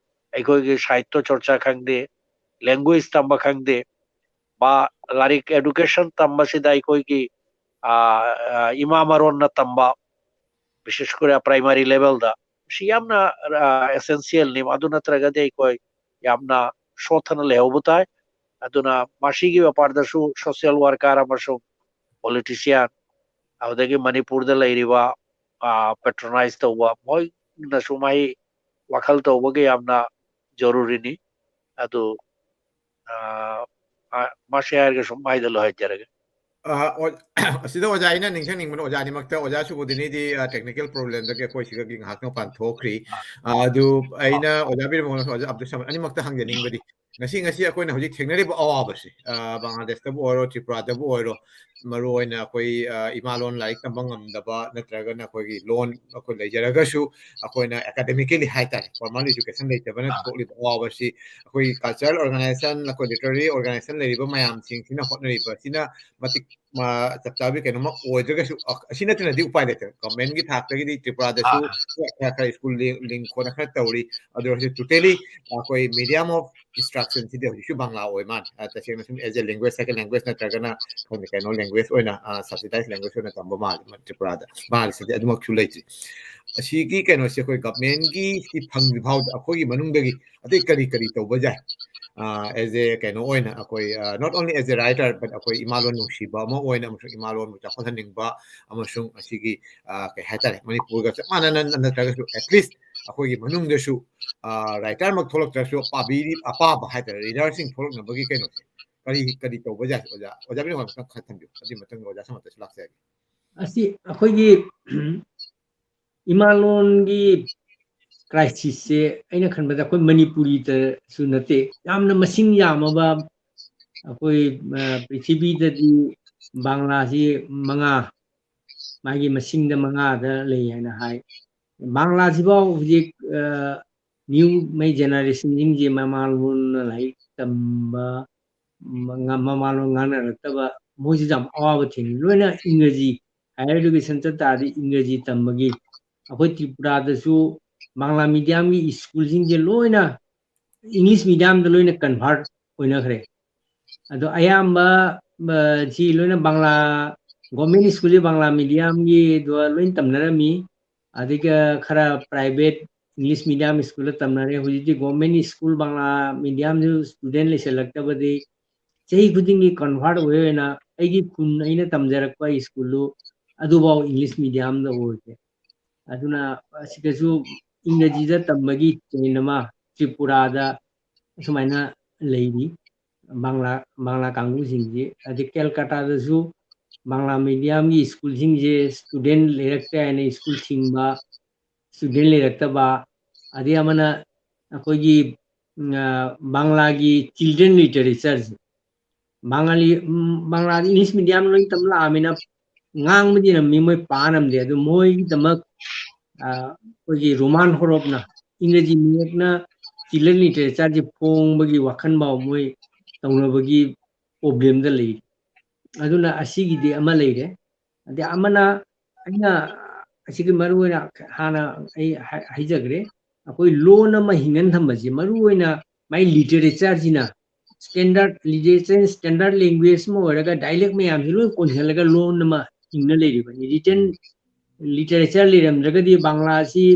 ꯑꯩꯈꯣꯏꯒꯤ ꯁꯥꯍꯤꯇ꯭ꯌ ꯆꯣꯔꯆꯥ ꯈꯪꯗꯦ, ꯂꯦꯡꯒ꯭ꯋꯦꯖ ꯇꯝꯕ ꯈꯪꯗꯦ, ꯃꯥ ꯂꯥꯏꯔꯤꯛ ꯑꯦꯗꯨꯀꯦꯁꯟ ꯇꯝꯕꯁꯤꯗ ꯑꯩꯈꯣꯏꯒꯤ ꯏꯃꯥ ꯃꯔꯣꯟꯅ ꯇꯝꯕ, ꯕꯤꯁꯦꯁ ꯀꯔꯦ ꯄ꯭ꯔꯥꯏꯃꯥꯔꯤ ꯂꯦꯚꯦꯜꯗ ꯁꯤ ꯌꯥꯝꯅ ꯑꯦꯁꯦꯟꯁꯤꯌꯦꯜꯅꯤ꯫ ꯑꯗꯨ ꯅꯠꯇ꯭ꯔꯒꯗꯤ ꯑꯩꯈꯣꯏ ꯌꯥꯝꯅ ꯁꯣꯠꯊꯅ ꯂꯩꯍꯧꯕ ꯇꯥꯏ꯫ ꯑꯗꯨꯅ ꯃꯁꯤꯒꯤ ꯕꯦꯄꯥꯔꯗꯁꯨ ꯁꯣꯁꯤꯌꯦꯜ ꯋꯥꯔꯀꯔ ꯑꯃꯁꯨꯡ ꯄꯣꯂꯤꯇꯤꯁꯤꯌꯥꯟ, ꯑꯗꯨꯗꯒꯤ ꯃꯅꯤꯄꯨꯔꯗ ꯂꯩꯔꯤꯕ ꯄꯦꯇ꯭ꯔꯣꯅꯥꯏꯖ ꯇꯧꯕ ꯃꯣꯏꯅꯁꯨ ꯃꯍꯩ ꯋꯥꯈꯜ ꯇꯧꯕꯒꯤ ꯌꯥꯝꯅ ꯖꯔꯨꯔꯤꯅꯤ꯫ ꯑꯗꯨ ꯃꯁꯤ ꯍꯥꯏꯔꯒ ꯁꯨꯝ ꯍꯥꯏꯗ ꯂꯣꯏꯍꯟꯖꯔꯒꯦ꯫ ꯑꯁꯤꯗ ꯑꯣꯖꯥ ꯑꯩꯅ ꯅꯤꯡꯁꯤꯡꯅꯤꯡꯕꯅ, ꯑꯣꯖꯥ ꯑꯅꯤꯃꯛꯇ, ꯑꯣꯖꯥ ꯁꯨꯕꯨꯗꯤꯅꯤꯗꯤ ꯇꯦꯛꯅꯤꯀꯦꯜ ꯄ꯭ꯔꯣꯕ꯭ꯂꯦꯝꯗꯒꯤ ꯑꯩꯈꯣꯏ ꯁꯤꯗꯒꯤ ꯉꯥꯏꯍꯥꯛ ꯃꯄꯥꯟ ꯊꯣꯛꯈ꯭ꯔꯤ꯫ ꯑꯗꯨ ꯑꯩꯅ ꯑꯣꯖꯥ ꯕꯤꯔꯃꯣꯍꯟ ꯑꯃꯁꯨꯡ ꯑꯣꯖꯥ ꯑꯕꯗꯨꯜ ꯁꯃꯗ ꯑꯅꯤꯃꯛꯇ ꯍꯪꯖꯅꯤꯡꯕꯗꯤ, ꯉꯁꯤ ꯉꯁꯤ ꯑꯩꯈꯣꯏꯅ ꯍꯧꯖꯤꯛ ꯊꯦꯡꯅꯔꯤꯕ ꯑꯋꯥꯕꯁꯤ, ꯕꯪꯒ꯭ꯂꯥꯗꯦꯁꯇꯕꯨ ꯑꯣꯏꯔꯣ, ꯇ꯭ꯔꯤꯄꯨꯔꯥꯗꯕꯨ ꯑꯣꯏꯔꯣ, ꯃꯔꯨ ꯑꯣꯏꯅ ꯑꯩꯈꯣꯏ ꯏꯃꯥ ꯂꯣꯟ ꯂꯥꯏꯔꯤꯛ ꯇꯝꯕ ꯉꯝꯗꯕ, ꯅꯠꯇ꯭ꯔꯒꯅ ꯑꯩꯈꯣꯏꯒꯤ ꯂꯣꯟ ꯑꯩꯈꯣꯏ ꯂꯩꯖꯔꯒꯁꯨ ꯑꯩꯈꯣꯏꯅ ꯑꯦꯀꯥꯗꯃꯤꯀꯦꯂꯤ ꯍꯥꯏꯇꯥꯔꯦ, ꯐꯣꯔꯃꯦꯜ ꯏꯖꯨꯀꯦꯁꯟ ꯂꯩꯇꯕꯅ ꯊꯣꯛꯂꯤꯕ ꯑꯋꯥꯕꯁꯤ ꯑꯩꯈꯣꯏ ꯀꯜꯆꯔꯦꯜ ꯑꯣꯔꯒꯅꯥꯏꯖꯦꯁꯟ, ꯑꯩꯈꯣꯏ ꯂꯤꯇꯔꯦꯔꯤ ꯑꯣꯔꯒꯅꯥꯏꯖꯦꯁꯟ ꯂꯩꯔꯤꯕ ꯃꯌꯥꯝꯁꯤꯡꯁꯤꯅ ꯍꯣꯠꯅꯔꯤꯕꯁꯤꯅ ꯃꯇꯤꯛ ꯆꯞ ꯆꯥꯕꯤ ꯀꯩꯅꯣꯃ ꯑꯣꯏꯗ꯭ꯔꯒꯁꯨ, ꯑꯁꯤ ꯅꯠꯇꯅꯗꯤ ꯎꯄꯥꯏ ꯂꯩꯇ꯭ꯔꯦ꯫ ꯒꯚꯔꯟꯃꯦꯟꯒꯤ ꯊꯥꯛꯇꯒꯤꯗꯤ ꯇ꯭ꯔꯤꯄꯨꯔꯥꯗꯁꯨ ꯈꯔ ꯈꯔ ꯁ꯭ꯀꯨꯜ ꯂꯤꯡ ꯈꯣꯠꯅ ꯈꯔ ꯇꯧꯔꯤ꯫ ꯑꯗꯨ ꯑꯣꯏꯔꯁꯨ ꯇꯣꯇꯦꯂꯤ ꯑꯩꯈꯣꯏ ꯃꯦꯗꯤꯌꯝ ꯑꯣꯐ ꯏꯟꯁꯇ꯭ꯔꯛꯁꯟꯁꯤꯗꯤ ꯍꯧꯖꯤꯛꯁꯨ ꯕꯪꯒ꯭ꯂꯥ ꯑꯣꯏ ꯃꯥꯜꯂꯦ꯫ ꯇꯁꯦꯡꯅ ꯁꯨꯝ as a language, second language ꯅꯠꯇ꯭ꯔꯒꯅ ꯈꯪꯗꯦ ꯀꯩꯅꯣ ꯂꯦꯡꯒ꯭ꯋꯦꯖ ꯑꯣꯏꯅ ꯁꯕꯁꯤꯗꯥꯏꯁ ꯂꯦꯡꯒ꯭ꯋꯦꯖ ꯑꯣꯏꯅ ꯇꯝꯕ ꯃꯥꯜꯂꯦ ꯇ꯭ꯔꯤꯄꯨꯔꯥꯗ꯫ ꯃꯥꯒꯤꯁꯤꯗꯤ ꯑꯗꯨꯃꯛꯁꯨ ꯂꯩꯇ꯭ꯔꯤ꯫ ꯑꯁꯤꯒꯤ ꯀꯩꯅꯣꯁꯦ ꯑꯩꯈꯣꯏ ꯒꯚꯔꯟꯃꯦꯟꯒꯤ ꯁꯤ ꯐꯪꯗ꯭ꯔꯤ ꯐꯥꯎꯗ ꯑꯩꯈꯣꯏꯒꯤ ꯃꯅꯨꯡꯗꯒꯤ ꯑꯇꯩ ꯀꯔꯤ ꯀꯔꯤ ꯇꯧꯕ ꯌꯥꯏ? ꯑꯦꯖ ꯑꯦ ꯀꯩꯅꯣ ꯑꯣꯏꯅ ꯑꯩꯈꯣꯏ not only as a writer but ꯑꯩꯈꯣꯏ ꯏꯃꯥ ꯂꯣꯟ ꯅꯨꯡꯁꯤꯕ ꯑꯃ ꯑꯣꯏꯅ ꯑꯃꯁꯨꯡ ꯏꯃꯥ ꯂꯣꯟꯕꯨ ꯆꯥꯎꯈꯠꯍꯟꯅꯤꯡꯕ ꯑꯃꯁꯨꯡ ꯑꯁꯤꯒꯤ ꯀꯩ ꯍꯥꯏꯇꯥꯔꯦ, ꯃꯅꯤꯄꯨꯔꯒ ꯆꯞ ꯃꯥꯟꯅꯅ ꯅꯠꯇ꯭ꯔꯒꯁꯨ at least ꯑꯩꯈꯣꯏꯒꯤ ꯃꯅꯨꯡꯗꯁꯨ ꯔꯥꯏꯇꯔꯃꯛ ꯊꯣꯛꯂꯛꯇ꯭ꯔꯁꯨ ꯄꯥꯕꯤꯔꯤ ꯑꯄꯥꯕ ꯍꯥꯏꯇꯥꯔꯦ, ꯔꯤꯗꯔꯁꯤꯡ ꯊꯣꯛꯂꯛꯅꯕꯒꯤ ꯀꯩꯅꯣꯁꯦ ꯀꯔꯤ ꯀꯔꯤ ꯇꯧꯕ ꯌꯥꯏ? ꯑꯣꯖꯥ, ꯑꯣꯖꯥ ꯕꯤꯔꯃꯣꯍꯟ ꯈꯔ ꯊꯝꯕꯤꯌꯨ, ꯑꯗꯨꯒꯤ ꯃꯇꯨꯡꯗ ꯑꯣꯖꯥ ꯁꯃꯗꯁꯨ ꯂꯥꯛꯆꯔꯒꯦ꯫ ꯑꯁꯤ ꯑꯩꯈꯣꯏꯒꯤ ꯏꯃꯥꯂꯣꯟꯒꯤ ꯀ꯭ꯔꯥꯏꯁꯤꯁꯁꯦ ꯑꯩꯅ ꯈꯟꯕꯗ ꯑꯩꯈꯣꯏ ꯃꯅꯤꯄꯨꯔꯤꯗꯁꯨ ꯅꯠꯇꯦ, ꯌꯥꯝꯅ ꯃꯁꯤꯡ ꯌꯥꯝꯃꯕ ꯑꯩꯈꯣꯏ, ꯑ, ꯄ꯭ꯔꯤꯊꯤꯕꯤꯗꯗꯤ ꯕꯪꯒ꯭ꯂꯥꯁꯤ ꯃꯉꯥ, ꯃꯥꯒꯤ ꯃꯁꯤꯡꯗ ꯃꯉꯥꯗ ꯂꯩ ꯍꯥꯏꯅ ꯍꯥꯏ꯫ ꯕꯪꯒ꯭ꯂꯥꯁꯤꯐꯥꯎ ꯍꯧꯖꯤꯛ, ꯑ, ꯅ꯭ꯌꯨ ꯃꯩ ꯖꯦꯅꯦꯔꯦꯁꯟꯁꯤꯡꯁꯦ ꯃꯃꯥ ꯂꯣꯟꯅ ꯂꯥꯏꯔꯤꯛ ꯇꯝꯕ, ꯃ-, ꯃꯃꯥ ꯂꯣꯟ ꯉꯥꯡꯅꯔꯛꯇꯕ, ꯃꯣꯏꯁꯤꯁꯨ ꯌꯥꯝ ꯑꯋꯥꯕ ꯊꯦꯡꯅꯩ꯫ ꯂꯣꯏꯅ ꯏꯪꯒ꯭ꯔꯖꯤ, higher education ꯆꯠ ꯇꯥꯔꯗꯤ ꯏꯪꯒ꯭ꯔꯖꯤ ꯇꯝꯕꯒꯤ, ꯑꯩꯈꯣꯏ ꯇ꯭ꯔꯤꯄꯨꯔꯥꯗꯁꯨ ꯕꯪꯒ꯭ꯂꯥ ꯃꯤꯗꯤꯌꯝꯒꯤ ꯁ꯭ꯀꯨꯜꯁꯤꯡꯁꯦ ꯂꯣꯏꯅ ꯏꯪꯂꯤꯁ ꯃꯤꯗꯤꯌꯝꯗ ꯂꯣꯏꯅ convert ꯑꯣꯏꯅꯈ꯭ꯔꯦ꯫ ꯑꯗꯣ ꯑꯌꯥꯝꯕ, ꯑ, ꯁꯤ ꯂꯣꯏꯅ ꯕꯪꯒ꯭ꯂꯥ, ꯒꯣꯔꯃꯦꯟ ꯁ꯭ꯀꯨꯜꯁꯦ ꯕꯪꯒ꯭ꯂꯥ ꯃꯤꯗꯤꯌꯝꯒꯤꯗꯣ ꯂꯣꯏꯅ ꯇꯝꯅꯔꯝꯃꯤ꯫ ꯑꯗꯨꯒ ꯈꯔ private English medium ꯁ꯭ꯀꯨꯜꯗ ꯇꯝꯅꯔꯦ꯫ ꯍꯧꯖꯤꯛꯇꯤ ꯒꯣꯔꯃꯦꯟ ꯁ꯭ꯀꯨꯜ ꯕꯪꯒ꯭ꯂꯥ ꯃꯤꯗꯤꯌꯝꯁꯨ student ꯂꯩꯁꯜꯂꯛꯇꯕꯗꯤ ꯆꯍꯤ ꯈꯨꯗꯤꯡꯒꯤ convert ꯑꯣꯏ ꯑꯣꯏꯅ ꯑꯩꯒꯤ ꯈꯨꯟ, ꯑꯩꯅ ꯇꯝꯖꯔꯛꯄ ꯁ꯭ꯀꯨꯜꯗꯨ ꯑꯗꯨꯐꯥꯎ ꯏꯪꯂꯤꯁ ꯃꯤꯗꯤꯌꯝꯗ ꯑꯣꯏꯔꯦ꯫ ꯑꯗꯨꯅ ꯑꯁꯤꯗꯁꯨ ꯏꯪꯒ꯭ꯔꯖꯤꯗ ꯇꯝꯕꯒꯤ chain ꯑꯃ ꯇ꯭ꯔꯤꯄꯨꯔꯥꯗ ꯑꯁꯨꯃꯥꯏꯅ ꯂꯩꯔꯤ꯫ ꯕꯪꯒ꯭ꯂꯥ, ꯕꯪꯒ꯭ꯂꯥ ꯀꯥꯡꯕꯨꯁꯤꯡꯁꯤ, ꯑꯗꯩ ꯀꯦꯜꯀꯇꯥꯗꯁꯨ ꯕꯪꯒ꯭ꯂꯥ ꯃꯤꯗꯤꯌꯝꯒꯤ ꯁ꯭ꯀꯨꯜꯁꯤꯡꯁꯦ student ꯂꯩꯔꯛꯇ꯭ꯔꯦ ꯍꯥꯏꯅ ꯁ꯭ꯀꯨꯜ ꯊꯤꯡꯕ, student ꯂꯩꯔꯛꯇꯕ, ꯑꯗꯩ ꯑꯃꯅ ꯑꯩꯈꯣꯏꯒꯤ, ꯎꯝ, ꯑ, ꯕꯪꯒ꯭ꯂꯥꯒꯤ children literatureꯁꯦ, ꯕꯪꯒꯥꯂꯤ, ꯎꯝ, ꯕꯪꯒ꯭ꯂꯥꯗꯤ ꯏꯪꯂꯤꯁ ꯃꯤꯗꯤꯌꯝ ꯂꯣꯏ ꯇꯝ ꯂꯥꯛꯑꯃꯤꯅ ꯉꯥꯡꯕꯗꯤ ꯉꯝꯃꯤ, ꯃꯣꯏ ꯄꯥ ꯉꯝꯗꯦ꯫ ꯑꯗꯨ ꯃꯣꯏꯒꯤꯗꯃꯛ, ꯑ, ꯑꯩꯈꯣꯏꯒꯤ ꯔꯣꯃꯥꯟ ꯍꯣꯔꯣꯞꯅ, ꯏꯪꯒ꯭ꯔꯖꯤ ꯃꯌꯦꯛꯅ children literatureꯁꯦ ꯐꯣꯡꯕꯒꯤ ꯋꯥꯈꯜ ꯐꯥꯎ ꯃꯣꯏ ꯇꯧꯅꯕꯒꯤ problemꯗ ꯂꯩꯔꯤ꯫ ꯑꯗꯨꯅ ꯑꯁꯤꯒꯤꯗꯤ ꯑꯃ ꯂꯩꯔꯦ꯫ ꯑꯗꯩ ꯑꯃꯅ, ꯑꯩꯅ ꯑꯁꯤꯒꯤ ꯃꯔꯨꯑꯣꯏꯅ ꯍꯥꯟꯅ ꯑꯩ ꯍꯥꯏ-, ꯍꯥꯏꯖꯈ꯭ꯔꯦ, ꯑꯩꯈꯣꯏ ꯂꯣꯟ ꯑꯃ ꯍꯤꯡꯍꯟ ꯊꯝꯕꯁꯤ, ꯃꯔꯨꯑꯣꯏꯅ ꯃꯥꯏ literatureꯁꯤꯅ standard, literature standard language ꯑꯃ ꯑꯣꯏꯔꯒ dialect ꯃꯌꯥꯝꯁꯤ ꯂꯣꯏ ꯀꯣꯟꯁꯤꯜꯂꯒ ꯂꯣꯟ ꯑꯃ ꯍꯤꯡꯅ ꯂꯩꯔꯤꯕꯅꯤ꯫ Written literature ꯂꯩꯔꯝꯗ꯭ꯔꯒꯗꯤ ꯕꯪꯒ꯭ꯂꯥꯁꯤ,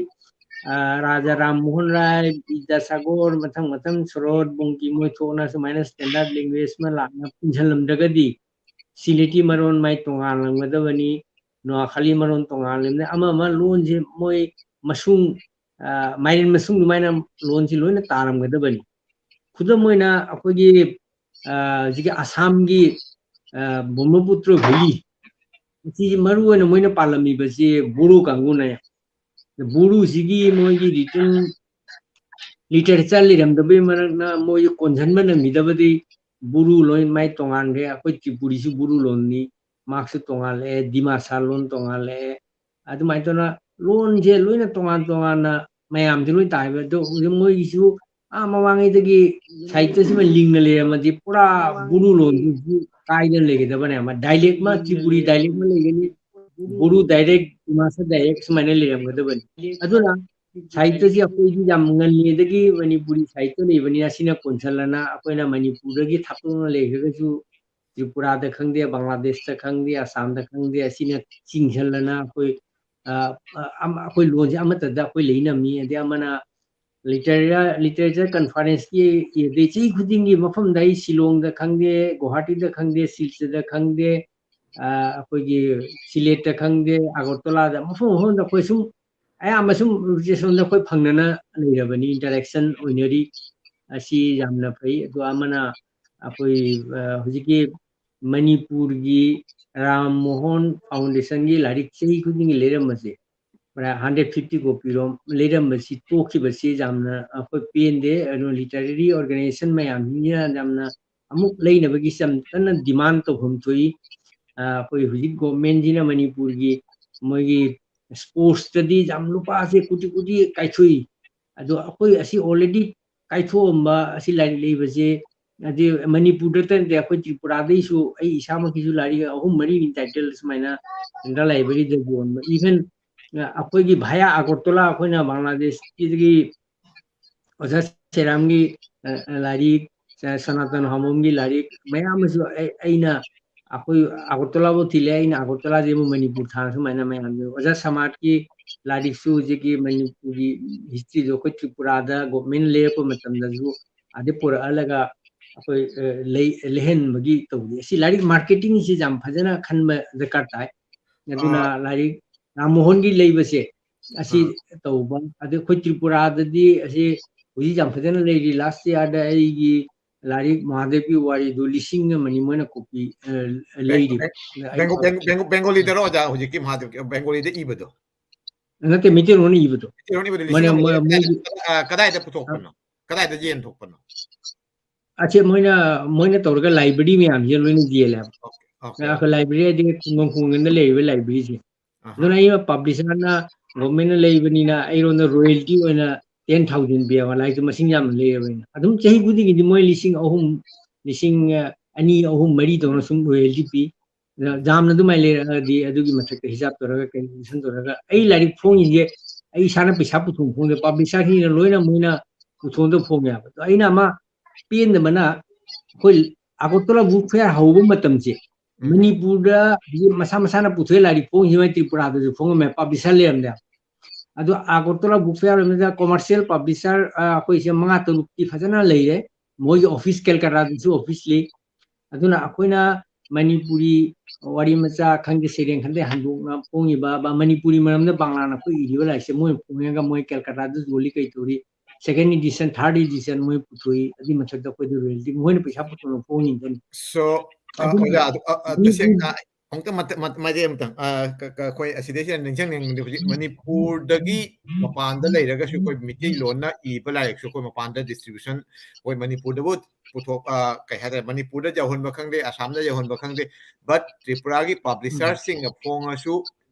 ꯑ, ꯔꯥꯖꯥ ꯔꯥꯝ ꯃꯣꯍꯟ ꯔꯥꯏ, ꯕꯤꯗ꯭ꯌꯥꯁꯥꯒꯔ, ꯃꯊꯪ ꯃꯊꯪ ꯁꯣꯔꯣꯠ, ꯕꯣꯡꯀꯤ ꯃꯣꯏ ꯊꯣꯛꯅ ꯁꯨꯃꯥꯏꯅ standard language ꯑꯃ ꯂꯥꯛꯅ ꯄꯨꯟꯁꯤꯜꯂꯝꯗ꯭ꯔꯒꯗꯤ ꯁꯤꯂꯦꯇꯤ ꯃꯔꯣꯟ ꯃꯥꯏ ꯇꯣꯉꯥꯜꯂꯝꯒꯗꯕꯅꯤ, ꯅꯣꯍꯥꯈꯂꯤ ꯃꯔꯣꯟ ꯇꯣꯉꯥꯜꯂꯝꯒꯅꯤ, ꯑꯃ ꯑꯃ ꯂꯣꯟꯁꯦ ꯃꯣꯏ ꯃꯁꯨꯡ, ꯑ, ꯃꯥꯏꯔꯦꯟ ꯃꯁꯨꯡ ꯑꯗꯨꯃꯥꯏꯅ ꯂꯣꯟꯁꯤ ꯂꯣꯏꯅ ꯇꯥꯔꯝꯒꯗꯕꯅꯤ꯫ ꯈꯨꯗꯝ ꯑꯣꯏꯅ ꯑꯩꯈꯣꯏꯒꯤ, ꯑ, ꯍꯧꯖꯤꯛꯀꯤ ꯑꯁꯥꯝꯒꯤ, ꯑ, ꯕ꯭ꯔꯍ꯭ꯃꯄꯨꯇ꯭ꯔ valley, ꯁꯤꯁꯤ ꯃꯔꯨ ꯑꯣꯏꯅ ꯃꯣꯏꯅ ꯄꯥꯜꯂꯝꯃꯤꯕꯁꯤ ꯕꯣꯔꯣ ꯀꯥꯡꯕꯨꯅ꯫ ꯕꯨꯔꯨꯁꯤꯒꯤ ꯃꯣꯏꯒꯤ written literature ꯂꯩꯔꯝꯗꯕꯒꯤ ꯃꯔꯛꯅ ꯃꯣꯏ ꯀꯣꯟꯁꯤꯟꯕ ꯅꯪꯈꯤꯗꯕꯗꯤ ꯕꯨꯔꯨ ꯂꯣꯏ ꯃꯥꯏ ꯇꯣꯉꯥꯟꯈ꯭ꯔꯦ꯫ ꯑꯩꯈꯣꯏ ꯇ꯭ꯔꯤꯄꯨꯔꯤꯁꯨ ꯕꯨꯔꯨ ꯂꯣꯟꯅꯤ, ꯃꯥꯛꯁꯨ ꯇꯣꯉꯥꯜꯂꯛꯑꯦ, ꯗꯤꯃꯥꯁꯥ ꯂꯣꯟ ꯇꯣꯉꯥꯜꯂꯛꯑꯦ꯫ ꯑꯗꯨꯃꯥꯏꯅ ꯇꯧꯅ ꯂꯣꯟꯁꯦ ꯂꯣꯏꯅ ꯇꯣꯉꯥꯟ ꯇꯣꯉꯥꯟꯅ ꯃꯌꯥꯝꯁꯦ ꯂꯣꯏ ꯇꯥꯏꯕ꯫ ꯑꯗꯣ ꯍꯧꯖꯤꯛ ꯃꯣꯏꯒꯤꯁꯨ ꯑꯥ ꯃꯃꯥꯡꯉꯩꯗꯒꯤ ꯁꯥꯍꯤꯇ꯭ꯌꯁꯤꯃ ꯂꯤꯡꯅ ꯂꯩꯔꯝꯃꯗꯤ ꯄꯨꯔꯥ ꯕꯨꯔꯨ ꯂꯣꯟꯁꯤꯁꯨ ꯀꯥꯏꯗꯅ ꯂꯩꯒꯗꯕꯅꯦ꯫ ꯑꯃ dialect ꯑꯃ, ꯇ꯭ꯔꯤꯄꯨꯔꯤ dialect ꯑꯃ ꯂꯩꯒꯅꯤ, ꯕꯨꯔꯨ dialect, ꯗꯤꯃꯥꯁꯥ dialect ꯁꯨꯃꯥꯏꯅ ꯂꯩꯔꯝꯒꯗꯕꯅꯤ꯫ ꯑꯗꯨꯅ ꯁꯥꯍꯤꯇ꯭ꯌꯁꯤ ꯑꯩꯈꯣꯏꯗꯤ ꯌꯥꯝ ꯉꯜꯂꯤꯉꯩꯗꯒꯤ ꯃꯅꯤꯄꯨꯔꯤ ꯁꯥꯍꯤꯇ꯭ꯌ ꯂꯩꯕꯅꯤꯅ ꯁꯤꯅ ꯀꯣꯟꯁꯤꯜꯂꯅ ꯑꯩꯈꯣꯏꯅ ꯃꯅꯤꯄꯨꯔꯗꯒꯤ ꯊꯥꯞꯇꯣꯛꯅ ꯂꯩꯈ꯭ꯔꯒꯁꯨ ꯇ꯭ꯔꯤꯄꯨꯔꯥꯗ ꯈꯪꯗꯦ, ꯕꯪꯒ꯭ꯂꯥꯗꯦꯁꯇ ꯈꯪꯗꯦ, ꯑꯁꯥꯝꯗ ꯈꯪꯗꯦ, ꯑꯁꯤꯅ ꯆꯤꯡꯁꯤꯜꯂꯅ ꯑꯩꯈꯣꯏ, ꯑ, ꯑ, ꯑꯃ-, ꯑꯩꯈꯣꯏ ꯂꯣꯟꯁꯦ ꯑꯃꯠꯇꯗ ꯑꯩꯈꯣꯏ ꯂꯩꯅꯝꯃꯤ꯫ ꯑꯗꯩ ꯑꯃꯅ literature, literature conferenceꯀꯤ, ꯑꯗꯩ ꯆꯍꯤ ꯈꯨꯗꯤꯡꯒꯤ ꯃꯐꯝꯗ ꯑꯩ ꯁꯤꯂꯣꯡꯗ ꯈꯪꯗꯦ, ꯒꯨꯋꯥꯍꯥꯇꯤꯗ ꯈꯪꯗꯦ, ꯁꯤꯜꯆꯔꯗ ꯈꯪꯗꯦ, ꯑ, ꯑꯩꯈꯣꯏꯒꯤ ꯁꯤꯂꯦꯠꯇ ꯈꯪꯗꯦ, ꯑꯒꯔꯇꯂꯥꯗ, ꯃꯐꯝ ꯃꯐꯝꯗ ꯑꯩꯈꯣꯏ ꯁꯨꯝ ꯑꯌꯥꯝꯕ ꯁꯨꯝ ꯁꯣꯝꯗ ꯑꯩꯈꯣꯏ ꯐꯪꯅꯅ ꯂꯩꯔꯕꯅꯤ, interaction ꯑꯣꯏꯅꯔꯤ꯫ ꯑꯁꯤ ꯌꯥꯝꯅ ꯐꯩ꯫ ꯑꯗꯣ ꯑꯃꯅ ꯑꯩꯈꯣꯏ, ꯑ, ꯍꯧꯖꯤꯛꯀꯤ ꯃꯅꯤꯄꯨꯔꯒꯤ ꯔꯥꯝ ꯃꯣꯍꯟ ꯐꯥꯎꯟꯗꯦꯁꯟꯒꯤ ꯂꯥꯏꯔꯤꯛ ꯆꯍꯤ ꯈꯨꯗꯤꯡꯒꯤ ꯂꯩꯔꯝꯕꯁꯦ, ꯄꯨꯔꯥ hundred fifty copy ꯔꯣꯝ ꯂꯩꯔꯝꯕꯁꯤ ꯇꯣꯛꯈꯤꯕꯁꯤ ꯌꯥꯝꯅ ꯑꯩꯈꯣꯏ ꯄꯦꯟꯗꯦ꯫ ꯑꯗꯨ literary organization ꯃꯌꯥꯝꯁꯤꯡꯁꯤꯅ ꯌꯥꯝꯅ ꯑꯃꯨꯛ ꯂꯩꯅꯕꯒꯤ ꯌꯥꯝ ꯀꯟꯅ demand ꯇꯧꯐꯝ ꯊꯣꯛꯏ꯫ ꯑ, ꯑꯩꯈꯣꯏ ꯍꯧꯖꯤꯛ governmentꯁꯤꯅ ꯃꯅꯤꯄꯨꯔꯒꯤ ꯃꯣꯏꯒꯤ sportsꯇꯗꯤ ꯌꯥꯝ ꯂꯨꯄꯥꯁꯦ ꯀꯣꯇꯤ ꯀꯣꯇꯤ ꯀꯥꯏꯊꯣꯛꯏ꯫ ꯑꯗꯣ ꯑꯩꯈꯣꯏ ꯑꯁꯤ already ꯀꯥꯏꯊꯣꯛꯑꯝꯕ ꯑꯁꯤ ꯂꯥꯏꯔꯤꯛ ꯂꯩꯕꯁꯦ, ꯍꯥꯏꯗꯤ ꯃꯅꯤꯄꯨꯔꯗꯇ ꯅꯠꯇꯦ, ꯑꯩꯈꯣꯏ ꯇ꯭ꯔꯤꯄꯨꯔꯥꯗꯩꯁꯨ ꯑꯩ ꯏꯁꯥꯃꯛꯀꯤꯁꯨ ꯂꯥꯏꯔꯤꯛ ꯑꯍꯨꯝ ꯃꯔꯤꯅꯤ title ꯁꯨꯃꯥꯏꯅ central libraryꯗ ꯌꯣꯟꯕ꯫ Even, ꯑ, ꯑꯩꯈꯣꯏꯒꯤ via ꯑꯒꯔꯇꯂꯥ ꯑꯩꯈꯣꯏꯅ ꯕꯪꯒ꯭ꯂꯥꯗꯦꯁꯀꯤꯗꯒꯤ ꯑꯣꯖꯥ ꯁꯦꯔꯥꯝꯒꯤ, ꯑ, ꯑ, ꯂꯥꯏꯔꯤꯛ, ꯑ, ꯁꯅꯥꯇꯟ ꯍꯥꯃꯣꯝꯒꯤ ꯂꯥꯏꯔꯤꯛ ꯃꯌꯥꯝ ꯑꯃꯁꯨ ꯑꯩ, ꯑꯩꯅ ꯑꯩꯈꯣꯏ ꯑꯒꯔꯇꯂꯥꯕꯨ ꯊꯤꯜꯂꯦ, ꯑꯩꯅ ꯑꯒꯔꯇꯂꯥꯁꯦ ꯑꯃꯨꯛ ꯃꯅꯤꯄꯨꯔ ꯊꯥ ꯁꯨꯃꯥꯏꯅ ꯃꯌꯥꯝꯁꯦ꯫ ꯑꯣꯖꯥ ꯁꯃꯥꯖꯀꯤ ꯂꯥꯏꯔꯤꯛꯁꯨ ꯍꯧꯖꯤꯛꯀꯤ ꯃꯅꯤꯄꯨꯔꯒꯤ historyꯗꯣ ꯑꯩꯈꯣꯏ ꯇ꯭ꯔꯤꯄꯨꯔꯥꯗ government ꯂꯩꯔꯛꯄ ꯃꯇꯝꯗꯁꯨ ꯑꯗꯩ ꯄꯨꯔꯛꯍꯜꯂꯒ ꯑꯩꯈꯣꯏ, ꯑ, ꯂꯩ-, ꯂꯩꯍꯟꯕꯒꯤ ꯇꯧꯕꯁꯦ꯫ ꯑꯁꯤ ꯂꯥꯏꯔꯤꯛ marketingꯁꯤ ꯌꯥꯝ ꯐꯖꯅ ꯈꯟꯕ ꯗꯔꯀꯥꯔ ꯇꯥꯏ꯫ ꯑꯗꯨꯅ ꯑꯥ꯫ ꯂꯥꯏꯔꯤꯛ ꯔꯥꯝꯃꯣꯍꯟꯒꯤ ꯂꯩꯕꯁꯦ ꯑꯁꯤ ꯑꯥ꯫ ꯇꯧꯕ꯫ ꯑꯗꯩ ꯑꯩꯈꯣꯏ ꯇ꯭ꯔꯤꯄꯨꯔꯥꯗꯗꯤ ꯑꯁꯤ ꯍꯧꯖꯤꯛ ꯌꯥꯝ ꯐꯖꯅ ꯂꯩꯔꯤ꯫ Last yearꯗ ꯑꯩꯒꯤ ꯂꯥꯏꯔꯤꯛ ꯃꯍꯥꯗꯦꯕꯀꯤ ꯋꯥꯔꯤꯗꯨ ꯂꯤꯁꯤꯡ ꯑꯃꯅꯤ ꯃꯣꯏꯅ copy, ꯑ, ꯂꯩꯔꯤꯕ꯫ ꯕꯦꯡ-, ꯑꯗ ꯑꯩ ꯕꯦꯡꯒꯣ-, ꯕꯦꯡ-, ꯕꯦꯡꯒꯣꯂꯤꯗꯔꯣ ꯑꯣꯖꯥ ꯍꯧꯖꯤꯛꯀꯤ ꯃꯍꯥꯗꯦꯕꯀꯤ, ꯕꯦꯡꯒꯣꯂꯤꯗ ꯏꯕꯗꯣ? ꯅꯠꯇꯦ, ꯃꯩꯇꯩꯂꯣꯟꯅ ꯏꯕꯗꯣ꯫ ꯃꯩꯇꯩꯂꯣꯟ ꯏꯕꯗꯣ ꯃꯣꯏꯅ ꯂꯤꯁꯤꯡ ꯑꯃ ꯃꯣꯏ- ꯀꯗꯥꯏꯗ- ꯃꯣꯏꯒꯤ- ꯑ, ꯀꯗꯥꯏꯗ ꯄꯨꯊꯣꯛꯄꯅꯣ? ꯀꯗꯥꯏꯗ ꯌꯦꯟꯊꯣꯛꯄꯅꯣ? ꯑꯁꯦ ꯃꯣꯏꯅ ꯃꯣꯏꯅ ꯇꯧꯔꯒ ꯂꯥꯏꯕ꯭ꯔꯦꯔꯤ ꯃꯌꯥꯝꯁꯦ ꯂꯣꯏꯅ ꯌꯦꯜꯂꯦꯕ꯫ Okay. ꯑꯩꯈꯣꯏ ꯂꯥꯏꯕ꯭ꯔꯦꯔꯤ ꯍꯥꯏꯗꯤ ꯈꯨꯡꯒꯪ ꯈꯨꯡꯒꯪꯗ ꯂꯩꯔꯤꯕ ꯂꯥꯏꯕ꯭ꯔꯦꯔꯤꯁꯦ꯫ ꯑꯍꯥ. ꯑꯗꯨꯅ ꯑꯩꯅ ꯄꯕ꯭ꯂꯤꯁꯔꯅ ꯒꯣꯔꯃꯦꯟꯅ ꯂꯩꯕꯅꯤꯅ ꯑꯩꯉꯣꯟꯗ ꯔꯣꯌꯦꯜꯇꯤ ꯑꯣꯏꯅ ꯇꯦꯟ ꯊꯥꯎꯖꯟ ꯄꯤꯌꯦꯕ, ꯂꯥꯏꯔꯤꯛꯇꯨ ꯃꯁꯤꯡ ꯌꯥꯝꯅ ꯂꯩꯔꯕꯅꯤꯅ꯫ ꯑꯗꯨꯝ ꯆꯍꯤ ꯈꯨꯗꯤꯡꯒꯤꯗꯤ ꯃꯣꯏ ꯂꯤꯁꯤꯡ ꯑꯍꯨꯝ, ꯂꯤꯁꯤꯡ ꯑꯅꯤ, ꯑꯍꯨꯝ, ꯃꯔꯤ ꯇꯧꯅ ꯁꯨꯝ ꯔꯣꯌꯦꯜꯇꯤ ꯄꯤ꯫ ꯑꯗ ꯌꯥꯝꯅ ꯑꯗꯨꯃꯥꯏꯅ ꯂꯩꯔꯛꯑꯒꯗꯤ ꯑꯗꯨꯒꯤ ꯃꯊꯛꯇ ꯍꯤꯁꯥꯞ ꯇꯧꯔꯒ, ꯀꯦꯜꯀꯨꯂꯦꯁꯟ ꯇꯧꯔꯒ, ꯑꯩ ꯂꯥꯏꯔꯤꯛ ꯐꯣꯡꯉꯤꯁꯦ ꯑꯩ ꯏꯁꯥꯅ ꯄꯩꯁꯥ ꯄꯨꯊꯣꯛ ꯐꯣꯡꯗꯦ, ꯄꯕ꯭ꯂꯤꯁꯔꯁꯤꯡꯅ ꯂꯣꯏꯅ ꯃꯣꯏꯅ ꯄꯨꯊꯣꯛꯑꯒ ꯐꯣꯡꯉꯦꯕ꯫ ꯑꯗꯣ ꯑꯩꯅ ꯑꯃ ꯄꯦꯟꯗꯕꯅ, ꯑꯩꯈꯣꯏ ꯑꯒꯔꯇꯂꯥ ꯕꯨꯛ ꯐꯤꯌꯔ ꯍꯧꯕ ꯃꯇꯝꯁꯦ, ꯎꯝ. ꯃꯅꯤꯄꯨꯔꯗ ꯍꯧꯖꯤꯛ ꯃꯁꯥ ꯃꯁꯥꯅ ꯄꯨꯊꯣꯛꯑꯦ, ꯂꯥꯏꯔꯤꯛ ꯐꯣꯡꯉꯤꯁꯦ ꯃꯣꯏ ꯇ꯭ꯔꯤꯄꯨꯔꯥꯗꯁꯨ ꯐꯣꯡꯉꯝꯃꯦ, ꯄꯕ꯭ꯂꯤꯁꯔ ꯂꯩꯔꯝꯗꯦ꯫ ꯑꯗꯣ ꯑꯒꯔꯇꯂꯥ ꯕꯨꯛ ꯐꯤꯌꯔ ꯑꯃꯗ ꯀꯣꯃꯔꯁꯤꯌꯦꯜ ꯄꯕ꯭ꯂꯤꯁꯔ, ꯑ, ꯑꯩꯈꯣꯏꯁꯦ ꯃꯉꯥ ꯇꯔꯨꯛꯇꯤ ꯐꯖꯅ ꯂꯩꯔꯦ꯫ ꯃꯣꯏꯒꯤ ꯑꯣꯐꯤꯁ ꯀꯦꯜꯀꯇꯥꯗꯁꯨ ꯑꯣꯐꯤꯁ ꯂꯩ꯫ ꯑꯗꯨꯅ ꯑꯩꯈꯣꯏꯅ ꯃꯅꯤꯄꯨꯔꯤ ꯋꯥꯔꯤ ꯃꯆꯥ ꯈꯪꯗꯦ, ꯁꯩꯔꯦꯡ ꯈꯪꯗꯦ, ꯍꯟꯗꯣꯛꯅ ꯐꯣꯡꯉꯤꯕ, ꯕ-, ꯃꯅꯤꯄꯨꯔꯤ ꯃꯔꯝꯗ ꯕꯪꯂꯥꯅ ꯑꯩꯈꯣꯏ ꯏꯔꯤꯕ ꯂꯥꯏꯔꯤꯛꯁꯦ ꯃꯣꯏꯅ ꯐꯣꯡꯉꯒ ꯃꯣꯏ ꯀꯦꯜꯀꯇꯥꯗ ꯌꯣꯜꯂꯤ, ꯀꯩ ꯇꯧꯔꯤ, ꯁꯦꯀꯦꯟ ꯏꯗꯤꯁꯟ, ꯊꯥꯔꯠ ꯏꯗꯤꯁꯟ ꯃꯣꯏ ꯄꯨꯊꯣꯛꯏ, ꯑꯗꯨꯒꯤ ꯃꯊꯛꯇ ꯑꯩꯈꯣꯏꯗ ꯔꯣꯌꯦꯜꯇꯤ ꯃꯣꯏꯅ ꯄꯩꯁꯥ ꯄꯨꯊꯣꯛꯅ ꯐꯣꯡꯉꯤꯗꯅꯤ꯫ So, ꯑ, ꯑꯗꯨꯅ ꯑꯣꯖꯥ, ꯑꯗꯨ, ꯑ, ꯑ, ꯃꯤ- ꯇꯁꯦꯡꯅ ꯑꯃꯨꯛꯇ ꯃꯇ-, ꯃꯇ-, ꯃꯇꯦꯛ ꯑꯃꯇꯪ, ꯑ, ꯀ-, ꯀ-, ꯑꯩꯈꯣꯏ ꯑꯁꯤꯗꯩꯁꯤꯗ ꯅꯤꯡꯁꯤꯡꯅꯤꯡꯕꯗꯤ ꯍꯧꯖꯤꯛ ꯃꯅꯤꯄꯨꯔꯗꯒꯤ ꯃꯄꯥꯟꯗ ꯂꯩꯔꯒꯁꯨ ꯑꯩꯈꯣꯏ ꯃꯤꯇꯩꯂꯣꯟꯅ ꯏꯕ ꯂꯥꯏꯔꯤꯛꯁꯨ ꯑꯩꯈꯣꯏ ꯃꯄꯥꯟꯗ ꯗꯤꯁꯇ꯭ꯔꯤꯕ꯭ꯌꯨꯁꯟ ꯑꯩꯈꯣꯏ ꯃꯅꯤꯄꯨꯔꯗꯕꯨ ꯄꯨꯊꯣꯛ-, ꯑ, ꯀꯩ ꯍꯥꯏꯇꯥꯔꯦ, ꯃꯅꯤꯄꯨꯔꯗ ꯌꯧꯍꯟꯕ ꯈꯪꯗꯦ, ꯑꯁꯥꯝꯗ ꯌꯧꯍꯟꯕ ꯈꯪꯗꯦ, but ꯇ꯭ꯔꯤꯄꯨꯔꯥꯒꯤ ꯄꯕ꯭ꯂꯤꯁꯔꯁꯤꯡꯅ ꯐꯣꯡꯉꯁꯨ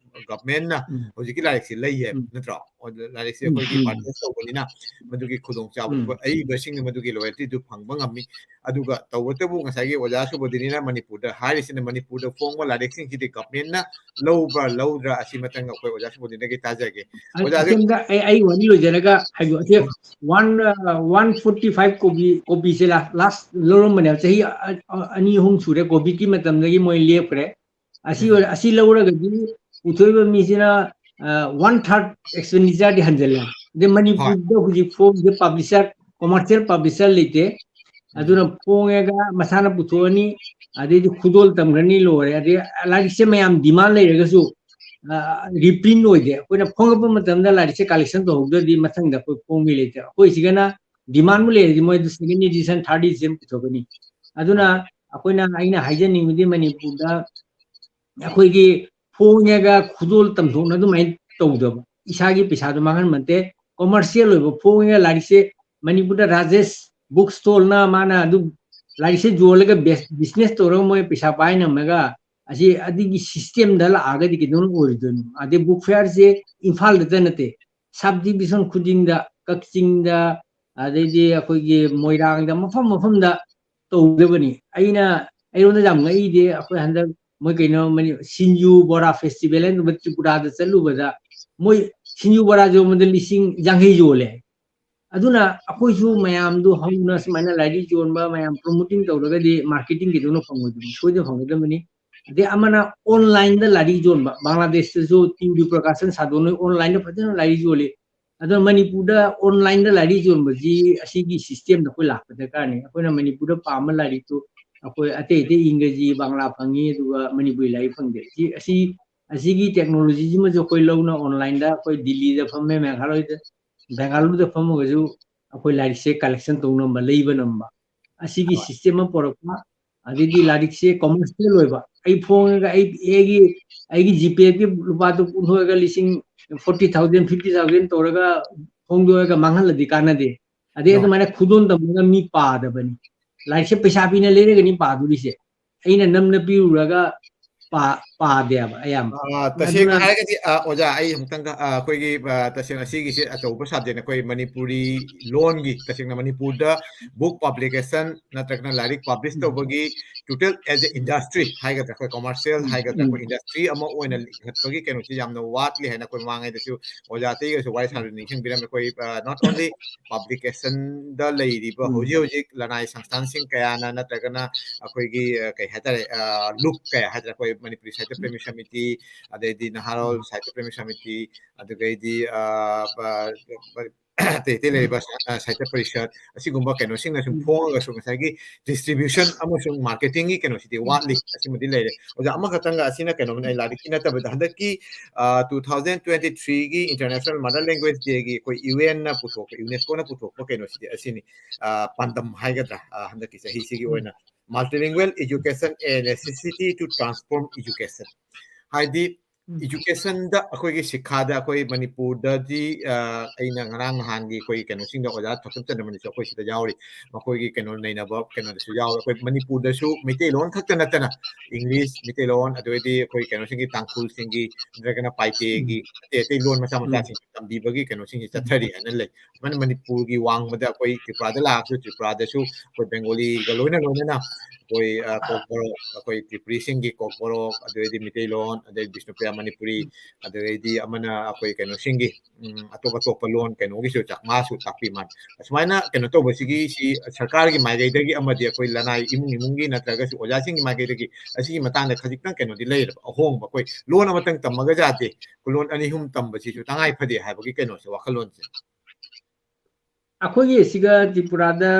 ꯒꯚꯔꯟꯃꯦꯟꯠꯅ ꯎꯝ. ꯍꯧꯖꯤꯛꯀꯤ ꯂꯥꯏꯔꯤꯛꯁꯤ ꯂꯩꯌꯦ, ꯎꯝ. ꯅꯠꯇ꯭ꯔꯣ? ꯑꯣ, ꯂꯥꯏꯔꯤꯛꯁꯤ ꯎꯝ, ꯑꯩꯈꯣꯏꯒꯤ ꯎꯝ. ꯄꯔꯆꯦꯁ ꯇꯧꯕꯅꯤꯅ ꯃꯗꯨꯒꯤ ꯈꯨꯗꯣꯡꯆꯥꯕ ꯎꯝ. ꯑꯏꯕꯁꯤꯡꯅ ꯃꯗꯨꯒꯤ ꯂꯣꯌꯦꯜꯇꯤꯗꯨ ꯐꯪꯕ ꯉꯝꯃꯤ꯫ ꯑꯗꯨꯒ ꯇꯧꯕꯇꯕꯨ ꯉꯁꯥꯏꯒꯤ ꯑꯣꯖꯥ ꯁꯨꯕꯣꯗꯤꯅꯤꯅ ꯃꯅꯤꯄꯨꯔꯗ ꯍꯥꯏꯔꯤꯁꯤꯅ ꯃꯅꯤꯄꯨꯔꯗ ꯐꯣꯡꯕ ꯂꯥꯏꯔꯤꯛꯁꯤꯡꯁꯤꯗꯤ ꯒꯚꯔꯟꯃꯦꯟꯠꯅ ꯂꯧꯕ꯭ꯔꯥ ꯂꯧꯗ꯭ꯔꯥ ꯑꯁꯤ ꯃꯇꯪ ꯑꯩꯈꯣꯏ ꯑꯣꯖꯥ ꯁꯨꯕꯣꯗꯤꯅꯤꯗꯒꯤ ꯇꯥꯖꯒꯦ꯫ ꯑꯣꯖꯥ, ꯑꯗꯨ ꯑꯁꯤꯝꯗ ꯑꯩ, ꯑꯩ ꯋꯥꯔꯤ ꯂꯣꯏꯖꯔꯒ ꯍꯥꯏꯕꯤꯌꯨ꯫ ꯑꯁꯤ ꯋꯥꯟ, ꯑ, ꯋꯥꯟ ꯐꯣꯔꯇꯤ ꯐꯥꯏꯚ ꯀꯣꯄꯤ, ꯀꯣꯄꯤꯁꯦ ꯂꯥꯁ, ꯂꯥꯁ ꯂꯧꯔꯝꯕꯅꯦꯕ꯫ ꯆꯍꯤ ꯑ-, ꯑ-, ꯑꯅꯤ ꯑꯍꯨꯝ ꯁꯨꯔꯦ ꯀꯣꯚꯤꯗꯀꯤ ꯃꯇꯝꯗꯒꯤ ꯃꯣꯏ ꯂꯦꯞꯈ꯭ꯔꯦ꯫ ꯑꯁꯤ ꯎꯝ. ꯑꯣꯏ-, ꯑꯁꯤ ꯂꯧꯔꯒꯗꯤ ꯄꯨꯊꯣꯛꯏꯕ ꯃꯤꯁꯤꯅ, ꯑ, ꯋꯥꯟ ꯊꯥꯔꯠ ꯑꯦꯛꯁꯄꯦꯟꯗꯤꯆꯔꯗꯤ ꯍꯟꯖꯤꯜꯂꯦ꯫ ꯑꯗꯩ ꯃꯅꯤꯄꯨꯔꯗ ꯍꯧꯖꯤꯛ ꯐꯣꯡꯉꯤꯕ ꯄꯕ꯭ꯂꯤꯁꯔ, ꯀꯣꯃꯔꯁꯤꯌꯦꯜ ꯄꯕ꯭ꯂꯤꯁꯔ ꯂꯩꯇꯦ꯫ ꯑꯗꯨꯅ ꯎꯝ. ꯐꯣꯡꯉꯒ ꯃꯁꯥꯅ ꯄꯨꯊꯣꯛꯑꯅꯤ, ꯑꯗꯩꯗꯤ ꯈꯨꯗꯣꯜ ꯇꯝꯈ꯭ꯔꯅꯤ, ꯂꯣꯏꯔꯦ꯫ ꯑꯗꯩ ꯂꯥꯏꯔꯤꯛꯁꯦ ꯃꯌꯥꯝ ꯗꯤꯃꯥꯟ ꯂꯩꯔꯒꯁꯨ, ꯑ, ꯔꯤꯄ꯭ꯔꯤꯟ ꯑꯣꯏꯗꯦ꯫ ꯑꯩꯈꯣꯏꯅ ꯐꯣꯡꯉꯛꯄ ꯃꯇꯝꯗ ꯂꯥꯏꯔꯤꯛꯁꯦ ꯀꯂꯦꯛꯁꯟ ꯇꯧꯍꯧꯗ꯭ꯔꯗꯤ ꯃꯊꯪꯗ ꯑꯩꯈꯣꯏ ꯐꯣꯡꯕ ꯂꯩꯇꯦ꯫ ꯑꯩꯈꯣꯏ ꯁꯤꯒꯅ ꯗꯤꯃꯥꯟꯕꯨ ꯂꯩꯔꯗꯤ ꯃꯣꯏ ꯑꯗꯨ ꯁꯦꯀꯦꯟ ꯏꯗꯤꯁꯟ, ꯊꯥꯔꯠ ꯏꯗꯤꯁꯟ ꯄꯨꯊꯣꯛꯀꯅꯤ꯫ ꯑꯗꯨꯅ ꯑꯩꯈꯣꯏꯅ, ꯑꯩꯅ ꯍꯥꯏꯖꯅꯤꯡꯕꯗꯤ ꯃꯅꯤꯄꯨꯔꯗ ꯑꯩꯈꯣꯏꯒꯤ ꯐꯣꯡꯉꯒ ꯈꯨꯗꯣꯜ ꯇꯝꯊꯣꯛꯅ ꯑꯗꯨꯃꯥꯏꯅ ꯇꯧꯗꯕ꯫ ꯏꯁꯥꯒꯤ ꯄꯩꯁꯥꯗꯣ ꯃꯥꯡꯍꯟꯕ ꯅꯠꯇꯦ꯫ ꯀꯃꯔꯁꯤꯌꯦꯜ ꯑꯣꯏꯕ ꯐꯣꯡꯉꯒ ꯂꯥꯏꯔꯤꯛꯁꯦ ꯃꯅꯤꯄꯨꯔꯗ ꯔꯥꯖꯦꯁ ꯕꯨꯛ ꯁ꯭ꯇꯣꯜꯅ ꯃꯥꯅ ꯑꯗꯨꯝ ꯂꯥꯏꯔꯤꯛꯁꯦ ꯌꯣꯜꯂꯒ ꯕꯤꯖꯤꯅꯦꯁ ꯇꯧꯔꯒ ꯃꯣꯏ ꯄꯩꯁꯥ ꯄꯥꯏꯅꯝꯃꯒ ꯑꯁꯤ ꯑꯗꯨꯒꯤ ꯁꯤꯁꯇꯦꯝꯗ ꯂꯥꯛꯑꯒꯗꯤ ꯀꯩꯗꯧꯅ ꯑꯣꯏꯔꯣꯏꯗꯣꯏꯅꯣ? ꯑꯗꯩ ꯕꯨꯛ ꯐꯤꯌꯔꯁꯦ ꯏꯝꯐꯥꯜꯗꯇ ꯅꯠꯇꯦ, ꯁꯕ ꯗꯤꯕꯤꯖꯟ ꯈꯨꯗꯤꯡꯗ, ꯀꯛꯆꯤꯡꯗ, ꯑꯗꯩꯗꯤ ꯑꯩꯈꯣꯏꯒꯤ ꯃꯣꯏꯔꯥꯡꯗ, ꯃꯐꯝ ꯃꯐꯝꯗ ꯇꯧꯒꯗꯕꯅꯤ꯫ ꯑꯩꯅ, ꯑꯩꯉꯣꯟꯗ ꯌꯥꯝ ꯉꯛꯏꯗꯤ ꯑꯩꯈꯣꯏ ꯍꯟꯗꯛ ꯃꯣꯏ ꯀꯩꯅꯣ ꯃꯅꯤ-, ꯁꯤꯡꯖꯨ ꯕꯣꯔꯥ ꯐꯦꯁꯇꯤꯚꯦꯜ ꯍꯥꯏꯅ ꯇ꯭ꯔꯤꯄꯨꯔꯥꯗ ꯆꯠꯂꯨꯕꯗ ꯃꯣꯏ ꯁꯤꯡꯖꯨ ꯕꯣꯔꯥ ꯌꯣꯟꯕꯗ ꯂꯤꯁꯤꯡ ꯌꯥꯡꯈꯩ ꯌꯣꯜꯂꯦ꯫ ꯑꯗꯨꯅ ꯑꯩꯈꯣꯏꯁꯨ ꯃꯌꯥꯝꯗꯨ ꯍꯧꯅ ꯁꯨꯃꯥꯏꯅ ꯂꯥꯏꯔꯤꯛ ꯌꯣꯟꯕ, ꯃꯌꯥꯝ ꯄ꯭ꯔꯣꯃꯣꯇꯤꯡ ꯇꯧꯔꯒꯗꯤ ꯃꯥꯔꯀꯦꯇꯤꯡ ꯀꯩꯗꯧꯅ ꯐꯪꯉꯣꯏꯗꯣꯏꯅꯤ? ꯁꯣꯏꯗꯅ ꯐꯪꯒꯗꯕꯅꯤ꯫ ꯑꯗꯩ ꯑꯃꯅ ꯑꯣꯟꯂꯥꯏꯟꯗ ꯂꯥꯏꯔꯤꯛ ꯌꯣꯟꯕ, ꯕꯪꯒ꯭ꯂꯥꯗꯦꯁꯇꯁꯨ ꯇꯤꯌꯨ ꯗ꯭ꯌꯨ ꯄ꯭ꯔꯀꯥꯁꯟ ꯁꯥꯗꯣꯟ ꯍꯣꯏ ꯑꯣꯟꯂꯥꯏꯟꯗ ꯐꯖꯅ ꯂꯥꯏꯔꯤꯛ ꯌꯣꯜꯂꯤ꯫ ꯑꯗꯣ ꯃꯅꯤꯄꯨꯔꯗ ꯑꯣꯟꯂꯥꯏꯟꯗ ꯂꯥꯏꯔꯤꯛ ꯌꯣꯟꯕꯁꯤ ꯑꯁꯤꯒꯤ ꯁꯤꯁꯇꯦꯝꯗ ꯑꯩꯈꯣꯏ ꯂꯥꯛꯄ ꯗꯔꯀꯥꯔꯅꯤ꯫ ꯑꯩꯈꯣꯏꯅ ꯃꯅꯤꯄꯨꯔꯗ ꯄꯥꯝꯕ ꯂꯥꯏꯔꯤꯛꯇꯨ ꯑꯩꯈꯣꯏ ꯑꯇꯩ ꯑꯇꯩ ꯏꯪꯒ꯭ꯔꯖꯤ, ꯕꯪꯒ꯭ꯂꯥ ꯐꯪꯉꯤ, ꯑꯗꯨꯒ ꯃꯅꯤꯄꯨꯔꯤ ꯂꯥꯏꯔꯤꯛ ꯐꯪꯗꯦ꯫ ꯁꯤ, ꯑꯁꯤ, ꯑꯁꯤꯒꯤ ꯇꯦꯛꯅꯣꯂꯣꯖꯤꯁꯤꯃꯁꯨ ꯑꯩꯈꯣꯏ ꯂꯧꯅ ꯑꯣꯟꯂꯥꯏꯟꯗ ꯑꯩꯈꯣꯏ ꯗꯤꯜꯂꯤꯗ ꯐꯝꯃꯦ, ꯃꯦꯘꯥꯂꯌꯗ, ꯕꯦꯡꯒꯥꯂꯨꯔꯨꯗ ꯐꯝꯃꯒꯁꯨ ꯑꯩꯈꯣꯏ ꯂꯥꯏꯔꯤꯛꯁꯦ ꯀꯂꯦꯛꯁꯟ ꯇꯧ ꯉꯝꯕ, ꯂꯩꯕ ꯉꯝꯕ, ꯑꯁꯤꯒꯤ ꯍꯣꯏ꯫ ꯁꯤꯁꯇꯦꯝ ꯑꯃ ꯄꯨꯔꯛꯄ, ꯑꯗꯩꯗꯤ ꯂꯥꯏꯔꯤꯛꯁꯦ ꯀꯃꯔꯁꯤꯌꯦꯜ ꯑꯣꯏꯕ, ꯑꯩ ꯐꯣꯡꯉꯒ ꯑꯩ, ꯑꯩꯒꯤ, ꯑꯩꯒꯤ ꯖꯤꯄꯦꯒꯤ ꯂꯨꯄꯥꯗꯨ ꯄꯨꯊꯣꯛꯑꯒ ꯂꯤꯁꯤꯡ ꯐꯣꯔꯇꯤ ꯊꯥꯎꯖꯟ, ꯐꯤꯐꯇꯤ ꯊꯥꯎꯖꯟ ꯇꯧꯔꯒ ꯐꯣꯡꯗꯣꯛꯑꯒ ꯃꯥꯡꯍꯜꯂꯗꯤ ꯀꯥꯟꯅꯗꯦ꯫ ꯑꯗꯩ ꯍꯣꯏ꯫ ꯑꯗꯨꯃꯥꯏꯅ ꯈꯨꯗꯣꯟ ꯇꯝꯃꯒ ꯃꯤ ꯄꯥꯗꯕꯅꯤ꯫ ꯂꯥꯏꯔꯤꯛꯁꯦ ꯄꯩꯁꯥ ꯄꯤꯅ ꯂꯩꯔꯒꯅꯤ ꯄꯥꯗꯣꯔꯤꯁꯦ꯫ ꯑꯩꯅ ꯅꯝꯅ ꯄꯤꯔꯨꯔꯒ ꯄꯥ-, ꯄꯥꯗꯦꯕ ꯑꯌꯥꯝꯕ꯫ ꯑ, ꯇꯁꯦꯡꯅ ꯑꯗꯨꯅ ꯍꯥꯏꯔꯒꯗꯤ, ꯑ, ꯑꯣꯖꯥ, ꯑꯩ ꯑꯃꯨꯛꯇꯪꯒ, ꯑ, ꯑꯩꯈꯣꯏꯒꯤ, ꯑ, ꯇꯁꯦꯡꯅ ꯑꯁꯤꯒꯤꯁꯦ ꯑꯆꯧꯕ subject, ꯑꯩꯈꯣꯏ ꯃꯅꯤꯄꯨꯔꯤ ꯂꯣꯟꯒꯤ, ꯇꯁꯦꯡꯅ ꯃꯅꯤꯄꯨꯔꯗ book publication ꯅꯠꯇ꯭ꯔꯒꯅ ꯂꯥꯏꯔꯤꯛ publish ꯎꯝ꯫ ꯇꯧꯕꯒꯤ total as a industry ꯍꯥꯏꯒꯗ꯭ꯔꯥ, ꯑꯩꯈꯣꯏ commercial ꯎꯝ, ꯍꯥꯏꯒꯗ꯭ꯔꯥ, ꯎꯝ꯫ ꯑꯩꯈꯣꯏ industry ꯑꯃ ꯑꯣꯏꯅ ꯂꯤꯡꯈꯠꯄꯒꯤ ꯀꯩꯅꯣꯁꯤ ꯌꯥꯝꯅ ꯋꯥꯠꯂꯤ ꯍꯥꯏꯅ ꯑꯩꯈꯣꯏ ꯃꯃꯥꯡꯉꯩꯗꯁꯨ ꯑꯣꯖꯥ ꯑꯇꯩꯒꯁꯨ ꯋꯥꯔꯤ ꯎꯝ꯫ ꯁꯥꯟꯅꯕꯗ ꯅꯤꯡꯁꯤꯡꯕꯤꯔꯝꯃꯦ꯫ ꯑꯩꯈꯣꯏ, ꯑ, not only publicationꯗ ꯂꯩꯔꯤꯕ ꯎꯝ꯫ ꯍꯧꯖꯤꯛ ꯍꯧꯖꯤꯛ ꯂꯅꯥꯏ ꯁꯪꯁꯊꯥꯟꯁꯤꯡ ꯀꯌꯥꯅ ꯅꯠꯇ꯭ꯔꯒꯅ ꯑꯩꯈꯣꯏꯒꯤ, ꯑ, ꯀꯩ ꯍꯥꯏꯇꯥꯔꯦ, ꯑ, ꯂꯨꯞ ꯀꯌꯥ ꯍꯥꯏꯇꯥꯔꯦ, ꯑꯩꯈꯣꯏ ꯃꯅꯤꯄꯨꯔꯤ ꯁꯥꯍꯤꯇ꯭ꯌ ꯄ꯭ꯔꯦꯃꯤ ꯁꯃꯤꯇꯤ, ꯑꯗꯩꯗꯤ ꯅꯍꯥꯔꯣꯜ ꯎꯝ꯫ ꯁꯥꯍꯤꯇ꯭ꯌ ꯄ꯭ꯔꯦꯃꯤ ꯁꯃꯤꯇꯤ, ꯑꯗꯨꯗꯩꯗꯤ, ꯑ, ꯑ, ꯑꯇꯩ ꯑꯇꯩ ꯂꯩꯔꯤꯕ ꯁꯥ-, ꯑ, ꯁꯥꯍꯤꯇ꯭ꯌ ꯄꯔꯤꯁꯠ, ꯑꯁꯤꯒꯨꯝꯕ ꯀꯩꯅꯣꯁꯤꯡꯅ ꯁꯨꯝ ꯎꯝ꯫ ꯐꯣꯡꯉꯒꯁꯨ ꯉꯁꯥꯏꯒꯤ distribution ꯑꯃꯁꯨꯡ marketingꯒꯤ ꯀꯩꯅꯣꯁꯤꯗꯤ ꯎꯝ꯫ ꯋꯥꯠꯂꯤ, ꯑꯁꯤꯃꯗꯤ ꯂꯩꯔꯦ꯫ ꯑꯣꯖꯥ, ꯑꯃꯈꯛꯇꯪꯒ, ꯑꯁꯤꯅ ꯀꯩꯅꯣꯝꯅꯦ, ꯑꯩ ꯂꯥꯏꯔꯤꯛꯀꯤ ꯅꯠꯇꯕꯗ ꯍꯟꯗꯛꯀꯤ, ꯑ, two thousand twenty threeꯒꯤ International Mother Language Dayꯒꯤ ꯑꯩꯈꯣꯏ UNꯅ ꯄꯨꯊꯣꯛꯄ, UNESCOꯅ ꯄꯨꯊꯣꯛꯄ ꯀꯩꯅꯣꯁꯤꯗꯤ ꯑꯁꯤꯅꯤ, ꯑ, ꯄꯥꯟꯗꯝ ꯍꯥꯏꯒꯗ꯭ꯔꯥ, ꯑ, ꯍꯟꯗꯛꯀꯤ ꯆꯍꯤꯁꯤꯒꯤ ꯎꯝ꯫ ꯑꯣꯏꯅ multilingual education, a necessity to transform education꯫ ꯍꯥꯏꯗꯤ, Educationꯗ, ꯑꯩꯈꯣꯏꯒꯤ ꯁꯤꯈꯥꯗ, ꯑꯩꯈꯣꯏ ꯃꯅꯤꯄꯨꯔꯗꯗꯤ, ꯑ, ꯑꯩꯅ ꯉꯔꯥꯡ ꯅꯍꯥꯟꯒꯤ ꯑꯩꯈꯣꯏ ꯀꯩꯅꯣꯁꯤꯡꯗ ꯑꯣꯖꯥ ꯊꯣꯛꯆꯟ ꯆꯟꯗ꯭ꯔꯃꯅꯤꯁꯨ ꯑꯩꯈꯣꯏ ꯁꯤꯗ ꯌꯥꯎꯔꯤ꯫ ꯃꯈꯣꯏꯒꯤ ꯀꯩꯅꯣ ꯅꯩꯅꯕ ꯀꯩꯅꯣꯗꯁꯨ ꯌꯥꯎꯔꯤ꯫ ꯑꯩꯈꯣꯏ ꯃꯅꯤꯄꯨꯔꯗꯁꯨ ꯃꯩꯇꯩꯂꯣꯟ ꯈꯛꯇ ꯅꯠꯇꯅ English, ꯃꯩꯇꯩꯂꯣꯟ, ꯑꯗꯨꯗꯩꯗꯤ ꯑꯩꯈꯣꯏ ꯀꯩꯅꯣꯁꯤꯡꯒꯤ, ꯇꯥꯡꯈꯨꯜꯁꯤꯡꯒꯤ, ꯅꯠꯇ꯭ꯔꯒꯅ ꯄꯥꯏꯇꯦꯒꯤ, ꯑꯇꯩ ꯑꯇꯩ ꯂꯣꯟ ꯃꯆꯥ ꯃꯆꯥꯁꯤꯡ ꯇꯝꯕꯤꯕꯒꯤ ꯀꯩꯅꯣꯁꯤꯡꯁꯤ ꯆꯠꯊꯔꯤ ꯍꯥꯏꯅ ꯂꯩ꯫ ꯁꯨꯃꯥꯏꯅ ꯃꯅꯤꯄꯨꯔꯒꯤ ꯋꯥꯡꯃꯗ ꯑꯩꯈꯣꯏ ꯇ꯭ꯔꯤꯄꯨꯔꯥꯗ ꯂꯥꯛꯑꯁꯨ, ꯇ꯭ꯔꯤꯄꯨꯔꯥꯗ ꯂꯥꯛꯑꯁꯨ ꯇ꯭ꯔꯤꯄꯨꯔꯥꯗꯁꯨ ꯑꯩꯈꯣꯏ ꯕꯦꯡꯒꯣꯂꯤꯒ ꯂꯣꯏꯅ ꯂꯣꯏꯅꯅ ꯑꯩꯈꯣꯏ, ꯑ, ꯀꯣꯛꯕꯣꯔꯣꯛ, ꯑꯩꯈꯣꯏ ꯇ꯭ꯔꯤꯄꯨꯔꯤꯁꯤꯡꯒꯤ ꯀꯣꯛꯕꯣꯔꯣꯛ, ꯑꯗꯨꯗꯩꯗꯤ ꯃꯤꯇꯩꯂꯣꯟ, ꯑꯗꯩ ꯕꯤꯁꯅꯨꯄ꯭ꯔꯤꯌꯥ ꯃꯅꯤꯄꯨꯔꯤ, ꯑꯗꯨꯗꯩꯗꯤ ꯑꯃꯅ ꯑꯩꯈꯣꯏ ꯀꯩꯅꯣꯁꯤꯡꯒꯤ, ꯎꯝ, ꯑꯇꯣꯞ ꯑꯇꯣꯞꯄ ꯂꯣꯟ ꯀꯩꯅꯣꯒꯤꯁꯨ ꯆꯥꯛ ꯃꯥꯁꯨ ꯇꯥꯛꯄꯤ ꯃꯥꯜꯂꯤ꯫ ꯑꯁꯨꯃꯥꯏꯅ ꯀꯩꯅꯣ ꯇꯧꯕꯁꯤꯒꯤ ꯁꯤ ꯁꯔꯀꯥꯔꯒꯤ ꯃꯥꯏꯀꯩꯗꯒꯤ ꯑꯃꯗꯤ ꯑꯩꯈꯣꯏ ꯂꯅꯥꯏ ꯏꯃꯨꯡ ꯏꯃꯨꯡꯒꯤ ꯅꯠꯇ꯭ꯔꯒꯁꯨ ꯑꯣꯖꯥꯁꯤꯡꯒꯤ ꯃꯥꯏꯀꯩꯗꯒꯤ ꯑꯁꯤꯒꯤ ꯃꯇꯥꯡꯗ ꯈꯖꯤꯛꯇꯪ ꯀꯩꯅꯣꯗꯤ ꯂꯩꯔꯕ ꯑꯍꯣꯡꯕ? ꯑꯩꯈꯣꯏ ꯂꯣꯟ ꯑꯃꯇꯪ ꯇꯝꯃꯒ ꯌꯥꯗꯦ, ꯂꯣꯟ ꯑꯅꯤ ꯑꯍꯨꯝ ꯇꯝꯕꯁꯤꯁꯨ ꯇꯉꯥꯏ ꯐꯗꯦ ꯍꯥꯏꯕꯒꯤ ꯀꯩꯅꯣꯁꯦ, ꯋꯥꯈꯜꯂꯣꯟꯁꯦ꯫ ꯑꯩꯈꯣꯏꯒꯤ ꯁꯤꯒ ꯇ꯭ꯔꯤꯄꯨꯔꯥꯗ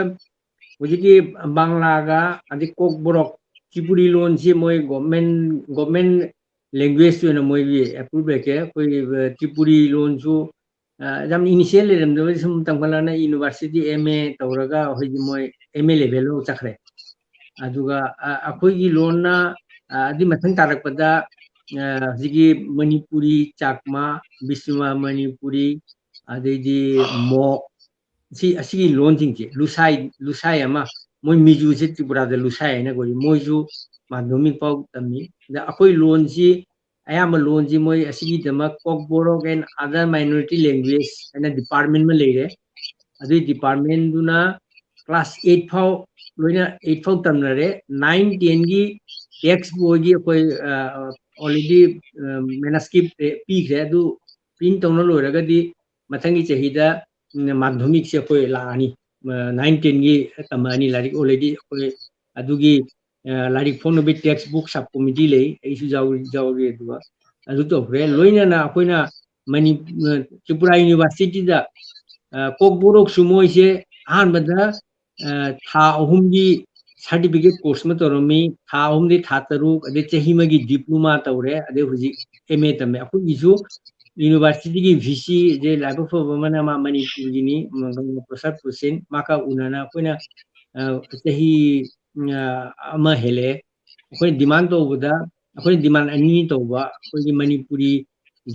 ꯍꯧꯖꯤꯛꯀꯤ ꯕꯪꯂꯥꯒ ꯑꯗꯩ ꯀꯣꯛꯕꯣꯔꯣꯛ, ꯇ꯭ꯔꯤꯄꯨꯔꯤ ꯂꯣꯟꯁꯤ ꯃꯣꯏ government, government language ꯑꯣꯏꯅ ꯃꯣꯏꯒꯤ approve ꯂꯩꯈ꯭ꯔꯦ꯫ ꯑꯩꯈꯣꯏꯒꯤ, ꯑ, ꯇ꯭ꯔꯤꯄꯨꯔꯤ ꯂꯣꯟꯁꯨ, ꯑ, ꯌꯥꯝ initial ꯂꯩꯔꯝꯗꯕ, ꯁꯨꯝ ꯇꯝꯈꯠꯂꯛꯅ university M A ꯇꯧꯔꯒ ꯍꯧꯖꯤꯛ ꯃꯣꯏ M A level ꯐꯥꯎ ꯆꯠꯈ꯭ꯔꯦ꯫ ꯑꯗꯨꯒ, ꯑ, ꯑꯩꯈꯣꯏꯒꯤ ꯂꯣꯟꯅ, ꯑ, ꯑꯗꯨꯏ ꯃꯊꯪ ꯇꯥꯔꯛꯄꯗ, ꯑ, ꯍꯧꯖꯤꯛꯀꯤ ꯃꯅꯤꯄꯨꯔꯤ, ꯆꯥꯛꯃꯥ, ꯕꯤꯁꯅꯨꯃꯥ ꯃꯅꯤꯄꯨꯔꯤ, ꯑꯗꯩꯗꯤ ꯃꯣꯛ, ꯁꯤ, ꯑꯁꯤꯒꯤ ꯂꯣꯟꯁꯤꯡꯁꯦ, ꯂꯨꯁꯥꯏ, ꯂꯨꯁꯥꯏ ꯑꯃ, ꯃꯣꯏ ꯃꯤꯖꯨꯁꯦ ꯇ꯭ꯔꯤꯄꯨꯔꯥꯗ ꯂꯨꯁꯥꯏ ꯍꯥꯏꯅ ꯀꯧꯏ꯫ ꯃꯣꯏꯁꯨ ꯃꯥꯙꯃꯤꯛ ꯐꯥꯎ ꯇꯝꯃꯤ꯫ ꯑꯗ ꯑꯩꯈꯣꯏ ꯂꯣꯟꯁꯤ, ꯑꯌꯥꯝꯕ ꯂꯣꯟꯁꯤ ꯃꯣꯏ ꯑꯁꯤꯒꯤꯗꯃꯛ Kokborok and Other Minority Language ꯍꯥꯏꯅ department ꯑꯃ ꯂꯩꯔꯦ꯫ ꯑꯗꯨꯒꯤ departmentꯗꯨꯅ class eight ꯐꯥꯎ, ꯂꯣꯏꯅ eight ꯐꯥꯎ ꯇꯝꯅꯔꯦ꯫ Nine tenꯒꯤ text ꯃꯣꯏꯒꯤ ꯑꯩꯈꯣꯏ, ꯑ, already, ꯑ, manuscript ꯄꯤꯈ꯭ꯔꯦ꯫ ꯑꯗꯨ print ꯇꯧꯅ ꯂꯣꯏꯔꯒꯗꯤ ꯃꯊꯪꯒꯤ ꯆꯍꯤꯗ, ꯎꯝ, ꯃꯥꯙꯃꯤꯛꯁꯦ ꯑꯩꯈꯣꯏ ꯂꯥꯛꯑꯅꯤ꯫ ꯑ, nine tenꯒꯤ ꯇꯝꯃꯛꯑꯅꯤ ꯂꯥꯏꯔꯤꯛ already ꯑꯩꯈꯣꯏ ꯑꯗꯨꯒꯤ, ꯑ, ꯂꯥꯏꯔꯤꯛ ꯐꯣꯡꯅꯕꯒꯤ text book sub committee ꯂꯩ, ꯑꯩꯁꯨ ꯌꯥꯎꯔꯤ, ꯌꯥꯎꯔꯤ꯫ ꯑꯗꯨꯒ ꯑꯗꯨ ꯇꯧꯈ꯭ꯔꯦ꯫ ꯂꯣꯏꯅꯅ ꯑꯩꯈꯣꯏꯅ ꯃꯅꯤ-, ꯑ, ꯇ꯭ꯔꯤꯄꯨꯔꯥ universityꯗ, ꯑ, ꯀꯣꯛꯕꯣꯔꯣꯛꯁꯨ ꯃꯣꯏꯁꯦ ꯑꯍꯥꯟꯕꯗ, ꯑ, ꯊꯥ ꯑꯍꯨꯝꯒꯤ certificate course ꯑꯃ ꯇꯧꯔꯝꯃꯤ, ꯊꯥ ꯑꯍꯨꯝꯗꯤ ꯊꯥ ꯇꯔꯨꯛ, ꯑꯗꯩ ꯆꯍꯤ ꯑꯃꯒꯤ diploma ꯇꯧꯔꯦ, ꯑꯗꯩ ꯍꯧꯖꯤꯛ M A ꯇꯝꯃꯦ꯫ ꯑꯩꯈꯣꯏꯒꯤꯁꯨ universityꯒꯤ V C ꯁꯦ ꯂꯥꯏꯕꯛ ꯐꯕ ꯑꯃꯅ ꯃꯥ ꯃꯅꯤꯄꯨꯔꯒꯤꯅꯤ, ꯃ-, ꯃ-, ꯄ꯭ꯔꯁꯥꯗ ꯄꯨꯁꯤꯟ, ꯃꯥꯒ ꯎꯅꯅ ꯑꯩꯈꯣꯏꯅ, ꯑ, ꯆꯍꯤ, ꯑ, ꯑꯃ ꯍꯦꯜꯂꯛꯑꯦ꯫ ꯑꯩꯈꯣꯏꯅ demand ꯇꯧꯕꯗ ꯑꯩꯈꯣꯏꯅ demand ꯑꯅꯤ ꯇꯧꯕ, ꯑꯩꯈꯣꯏꯒꯤ ꯃꯅꯤꯄꯨꯔꯤ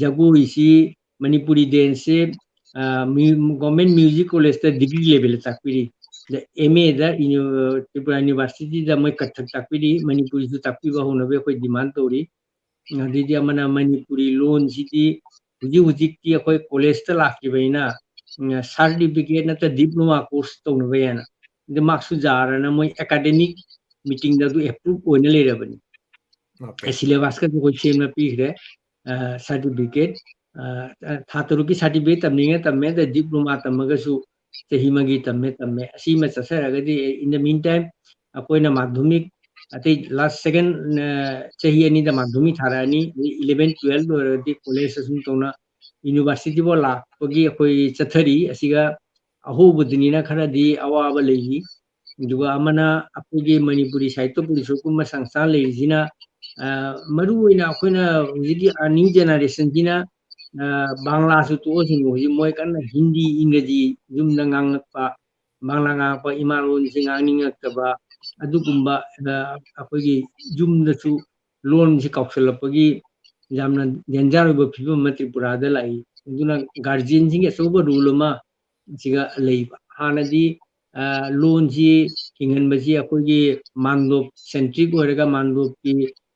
ꯖꯒꯣꯏꯁꯤ, ꯃꯅꯤꯄꯨꯔꯤ danceꯁꯦ, ꯑ, ꯃ꯭ꯌꯨ-, Government Music Collegeꯇ degree levelꯗ ꯇꯥꯛꯄꯤꯔꯤ꯫ ꯑꯗ M Aꯗ ꯏꯅꯨ-, ꯇ꯭ꯔꯤꯄꯨꯔꯥ Universityꯗ ꯃꯣꯏ ꯀꯊꯛ ꯇꯥꯛꯄꯤꯔꯤ, ꯃꯅꯤꯄꯨꯔꯤꯁꯨ ꯇꯥꯛꯄꯤꯕ ꯍꯧꯅꯕꯒꯤ ꯑꯩꯈꯣꯏ demand ꯇꯧꯔꯤ꯫ ꯑꯗꯩꯗꯤ ꯑꯃꯅ ꯃꯅꯤꯄꯨꯔꯤ ꯂꯣꯟꯁꯤꯗꯤ ꯍꯧꯖꯤꯛ ꯍꯧꯖꯤꯛꯇꯤ ꯑꯩꯈꯣꯏ collegeꯇ ꯂꯥꯛꯈꯤꯕꯅꯤꯅ, ꯎꯝ, certificate ꯅꯠꯇ꯭ꯔ diploma course ꯇꯧꯅꯕ ꯍꯥꯏꯅ꯫ ꯑꯗ ꯃꯥꯔꯛꯁꯨ ꯌꯥꯔꯅ ꯃꯣꯏ academic meetingꯗ ꯑꯗꯨ approve ꯑꯣꯏꯅ ꯂꯩꯔꯕꯅꯤ꯫ Okay. Syllabusꯀꯁꯨ ꯑꯩꯈꯣꯏ ꯁꯦꯝꯅ ꯄꯤꯈ꯭ꯔꯦ꯫ ꯑ, certificate, ꯑ, ꯊꯥ ꯇꯔꯨꯛꯀꯤ certificate ꯇꯝꯅꯤꯡꯉꯦ ꯇꯝꯃꯦ, ꯑꯗ diploma ꯇꯝꯃꯒꯁꯨ ꯆꯍꯤ ꯑꯃꯒꯤ ꯇꯝꯃꯦ ꯇꯝꯃꯦ꯫ ꯑꯁꯤꯃ ꯆꯠꯊꯔꯒꯗꯤ, in the meantime, ꯑꯩꯈꯣꯏꯅ ꯃꯥꯙꯃꯤꯛ, ꯑꯇꯩ last second, ꯑ, ꯆꯍꯤ ꯑꯅꯤꯗ ꯃꯥꯙꯃꯤꯛ ꯊꯥꯔꯛꯑꯅꯤ, ꯑꯗꯩ eleven, twelve ꯂꯣꯏꯔꯒꯗꯤ college ꯑꯁꯨꯝ ꯇꯧꯅ universityꯐꯥꯎ ꯂꯥꯛꯄꯒꯤ ꯑꯩꯈꯣꯏ ꯆꯠꯊꯔꯤ꯫ ꯑꯁꯤꯒ ꯑꯍꯧꯕꯗꯨꯅꯤꯅ ꯈꯔꯗꯤ ꯑꯋꯥꯕ ꯂꯩꯔꯤ꯫ ꯑꯗꯨꯒ ꯑꯃꯅ ꯑꯩꯈꯣꯏꯒꯤ ꯃꯅꯤꯄꯨꯔꯤ ꯁꯥꯍꯤꯇ꯭ꯌ ꯄꯔꯤꯁꯠꯀꯨꯝꯕ ꯁꯪꯁꯊꯥꯟ ꯂꯩꯔꯤꯁꯤꯅ, ꯑ, ꯃꯔꯨꯑꯣꯏꯅ ꯑꯩꯈꯣꯏꯅ ꯍꯧꯖꯤꯛꯀꯤ new generationꯁꯤꯅ, ꯑ, ꯕꯪꯂꯥꯁꯨ ꯇꯣꯛꯑꯁꯤꯅꯨ, ꯍꯧꯖꯤꯛ ꯃꯣꯏ ꯀꯟꯅ ꯍꯤꯟꯗꯤ, ꯏꯪꯒ꯭ꯔꯖꯤ ꯌꯨꯝꯗ ꯉꯥꯡꯉꯛꯄ, ꯕꯪꯂꯥ ꯉꯥꯡꯉꯛꯄ, ꯏꯃꯥ ꯂꯣꯟꯁꯤ ꯉꯥꯡꯅꯤꯡꯉꯛꯇꯕ, ꯑꯗꯨꯒꯨꯝꯕ, ꯑ, ꯑꯩꯈꯣꯏꯒꯤ ꯌꯨꯝꯗꯁꯨ ꯂꯣꯟꯁꯤ ꯀꯥꯎꯁꯜꯂꯛꯄꯒꯤ ꯌꯥꯝꯅ danger ꯑꯣꯏꯕ ꯐꯤꯕꯝ ꯑꯃ ꯇ꯭ꯔꯤꯄꯨꯔꯥꯗ ꯂꯥꯛꯏ꯫ ꯑꯗꯨꯅ guardianꯁꯤꯡꯒꯤ ꯑꯆꯧꯕ role ꯑꯃ ꯁꯤꯒ ꯂꯩꯕ꯫ ꯍꯥꯟꯅꯗꯤ, ꯑ, ꯂꯣꯟꯁꯤ ꯍꯤꯡꯍꯟꯕꯁꯤ ꯑꯩꯈꯣꯏꯒꯤ ꯃꯥꯟꯗꯣꯞ centric ꯑꯣꯏꯔꯒ ꯃꯥꯟꯗꯣꯞꯀꯤ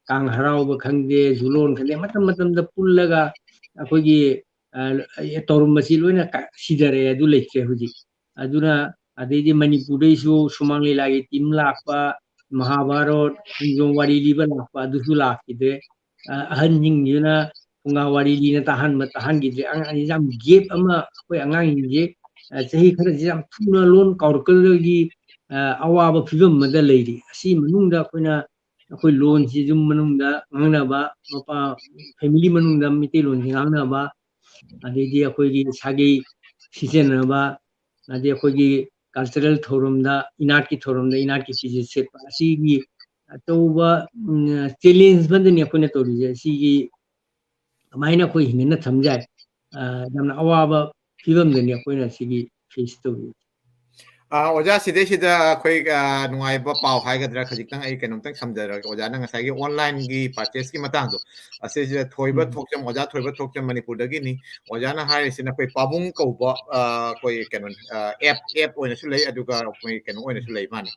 ꯀꯥꯡ ꯍꯔꯥꯎꯕ ꯈꯪꯗꯦ, ꯖꯨꯂꯣꯟ ꯈꯪꯗꯦ, ꯃꯇꯝ ꯃꯇꯝꯗ ꯄꯨꯜꯂꯒ ꯑꯩꯈꯣꯏꯒꯤ, ꯑ, ꯇꯧꯔꯝꯕꯁꯤ ꯂꯣꯏꯅ ꯀ-, ꯁꯤꯊꯔꯛꯑꯦ, ꯑꯗꯨ ꯂꯩꯇ꯭ꯔꯦ ꯍꯧꯖꯤꯛ꯫ ꯑꯗꯨꯅ ꯑꯗꯩꯗꯤ ꯃꯅꯤꯄꯨꯔꯗꯩꯁꯨ ꯁꯨꯃꯥꯡ ꯂꯤꯂꯥꯒꯤ team ꯂꯥꯛꯄ, ꯃꯍꯥꯚꯥꯔꯠ, ꯈꯣꯡꯖꯣꯝ ꯋꯥꯔꯤ ꯂꯤꯕ ꯂꯥꯛꯄ, ꯑꯗꯨꯁꯨ ꯂꯥꯛꯈꯤꯗ꯭ꯔꯦ꯫ ꯑ, ꯑꯍꯟꯁꯤꯡꯗꯨꯅ ꯐꯨꯡꯒꯥ ꯋꯥꯔꯤ ꯂꯤꯅ ꯇꯥꯍꯟꯕ ꯇꯥꯍꯟꯈꯤꯗ꯭ꯔꯦ꯫ ꯑꯉꯥꯡ ꯑꯅꯤ ꯌꯥꯝ gap ꯑꯃ, ꯑꯩꯈꯣꯏ ꯑꯉꯥꯡꯁꯤꯡꯁꯦ, ꯑ, ꯆꯍꯤ ꯈꯔꯁꯤ ꯌꯥꯝ ꯊꯨꯅ ꯂꯣꯟ ꯀꯥꯎꯔꯛꯀꯗꯕꯒꯤ, ꯑ, ꯑꯋꯥꯕ ꯐꯤꯕꯝ ꯑꯃꯗ ꯂꯩꯔꯤ꯫ ꯑꯁꯤ ꯃꯅꯨꯡꯗ ꯑꯩꯈꯣꯏꯅ, ꯑꯩꯈꯣꯏ ꯂꯣꯟꯁꯤ ꯌꯨꯝ ꯃꯅꯨꯡꯗ ꯉꯥꯡꯅꯕ, ꯃꯄꯥ, family ꯃꯅꯨꯡꯗ ꯃꯩꯇꯩꯂꯣꯟꯁꯤ ꯉꯥꯡꯅꯕ, ꯑꯗꯩꯗꯤ ꯑꯩꯈꯣꯏꯒꯤ ꯁꯥꯒꯩ ꯁꯤꯖꯤꯟꯅꯕ, ꯑꯗꯩ ꯑꯩꯈꯣꯏꯒꯤ cultural ꯊꯧꯔꯝꯗ, ꯏꯅꯥꯠꯀꯤ ꯊꯧꯔꯝꯗ ꯏꯅꯥꯠꯀꯤ ꯐꯤꯖꯦꯠ ꯁꯦꯠꯄ, ꯑꯁꯤꯒꯤ ꯑꯆꯧꯕ, ꯎꯝ, challenge ꯑꯃꯗꯅꯤ ꯑꯩꯈꯣꯏꯅ ꯇꯧꯔꯤꯁꯦ꯫ ꯁꯤꯒꯤ ꯀꯃꯥꯏꯅ ꯑꯩꯈꯣꯏ ꯍꯤꯡꯒꯟꯅ ꯊꯝ ꯌꯥꯏ? ꯑ, ꯌꯥꯝꯅ ꯑꯋꯥꯕ ꯐꯤꯕꯝꯗꯅꯤ ꯑꯩꯈꯣꯏꯅ ꯁꯤꯒꯤ face ꯇꯧꯔꯤꯁꯦ꯫ ꯑꯥ, ꯑꯣꯖꯥ, ꯁꯤꯗꯩꯁꯤꯗ ꯑꯩꯈꯣꯏ, ꯑꯥ, ꯅꯨꯡꯉꯥꯏꯕ ꯄꯥꯎ ꯍꯥꯏꯒꯗ꯭ꯔꯥ, ꯈꯖꯤꯛꯇꯪ ꯑꯩ ꯀꯩꯅꯣꯝꯇꯪ ꯁꯝꯖꯔꯒꯦ꯫ ꯑꯣꯖꯥꯅ ꯉꯁꯥꯏꯒꯤ online-ꯒꯤ purchase-ꯀꯤ ꯃꯇꯥꯡꯗꯣ, ꯑꯁꯤꯁꯤꯗ ꯊꯣꯏꯕ ꯎꯝ꯫ ꯊꯣꯛꯆꯝ, ꯑꯣꯖꯥ ꯊꯣꯏꯕ ꯊꯣꯛꯆꯝ ꯃꯅꯤꯄꯨꯔꯗꯒꯤꯅꯤ꯫ ꯑꯣꯖꯥꯅ ꯍꯥꯏꯔꯤꯁꯤꯅ ꯑꯩꯈꯣꯏ ꯄꯥꯕꯨꯡ ꯀꯧꯕ, ꯑꯥ, ꯑꯩꯈꯣꯏ ꯀꯩꯅꯣꯅꯤ, ꯑꯥ, app, app ꯑꯣꯏꯅꯁꯨ ꯂꯩ, ꯑꯗꯨꯒ ꯑꯩꯈꯣꯏ ꯀꯩꯅꯣ ꯑꯣꯏꯅꯁꯨ ꯂꯩ ꯃꯥꯅ꯫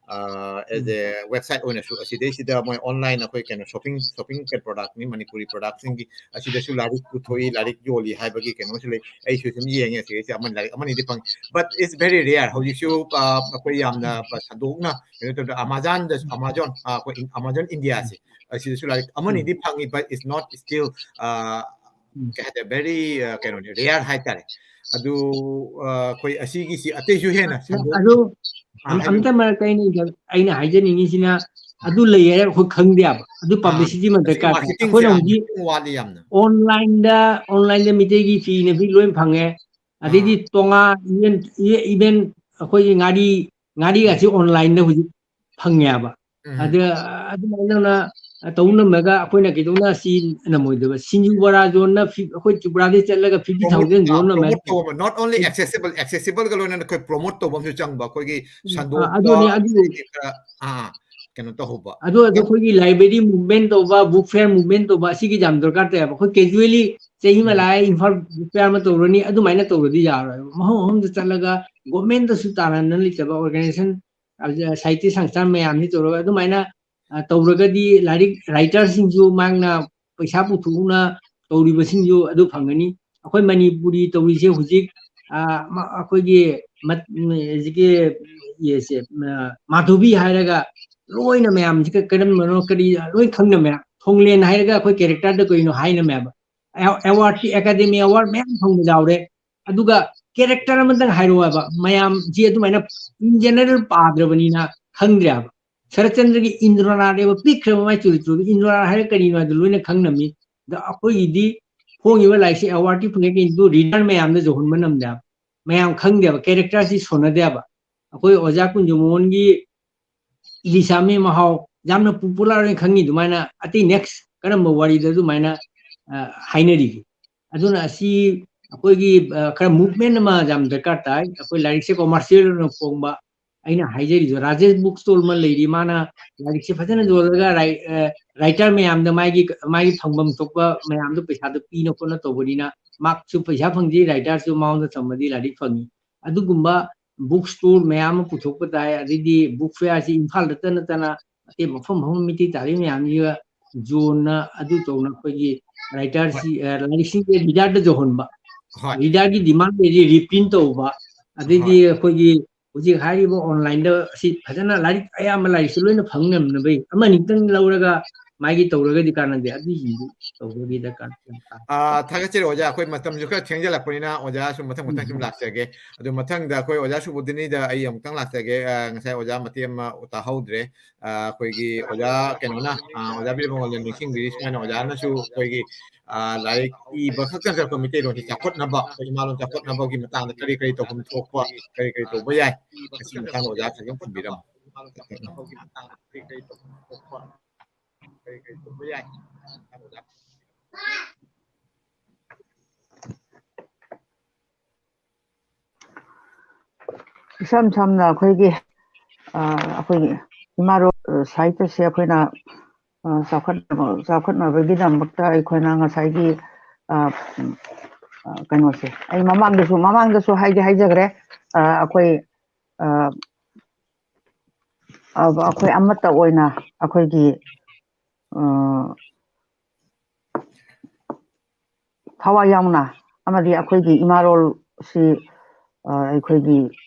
ꯑꯥ, as ꯎꯝ꯫ a website ꯑꯣꯏꯅꯁꯨ ꯑꯁꯤꯗꯩꯁꯤꯗ ꯃꯣꯏ online ꯑꯩꯈꯣꯏ ꯀꯩꯅꯣ shopping, shopping product-ꯅꯤ, ꯃꯅꯤꯄꯨꯔꯤ product-ꯁꯤꯡꯒꯤ꯫ ꯑꯁꯤꯗꯁꯨ ꯂꯥꯏꯔꯤꯛ ꯄꯨꯊꯣꯛꯏ, ꯂꯥꯏꯔꯤꯛ ꯌꯣꯜꯂꯤ ꯍꯥꯏꯕꯒꯤ ꯀꯩꯅꯣꯁꯨ ꯂꯩ꯫ ꯑꯩꯁꯨ ꯁꯨꯝ ꯌꯦꯡꯉꯦ, ꯑꯁꯤꯗꯩꯁꯤꯗ ꯑꯃꯅꯤ, ꯂꯥꯏꯔꯤꯛ ꯑꯃꯅꯤꯗꯤ ꯐꯪꯉꯤ꯫ But it's very rare꯫ ꯍꯧꯖꯤꯛꯁꯨ, ꯑꯥ, ꯑꯩꯈꯣꯏ ꯌꯥꯝꯅ ꯁꯟꯗꯣꯛꯅ ꯀꯩꯅꯣ ꯇꯧꯗ, Amazon-ꯗꯁꯨ, Amazon, ꯑꯥ, ꯑꯩꯈꯣꯏ in-, Amazon India-ꯁꯦ, ꯑꯁꯤꯗꯁꯨ ꯂꯥꯏꯔꯤꯛ ꯑꯃꯅꯤꯗꯤ ꯐꯪꯉꯤ, but it's not still, ꯑꯥ, ꯎꯝ꯫ ꯀꯩ ꯍꯥꯏꯇꯥꯔꯦ, very, ꯑꯥ, ꯀꯩꯅꯣꯅꯤ, rare ꯍꯥꯏꯇꯥꯔꯦ꯫ ꯑꯗꯨ, ꯑꯥ, ꯑꯩꯈꯣꯏ ꯑꯁꯤꯒꯤꯁꯤ ꯑꯇꯩꯁꯨ ꯍꯦꯟꯅ ꯑ-, ꯁꯟꯗꯣꯛ-, ꯑꯗꯨ ꯑꯥ, ꯑꯝ-, ꯍꯥꯏꯕꯤꯌꯨ꯫ ꯑꯝꯇ ꯃꯔꯛꯇ ꯑꯩꯅ, ꯑꯩꯅ ꯍꯥꯏꯖꯅꯤꯡꯉꯤꯁꯤꯅ, ꯑꯗꯨ ꯂꯩ ꯍꯥꯏꯔꯒ ꯑꯩꯈꯣꯏ ꯈꯪꯗꯦꯕ꯫ ꯑꯗꯨ ꯑꯥ, publicity ꯑꯃ ꯑꯁꯤ ꯗꯔꯀꯥꯔ ꯇꯥꯏ꯫ marketing-ꯁꯦ, ꯑꯩꯈꯣꯏꯅ ꯑꯥ, ꯍꯧꯖꯤꯛ marketing ꯋꯥꯠꯂꯤ ꯌꯥꯝꯅ꯫ online-ꯗ, online-ꯗ ꯃꯤꯇꯩꯒꯤ ꯐꯤꯅ ꯐꯤ ꯂꯣꯏ ꯐꯪꯉꯦ꯫ ꯑꯗꯩꯗꯤ ꯑꯥ꯫ ꯇꯣꯉꯥ, even, even ꯑꯩꯈꯣꯏꯒꯤ ꯉꯥꯔꯤ, ꯉꯥꯔꯤꯒꯁꯤ online-ꯗ ꯍꯧꯖꯤꯛ ꯐꯪꯉꯦꯕ꯫ ꯎꯝ꯫ ꯑꯗ ꯑꯗꯨꯃꯥꯏꯅ ꯇꯧꯅ-, ꯇꯧ ꯉꯝꯃꯒ ꯑꯩꯈꯣꯏꯅ ꯀꯩꯗꯧꯅ ꯁꯤ ꯅꯝꯃꯣꯏꯗꯣꯏꯕ? ꯁꯤꯡꯖꯨ ꯕꯣꯔꯥ ꯌꯣꯟꯅ ꯐꯤ-, ꯑꯩꯈꯣꯏ ꯇ꯭ꯔꯤꯄꯨꯔꯥꯗꯩ ꯆꯠꯂꯒ fifty thousand Promote, ꯑꯥ, ꯌꯣꯟꯅ promote ꯃꯌꯥꯝ ꯇꯧꯕ ꯑꯃ, not only accessible, accessible-ꯒ ꯂꯣꯏꯅꯅ ꯑꯩꯈꯣꯏ promote ꯇꯧꯕ ꯑꯃꯁꯨ ꯆꯪꯕ, ꯑꯩꯈꯣꯏꯒꯤ ꯎꯝ, ꯑ, ꯁꯟꯗꯣꯛꯄ, ꯑꯗꯨꯅꯤ, ꯑꯗꯨ ꯑꯗꯒꯤ ꯈꯔ, ꯑꯥ, ꯀꯩꯅꯣ ꯇꯧꯍꯧꯕ꯫ ꯑꯗꯨ ꯑꯗꯣ ꯑꯩꯈꯣꯏꯒꯤ library movement ꯇꯧꯕ, book fair movement ꯇꯧꯕ, ꯑꯁꯤꯒꯤ ꯌꯥꯝ ꯗꯔꯀꯥꯔ ꯇꯥꯏꯌꯦꯕ꯫ ꯑꯩꯈꯣꯏ casually ꯆꯍꯤ ꯑꯃ ꯎꯝ꯫ ꯂꯥꯛꯑꯦ, ꯏꯝꯐꯥꯜ book fair ꯑꯃ ꯇꯧꯔꯅꯤ, ꯑꯗꯨꯃꯥꯏꯅ ꯇꯧꯔꯗꯤ ꯌꯥꯔꯣꯏꯕ꯫ ꯃꯐꯝ ꯃꯐꯝꯗ ꯆꯠꯂꯒ government-ꯇꯁꯨ ꯇꯥꯟꯅꯅ ꯂꯩꯇꯕ organization, ꯑꯗ ꯁꯥꯍꯤꯇ꯭ꯌ ꯁꯪꯁꯊꯥꯟ ꯃꯌꯥꯝꯁꯤ ꯇꯧꯔꯒ ꯑꯗꯨꯃꯥꯏꯅ, ꯑ, ꯇꯧꯔꯒꯗꯤ ꯂꯥꯏꯔꯤꯛ writer-ꯁꯤꯡꯁꯨ ꯃꯥꯡꯅ ꯄꯩꯁꯥ ꯄꯨꯊꯣꯛꯅ ꯇꯧꯔꯤꯕꯁꯤꯡꯁꯨ ꯑꯗꯨ ꯐꯪꯒꯅꯤ꯫ ꯑꯩꯈꯣꯏ ꯃꯅꯤꯄꯨꯔꯤ ꯇꯧꯔꯤꯁꯦ ꯍꯧꯖꯤꯛ, ꯑ, ꯃ-, ꯑꯩꯈꯣꯏꯒꯤ ꯃꯠ-, ꯍꯧꯖꯤꯛꯀꯤ ꯌꯦꯁꯦ, ꯑ, ꯃꯥꯙꯨꯕꯤ ꯍꯥꯏꯔꯒ ꯂꯣꯏꯅ ꯃꯌꯥꯝꯁꯤꯒ ꯀꯔꯝꯕꯅꯣ ꯀꯔꯤ ꯂꯣꯏ ꯈꯪꯅ ꯃꯌꯥꯝ꯫ ꯊꯣꯡꯂꯦꯟ ꯍꯥꯏꯔꯒ ꯑꯩꯈꯣꯏ character-ꯗ ꯀꯩꯅꯣ ꯍꯥꯏꯅ ꯃꯌꯥꯝ꯫ ꯑꯦ-, award-ꯀꯤ, Academy Award ꯃꯌꯥꯝ ꯐꯪꯕ ꯌꯥꯎꯔꯦ꯫ ꯑꯗꯨꯒ character ꯑꯃꯇꯪ ꯍꯥꯏꯔꯛꯑꯣ ꯍꯥꯏꯕ, ꯃꯌꯥꯝꯁꯤ ꯑꯗꯨꯃꯥꯏꯅ in general ꯄꯥꯗ꯭ꯔꯕꯅꯤꯅ ꯈꯪꯗ꯭ꯔꯦ ꯍꯥꯏꯕ꯫ ꯁꯔꯠꯆꯟꯗ꯭ꯔꯒꯤ ꯏꯟꯗ꯭ꯔꯣꯅꯥꯊ ꯍꯥꯏꯕ ꯄꯤꯛꯈ꯭ꯔꯕ ꯃꯥꯏ ꯆꯨꯔꯤꯇ꯭ꯔꯗꯨ, ꯏꯟꯗ꯭ꯔꯣꯅꯥꯊ ꯍꯥꯏꯔ ꯀꯔꯤꯅꯣ ꯍꯥꯏꯗꯨ ꯂꯣꯏꯅ ꯈꯪꯉꯝꯃꯤ꯫ ꯑꯗ ꯑꯩꯈꯣꯏꯒꯤꯗꯤ ꯐꯣꯡꯉꯤꯕ ꯂꯥꯏꯔꯤꯛꯁꯤ award-ꯇꯤ ꯐꯪꯉꯦ, ꯀꯩꯅꯣ reader ꯃꯌꯥꯝꯗ ꯌꯧꯍꯟꯕ ꯉꯝꯗꯦ ꯍꯥꯏꯕ꯫ ꯃꯌꯥꯝ ꯈꯪꯗꯦꯕ, character-ꯁꯤ ꯁꯣꯟꯅꯗꯦ ꯍꯥꯏꯕ꯫ ꯑꯩꯈꯣꯏ ꯑꯣꯖꯥ ꯀꯨꯟꯖꯃꯣꯍꯟꯒꯤ ꯏꯂꯤꯁꯥꯃꯤ ꯃꯍꯥꯎ ꯌꯥꯝꯅ popular ꯑꯣꯏꯅ ꯈꯪꯉꯤ, ꯑꯗꯨꯃꯥꯏꯅ ꯑꯇꯩ next ꯀꯔꯝꯕ ꯋꯥꯔꯤꯗ ꯑꯗꯨꯃꯥꯏꯅ, ꯑ, ꯍꯥꯏꯅꯔꯤꯒꯦ? ꯑꯗꯨꯅ ꯑꯁꯤ ꯑꯩꯈꯣꯏꯒꯤ ꯈꯔ ꯃꯨꯚꯃꯦꯟ ꯑꯃ ꯌꯥꯝ ꯗꯔꯀꯥꯔ ꯇꯥꯏ꯫ ꯑꯩꯈꯣꯏ ꯂꯥꯏꯔꯤꯛꯁꯦ ꯀꯣꯃꯔꯁꯤꯌꯦꯜ ꯑꯣꯏꯅ ꯐꯣꯡꯕ, ꯑꯩꯅ ꯍꯥꯏꯖꯔꯤꯗꯣ, ꯔꯥꯖꯦꯁ ꯕꯨꯛ ꯁ꯭ꯇꯣꯜ ꯑꯃ ꯂꯩꯔꯤ, ꯃꯥꯅ ꯂꯥꯏꯔꯤꯛꯁꯦ ꯐꯖꯅ ꯌꯣꯜꯂꯒ ꯔꯥꯏꯇꯔ ꯃꯌꯥꯝꯗ ꯃꯥꯒꯤ ꯃꯥꯒꯤ ꯐꯪꯐꯝ ꯊꯣꯛꯄ ꯃꯌꯥꯝꯗꯣ ꯄꯩꯁꯥꯗꯣ ꯄꯤꯅ ꯈꯣꯠꯅ ꯇꯧꯕꯅꯤꯅ, ꯃꯥꯁꯨ ꯄꯩꯁꯥ ꯐꯪꯖꯩ, ꯔꯥꯏꯇꯔꯁꯨ ꯃꯉꯣꯟꯗ ꯆꯝꯃꯗꯤ ꯂꯥꯏꯔꯤꯛ ꯐꯪꯉꯤ꯫ ꯑꯗꯨꯒꯨꯝꯕ ꯕꯨꯛ ꯁ꯭ꯇꯣꯔ ꯃꯌꯥꯝ ꯑꯃ ꯄꯨꯊꯣꯛꯄ ꯇꯥꯏ꯫ ꯑꯗꯩꯗꯤ ꯕꯨꯛ ꯐꯤꯌꯥꯔꯁꯤ ꯏꯝꯐꯥꯜꯗꯇ ꯅꯠꯇꯅ ꯑꯇꯩ ꯃꯐꯝ ꯃꯐꯝ ꯃꯩꯇꯩ ꯇꯥꯔꯤ ꯃꯌꯥꯝꯁꯤꯒ ꯖꯣꯟꯅ ꯑꯗꯨ ꯇꯧꯅ ꯑꯩꯈꯣꯏꯒꯤ ꯔꯥꯏꯇꯔꯁꯤ, ꯑ, ꯂꯥꯏꯔꯤꯛꯁꯤꯡꯁꯦ ꯔꯤꯗꯔꯗ ꯌꯧꯍꯟꯕ, ꯍꯣꯏ꯫ ꯔꯤꯗꯔꯒꯤ ꯗꯤꯃꯥꯟ ꯂꯩꯔꯤ ꯔꯤꯄ꯭ꯔꯤꯟ ꯇꯧꯕ, ꯑꯗꯩꯗꯤ ꯍꯣꯏ꯫ ꯑꯩꯈꯣꯏꯒꯤ ꯍꯧꯖꯤꯛ ꯍꯥꯏꯔꯤꯕ ꯑꯣꯟꯂꯥꯏꯟꯗ ꯑꯁꯤ ꯐꯖꯅ ꯂꯥꯏꯔꯤꯛ, ꯑꯌꯥꯝꯕ ꯂꯥꯏꯔꯤꯛꯁꯤ ꯂꯣꯏꯅ ꯐꯪ ꯉꯝꯅꯕꯒꯤ ꯑꯃꯅꯤꯇꯪ ꯂꯧꯔꯒ ꯃꯥꯒꯤ ꯇꯧꯔꯒꯗꯤ ꯀꯥꯟꯅꯗꯦ꯫ ꯑꯗꯨꯒꯤꯗꯤ ꯇꯧꯕꯒꯤ ꯗꯔꯀꯥꯔ ꯌꯥꯝ ꯇꯥꯏ꯫ ꯑꯥ, ꯊꯥꯒꯠꯆꯔꯤ ꯑꯣꯖꯥ, ꯑꯩꯈꯣꯏ ꯃꯇꯝꯁꯨ ꯈꯔ ꯊꯦꯡꯖꯤꯜꯂꯛꯄꯅꯤꯅ ꯑꯣꯖꯥ ꯁꯨꯝ ꯃꯊꯪ ꯃꯊꯪ ꯁꯨꯝ ꯎꯝ꯫ ꯂꯥꯛꯆꯒꯦ꯫ ꯑꯗꯨ ꯃꯊꯪꯗ ꯑꯩꯈꯣꯏ ꯑꯣꯖꯥ ꯁꯨꯕꯨꯗꯤꯅꯤꯗ ꯑꯩ ꯑꯃꯨꯛꯇꯪ ꯂꯥꯛꯆꯒꯦ꯫ ꯑꯥ, ꯉꯁꯥꯏ ꯑꯣꯖꯥ ꯃꯇꯦꯛ ꯑꯃ ꯇꯥꯍꯧꯗ꯭ꯔꯦ꯫ ꯑꯥ, ꯑꯩꯈꯣꯏꯒꯤ ꯑꯣꯖꯥ ꯀꯩꯅꯣꯅ, ꯑꯥ, ꯑꯣꯖꯥ ꯕꯤꯔꯕꯉꯣꯟꯅ ꯅꯤꯡꯁꯤꯡꯕꯤꯔꯤ ꯁꯨꯃꯥꯏꯅ ꯑꯣꯖꯥꯅꯁꯨ ꯑꯩꯈꯣꯏꯒꯤ, ꯑꯥ, ꯂꯥꯏꯔꯤꯛ ꯏꯕ ꯈꯛꯇ ꯅꯠꯇꯅ ꯑꯩꯈꯣꯏ ꯃꯩꯇꯩꯂꯣꯟꯁꯦ ꯆꯥꯎꯈꯠꯅꯕ, ꯑꯩꯈꯣꯏ ꯏꯃꯥꯂꯣꯟ ꯆꯥꯎꯈꯠꯅꯕꯒꯤ ꯃꯇꯥꯡꯗ ꯀꯔꯤ ꯀꯔꯤ ꯇꯧꯐꯝ ꯊꯣꯛꯄ, ꯀꯔꯤ ꯀꯔꯤ ꯇꯧꯕ ꯌꯥꯏ, ꯑꯁꯤ ꯃꯇꯥꯡꯗ ꯑꯣꯖꯥ ꯈꯤꯇꯪ ꯊꯝꯕꯤꯔꯝꯃꯨ꯫ ꯏꯁꯝ ꯁꯝꯅ ꯑꯩꯈꯣꯏꯒꯤ, ꯑ, ꯑꯩꯈꯣꯏꯒꯤ ꯏꯃꯥ ꯂꯣꯟ, ꯑ, ꯁꯥꯍꯤꯇ꯭ꯌꯁꯦ ꯑꯩꯈꯣꯏꯅ, ꯑ, ꯆꯥꯎꯈꯠꯅꯕ, ꯆꯥꯎꯈꯠꯅꯕꯒꯤꯗꯃꯛꯇ ꯑꯩꯈꯣꯏꯅ ꯉꯁꯥꯏꯒꯤ, ꯑ, ꯎꯝ, ꯑ, ꯀꯩꯅꯣꯁꯦ, ꯑꯩ ꯃꯃꯥꯡꯗꯁꯨ, ꯃꯃꯥꯡꯗꯁꯨ ꯍꯥꯏꯗꯤ ꯍꯥꯏꯖꯈ꯭ꯔꯦ, ꯑ, ꯑꯩꯈꯣꯏ, ꯑ, ꯑ, ꯑꯩꯈꯣꯏ ꯑꯃꯠꯇ ꯑꯣꯏꯅ ꯑꯩꯈꯣꯏꯒꯤ, ꯑ, ꯊꯋꯥꯏ ꯌꯥꯎꯅ ꯑꯃꯗꯤ ꯑꯩꯈꯣꯏꯒꯤ ꯏꯃꯥ ꯂꯣꯜꯁꯤ, ꯑ, ꯑꯩꯈꯣꯏꯒꯤ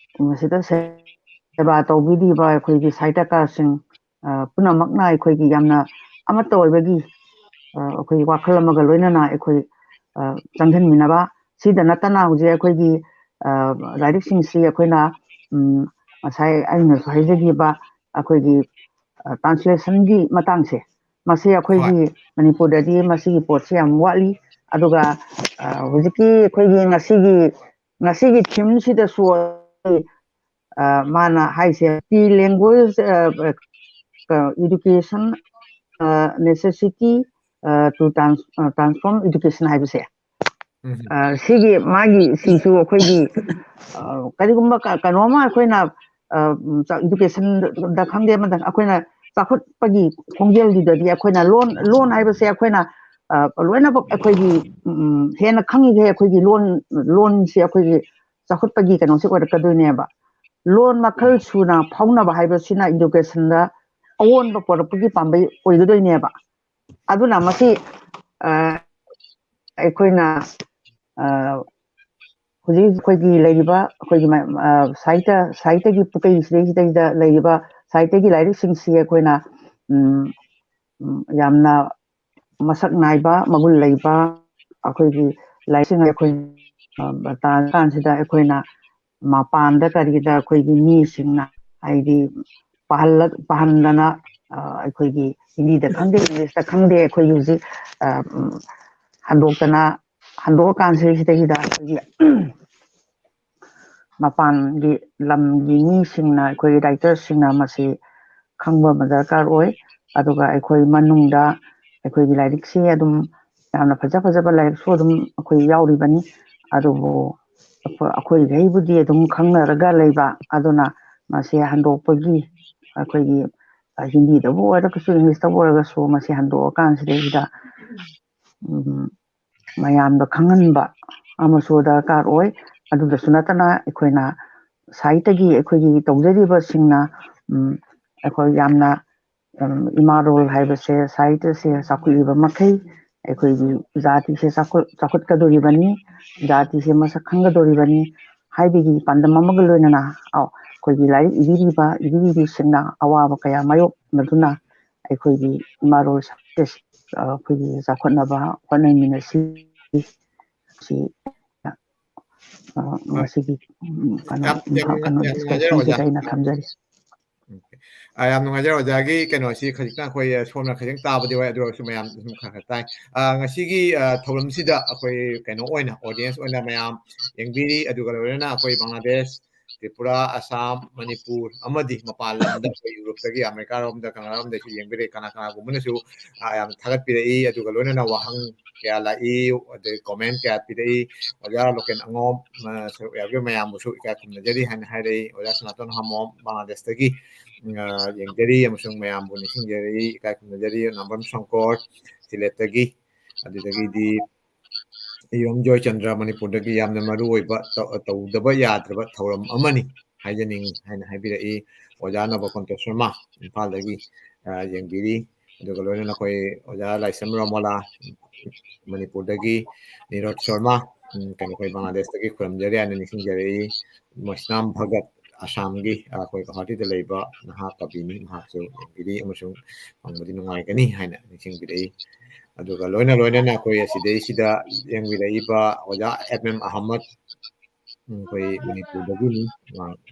ꯃꯁꯤꯗ ꯁꯦꯕꯥ ꯇꯧꯕꯤꯔꯤꯕ ꯑꯩꯈꯣꯏꯒꯤ ꯁꯥꯍꯤꯇ꯭ꯌꯀꯥꯔꯁꯤꯡ, ꯑ, ꯄꯨꯝꯅꯃꯛꯅ ꯑꯩꯈꯣꯏꯒꯤ ꯌꯥꯝꯅ ꯑꯃꯠꯇ ꯑꯣꯏꯕꯒꯤ, ꯑ, ꯑꯩꯈꯣꯏꯒꯤ ꯋꯥꯈꯜ ꯑꯃꯒ ꯂꯣꯏꯅꯅ ꯑꯩꯈꯣꯏ, ꯑ, ꯆꯪꯁꯤꯟꯃꯤꯟꯅꯕ꯫ ꯁꯤꯗ ꯅꯠꯇꯅ ꯍꯧꯖꯤꯛ ꯑꯩꯈꯣꯏꯒꯤ, ꯑ, ꯂꯥꯏꯔꯤꯛꯁꯤꯡꯁꯤ ꯑꯩꯈꯣꯏꯅ, ꯎꯝ, ꯉꯁꯥꯏ ꯑꯩꯅꯁꯨ ꯍꯥꯏꯖꯈꯤꯕ ꯑꯩꯈꯣꯏꯒꯤ, ꯑ, ꯇ꯭ꯔꯥꯟꯁꯂꯦꯁꯟꯒꯤ ꯃꯇꯥꯡꯁꯦ, ꯃꯁꯤ ꯑꯩꯈꯣꯏꯒꯤ ꯍꯣꯏ꯫ ꯃꯅꯤꯄꯨꯔꯗꯗꯤ ꯃꯁꯤꯒꯤ ꯄꯣꯠꯁꯤ ꯌꯥꯝ ꯋꯥꯠꯂꯤ꯫ ꯑꯗꯨꯒ, ꯑ, ꯍꯧꯖꯤꯛꯀꯤ ꯑꯩꯈꯣꯏꯒꯤ ꯉꯁꯤꯒꯤ, ꯉꯁꯤꯒꯤ ꯊꯤꯝꯁꯤꯗꯁꯨ, ꯑ, ꯃꯥꯅ ꯍꯥꯏꯁꯦ, "Language, ꯑ, ꯑ, education, ꯑ, necessity, ꯑ, to trans-, ꯑ, transform education" ꯍꯥꯏꯕꯁꯦ꯫ ꯎꯝ꯫ ꯑ, ꯁꯤꯒꯤ ꯃꯥꯒꯤ ꯁꯤꯁꯨ ꯑꯩꯈꯣꯏꯒꯤ, ꯑ, ꯀꯔꯤꯒꯨꯝꯕ ꯀ-, ꯀꯩꯅꯣꯝꯃ ꯑꯩꯈꯣꯏꯅ, ꯑ, ꯎꯝ, ꯆ-, educationꯗ ꯈꯪꯗꯦ, ꯑꯃꯗ ꯑꯩꯈꯣꯏꯅ ꯆꯥꯎꯈꯠꯄꯒꯤ ꯈꯣꯡꯖꯦꯜꯁꯤꯗꯗꯤ ꯑꯩꯈꯣꯏꯅ ꯂꯣꯟ, ꯂꯣꯟ ꯍꯥꯏꯕꯁꯦ ꯑꯩꯈꯣꯏꯅ, ꯑ, ꯂꯣꯏꯅꯃꯛ ꯑꯩꯈꯣꯏꯒꯤ, ꯎꯝ, ꯍꯦꯟꯅ ꯈꯪꯉꯤꯈꯩ ꯑꯩꯈꯣꯏꯒꯤ ꯂꯣꯟ, ꯂꯣꯟꯁꯦ ꯑꯩꯈꯣꯏꯒꯤ ꯆꯥꯎꯈꯠꯄꯒꯤ ꯀꯩꯅꯣꯁꯦ ꯑꯣꯏꯔꯛꯀꯗꯣꯏꯅꯦꯕ꯫ ꯂꯣꯟ ꯃꯈꯜ ꯁꯨꯅ ꯐꯥꯎꯅꯕ ꯍꯥꯏꯕꯁꯤꯅ educationꯗ ꯑꯑꯣꯟꯕ ꯄꯣꯔꯛꯄꯒꯤ ꯄꯥꯝꯕꯩ ꯑꯣꯏꯒꯗꯣꯏꯅꯦꯕ꯫ ꯑꯗꯨꯅ ꯃꯁꯤ, ꯑ, ꯑꯩꯈꯣꯏꯅ, ꯑ, ꯍꯧꯖꯤꯛ ꯑꯩꯈꯣꯏꯒꯤ ꯂꯩꯔꯤꯕ ꯑꯩꯈꯣꯏꯒꯤ ꯃ-, ꯑ, ꯁꯥꯍꯤꯇ꯭ꯌ, ꯁꯥꯍꯤꯇ꯭ꯌꯒꯤ ꯄꯨꯀꯩ ꯁꯤꯗꯩꯁꯤꯗꯩꯗ ꯂꯩꯔꯤꯕ ꯁꯥꯍꯤꯇ꯭ꯌꯒꯤ ꯂꯥꯏꯔꯤꯛꯁꯤꯡꯁꯤ ꯑꯩꯈꯣꯏꯅ, ꯎꯝ, ꯎꯝ, ꯌꯥꯝꯅ ꯃꯁꯛ ꯅꯥꯏꯕ, ꯃꯒꯨꯟ ꯂꯩꯕ ꯑꯩꯈꯣꯏꯒꯤ ꯂꯥꯏꯔꯤꯛꯁꯤꯡ ꯑꯩꯈꯣꯏ, ꯑ, ꯇꯥꯟ ꯀꯥꯟꯁꯤꯗ ꯑꯩꯈꯣꯏꯅ ꯃꯄꯥꯟꯗ ꯀꯔꯤꯗ ꯑꯩꯈꯣꯏꯒꯤ ꯃꯤꯁꯤꯡꯅ ꯍꯥꯏꯗꯤ ꯄꯥꯍꯜꯂ-, ꯄꯥꯍꯟꯗꯅ, ꯑ, ꯑꯩꯈꯣꯏꯒꯤ ꯍꯤꯟꯗꯤꯗ ꯈꯪꯗꯦ, Englishꯇ ꯈꯪꯗꯦ, ꯑꯩꯈꯣꯏꯒꯤ ꯍꯧꯖꯤꯛ, ꯑ, ꯎꯝ, ꯍꯟꯗꯣꯛꯇꯅ, ꯍꯟꯗꯣꯛꯑꯀꯥꯟꯁꯤꯗꯩꯁꯤꯗꯩꯁꯤꯗ ꯑꯩꯈꯣꯏꯒꯤ ꯃꯄꯥꯟꯒꯤ ꯂꯝꯒꯤ ꯃꯤꯁꯤꯡꯅ, ꯑꯩꯈꯣꯏꯒꯤ writerꯁꯤꯡꯅ ꯃꯁꯤ ꯈꯪꯕ ꯑꯃ ꯗꯔꯀꯥꯔ ꯑꯣꯏ꯫ ꯑꯗꯨꯒ ꯑꯩꯈꯣꯏ ꯃꯅꯨꯡꯗ ꯑꯩꯈꯣꯏꯒꯤ ꯂꯥꯏꯔꯤꯛꯁꯤ ꯑꯗꯨꯝ ꯌꯥꯝꯅ ꯐꯖ ꯐꯖꯕ ꯂꯥꯏꯔꯤꯛꯁꯨ ꯑꯗꯨꯝ ꯑꯩꯈꯣꯏ ꯌꯥꯎꯔꯤꯕꯅꯤ꯫ ꯑꯗꯨꯕꯨ ꯑꯩꯈꯣꯏ, ꯑꯩꯈꯣꯏꯈꯩꯕꯨꯗꯤ ꯑꯗꯨꯝ ꯈꯪꯅꯔꯒ ꯂꯩꯕ꯫ ꯑꯗꯨꯅ ꯃꯁꯤ ꯍꯟꯗꯣꯛꯄꯒꯤ ꯑꯩꯈꯣꯏꯒꯤ, ꯑ, ꯍꯤꯟꯗꯤꯗꯕꯨ ꯑꯣꯏꯔꯒꯁꯨ, Englishꯇꯕꯨ ꯑꯣꯏꯔꯒꯁꯨ ꯃꯁꯤ ꯍꯟꯗꯣꯛꯑꯀꯥꯟꯁꯤꯗꯩꯁꯤꯗ, ꯎꯝ, ꯃꯌꯥꯝꯗ ꯈꯪꯍꯟꯕ ꯑꯃꯁꯨ ꯗꯔꯀꯥꯔ ꯑꯣꯏ꯫ ꯑꯗꯨꯗꯁꯨ ꯅꯠꯇꯅ ꯑꯩꯈꯣꯏꯅ ꯁꯥꯍꯤꯇ꯭ꯌꯒꯤ ꯑꯩꯈꯣꯏꯒꯤ ꯇꯧꯖꯔꯤꯕꯁꯤꯡꯅ, ꯎꯝ, ꯑꯩꯈꯣꯏ ꯌꯥꯝꯅ, ꯎꯝ, ꯏꯃꯥ ꯂꯣꯜ ꯍꯥꯏꯕꯁꯦ, ꯁꯥꯍꯤꯇ꯭ꯌꯁꯦ ꯆꯥꯎꯈꯠꯂꯤꯕ ꯃꯈꯩ ꯑꯩꯈꯣꯏꯒꯤ ꯖꯥꯇꯤꯁꯦ ꯆꯥꯎꯈꯠ-, ꯆꯥꯎꯈꯠꯀꯗꯣꯔꯤꯕꯅꯤ, ꯖꯥꯇꯤꯁꯦ ꯃꯁꯛ ꯈꯪꯒꯗꯣꯔꯤꯕꯅꯤ ꯍꯥꯏꯕꯒꯤ ꯄꯥꯟꯗꯝ ꯑꯃꯒ ꯂꯣꯏꯅꯅ, ꯑ, ꯑꯩꯈꯣꯏꯒꯤ ꯂꯥꯏꯔꯤꯛ ꯏꯕꯤꯔꯤꯕ, ꯏꯕꯤꯔꯤꯕꯤꯁꯤꯡꯅ ꯑꯋꯥꯕ ꯀꯌꯥ ꯃꯥꯌꯣꯛꯅꯗꯨꯅ ꯑꯩꯈꯣꯏꯒꯤ ꯏꯃꯥ ꯂꯣꯜ ꯁꯥꯍꯤꯇ꯭ꯌꯁꯤ, ꯑ, ꯑꯩꯈꯣꯏꯒꯤ ꯆꯥꯎꯈꯠꯅꯕ ꯍꯣꯠꯅꯃꯤꯟꯅꯁꯤ꯫ ꯁꯤ, ꯑ, ꯉꯁꯤꯒꯤ, ꯎꯝ, ꯀꯩꯅꯣ, ꯌꯥꯝ, ꯌꯥꯝ ꯀꯩꯅꯣ ꯅꯨꯡꯉꯥꯏ-, ꯌꯥꯝ ꯅꯨꯡꯉꯥꯏꯖꯔꯦ, discussionꯁꯤꯗ ꯑꯣꯖꯥ꯫ ꯑꯩꯅ ꯊꯝꯖꯔꯤꯁꯦ꯫ ꯑꯣꯀꯦ꯫ ꯑ, ꯌꯥꯝ ꯅꯨꯡꯉꯥꯏꯖꯔꯦ ꯑꯣꯖꯥꯒꯤ ꯀꯩꯅꯣꯁꯤ ꯈꯖꯤꯛꯇꯪ ꯑꯩꯈꯣꯏ, ꯑ, ꯁꯣꯝꯅ ꯈꯖꯤꯛ ꯇꯥꯕꯗꯤ ꯑꯣꯏ, ꯑꯗꯨ ꯑꯣꯏꯔꯁꯨ ꯃꯌꯥꯝ ꯑꯗꯨꯝ ꯈꯔ ꯈꯔ ꯇꯥꯏ꯫ ꯑ, ꯉꯁꯤꯒꯤ, ꯑ, ꯊꯧꯔꯝꯁꯤꯗ ꯑꯩꯈꯣꯏ ꯀꯩꯅꯣ ꯑꯣꯏꯅ, audience ꯑꯣꯏꯅ ꯃꯌꯥꯝ ꯌꯦꯡꯕꯤꯔꯤ, ꯑꯗꯨꯒ ꯂꯣꯏꯅꯅ ꯑꯩꯈꯣꯏ ꯕꯪꯒ꯭ꯂꯥꯗꯦꯁ ꯇ꯭ꯔꯤꯄꯨꯔꯥ, ꯑꯁꯥꯝ, ꯃꯅꯤꯄꯨꯔ ꯑꯃꯗꯤ ꯃꯄꯥꯟ ꯂꯝꯗ ꯑꯩꯈꯣꯏ ꯌꯨꯔꯣꯞꯇꯒꯤ, ꯑꯃꯦꯔꯤꯀꯥꯔꯣꯝꯗ, ꯀꯅꯥꯔꯣꯝꯗꯒꯤꯁꯨ ꯌꯦꯡꯕꯤꯔꯛꯏ꯫ ꯀꯅꯥ ꯀꯅꯥꯒꯨꯝꯕꯅꯁꯨ, ꯑ, ꯌꯥꯝ ꯊꯥꯒꯠꯄꯤꯔꯛꯏ꯫ ꯑꯗꯨꯒ ꯂꯣꯏꯅꯅ ꯋꯥꯍꯪ ꯀꯌꯥ ꯂꯥꯛꯏ, ꯑꯗꯩ comment ꯀꯌꯥ ꯄꯤꯔꯛꯏ꯫ ꯑꯣꯖꯥ ꯂꯣꯀꯦꯟ ꯑꯉꯣꯝ, ꯑ, ꯁꯔꯨꯛ ꯌꯥꯕꯤꯕ ꯃꯌꯥꯝꯕꯨꯁꯨ ꯏꯀꯥꯏ ꯈꯨꯝꯅꯖꯔꯤ ꯍꯥꯏꯅ ꯍꯥꯏꯔꯛꯏ꯫ ꯑꯣꯖꯥ ꯁꯅꯥꯇꯣꯟ ꯍꯥꯃꯣꯝ ꯕꯪꯒ꯭ꯂꯥꯗꯦꯁꯇꯒꯤ, ꯎꯝ, ꯑ, ꯌꯦꯡꯖꯔꯤ ꯑꯃꯁꯨꯡ ꯃꯌꯥꯝꯕꯨ ꯅꯤꯡꯁꯤꯡꯖꯔꯤ, ꯏꯀꯥꯏ ꯈꯨꯝꯅꯖꯔꯤ꯫ ꯅꯥꯝꯕꯝ ꯁꯪꯀꯣꯔ ꯁꯤꯂꯦꯠꯇꯒꯤ, ꯑꯗꯨꯗꯒꯤꯗꯤ ꯏꯔꯣꯝ ꯖꯣꯏꯆꯟꯗ꯭ꯔ ꯃꯅꯤꯄꯨꯔꯗꯒꯤ ꯌꯥꯝꯅ ꯃꯔꯨ ꯑꯣꯏꯕ ꯇꯧ-, ꯇꯧꯗꯕ ꯌꯥꯗ꯭ꯔꯕ ꯊꯧꯔꯝ ꯑꯃꯅꯤ ꯍꯥꯏꯖꯅꯤꯡꯉꯤ ꯍꯥꯏꯅ ꯍꯥꯏꯕꯤꯔꯛꯏ꯫ ꯑꯣꯖꯥ ꯅꯕꯀꯨꯟꯇ ꯁꯔꯃ ꯏꯝꯐꯥꯜꯗꯒꯤ, ꯑ, ꯌꯦꯡꯕꯤꯔꯤ꯫ ꯑꯗꯨꯒ ꯂꯣꯏꯅꯅ ꯑꯩꯈꯣꯏ ꯑꯣꯖꯥ ꯂꯥꯏꯁ꯭ꯔꯝ ꯔꯣꯃꯣꯂꯥ ꯃꯅꯤꯄꯨꯔꯗꯒꯤ, ꯅꯤꯔꯣꯗ ꯁꯔꯃ, ꯎꯝ, ꯀꯩꯅꯣ, ꯑꯩꯈꯣꯏ ꯕꯪꯒ꯭ꯂꯥꯗꯦꯁꯇꯒꯤ ꯈꯨꯔꯨꯝꯖꯔꯤ ꯍꯥꯏꯅ ꯅꯤꯡꯁꯤꯡꯖꯔꯛꯏ꯫ ꯃꯣꯏꯁꯅꯥꯝ ꯚꯒꯠ ꯑꯁꯥꯝꯒꯤ, ꯑ, ꯑꯩꯈꯣꯏ ꯒꯧꯍꯥꯇꯤꯗ ꯂꯩꯕ ꯅꯍꯥ ꯀꯕꯤꯅꯤ, ꯃꯍꯥꯛꯁꯨ ꯌꯦꯡꯕꯤꯔꯤ ꯑꯃꯁꯨꯡ ꯐꯪꯕꯗꯤ ꯅꯨꯡꯉꯥꯏꯒꯅꯤ ꯍꯥꯏꯅ ꯅꯤꯡꯁꯤꯡꯕꯤꯔꯛꯏ꯫ ꯑꯗꯨꯒ ꯂꯣꯏꯅ ꯂꯣꯏꯅꯅ ꯑꯩꯈꯣꯏ ꯑꯁꯤꯗꯩꯁꯤꯗ ꯌꯦꯡꯕꯤꯔꯛꯏꯕ ꯑꯣꯖꯥ ꯑꯦꯝ ꯑꯦꯝ ꯑꯍꯃꯗ, ꯎꯝ, ꯑꯩꯈꯣꯏ ꯃꯅꯤꯄꯨꯔꯗꯒꯤꯅꯤ,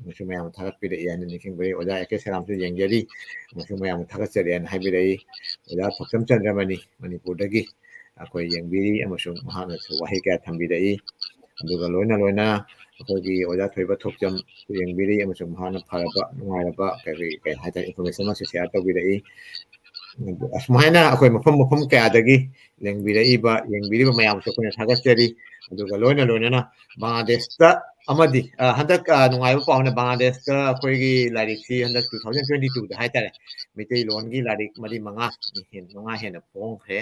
ꯃꯥꯁꯨ ꯃꯌꯥꯝ ꯊꯥꯒꯠꯄꯤꯔꯛꯏ ꯍꯥꯏꯅ ꯅꯤꯡꯁꯤꯡꯕꯤꯔꯛꯏ꯫ ꯑꯣꯖꯥ ꯑꯦ ꯀꯦ ꯁꯦꯔꯥꯝꯁꯨ ꯌꯦꯡꯖꯔꯤ, ꯑꯃꯁꯨꯡ ꯃꯌꯥꯝ ꯊꯥꯒꯠꯆꯔꯤ ꯍꯥꯏꯅ ꯍꯥꯏꯕꯤꯔꯛꯏ꯫ ꯑꯣꯖꯥ ꯊꯣꯛꯆꯝ ꯆꯟꯗ꯭ꯔꯃꯅꯤ ꯃꯅꯤꯄꯨꯔꯗꯒꯤ ꯑꯩꯈꯣꯏ ꯌꯦꯡꯕꯤꯔꯤ ꯑꯃꯁꯨꯡ ꯃꯍꯥꯛꯅꯁꯨ ꯋꯥꯍꯩ ꯀꯌꯥ ꯊꯝꯕꯤꯔꯛꯏ꯫ ꯑꯗꯨꯒ ꯂꯣꯏꯅ ꯂꯣꯏꯅ ꯑꯩꯈꯣꯏꯒꯤ ꯑꯣꯖꯥ ꯊꯣꯏꯕ ꯊꯣꯛꯆꯝꯁꯨ ꯌꯦꯡꯕꯤꯔꯤ ꯑꯃꯁꯨꯡ ꯃꯍꯥꯛꯅ ꯐꯔꯕ, ꯅꯨꯡꯉꯥꯏꯔꯕ, ꯀꯔꯤ, ꯀꯔꯤ ꯍꯥꯏꯇꯥꯔꯦ, information ꯑꯃꯁꯨ share ꯇꯧꯕꯤꯔꯛꯏ꯫ ꯑꯁꯨꯃꯥꯏꯅ ꯑꯩꯈꯣꯏ ꯃꯐꯝ ꯃꯐꯝ ꯀꯌꯥꯗꯒꯤ ꯌꯦꯡꯕꯤꯔꯛꯏꯕ, ꯌꯦꯡꯕꯤꯔꯤꯕ ꯃꯌꯥꯝꯁꯨ ꯑꯩꯈꯣꯏꯅ ꯊꯥꯒꯠꯆꯔꯤ꯫ ꯑꯗꯨꯒ ꯂꯣꯏꯅ ꯂꯣꯏꯅꯅ ꯕꯪꯒ꯭ꯂꯥꯗꯦꯁꯇ ꯑꯃꯗꯤ, ꯑ, ꯍꯟꯗꯛ, ꯑ, ꯅꯨꯡꯉꯥꯏꯕ ꯄꯥꯎꯅ ꯕꯪꯒ꯭ꯂꯥꯗꯦꯁꯇ ꯑꯩꯈꯣꯏꯒꯤ ꯂꯥꯏꯔꯤꯛꯁꯤ ꯍꯟꯗꯛ two thousand twenty twoꯗ ꯍꯥꯏꯇꯥꯔꯦ, ꯃꯩꯇꯩꯂꯣꯟꯒꯤ ꯂꯥꯏꯔꯤꯛ ꯃꯔꯤ ꯃꯉꯥ, ꯃꯉꯥ ꯍꯦꯟꯅ ꯐꯣꯡꯈ꯭ꯔꯦ꯫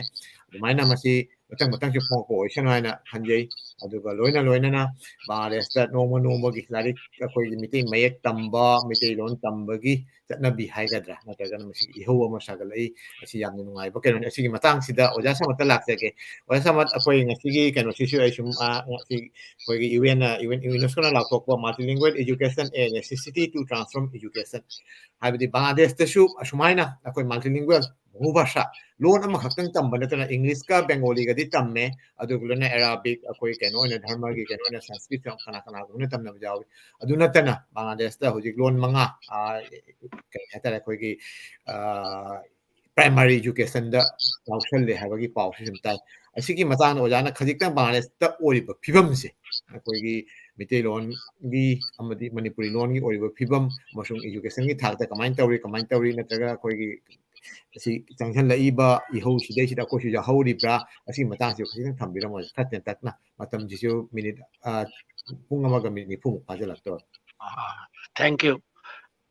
ꯑꯗꯨꯃꯥꯏꯅ ꯃꯁꯤ ꯃꯊꯪ ꯃꯊꯪꯁꯨ ꯐꯣꯡꯉꯛꯄ ꯑꯣꯏꯁꯅꯨ ꯍꯥꯏꯅ ꯈꯟꯖꯩ꯫ ꯑꯗꯨꯒ ꯂꯣꯏꯅ ꯂꯣꯏꯅꯅ ꯕꯪꯒ꯭ꯂꯥꯗꯦꯁꯇ ꯅꯣꯡꯃ ꯅꯣꯡꯃꯒꯤ ꯂꯥꯏꯔꯤꯛ, ꯑꯩꯈꯣꯏꯒꯤ ꯃꯤꯇꯩ ꯃꯌꯦꯛ ꯇꯝꯕ, ꯃꯤꯇꯩꯂꯣꯟ ꯇꯝꯕꯒꯤ ꯆꯠꯅꯕꯤ ꯍꯥꯏꯒꯗ꯭ꯔꯥ, ꯅꯠꯇ꯭ꯔꯒꯅ ꯃꯁꯤꯒꯤ ꯏꯍꯧ ꯑꯃ ꯁꯥꯒꯠꯂꯛꯏ꯫ ꯑꯁꯤ ꯌꯥꯝꯅ ꯅꯨꯡꯉꯥꯏꯕ ꯀꯩꯅꯣꯅꯤ꯫ ꯑꯁꯤꯒꯤ ꯃꯇꯥꯡꯁꯤꯗ ꯑꯣꯖꯥ ꯁꯃꯠꯇ ꯂꯥꯛꯆꯒꯦ꯫ ꯑꯣꯖꯥ ꯁꯃꯠ, ꯑꯩꯈꯣꯏ ꯉꯁꯤꯒꯤ ꯀꯩꯅꯣꯁꯤꯁꯨ ꯑꯩ ꯁꯨꯝ, ꯑ, ꯉꯁꯤ ꯑꯩꯈꯣꯏꯒꯤ ꯌꯨ ꯑꯦꯟ, ꯑ, ꯌꯨ ꯑꯦꯟ, ꯌꯨꯅꯦꯁꯀꯣꯅ ꯂꯥꯎꯊꯣꯛꯄ multilingual education a necessity to transform education, ꯍꯥꯏꯕꯗꯤ ꯕꯪꯒ꯭ꯂꯥꯗꯦꯁꯇꯁꯨ ꯑꯁꯨꯃꯥꯏꯅ ꯑꯩꯈꯣꯏ multilingual, ꯕꯍꯨꯚꯥꯁꯥ, ꯂꯣꯟ ꯑꯃꯈꯛꯇꯪ ꯇꯝꯕ ꯅꯠꯇꯅ ꯏꯪꯂꯤꯁꯀ ꯕꯦꯡꯒꯣꯂꯤꯒꯗꯤ ꯇꯝꯃꯦ, ꯑꯗꯨꯒ ꯂꯣꯏꯅ ꯑꯦꯔꯥꯕꯤꯛ, ꯑꯩꯈꯣꯏ ꯀꯩꯅꯣ ꯑꯣꯏꯅ ꯙꯔꯃꯒꯤ ꯀꯩꯅꯣ ꯑꯣꯏꯅ ꯁꯪꯁꯀ꯭ꯔꯤꯠ ꯀꯅꯥ ꯀꯅꯥꯒꯨꯝꯕꯅ ꯇꯝꯅꯕ ꯌꯥꯎꯏ꯫ ꯑꯗꯨ ꯅꯠꯇꯅ ꯕꯪꯒ꯭ꯂꯥꯗꯦꯁꯇ ꯍꯧꯖꯤꯛ ꯂꯣꯟ ꯃꯉꯥ, ꯑ, ꯀꯔꯤ ꯍꯥꯏꯇꯥꯔꯦ, ꯑꯩꯈꯣꯏꯒꯤ, ꯑ, primary educationꯗ ꯌꯥꯎꯁꯜꯂꯦ ꯍꯥꯏꯕꯒꯤ ꯄꯥꯎꯁꯤ ꯁꯨꯝ ꯇꯥꯏ꯫ ꯑꯁꯤꯒꯤ ꯃꯇꯥꯡꯗ ꯑꯣꯖꯥꯅ ꯈꯖꯤꯛꯇꯪ ꯕꯪꯒ꯭ꯂꯥꯗꯦꯁꯇ ꯑꯣꯏꯔꯤꯕ ꯐꯤꯕꯝꯁꯦ, ꯑꯩꯈꯣꯏꯒꯤ ꯃꯩꯇꯩꯂꯣꯟꯒꯤ ꯑꯃꯗꯤ ꯃꯅꯤꯄꯨꯔꯤ ꯂꯣꯟꯒꯤ ꯑꯣꯏꯔꯤꯕ ꯐꯤꯕꯝ ꯑꯃꯁꯨꯡ educationꯒꯤ ꯊꯥꯛꯇ ꯀꯃꯥꯏꯅ ꯇꯧꯔꯤ, ꯀꯃꯥꯏꯅ ꯇꯧꯔꯤ, ꯅꯠꯇ꯭ꯔꯒ ꯑꯩꯈꯣꯏꯒꯤ ꯑꯁꯤ ꯆꯪꯁꯤꯜꯂꯛꯏꯕ ꯏꯍꯧ ꯁꯤꯗꯩꯁꯤꯗ ꯑꯩꯈꯣꯏꯁꯨ ꯌꯥꯎꯍꯧꯔꯤꯕ꯭ꯔꯥ? ꯑꯁꯤꯒꯤ ꯃꯇꯥꯡꯁꯤꯁꯨ ꯈꯤꯇꯪ ꯊꯝꯕꯤꯔꯝꯃꯣ, ꯈꯔ ꯇꯦꯟꯇꯛꯅ꯫ ꯃꯇꯝꯁꯤꯁꯨ ꯃꯤꯅꯤꯠ, ꯑ, ꯄꯨꯡ ꯑꯃꯒ ꯃꯤꯅꯤꯠ ꯅꯤꯐꯨꯃꯨꯛ ꯐꯥꯖꯤꯜꯂꯛꯇꯧꯔꯦ꯫ ꯑꯥ, thank you꯫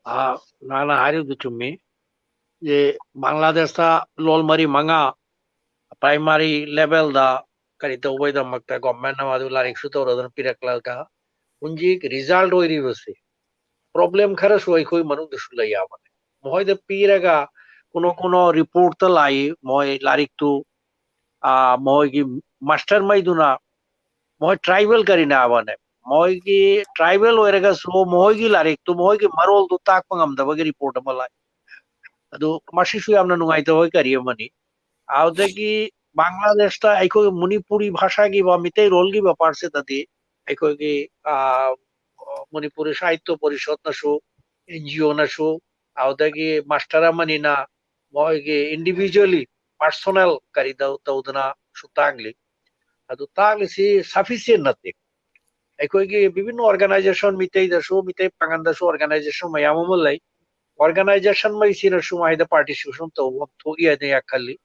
ꯑꯥ, ꯅꯍꯥꯛꯅ ꯍꯥꯏꯔꯤꯕꯗꯨ ꯆꯨꯝꯃꯤ꯫ ꯑꯦ, ꯕꯪꯒ꯭ꯂꯥꯗꯦꯁꯇ ꯂꯣꯜ ꯃꯔꯤ ꯃꯉꯥ primary levelꯗ ꯀꯔꯤ ꯇꯧꯕꯩꯗꯃꯛꯇ governmentꯅ ꯃꯗꯨ ꯂꯥꯏꯔꯤꯛꯁꯨ ꯇꯧꯔꯗꯅ ꯄꯤꯔꯛꯂꯒ ꯍꯧꯖꯤꯛ result ꯑꯣꯏꯔꯤꯕꯁꯤ problem ꯈꯔꯁꯨ ꯑꯩꯈꯣꯏ ꯃꯅꯨꯡꯗꯁꯨ ꯂꯩ ꯌꯥꯕꯅꯤ꯫ ꯃꯈꯣꯏꯗ ꯄꯤꯔꯒ ꯀꯨꯅꯣ ꯀꯨꯅꯣ reportꯇ ꯂꯥꯛꯏ, ꯃꯣꯏ ꯂꯥꯏꯔꯤꯛꯇꯨ, ꯑꯥ, ꯃꯈꯣꯏꯒꯤ masterꯃꯩꯗꯨꯅ ꯃꯈꯣꯏ tribal ꯀꯔꯤꯅꯥꯕꯅꯦ, ꯃꯈꯣꯏꯒꯤ tribal ꯑꯣꯏꯔꯒꯁꯨ ꯃꯈꯣꯏꯒꯤ ꯂꯥꯏꯔꯤꯛꯇꯨ, ꯃꯈꯣꯏꯒꯤ ꯃꯔꯣꯜꯗꯨ ꯇꯥꯛꯄ ꯉꯝꯗꯕꯒꯤ report ꯑꯃ ꯂꯥꯛꯏ꯫ ꯑꯗꯨ ꯃꯁꯤꯁꯨ ꯌꯥꯝꯅ ꯅꯨꯡꯉꯥꯏꯇꯕ ꯀꯔꯤ ꯑꯃꯅꯤ꯫ ꯑꯗꯨꯗꯒꯤ ꯕꯪꯒ꯭ꯂꯥꯗꯦꯁꯇ ꯑꯩꯈꯣꯏ ꯃꯅꯤꯄꯨꯔꯤ ꯚꯥꯁꯥꯒꯤ ꯕ-, ꯃꯤꯇꯩꯔꯣꯜꯒꯤ ꯕꯦꯄꯥꯔꯁꯤꯗꯗꯤ ꯑꯩꯈꯣꯏꯒꯤ, ꯑꯥ, ꯃꯅꯤꯄꯨꯔꯤ ꯁꯥꯍꯤꯇ꯭ꯌ ꯄꯔꯤꯁꯠꯅꯁꯨ, NGOꯅꯁꯨ, ꯑꯗꯨꯗꯒꯤ master ꯑꯃꯅꯤꯅ ꯃꯣꯏꯒꯤ individually personal ꯀꯔꯤ ꯇꯧ-, ꯇꯧꯗꯅꯁꯨ ꯇꯥꯛꯂꯤ꯫ ꯑꯗꯨ ꯇꯥꯛꯂꯤꯁꯤ sufficient ꯅꯠꯇꯦ꯫ ꯑꯩꯈꯣꯏꯒꯤ ꯕꯤꯚꯤꯟꯅ organization, ꯃꯤꯇꯩꯗꯁꯨ, ꯃꯤꯇꯩ ꯄꯥꯉꯟꯗꯁꯨ organization ꯃꯌꯥꯝ ꯑꯃ ꯂꯩ꯫ Organizationꯃꯩꯁꯤꯅꯁꯨ ꯃꯥꯏꯗ participation ꯇꯧꯕ ꯊꯣꯛꯏ ꯍꯥꯏꯅ ꯑꯩ ꯈꯜꯂꯤ꯫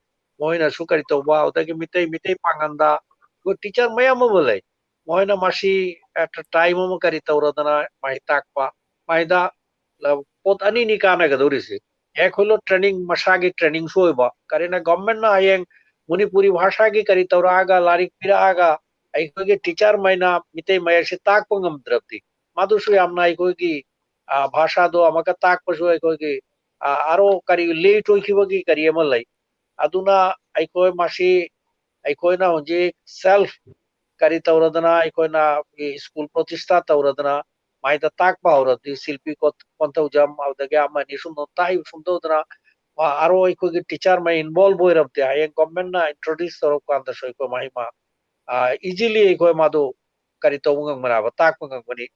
ꯃꯣꯏꯅꯁꯨ ꯀꯔꯤ ꯇꯧꯕ, ꯑꯗꯨꯗꯒꯤ ꯃꯤꯇꯩ, ꯃꯤꯇꯩ ꯄꯥꯉꯟꯗ ꯑꯩꯈꯣꯏ teacher ꯃꯌꯥꯝ ꯑꯃ ꯂꯩ꯫ ꯃꯣꯏꯅ ꯃꯁꯤ at a time ꯑꯃ ꯀꯔꯤ ꯇꯧꯔꯗꯅ ꯃꯥꯏ ꯇꯥꯛꯄ, ꯃꯥꯏꯗ, ꯑ, ꯄꯣꯠ ꯑꯅꯤꯅꯤ ꯀꯥꯟꯅꯒꯗꯧꯔꯤꯁꯤ꯫ ꯑꯩꯈꯣꯏ ꯂꯣ training, ꯃꯁꯥꯒꯤ trainingꯁꯨ ꯑꯣꯏꯕ, ꯀꯔꯤꯅ governmentꯅ ꯍꯌꯦꯡ ꯃꯅꯤꯄꯨꯔꯤ ꯚꯥꯁꯥꯒꯤ ꯀꯔꯤ ꯇꯧꯔꯛꯑꯒ, ꯂꯥꯏꯔꯤꯛ ꯄꯤꯔꯛꯑꯒ, ꯑꯩꯈꯣꯏꯒꯤ teacherꯃꯩꯅ ꯃꯤꯇꯩ ꯃꯌꯦꯛꯁꯤ ꯇꯥꯛꯄ ꯉꯝꯗ꯭ꯔꯕꯗꯤ, ꯃꯗꯨꯁꯨ ꯌꯥꯝꯅ ꯑꯩꯈꯣꯏꯒꯤ, ꯑ, ꯚꯥꯁꯥꯗꯣ ꯑꯃꯨꯛꯀ ꯇꯥꯛꯄꯁꯨ ꯑꯩꯈꯣꯏꯒꯤ, ꯑ, ꯑꯔꯣ ꯀꯔꯤ late ꯑꯣꯏꯈꯤꯕꯒꯤ ꯀꯔꯤ ꯑꯃ ꯂꯩ꯫ ꯑꯗꯨꯅ ꯑꯩꯈꯣꯏ ꯃꯁꯤ, ꯑꯩꯈꯣꯏꯅ ꯍꯧꯖꯤꯛ self ꯀꯔꯤ ꯇꯧꯔꯗꯅ, ꯑꯩꯈꯣꯏꯅ school ꯄ꯭ꯔꯣꯇꯤꯁꯊꯥ ꯇꯧꯔꯗꯅ, ꯃꯥꯏꯗ ꯇꯥꯛꯄ ꯍꯧꯔꯕꯗꯤ, ꯁꯤꯜꯄꯤ ꯀꯣꯟ-, ꯀꯣꯟꯊꯧꯖꯝ, ꯑꯗꯨꯗꯒꯤ ꯑꯃꯅꯤ ꯁꯨꯝ ꯇꯥꯛꯏꯕ ꯁꯨꯝ ꯇꯧꯗꯅ, ꯑ-, ꯑꯔꯣ ꯑꯩꯈꯣꯏꯒꯤ teacherꯃꯩ involve ꯑꯣꯏꯔꯕꯗꯤ, ꯍꯌꯦꯡ governmentꯅ introduce ꯇꯧꯔꯛꯄ ꯀꯥꯟꯗꯁꯨ ꯑꯩꯈꯣꯏ ꯃꯍꯩ ꯃ-, ꯑ, easily ꯑꯩꯈꯣꯏ ꯃꯗꯨ ꯀꯔꯤ ꯇꯧꯕ ꯉꯝꯒꯅꯦꯕ, ꯇꯥꯛꯄ ꯉꯝꯒꯅꯤ꯫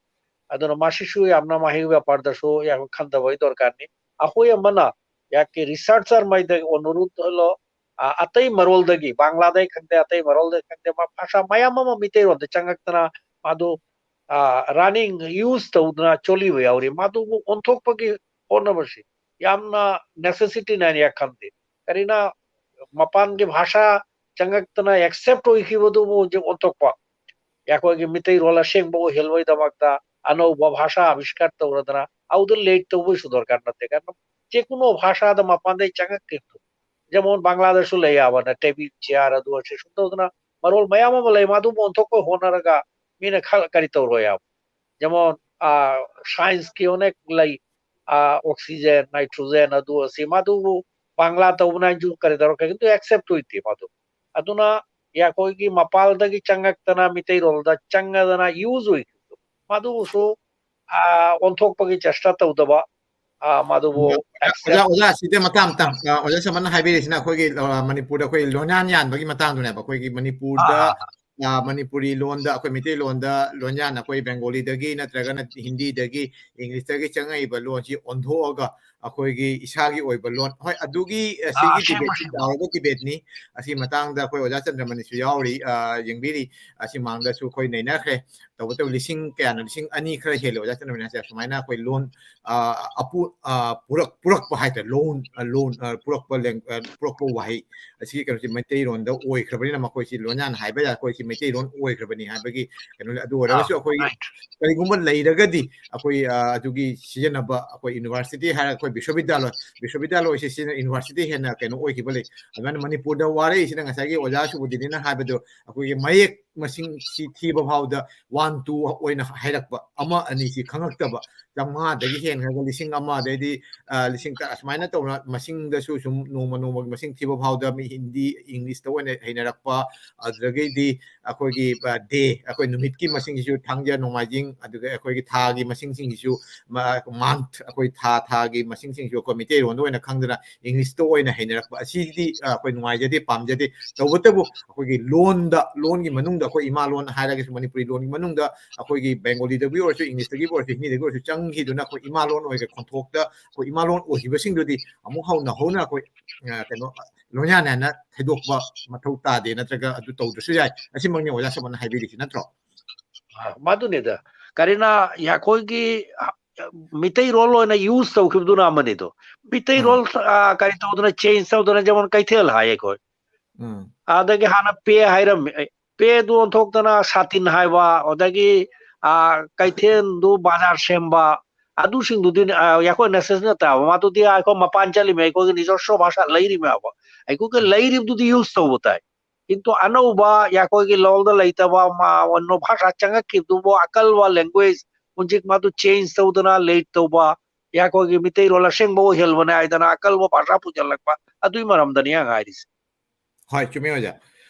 ꯑꯗꯨꯅ ꯃꯁꯤꯁꯨ ꯌꯥꯝꯅ ꯃꯍꯩꯒꯤ ꯕꯦꯄꯥꯔꯗꯁꯨ ꯌꯥꯝ ꯈꯟꯊꯕꯒꯤ ꯗꯔꯀꯥꯔꯅꯤ꯫ ꯑꯩꯈꯣꯏ ꯑꯃꯅ ꯌꯥꯀꯤ researcherꯃꯩꯗꯒꯤ ꯑꯣꯅꯨꯔꯨꯗ ꯑꯣꯏꯂꯣ, ꯑ, ꯑꯇꯩ ꯃꯔꯣꯜꯗꯒꯤ, ꯕꯪꯒ꯭ꯂꯥꯗꯩ ꯈꯪꯗꯦ, ꯑꯇꯩ ꯃꯔꯣꯜꯗꯩ ꯈꯪꯗꯦ, ꯃꯥ ꯚꯥꯁꯥ ꯃꯌꯥꯝ ꯑꯃ ꯃꯤꯇꯩꯔꯣꯟꯗ ꯆꯪꯉꯛꯇꯅ ꯃꯥꯗꯨ ꯔꯟꯅꯤꯡ ꯌꯨꯁ ꯇꯧꯗꯅ ꯆꯣꯜꯂꯤꯕ ꯌꯥꯎꯔꯤ꯫ ꯃꯗꯨꯕꯨ ꯑꯣꯟꯊꯣꯛꯄꯒꯤ ꯍꯣꯠꯅꯕꯁꯤ ꯌꯥꯝꯅ ꯅꯦꯁꯦꯁꯤꯇꯤꯅꯦꯅ ꯈꯟꯗꯦ꯫ ꯀꯔꯤꯅ ꯃꯄꯥꯟꯒꯤ ꯚꯥꯁꯥ ꯆꯪꯉꯛꯇꯅ ꯑꯦꯛꯁꯦꯞ ꯑꯣꯏꯈꯤꯕꯗꯨꯕꯨ ꯍꯧꯖꯤꯛ ꯑꯣꯟꯊꯣꯛꯄ, ꯑꯩꯈꯣꯏꯒꯤ ꯃꯤꯇꯩꯔꯣꯜ ꯑꯁꯦꯡꯕ ꯑꯣꯏꯍꯜꯂꯣꯏꯗꯃꯛꯇ ꯑꯅꯧꯕ ꯚꯥꯁꯥ ꯑꯥꯕꯤꯁꯀꯥꯔ ꯇꯧꯔꯗꯅ ꯑꯗꯨꯗ ꯂꯦꯠ ꯇꯧꯕꯒꯤꯁꯨ ꯗꯔꯀꯥꯔ ꯅꯠꯇꯦ꯫ ꯀꯔꯤꯅ ꯆꯦꯀꯨꯅꯣ ꯚꯥꯁꯥꯗ ꯃꯄꯥꯟꯗꯩ ꯆꯪꯉꯛꯈꯤꯕꯗꯨ, ꯖꯃꯣꯟ ꯕꯪꯒ꯭ꯂꯥꯗꯁꯨ ꯂꯩ ꯌꯥꯕꯅ ꯇꯦꯕꯤꯜ ꯆꯤꯌꯥꯔ ꯑꯗꯨ ꯑꯣꯏꯔꯁꯨ ꯁꯨꯝ ꯇꯧꯗꯅ ꯃꯔꯣꯜ ꯃꯌꯥꯝ ꯑꯃ ꯂꯩ꯫ ꯃꯗꯨꯕꯨ ꯑꯣꯟꯊꯣꯛꯄ ꯍꯣꯠꯅꯔꯒ ꯃꯤꯅ ꯈ-, ꯀꯔꯤ ꯇꯧꯔꯣꯏ ꯍꯥꯏꯕ? ꯖꯃꯣꯟ, ꯑ, ꯁꯥꯏꯟꯁꯀꯤ ꯑꯣꯅꯦꯛ ꯂꯩ, ꯑ, ꯑꯣꯛꯁꯤꯖꯦꯟ, ꯅꯥꯏꯇ꯭ꯔꯣꯖꯦꯟ ꯑꯗꯨ ꯑꯁꯤ ꯃꯗꯨꯕꯨ ꯕꯪꯒ꯭ꯂꯥ ꯇꯧꯕꯅ ꯑꯩꯁꯨ ꯀꯔꯤ ꯇꯧꯔꯛꯀꯦ? ꯀꯤꯟꯇꯨ ꯑꯦꯛꯁꯦꯞ ꯑꯣꯏꯗꯦ ꯃꯗꯨ꯫ ꯑꯗꯨꯅ ꯑꯩꯈꯣꯏꯒꯤ ꯃꯄꯥꯜꯗꯒꯤ ꯆꯪꯉꯛꯇꯅ ꯃꯤꯇꯩꯔꯣꯜꯗ ꯆꯪꯉꯗꯅ ꯌꯨꯁ ꯑꯣꯏꯈꯤꯕꯗꯨ, ꯃꯗꯨꯕꯨꯁꯨ, ꯑ, ꯑꯣꯟꯊꯣꯛꯄꯒꯤ ꯆꯦꯁꯇꯥ ꯇꯧꯗꯕ, ꯑ, ꯃꯗꯨꯕꯨ ꯑꯣꯖꯥ, ꯑꯦꯛꯁꯦꯞ ꯑꯣꯖꯥ, ꯑꯣꯖꯥ, ꯁꯤꯗ ꯃꯇꯥꯡ, ꯃꯇꯥꯡ, ꯑ, ꯑꯣꯖꯥ ꯁꯃꯟꯅ ꯍꯥꯏꯕꯤꯔꯤꯁꯤꯅ ꯑꯩꯈꯣꯏꯒꯤ, ꯑ, ꯃꯅꯤꯄꯨꯔꯗ ꯑꯩꯈꯣꯏ ꯂꯣꯟꯌꯥꯟ ꯌꯥꯟꯕꯒꯤ ꯃꯇꯥꯡꯗꯨꯅꯦꯕ꯫ ꯑꯩꯈꯣꯏꯒꯤ ꯃꯅꯤꯄꯨꯔꯗ, ꯑꯥ, ꯑꯥ, ꯑ, ꯃꯅꯤꯄꯨꯔꯤ ꯂꯣꯟꯗ, ꯑꯩꯈꯣꯏ ꯃꯩꯇꯩꯂꯣꯟꯗ ꯂꯣꯟꯌꯥꯟ, ꯑꯩꯈꯣꯏ ꯕꯦꯡꯒꯣꯂꯤꯗꯒꯤ ꯅꯠꯇ꯭ꯔꯒꯅ ꯍꯤꯟꯗꯤꯗꯒꯤ, ꯏꯪꯂꯤꯁꯇꯒꯤ ꯆꯪꯉꯛꯏꯕ ꯂꯣꯟꯁꯤ ꯑꯣꯟꯊꯣꯛꯑꯒ ꯑꯩꯈꯣꯏꯒꯤ ꯏꯁꯥꯒꯤ ꯑꯣꯏꯕ ꯂꯣꯟ, ꯍꯣꯏ, ꯑꯗꯨꯒꯤ, ꯑ, ꯑꯥ, ꯁꯤꯒꯤ ꯑꯁꯦꯡꯕ ꯗꯤꯕꯦꯠꯁꯤ ꯆꯥꯎꯔꯕ ꯗꯤꯕꯦꯠꯅꯤ꯫ ꯑꯁꯤ ꯃꯇꯥꯡꯗ ꯑꯩꯈꯣꯏ ꯑꯣꯖꯥ ꯆꯟꯗ꯭ꯔꯃꯅꯤꯁꯨ ꯌꯥꯎꯔꯤ, ꯑ, ꯌꯦꯡꯕꯤꯔꯤ꯫ ꯑꯁꯤ ꯃꯥꯡꯗꯁꯨ ꯑꯩꯈꯣꯏ ꯅꯩꯅꯈ꯭ꯔꯦ꯫ ꯇꯧꯕꯇꯕꯨ ꯂꯤꯁꯤꯡ ꯀꯌꯥꯅꯣ, ꯂꯤꯁꯤꯡ ꯑꯅꯤ ꯈꯔ ꯍꯦꯜꯂꯦ ꯑꯣꯖꯥ ꯆꯟꯗ꯭ꯔꯃꯅꯤ ꯍꯥꯏꯁꯦ꯫ ꯁꯨꯃꯥꯏꯅ ꯑꯩꯈꯣꯏ ꯂꯣꯟ, ꯑ, ꯑꯄꯨ-, ꯑ, ꯄꯨꯔꯛ-, ꯄꯨꯔꯛꯄ ꯍꯥꯏꯇꯥꯔꯦ, ꯂꯣꯟ, ꯑ, ꯂꯣꯟ, ꯑ, ꯄꯨꯔꯛꯄ ꯂꯦꯡ-, ꯑ, ꯄꯨꯔꯛꯄ ꯋꯥꯍꯩ ꯑꯁꯤꯒꯤ ꯀꯩꯅꯣꯁꯤ ꯃꯩꯇꯩꯔꯣꯟꯗ ꯑꯣꯏꯈ꯭ꯔꯕꯅꯤꯅ ꯃꯈꯣꯏꯁꯤ ꯂꯣꯟꯌꯥꯟ ꯍꯥꯏꯕ ꯌꯥꯏ, ꯑꯩꯈꯣꯏꯁꯤ ꯃꯩꯇꯩꯔꯣꯟ ꯑꯣꯏꯈ꯭ꯔꯕꯅꯤ ꯍꯥꯏꯕꯒꯤ ꯀꯩꯅꯣ꯫ ꯑꯗꯨ ꯑꯣꯏꯔꯒꯁꯨ ꯑꯩꯈꯣꯏ ꯀꯔꯤꯒꯨꯝꯕ ꯂꯩꯔꯒꯗꯤ ꯑꯩꯈꯣꯏ, ꯑ, ꯑꯗꯨꯒꯤ ꯁꯤꯖꯤꯟꯅꯕ, ꯑꯩꯈꯣꯏ ꯌꯨꯅꯤꯚꯔꯁꯤꯇꯤ ꯍꯥꯏꯔꯒ ꯑꯩꯈꯣꯏ ꯕꯤꯁ꯭ꯋꯕꯤꯗ꯭ꯌꯥꯂꯣꯏ, ꯕꯤꯁ꯭ꯋꯕꯤꯗ꯭ꯌꯥꯂꯣꯏꯁꯤ ꯁꯤꯅ ꯌꯨꯅꯤꯚꯔꯁꯤꯇꯤ ꯍꯦꯟꯅ ꯀꯩꯅꯣ ꯑꯣꯏꯈꯤꯕ ꯂꯩ꯫ ꯑꯗꯨꯃꯥꯏꯅ ꯃꯅꯤꯄꯨꯔꯗ ꯋꯥꯔꯛꯏꯁꯤꯅ ꯉꯁꯥꯏꯒꯤ ꯑꯣꯖꯥ ꯁꯨꯕꯨꯗꯤꯅꯤꯅ ꯍꯥꯏꯕꯗꯣ, ꯑꯩꯈꯣꯏꯒꯤ ꯃꯌꯦꯛ ꯃꯁꯤꯡ ꯁꯤ ꯊꯤꯕ ꯐꯥꯎꯗ ꯋꯥꯟ ꯇꯨ ꯑꯣꯏꯅ ꯍꯥꯏꯔꯛꯄ, ꯑꯃ ꯑꯅꯤꯁꯤ ꯈꯪꯉꯛꯇꯕ, ꯆꯥꯝꯃꯉꯥꯗꯒꯤ ꯍꯦꯟꯈ꯭ꯔꯒ ꯂꯤꯁꯤꯡ ꯑꯃ, ꯑꯗꯩꯗꯤ, ꯑ, ꯂꯤꯁꯤꯡ ꯇꯔꯥ, ꯑꯁꯨꯃꯥꯏꯅ ꯇꯧꯅ ꯃꯁꯤꯡꯗꯁꯨ ꯁꯨꯝ ꯅꯣꯡꯃ ꯅꯣꯡꯃꯒꯤ ꯃꯁꯤꯡ ꯊꯤꯕ ꯐꯥꯎꯗ ꯃꯤ ꯍꯤꯟꯗꯤ, ꯏꯪꯂꯤꯁꯇ ꯑꯣꯏꯅ ꯍꯩꯅꯔꯛꯄ, ꯑꯗꯨꯗꯒꯤꯗꯤ ꯑꯩꯈꯣꯏꯒꯤ, ꯑ, ꯗꯦ, ꯑꯩꯈꯣꯏ ꯅꯨꯃꯤꯠꯀꯤ ꯃꯁꯤꯡꯁꯤꯁꯨ ꯊꯥꯡꯖ, ꯅꯣꯡꯃꯥꯏꯖꯤꯡ, ꯑꯗꯨꯒ ꯑꯩꯈꯣꯏꯒꯤ ꯊꯥꯒꯤ ꯃꯁꯤꯡꯁꯤꯡꯁꯤꯁꯨ ꯃ-, ꯃꯟꯊ, ꯑꯩꯈꯣꯏ ꯊꯥ ꯊꯥꯒꯤ ꯃꯁꯤꯡꯁꯤꯡꯁꯨ ꯑꯩꯈꯣꯏ ꯃꯩꯇꯩꯔꯣꯟꯗ ꯑꯣꯏꯅ ꯈꯪꯗꯅ ꯏꯪꯂꯤꯁꯇ ꯑꯣꯏꯅ ꯍꯩꯅꯔꯛꯄ ꯑꯁꯤꯗꯤ, ꯑ, ꯑꯩꯈꯣꯏ ꯅꯨꯡꯉꯥꯏꯖꯗꯦ, ꯄꯥꯝꯖꯗꯦ꯫ ꯇꯧꯕꯇꯕꯨ ꯑꯩꯈꯣꯏꯒꯤ ꯂꯣꯟꯗ, ꯂꯣꯟꯒꯤ ꯃꯅꯨꯡꯗ ꯑꯩꯈꯣꯏ ꯏꯃꯥ ꯂꯣꯟ ꯍꯥꯏꯔꯒꯁꯨ ꯃꯅꯤꯄꯨꯔꯤ ꯂꯣꯟꯒꯤ ꯃꯅꯨꯡꯗ ꯑꯩꯈꯣꯏꯒꯤ ꯕꯦꯡꯒꯣꯂꯤꯗꯒꯤ ꯑꯣꯏꯔꯁꯨ, ꯏꯪꯂꯤꯁꯇꯒꯤ ꯑꯣꯏꯔꯁꯨ, ꯍꯤꯟꯗꯤꯗꯒꯤ ꯑꯣꯏꯔꯁꯨ ꯆꯪꯈꯤꯗꯨꯅ ꯑꯩꯈꯣꯏ ꯏꯃꯥ ꯂꯣꯟ ꯑꯣꯏꯈ꯭ꯔꯦ, ꯈꯣꯟꯊꯣꯛꯇ ꯑꯩꯈꯣꯏ ꯏꯃꯥ ꯂꯣꯟ ꯑꯣꯏꯈꯤꯕꯁꯤꯡꯗꯨꯗꯤ ꯑꯃꯨꯛ ꯍꯧꯅ ꯍꯧꯅ ꯑꯩꯈꯣꯏ, ꯑ, ꯀꯩꯅꯣ, ꯂꯣꯟꯌꯥꯟ ꯍꯥꯏꯅ ꯊꯩꯗꯣꯛꯄ ꯃꯊꯧ ꯇꯥꯗꯦ, ꯅꯠꯇ꯭ꯔꯒ ꯑꯗꯨ ꯇꯧꯗ꯭ꯔꯁꯨ ꯌꯥꯏ꯫ ꯑꯁꯤꯃꯛꯅꯤ ꯑꯣꯖꯥ ꯁꯃꯟꯅ ꯍꯥꯏꯕꯤꯔꯤꯁꯤ ꯅꯠꯇ꯭ꯔꯣ? ꯑ, ꯃꯗꯨꯅꯤꯗ꯫ ꯀꯔꯤꯅ ꯑꯩꯈꯣꯏꯒꯤ, ꯑ, ꯃꯤꯇꯩꯔꯣꯜ ꯑꯣꯏꯅ ꯌꯨꯁ ꯇꯧꯈꯤꯕꯗꯨꯅ ꯑꯃꯅꯤꯗꯣ꯫ ꯃꯤꯇꯩꯔꯣꯜ, ꯎꯝ꯫ ꯑ, ꯀꯔꯤ ꯇꯧꯗꯅ, ꯆꯦꯟꯖ ꯇꯧꯗꯅ, ꯖꯦꯃꯣꯟ ꯀꯩꯊꯦꯜ ꯍꯥꯏ ꯑꯩꯈꯣꯏ꯫ ꯎꯝ꯫ ꯑꯗꯒꯤ ꯍꯥꯟꯅ ꯄꯦ ꯍꯥꯏꯔꯝꯃꯤ, ꯑꯩ, ꯄꯦꯗꯨ ꯑꯣꯟꯊꯣꯛꯇꯅ ꯁꯥꯇꯤꯟ ꯍꯥꯏꯕ, ꯑꯗꯒꯤ, ꯑ, ꯀꯩꯊꯦꯜꯗꯨ ꯕꯖꯥꯔ ꯁꯦꯝꯕ, ꯑꯗꯨꯁꯤꯡꯗꯨꯗꯤ, ꯑ, ꯑꯩꯈꯣꯏ ꯅꯦꯁꯦꯁ ꯅꯠꯇꯕ, ꯃꯗꯨꯗꯤ ꯑꯩꯈꯣꯏ ꯃꯄꯥꯟ ꯆꯠꯂꯤꯃꯦ, ꯑꯩꯈꯣꯏꯒꯤ ꯅꯤꯖꯁ꯭ꯋ ꯚꯥꯁꯥ ꯂꯩꯔꯤꯃꯦꯕ꯫ ꯑꯩꯈꯣꯏꯒꯤ ꯎꯝ꯫ ꯂꯩꯔꯤꯕꯗꯨꯗꯤ ꯌꯨꯁ ꯇꯧꯕ ꯇꯥꯏ꯫ ꯀꯤꯟꯇꯨ ꯑꯅꯧꯕ ꯑꯩꯈꯣꯏꯒꯤ ꯂꯣꯜꯗ ꯂꯩꯇꯕ ꯃꯥ-, ꯑꯣꯟꯅ ꯚꯥꯁꯥ ꯆꯪꯉꯛꯈꯤꯕꯗꯨꯕꯨ ꯑꯀꯜꯕ ꯂꯦꯡꯒ꯭ꯋꯦꯖ ꯍꯧꯖꯤꯛ ꯃꯗꯨ ꯆꯦꯟꯖ ꯇꯧꯗꯅ ꯂꯦꯠ ꯇꯧꯕ, ꯑꯩꯈꯣꯏꯒꯤ ꯃꯤꯇꯩꯔꯣꯜ ꯑꯁꯦꯡꯕ ꯑꯣꯏꯍꯜꯂꯅꯦ ꯍꯥꯏꯗꯅ ꯑꯀꯜꯕ ꯚꯥꯁꯥ ꯄꯨꯁꯤꯜꯂꯛꯄ, ꯑꯗꯨꯒꯤ ꯃꯔꯝꯗꯅꯤ ꯑꯩꯅ ꯍꯥꯏꯔꯤꯁꯦ꯫ ꯍꯣꯏ, ꯆꯨꯝꯃꯤ ꯑꯣꯖꯥ꯫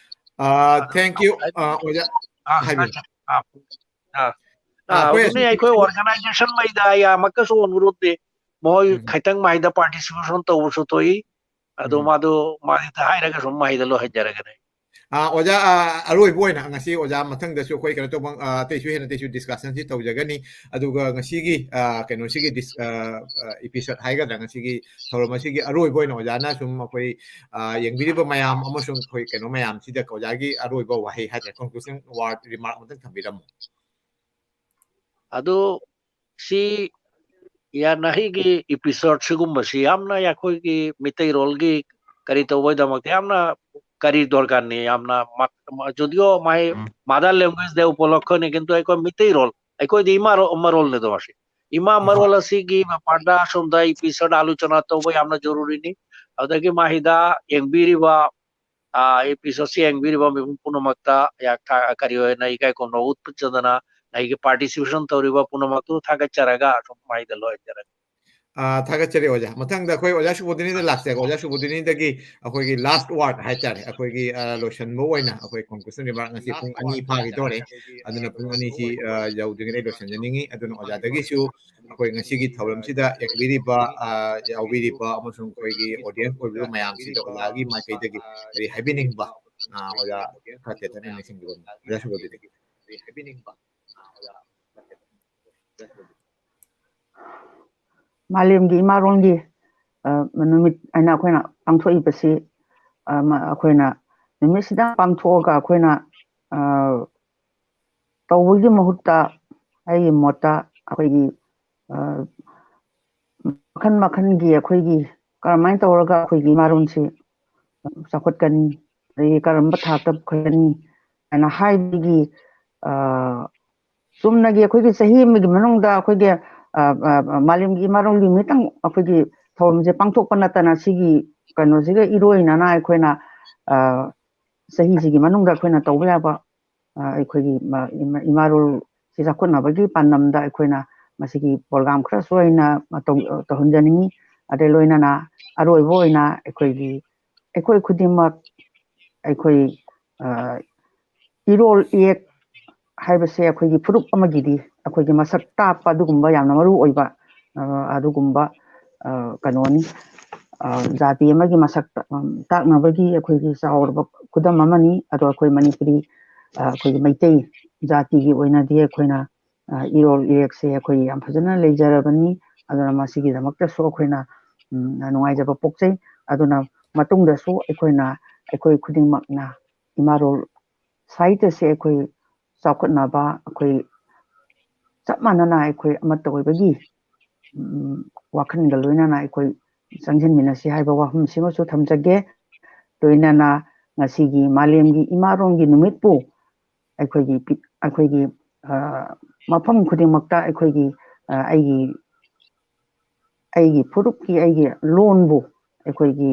ꯑ, ꯑ, thank you, ꯑ, ꯑ, ꯑꯣꯖꯥ, ꯑ, ꯍꯥꯏꯕꯤꯌꯨ꯫ ꯑ, ꯑ, ꯑ, ꯑ, ꯑꯩꯈꯣꯏ ꯑꯗꯨꯅꯤ ꯑꯁꯤꯒꯤ ꯑꯩꯈꯣꯏ ꯑꯣꯔꯒꯅꯥꯏꯖꯦꯁꯟ ꯃꯩꯗ ꯑꯩ ꯑꯃꯛꯀꯁꯨ ꯑꯣꯟꯕꯔꯨꯗꯦ꯫ ꯃꯈꯣꯏ ꯎꯝ꯫ ꯈꯤꯇꯪ ꯃꯥꯏꯗ ꯄꯥꯔꯇꯤꯁꯤꯄꯦꯁꯟ ꯇꯧꯕꯁꯨ ꯊꯣꯛꯏ꯫ ꯑꯗꯣ ꯎꯝ꯫ ꯃꯥꯗꯣ, ꯃꯥꯗꯤ ꯍꯥꯏꯔꯒ ꯁꯨꯝ ꯃꯍꯩꯗ ꯂꯣꯏꯍꯟꯖꯔꯒꯅꯤ꯫ ꯑꯥ, ꯑꯣꯖꯥ, ꯑꯥ, ꯑꯔꯣꯏꯕ ꯑꯣꯏꯅ ꯉꯁꯤ ꯑꯣꯖꯥ ꯃꯊꯪꯗꯁꯨ ꯑꯩꯈꯣꯏ ꯀꯩꯅꯣ ꯇꯧꯕ, ꯑꯥ, ꯑꯇꯩꯁꯨ ꯍꯦꯟꯅ ꯑꯇꯩꯁꯨ ꯗꯤꯁꯀꯁꯟꯁꯤ ꯇꯧꯖꯒꯅꯤ꯫ ꯑꯗꯨꯒ ꯉꯁꯤꯒꯤ, ꯑꯥ, ꯀꯩꯅꯣꯁꯤꯒꯤ ꯗꯤꯁ-, ꯑꯥ, ꯑꯥ, ꯏꯄꯤꯁꯣꯗ ꯍꯥꯏꯒꯗ꯭ꯔꯥ, ꯉꯁꯤꯒꯤ ꯊꯧꯔꯝ ꯑꯁꯤꯒꯤ ꯑꯔꯣꯏꯕ ꯑꯣꯏꯅ ꯑꯣꯖꯥꯅ ꯁꯨꯝ ꯑꯩꯈꯣꯏ, ꯑꯥ, ꯌꯦꯡꯕꯤꯔꯤꯕ ꯃꯌꯥꯝ ꯑꯃꯁꯨꯡ ꯑꯩꯈꯣꯏ ꯀꯩꯅꯣ ꯃꯌꯥꯝꯁꯤꯗ ꯑꯣꯖꯥꯒꯤ ꯑꯔꯣꯏꯕ ꯋꯥꯍꯩ ꯍꯥꯏꯇꯥꯔꯦ, ꯀꯟꯀ꯭ꯂꯨꯖꯟ ꯋꯥꯔꯗ ꯔꯤꯃꯥꯔꯛ ꯑꯃꯇꯪ ꯊꯝꯕꯤꯔꯝꯃꯨ꯫ ꯑꯗꯨ ꯁꯤ ꯌꯥꯅ ꯑꯩꯒꯤ ꯏꯄꯤꯁꯣꯗ ꯁꯤꯒꯨꯝꯕꯁꯤ ꯌꯥꯝꯅ ꯑꯩꯈꯣꯏꯒꯤ ꯃꯤꯇꯩꯔꯣꯜꯒꯤ ꯀꯔꯤ ꯇꯧꯕꯒꯤꯗꯃꯛꯇ ꯌꯥꯝꯅ ꯀꯔꯤ ꯗꯔꯀꯥꯔꯅꯤ, ꯌꯥꯝꯅ ꯃ-, ꯃ-, ꯖꯨꯗꯤꯑꯣ ꯃꯥꯏ ꯎꯝ꯫ ꯃꯥꯗꯔ ꯂꯦꯡꯒ꯭ꯋꯦꯖ ꯗ ꯎꯄꯂꯛꯈꯅꯤ, ꯀꯤꯟꯇꯨ ꯑꯩꯈꯣꯏ ꯃꯤꯇꯩꯔꯣꯜ, ꯑꯩꯈꯣꯏꯗꯤ ꯏꯃꯥ ꯔꯣ-, ꯃꯔꯣꯜꯅꯤꯗꯣ ꯃꯁꯤ꯫ ꯏꯃꯥ ꯍꯣꯏ꯫ ꯃꯔꯣꯜ ꯑꯁꯤꯒꯤ ꯃꯄꯥꯟꯗ ꯑꯁꯣꯝꯗ ꯏꯄꯤꯁꯣꯗ ꯑꯥꯂꯣꯆꯅꯥ ꯇꯧꯕ ꯌꯥꯝꯅ ꯖꯔꯨꯔꯤꯅꯤ꯫ ꯑꯗꯨꯗꯒꯤ ꯃꯥꯍꯤꯗ ꯌꯦꯡꯕꯤꯔꯤꯕ ꯑꯥ, ꯏꯄꯤꯁꯣꯗꯁꯤ ꯌꯦꯡꯕꯤꯔꯤꯕ ꯃꯤꯄꯨꯝ ꯄꯨꯝꯅꯃꯛꯇ ꯑꯩꯍꯥꯛ ꯊꯥ-, ꯀꯔꯤ ꯑꯣꯏꯅ ꯏꯀꯥꯏ ꯈꯨꯝꯅꯕ ꯎꯠꯆꯗꯅ ꯑꯩꯒꯤ ꯄꯥꯔꯇꯤꯁꯤꯄꯦꯁꯟ ꯇꯧꯔꯤꯕ ꯄꯨꯝꯅꯃꯛꯇꯨ ꯊꯥꯒꯠꯆꯔꯒ ꯑꯁꯨꯝ ꯃꯍꯩꯗ ꯂꯣꯏꯍꯟꯖꯔꯒꯦ꯫ ꯑꯥ, ꯊꯥꯒꯠꯆꯔꯤ ꯑꯣꯖꯥ꯫ ꯃꯊꯪꯗ ꯑꯩꯈꯣꯏ ꯑꯣꯖꯥ ꯁꯨꯕꯣꯙꯤꯅꯤꯗ ꯂꯥꯛꯆꯒꯦ꯫ ꯑꯣꯖꯥ ꯁꯨꯕꯣꯙꯤꯅꯤꯗꯒꯤ ꯑꯩꯈꯣꯏꯒꯤ ꯂꯥꯁ ꯋꯥꯔꯗ ꯍꯥꯏꯇꯥꯔꯦ, ꯑꯩꯈꯣꯏꯒꯤ, ꯑꯥ, ꯂꯣꯏꯁꯤꯟꯕ ꯑꯣꯏꯅ ꯑꯩꯈꯣꯏ ꯀꯟꯀ꯭ꯂꯨꯖꯟ ꯔꯤꯃꯥꯔꯛ ꯉꯁꯤ ꯄꯨꯡ ꯑꯅꯤ ꯐꯥꯈꯤꯗꯧꯔꯦ꯫ ꯑꯗꯨꯅ ꯄꯨꯡ ꯑꯅꯤꯁꯤ, ꯑꯥ, ꯌꯧꯗ꯭ꯔꯤꯉꯩꯗ ꯑꯩ ꯂꯣꯏꯁꯤꯟꯖꯅꯤꯡꯉꯤ꯫ ꯑꯗꯨꯅ ꯑꯣꯖꯥꯗꯒꯤꯁꯨ ꯑꯩꯈꯣꯏ ꯉꯁꯤꯒꯤ ꯊꯧꯔꯝꯁꯤꯗ ꯌꯦꯡꯕꯤꯔꯤꯕ, ꯑꯥ, ꯌꯥꯎꯕꯤꯔꯤꯕ ꯑꯃꯁꯨꯡ ꯑꯩꯈꯣꯏꯒꯤ ꯑꯣꯗꯤꯌꯦꯟꯁ ꯑꯣꯏꯕꯤꯕ ꯃꯌꯥꯝꯁꯤꯗ ꯑꯣꯖꯥꯒꯤ ꯃꯥꯏꯀꯩꯗꯒꯤ ꯀꯔꯤ ꯍꯥꯏꯕꯤꯅꯤꯡꯕ, ꯑꯥ, ꯑꯣꯖꯥ ꯈꯔ ꯇꯦꯟꯇꯛꯅ ꯅꯤꯡꯁꯤꯡꯕꯤꯔꯝꯃꯨ꯫ ꯑꯣꯖꯥ ꯁꯨꯕꯣꯙꯤꯅꯤꯗꯒꯤ꯫ ꯃꯥꯂꯦꯝꯒꯤ ꯏꯃꯥꯔꯣꯟꯒꯤ, ꯑ, ꯅꯨꯃꯤꯠ ꯍꯥꯏꯅ ꯑꯩꯈꯣꯏꯅ ꯄꯥꯡꯊꯣꯛꯏꯕꯁꯤ, ꯑ, ꯃ-, ꯑꯩꯈꯣꯏꯅ ꯅꯨꯃꯤꯠꯁꯤꯗ ꯄꯥꯡꯊꯣꯛꯑꯒ ꯑꯩꯈꯣꯏꯅ, ꯑ, ꯇꯧꯕꯒꯤ ꯃꯍꯨꯠꯇ ꯑꯩꯒꯤ ꯃꯣꯠꯇ ꯑꯩꯈꯣꯏꯒꯤ ꯃꯈꯜ ꯃꯈꯜꯒꯤ ꯑꯩꯈꯣꯏꯒꯤ ꯀꯔꯝꯍꯥꯏꯅ ꯇꯧꯔꯒ ꯑꯩꯈꯣꯏꯒꯤ ꯏꯃꯥꯔꯣꯟꯁꯤ ꯆꯥꯎꯈꯠꯀꯅꯤ, ꯑꯗꯒꯤ ꯀꯔꯝꯕ ꯊꯥꯛꯇ ꯄꯨꯈꯠꯀꯅꯤ ꯍꯥꯏꯅ ꯍꯥꯏꯕꯒꯤ ꯆꯨꯝꯅꯒꯤ ꯑꯩꯈꯣꯏꯒꯤ ꯆꯍꯤ ꯑꯃꯒꯤ ꯃꯅꯨꯡꯗ ꯑꯩꯈꯣꯏꯒꯤ ꯃꯥꯂꯦꯝꯒꯤ ꯏꯃꯥꯔꯣꯟꯒꯤ ꯅꯨꯃꯤꯠꯇꯪ ꯑꯩꯈꯣꯏꯒꯤ ꯊꯧꯔꯝꯁꯦ ꯄꯥꯡꯊꯣꯛꯄ ꯅꯠꯇꯅ ꯁꯤꯒꯤ ꯀꯩꯅꯣꯁꯤꯒ ꯏꯔꯣꯏꯅꯅ ꯑꯩꯈꯣꯏꯅ ꯆꯍꯤꯁꯤꯒꯤ ꯃꯅꯨꯡꯗ ꯑꯩꯈꯣꯏꯅ ꯇꯧꯕ ꯌꯥꯕ ꯑꯩꯈꯣꯏꯒꯤ ꯏꯃꯥꯔꯣꯜꯁꯤ ꯆꯥꯎꯈꯠꯅꯕꯒꯤ ꯄꯥꯟꯗꯝꯗ ꯑꯩꯈꯣꯏꯅ ꯃꯁꯤꯒꯤ ꯄ꯭ꯔꯣꯒ꯭ꯔꯥꯝ ꯈꯔꯁꯨ ꯑꯩꯅ ꯇꯧꯍꯟꯖꯅꯤꯡꯉꯤ꯫ ꯑꯗꯩ ꯂꯣꯏꯅꯅ ꯑꯔꯣꯏꯕ ꯑꯣꯏꯅ ꯑꯩꯈꯣꯏꯒꯤ ꯑꯩꯈꯣꯏ ꯈꯨꯗꯤꯡꯃꯛ ꯑꯩꯈꯣꯏ ꯏꯔꯣꯜ ꯏꯌꯦꯛ ꯍꯥꯏꯕꯁꯦ ꯑꯩꯈꯣꯏꯒꯤ ꯐꯨꯔꯨꯞ ꯑꯃꯒꯤꯗꯤ ꯑꯩꯈꯣꯏꯒꯤ ꯃꯁꯛ ꯇꯥꯛꯄ ꯑꯗꯨꯒꯨꯝꯕ ꯌꯥꯝꯅ ꯃꯔꯨ ꯑꯣꯏꯕ ꯑꯗꯨꯒꯨꯝꯕ ꯀꯩꯅꯣꯅꯤ꯫ ꯖꯥꯇꯤ ꯑꯃꯒꯤ ꯃꯁꯛ ꯇꯥꯛꯅꯕꯒꯤ ꯑꯩꯈꯣꯏꯒꯤ ꯆꯥꯎꯔꯕ ꯈꯨꯗꯝ ꯑꯃꯅꯤ꯫ ꯑꯗꯣ ꯑꯩꯈꯣꯏ ꯃꯅꯤꯄꯨꯔꯤ ꯑꯩꯈꯣꯏꯒꯤ ꯃꯩꯇꯩ ꯖꯥꯇꯤꯒꯤ ꯑꯣꯏꯅꯗꯤ ꯑꯩꯈꯣꯏꯅ ꯏꯔꯣꯜ ꯏꯌꯦꯛꯁꯦ ꯑꯩꯈꯣꯏ ꯌꯥꯝ ꯐꯖꯅ ꯂꯩꯖꯔꯕꯅꯤ꯫ ꯑꯗꯨꯅ ꯃꯁꯤꯒꯤꯗꯃꯛꯇꯁꯨ ꯑꯩꯈꯣꯏꯅ ꯅꯨꯡꯉꯥꯏꯖꯕ ꯄꯣꯛꯆꯩ꯫ ꯑꯗꯨꯅ ꯃꯇꯨꯡꯗꯁꯨ ꯑꯩꯈꯣꯏꯅ ꯑꯩꯈꯣꯏ ꯈꯨꯗꯤꯡꯃꯛꯅ ꯏꯃꯥꯔꯣꯜ ꯁꯥꯍꯤꯇ꯭ꯌꯁꯦ ꯑꯩꯈꯣꯏ ꯆꯥꯎꯈꯠꯅꯕ ꯑꯩꯈꯣꯏ ꯆꯞ ꯃꯥꯟꯅꯅ ꯑꯩꯈꯣꯏ ꯑꯃꯠꯇ ꯑꯣꯏꯕꯒꯤ ꯋꯥꯈꯜꯒ ꯂꯣꯏꯅꯅ ꯑꯩꯈꯣꯏ ꯆꯪꯁꯤꯟꯃꯤꯟꯅꯁꯤ ꯍꯥꯏꯕ ꯋꯥꯐꯝꯁꯤꯃꯁꯨ ꯊꯝꯖꯒꯦ꯫ ꯂꯣꯏꯅꯅ ꯉꯁꯤꯒꯤ ꯃꯥꯂꯦꯝꯒꯤ ꯏꯃꯥꯔꯣꯟꯒꯤ ꯅꯨꯃꯤꯠꯄꯨ ꯑꯩꯈꯣꯏꯒꯤ ꯑꯩꯈꯣꯏꯒꯤ ꯃꯐꯝ ꯈꯨꯗꯤꯡꯃꯛꯇ ꯑꯩꯈꯣꯏꯒꯤ ꯑꯩꯒꯤ ꯑꯩꯒꯤ ꯐꯨꯔꯨꯞꯀꯤ ꯑꯩꯒꯤ ꯂꯣꯟꯕꯨ ꯑꯩꯈꯣꯏꯒꯤ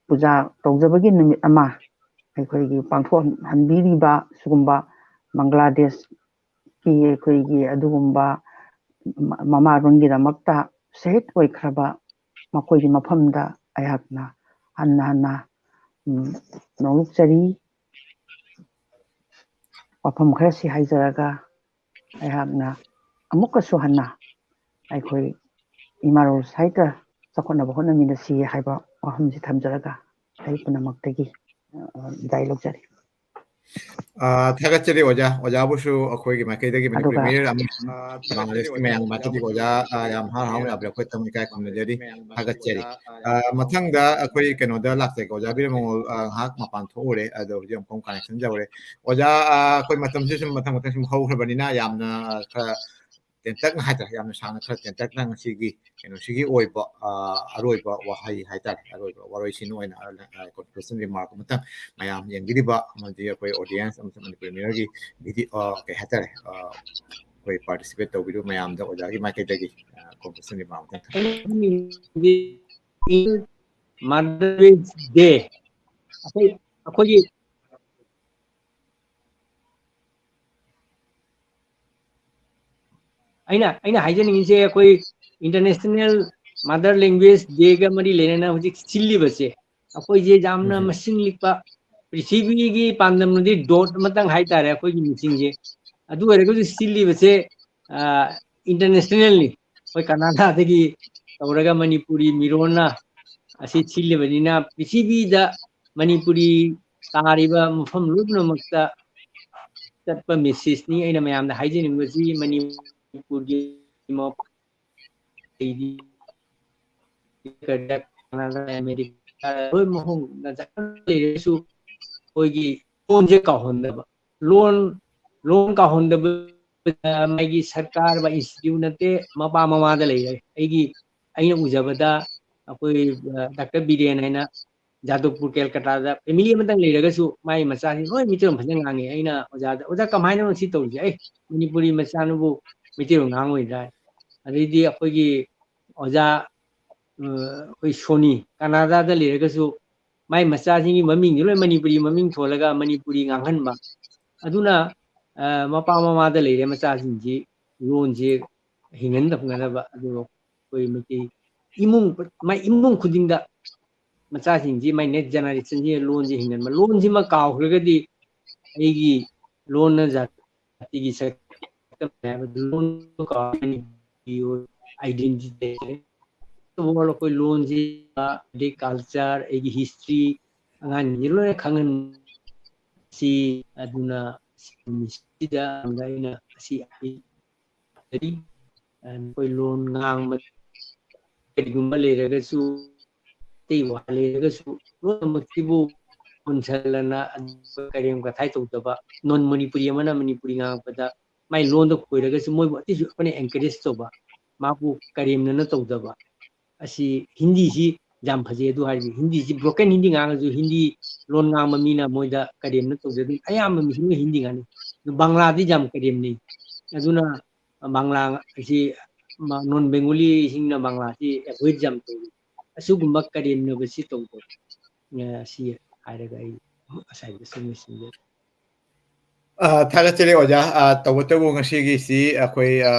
ꯄꯨꯖꯥ ꯇꯧꯖꯕꯒꯤ ꯅꯨꯃꯤꯠ ꯑꯃ ꯑꯩꯈꯣꯏꯒꯤ ꯄꯥꯡꯊꯣꯛꯍꯟꯕꯤꯔꯤꯕ ꯁꯤꯒꯨꯝꯕ ꯕꯪꯒ꯭ꯂꯥꯗꯦꯁꯀꯤ ꯑꯩꯈꯣꯏꯒꯤ ꯑꯗꯨꯒꯨꯝꯕ ꯃꯃꯥꯔꯣꯟꯒꯤꯗꯃꯛꯇ ꯁꯍꯤꯠ ꯑꯣꯏꯈ꯭ꯔꯕ ꯃꯈꯣꯏꯒꯤ ꯃꯐꯝꯗ ꯑꯩꯍꯥꯛꯅ ꯍꯟꯅ ꯍꯟꯅ ꯅꯣꯡꯂꯨꯛꯆꯔꯤ꯫ ꯋꯥꯐꯝ ꯈꯔꯁꯤ ꯍꯥꯏꯖꯔꯒ ꯑꯩꯍꯥꯛꯅ ꯑꯃꯨꯛꯀꯁꯨ ꯍꯟꯅ ꯑꯩꯈꯣꯏ ꯏꯃꯥꯔꯣꯜ ꯁꯥꯍꯤꯇ꯭ꯌ ꯆꯥꯎꯈꯠꯅꯕ ꯍꯣꯠꯅꯃꯤꯟꯅꯁꯤ ꯍꯥꯏꯕ ꯋꯥꯐꯝꯁꯤ ꯊꯝꯖꯔꯒ ꯑꯩ ꯄꯨꯝꯅꯃꯛꯇꯒꯤ ꯕꯤꯗꯥꯏ ꯂꯧꯖꯔꯤ꯫ ꯑ, ꯊꯥꯒꯠꯆꯔꯤ ꯑꯣꯖꯥ꯫ ꯑꯣꯖꯥꯕꯨꯁꯨ ꯑꯩꯈꯣꯏꯒꯤ ꯃꯥꯏꯀꯩꯗꯒꯤ ꯃꯅꯤꯄꯨꯔ ꯑꯗꯨꯒ ꯃꯤꯔꯦꯜ ꯑꯃꯁꯨꯡ ꯕꯪꯒ꯭ꯂꯥꯗꯦꯁꯀꯤ ꯃꯌꯥꯝꯒꯤ ꯃꯥꯏꯀꯩꯗꯒꯤ ꯑꯣꯖꯥ, ꯑ, ꯌꯥꯝ ꯍꯔꯥꯎ ꯍꯔꯥꯎꯅ ꯂꯥꯛꯄꯤꯔꯛꯄꯒꯤꯗꯃꯛ ꯏꯀꯥꯏ ꯈꯨꯝꯅꯖꯔꯤ, ꯊꯥꯒꯠꯆꯔꯤ꯫ ꯑ, ꯃꯊꯪꯗ ꯑꯩꯈꯣꯏ ꯀꯩꯅꯣꯗ ꯂꯥꯛꯆꯒꯦ꯫ ꯑꯣꯖꯥ ꯕꯤꯔꯃꯉꯣꯜ, ꯑ, ꯉꯥꯏꯍꯥꯛ ꯃꯄꯥꯟ ꯊꯣꯛꯎꯔꯦ, ꯑꯗꯣ ꯍꯧꯖꯤꯛ ꯑꯃꯨꯛ connection ꯌꯧꯔꯦ꯫ ꯑꯣꯖꯥ, ꯑ, ꯑꯩꯈꯣꯏ ꯃꯇꯝꯁꯤ ꯁꯨꯝ ꯃꯊꯪ ꯃꯊꯪ ꯁꯨꯝ ꯍꯧꯈ꯭ꯔꯕꯅꯤꯅ ꯌꯥꯝꯅ, ꯑ, ꯈꯔ ꯇꯦꯟꯇꯛꯅ ꯍꯥꯏꯇꯥꯔꯦ, ꯌꯥꯝꯅ ꯁꯥꯡꯅ ꯈꯔ ꯇꯦꯟꯇꯛꯅ ꯉꯁꯤꯒꯤ ꯀꯩꯅꯣꯁꯤꯒꯤ ꯑꯣꯏꯕ, ꯑ, ꯑꯔꯣꯏꯕ ꯋꯥꯍꯩ ꯍꯥꯏꯇꯥꯔꯦ, ꯑꯔꯣꯏꯕ ꯋꯥꯔꯣꯏꯁꯤꯟ ꯑꯣꯏꯅ, ꯑ, conclusion remark ꯑꯃꯇꯪ ꯃꯌꯥꯝ ꯌꯦꯡꯕꯤꯔꯤꯕ ꯑꯃꯗꯤ ꯑꯩꯈꯣꯏ audience ꯑꯃꯁꯨꯡ ꯃꯅꯤꯄꯨꯔ ꯃꯤꯔꯦꯜꯒꯤ video, ꯑ, ꯀꯩ ꯍꯥꯏꯇꯥꯔꯦ, ꯑ, ꯑꯩꯈꯣꯏ participate ꯇꯧꯕꯤꯔꯤꯕ ꯃꯌꯥꯝꯗ ꯑꯣꯖꯥꯒꯤ ꯃꯥꯏꯀꯩꯗꯒꯤ, ꯑ, conclusion remark ꯑꯃꯇꯪ ꯊꯝꯕꯤꯌꯨ꯫ Mother's Day ꯑꯩꯈꯣꯏ, ꯑꯩꯈꯣꯏꯒꯤ ꯑꯩꯅ, ꯑꯩꯅ ꯍꯥꯏꯖꯅꯤꯡꯉꯤꯁꯦ, ꯑꯩꯈꯣꯏ International Mother Language Dayꯒ ꯃꯔꯤ ꯂꯩꯅꯅ ꯍꯧꯖꯤꯛ ꯁꯤꯜꯂꯤꯕꯁꯦ, ꯑꯩꯈꯣꯏꯁꯦ ꯌꯥꯝꯅ ꯎꯝ꯫ ꯃꯁꯤꯡ ꯂꯤꯛꯄ, ꯄ꯭ꯔꯤꯊꯤꯕꯤꯒꯤ ꯄꯥꯟꯗꯝꯗꯤ dot ꯑꯃꯇꯪ ꯍꯥꯏꯇꯥꯔꯦ ꯑꯩꯈꯣꯏꯒꯤ ꯃꯤꯁꯤꯡꯁꯦ꯫ ꯑꯗꯨ ꯑꯣꯏꯔꯒꯁꯨ ꯁꯤꯜꯂꯤꯕꯁꯦ, ꯑ, internationalꯅꯤ꯫ ꯑꯩꯈꯣꯏ ꯀꯅꯥꯗꯥꯗꯒꯤ ꯇꯧꯔꯒ ꯃꯅꯤꯄꯨꯔꯤ ꯃꯤꯔꯣꯟꯅ ꯑꯁꯤ ꯁꯤꯜꯂꯤꯕꯅꯤꯅ, ꯄ꯭ꯔꯤꯊꯤꯕꯤꯗ ꯃꯅꯤꯄꯨꯔꯤ ꯇꯥꯔꯤꯕ ꯃꯐꯝ ꯂꯣꯏ ꯄꯨꯝꯅꯃꯛꯇ ꯆꯠꯄ messageꯅꯤ꯫ ꯑꯩꯅ ꯃꯌꯥꯝꯗ ꯍꯥꯏꯖꯅꯤꯡꯕꯁꯤ, ꯃꯅꯤꯄꯨꯔꯒꯤ ꯃꯐꯝ ꯑꯃꯦꯔꯤꯀꯥ, ꯂꯣꯏ ꯃꯐꯝ ꯂꯩꯔꯁꯨ ꯑꯩꯈꯣꯏꯒꯤ ꯂꯣꯟꯁꯦ ꯀꯥꯎꯍꯟꯗꯕ꯫ ꯂꯣꯟ, ꯂꯣꯟ ꯀꯥꯎꯍꯟꯗꯕ ꯃꯥꯒꯤ ꯁꯔꯀꯥꯔ ꯕꯥ institute ꯅꯠꯇꯦ, ꯃꯄꯥ ꯃꯃꯥꯗ ꯂꯩꯔꯦ꯫ ꯑꯩꯒꯤ, ꯑꯩꯅ ꯎꯖꯕꯗ ꯑꯩꯈꯣꯏ, ꯑ, ꯗꯥꯛꯇꯔ ꯕꯤꯔꯦꯟ ꯍꯥꯏꯅ ꯖꯥꯗꯕꯄꯨꯔ, ꯀꯦꯜꯀꯇꯥꯗ family ꯑꯃꯇꯪ ꯂꯩꯔꯒꯁꯨ ꯃꯥꯒꯤ ꯃꯆꯥꯁꯤꯡ ꯂꯣꯏ ꯃꯩꯇꯩꯂꯣꯟ ꯐꯖꯅ ꯉꯥꯡꯉꯤ꯫ ꯑꯩꯅ ꯑꯣꯖꯥꯗ, "ꯑꯣꯖꯥ, ꯀꯃꯥꯏꯅꯅꯣ ꯁꯤ ꯇꯧꯔꯤꯁꯦ? ꯑꯦ, ꯃꯅꯤꯄꯨꯔꯤ ꯃꯆꯥꯅꯕꯨ ꯃꯩꯇꯩꯂꯣꯟ ꯉꯥꯡꯉꯣꯏꯗ꯭ꯔꯥ?" ꯑꯗꯩꯗꯤ ꯑꯩꯈꯣꯏꯒꯤ ꯑꯣꯖꯥ, ꯑ, ꯑꯩꯈꯣꯏ ꯁꯣꯅꯤ, ꯀꯅꯥꯗꯥꯗ ꯂꯩꯔꯒꯁꯨ ꯃꯥꯏ ꯃꯆꯥꯁꯤꯡꯒꯤ ꯃꯃꯤꯡꯁꯦ ꯂꯣꯏ ꯃꯅꯤꯄꯨꯔꯤ ꯃꯃꯤꯡ ꯊꯣꯜꯂꯒ ꯃꯅꯤꯄꯨꯔꯤ ꯉꯥꯡꯍꯟꯕ꯫ ꯑꯗꯨꯅ, ꯑ, ꯃꯄꯥ ꯃꯃꯥꯗ ꯂꯩꯔꯦ ꯃꯆꯥꯁꯤꯡꯁꯤ ꯂꯣꯟꯁꯤ ꯍꯤꯡꯍꯟꯗꯅꯕ꯫ ꯑꯗꯨꯒ ꯑꯩꯈꯣꯏ ꯃꯩꯇꯩ ꯏꯃꯨꯡ, ꯃꯥꯏ ꯏꯃꯨꯡ ꯈꯨꯗꯤꯡꯗ ꯃꯆꯥꯁꯤꯡꯁꯤ, ꯃꯥꯏ next generationꯁꯤ ꯂꯣꯟꯁꯤ ꯍꯤꯡꯍꯟꯕ꯫ ꯂꯣꯟꯁꯤꯃ ꯀꯥꯎꯈ꯭ꯔꯒꯗꯤ ꯑꯩꯒꯤ ꯂꯣꯟꯅ ꯖꯥꯇꯤꯒꯤ ꯁꯛꯇꯝ ꯍꯥꯏꯕꯗꯨ ꯂꯣꯟ ꯀꯥꯎ-, identity ꯂꯩꯇ꯭ꯔꯦ꯫ ꯑꯩꯈꯣꯏ ꯂꯣꯟꯁꯤ, ꯑꯗꯩ culture, ꯑꯩꯒꯤ history ꯑꯉꯥꯡꯁꯤꯡꯁꯤ ꯂꯣꯏꯅ ꯈꯪꯍꯟ-, ꯁꯤ ꯑꯗꯨꯅ ꯁꯤꯗ ꯑꯩꯅ ꯑꯁꯤ ꯍꯥꯏꯖꯔꯤ꯫ ꯑꯩꯈꯣꯏ ꯂꯣꯟ ꯉꯥꯡꯕ ꯀꯔꯤꯒꯨꯝꯕ ꯂꯩꯔꯒꯁꯨ, ꯑꯇꯩ ꯋꯥ ꯂꯩꯔꯒꯁꯨ, ꯂꯣꯏꯅꯃꯛꯁꯤꯕꯨ ꯀꯣꯟꯁꯜꯂꯅ ꯀꯔꯦꯝ ꯀꯊꯥꯏ ꯇꯧꯗꯕ, ꯅꯣꯟ ꯃꯅꯤꯄꯨꯔꯤ ꯑꯃꯅ ꯃꯅꯤꯄꯨꯔꯤ ꯉꯥꯡꯉꯛꯄꯗ ꯃꯥꯏ ꯂꯣꯟꯗ ꯈꯣꯏꯔꯒꯁꯨ ꯃꯣꯏꯕꯨ ꯑꯇꯩꯁꯨ ꯑꯩꯈꯣꯏꯅ encourage ꯇꯧꯕ, ꯃꯥꯕꯨ ꯀꯔꯦꯝꯅꯅ ꯇꯧꯗꯕ꯫ ꯑꯁꯤ ꯍꯤꯟꯗꯤꯁꯤ ꯌꯥꯝ ꯐꯖꯩ꯫ ꯑꯗꯨ ꯍꯥꯏꯔꯗꯤ ꯍꯤꯟꯗꯤꯁꯤ broken ꯍꯤꯟꯗꯤ ꯉꯥꯡꯉꯁꯨ ꯍꯤꯟꯗꯤ ꯂꯣꯟ ꯉꯥꯡꯕ ꯃꯤꯅ ꯃꯣꯏꯗ ꯀꯔꯦꯝꯅ ꯇꯧꯖꯗꯦ꯫ ꯑꯌꯥꯝꯕ ꯃꯤꯁꯤꯡꯅ ꯍꯤꯟꯗꯤ ꯉꯥꯡꯅꯩ꯫ ꯑꯗꯨ ꯕꯪꯂꯥꯗꯤ ꯌꯥꯝ ꯀꯔꯦꯝꯅꯩ꯫ ꯑꯗꯨꯅ ꯕꯪꯂꯥ ꯑꯁꯤ ꯃ-, non Bengali ꯁꯤꯡꯅ ꯕꯪꯂꯥꯁꯤ avoid ꯌꯥꯝ ꯇꯧꯏ꯫ ꯑꯁꯤꯒꯨꯝꯕ ꯀꯔꯦꯝꯅꯕꯁꯤ ꯇꯧꯗꯕ꯫ ꯑ, ꯁꯤ ꯍꯥꯏꯔꯒ ꯑꯩ ꯉꯁꯥꯏꯒꯤ ꯁꯨꯝ ꯂꯣꯏꯁꯤꯟꯖꯔꯦ꯫ ꯑ, ꯊꯥꯒꯠꯆꯔꯤ ꯑꯣꯖꯥ꯫ ꯑ, ꯇꯧꯕꯇꯕꯨ ꯉꯁꯤꯒꯤꯁꯤ ꯑꯩꯈꯣꯏ, ꯑ,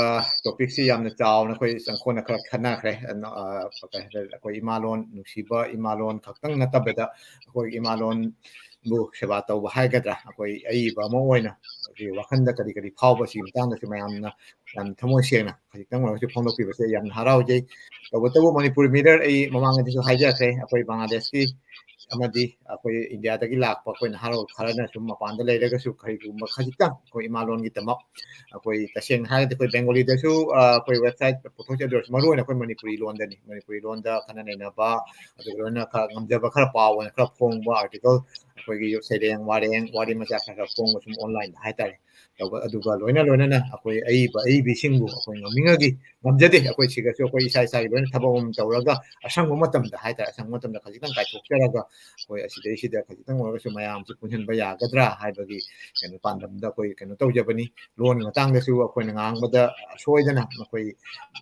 topic ꯁꯤ ꯌꯥꯝꯅ ꯆꯥꯎꯅ ꯑꯩꯈꯣꯏ ꯆꯪꯈꯣꯟꯅ ꯈꯔ ꯈꯟꯅꯈ꯭ꯔꯦ꯫ ꯑ, ꯑ, ꯀꯩ ꯍꯥꯏꯇꯥꯔꯦ, ꯑꯩꯈꯣꯏ ꯏꯃꯥꯂꯣꯟ ꯅꯨꯡꯁꯤꯕ, ꯏꯃꯥꯂꯣꯟ ꯈꯛꯇꯪ ꯅꯠꯇꯕꯗ ꯑꯩꯈꯣꯏ ꯏꯃꯥꯂꯣꯟꯕꯨ ꯁꯦꯕꯥ ꯇꯧꯕ ꯍꯥꯏꯒꯗ꯭ꯔꯥ, ꯑꯩꯈꯣꯏ ꯑꯏꯕ ꯑꯃ ꯑꯣꯏꯅ ꯑꯩꯈꯣꯏꯒꯤ ꯋꯥꯈꯜꯗ ꯀꯔꯤ ꯀꯔꯤ ꯐꯥꯎꯕ, ꯁꯤꯒꯤ ꯃꯇꯥꯡꯗꯁꯨ ꯃꯌꯥꯝꯅ ꯌꯥꯝ ꯊꯃꯣꯏ ꯁꯦꯡꯅ ꯈꯖꯤꯛꯇꯪ ꯑꯣꯏꯔꯒꯁꯨ ꯐꯣꯡꯗꯣꯛꯄꯤꯕꯁꯦ ꯌꯥꯝꯅ ꯍꯔꯥꯎꯖꯩ꯫ ꯇꯧꯕꯇꯕꯨ ꯃꯅꯤꯄꯨꯔ ꯃꯤꯔꯔ ꯑꯩ ꯃꯃꯥꯡꯗꯁꯨ ꯍꯥꯏꯖꯈ꯭ꯔꯦ, ꯑꯩꯈꯣꯏ ꯕꯪꯒ꯭ꯂꯥꯗꯦꯁꯀꯤ ꯑꯃꯗꯤ ꯑꯩꯈꯣꯏ ꯏꯟꯗꯤꯌꯥꯗꯒꯤ ꯂꯥꯛꯄ ꯑꯩꯈꯣꯏ ꯅꯍꯥꯔꯣꯜ ꯈꯔꯅ ꯁꯨꯝ ꯃꯄꯥꯟꯗ ꯂꯩꯔꯒꯁꯨ ꯀꯔꯤꯒꯨꯝꯕ ꯈꯖꯤꯛꯇꯪ ꯑꯩꯈꯣꯏ ꯏꯃꯥꯂꯣꯟꯒꯤꯗꯃꯛ, ꯑꯩꯈꯣꯏ ꯇꯁꯦꯡꯅ ꯍꯥꯏꯔꯒꯗꯤ ꯑꯩꯈꯣꯏ ꯕꯦꯡꯒꯣꯂꯤꯗꯁꯨ, ꯑ, ꯑꯩꯈꯣꯏ website ꯄꯨꯊꯣꯛꯆꯗ꯭ꯔꯁꯨ ꯃꯔꯨ ꯑꯣꯏꯅ ꯑꯩꯈꯣꯏ ꯃꯅꯤꯄꯨꯔꯤ ꯂꯣꯟꯗꯅꯤ, ꯃꯅꯤꯄꯨꯔꯤ ꯂꯣꯟꯗ ꯈꯟꯅ ꯅꯩꯅꯕ, ꯑꯗꯨꯒ ꯂꯣꯏꯅ ꯈꯔ ꯉꯝꯖꯕ ꯈꯔ ꯄꯥꯎ ꯑꯣꯏꯅ ꯈꯔ ꯐꯣꯡꯕ article, ꯑꯩꯈꯣꯏꯒꯤ ꯁꯩꯔꯦꯡ ꯋꯥꯔꯦꯡ ꯋꯥꯔꯤ ꯃꯆꯥ ꯈꯔ ꯈꯔ ꯐꯣꯡꯕ ꯁꯨꯝ online ꯗ ꯍꯥꯏꯇꯥꯔꯦ꯫ ꯇꯧꯕ ꯑꯗꯨꯒ ꯂꯣꯏꯅ ꯂꯣꯏꯅꯅ ꯑꯩꯈꯣꯏ ꯑꯏꯕ ꯑꯏꯕꯤꯁꯤꯡꯕꯨ ꯑꯩꯈꯣꯏ ꯉꯝꯅꯤꯡꯉꯒꯤ ꯉꯝꯖꯗꯦ꯫ ꯑꯩꯈꯣꯏ ꯁꯤꯒꯁꯨ ꯑꯩꯈꯣꯏ ꯏꯁꯥ ꯏꯁꯥꯒꯤ ꯂꯣꯏꯅ ꯊꯕꯛ ꯑꯃ ꯇꯧꯔꯒ ꯑꯁꯪꯕ ꯃꯇꯝꯗ ꯍꯥꯏꯇꯥꯔꯦ, ꯑꯁꯪꯕ ꯃꯇꯝꯗ ꯈꯖꯤꯛꯇꯪ ꯀꯥꯏꯊꯣꯛꯆꯔꯒ ꯑꯩꯈꯣꯏ ꯑꯁꯤꯗꯩꯁꯤꯗ ꯈꯖꯤꯛꯇꯪ ꯑꯣꯏꯔꯒꯁꯨ ꯃꯌꯥꯝꯁꯤ ꯄꯨꯟꯁꯤꯟꯕ ꯌꯥꯒꯗ꯭ꯔꯥ ꯍꯥꯏꯕꯒꯤ ꯀꯩꯅꯣ ꯄꯥꯟꯗꯝꯗ ꯑꯩꯈꯣꯏ ꯀꯩꯅꯣ ꯇꯧꯖꯕꯅꯤ꯫ ꯂꯣꯟꯒꯤ ꯃꯇꯥꯡꯗꯁꯨ ꯑꯩꯈꯣꯏꯅ ꯉꯥꯡꯕꯗ ꯁꯣꯏꯗꯅ ꯑꯩꯈꯣꯏ,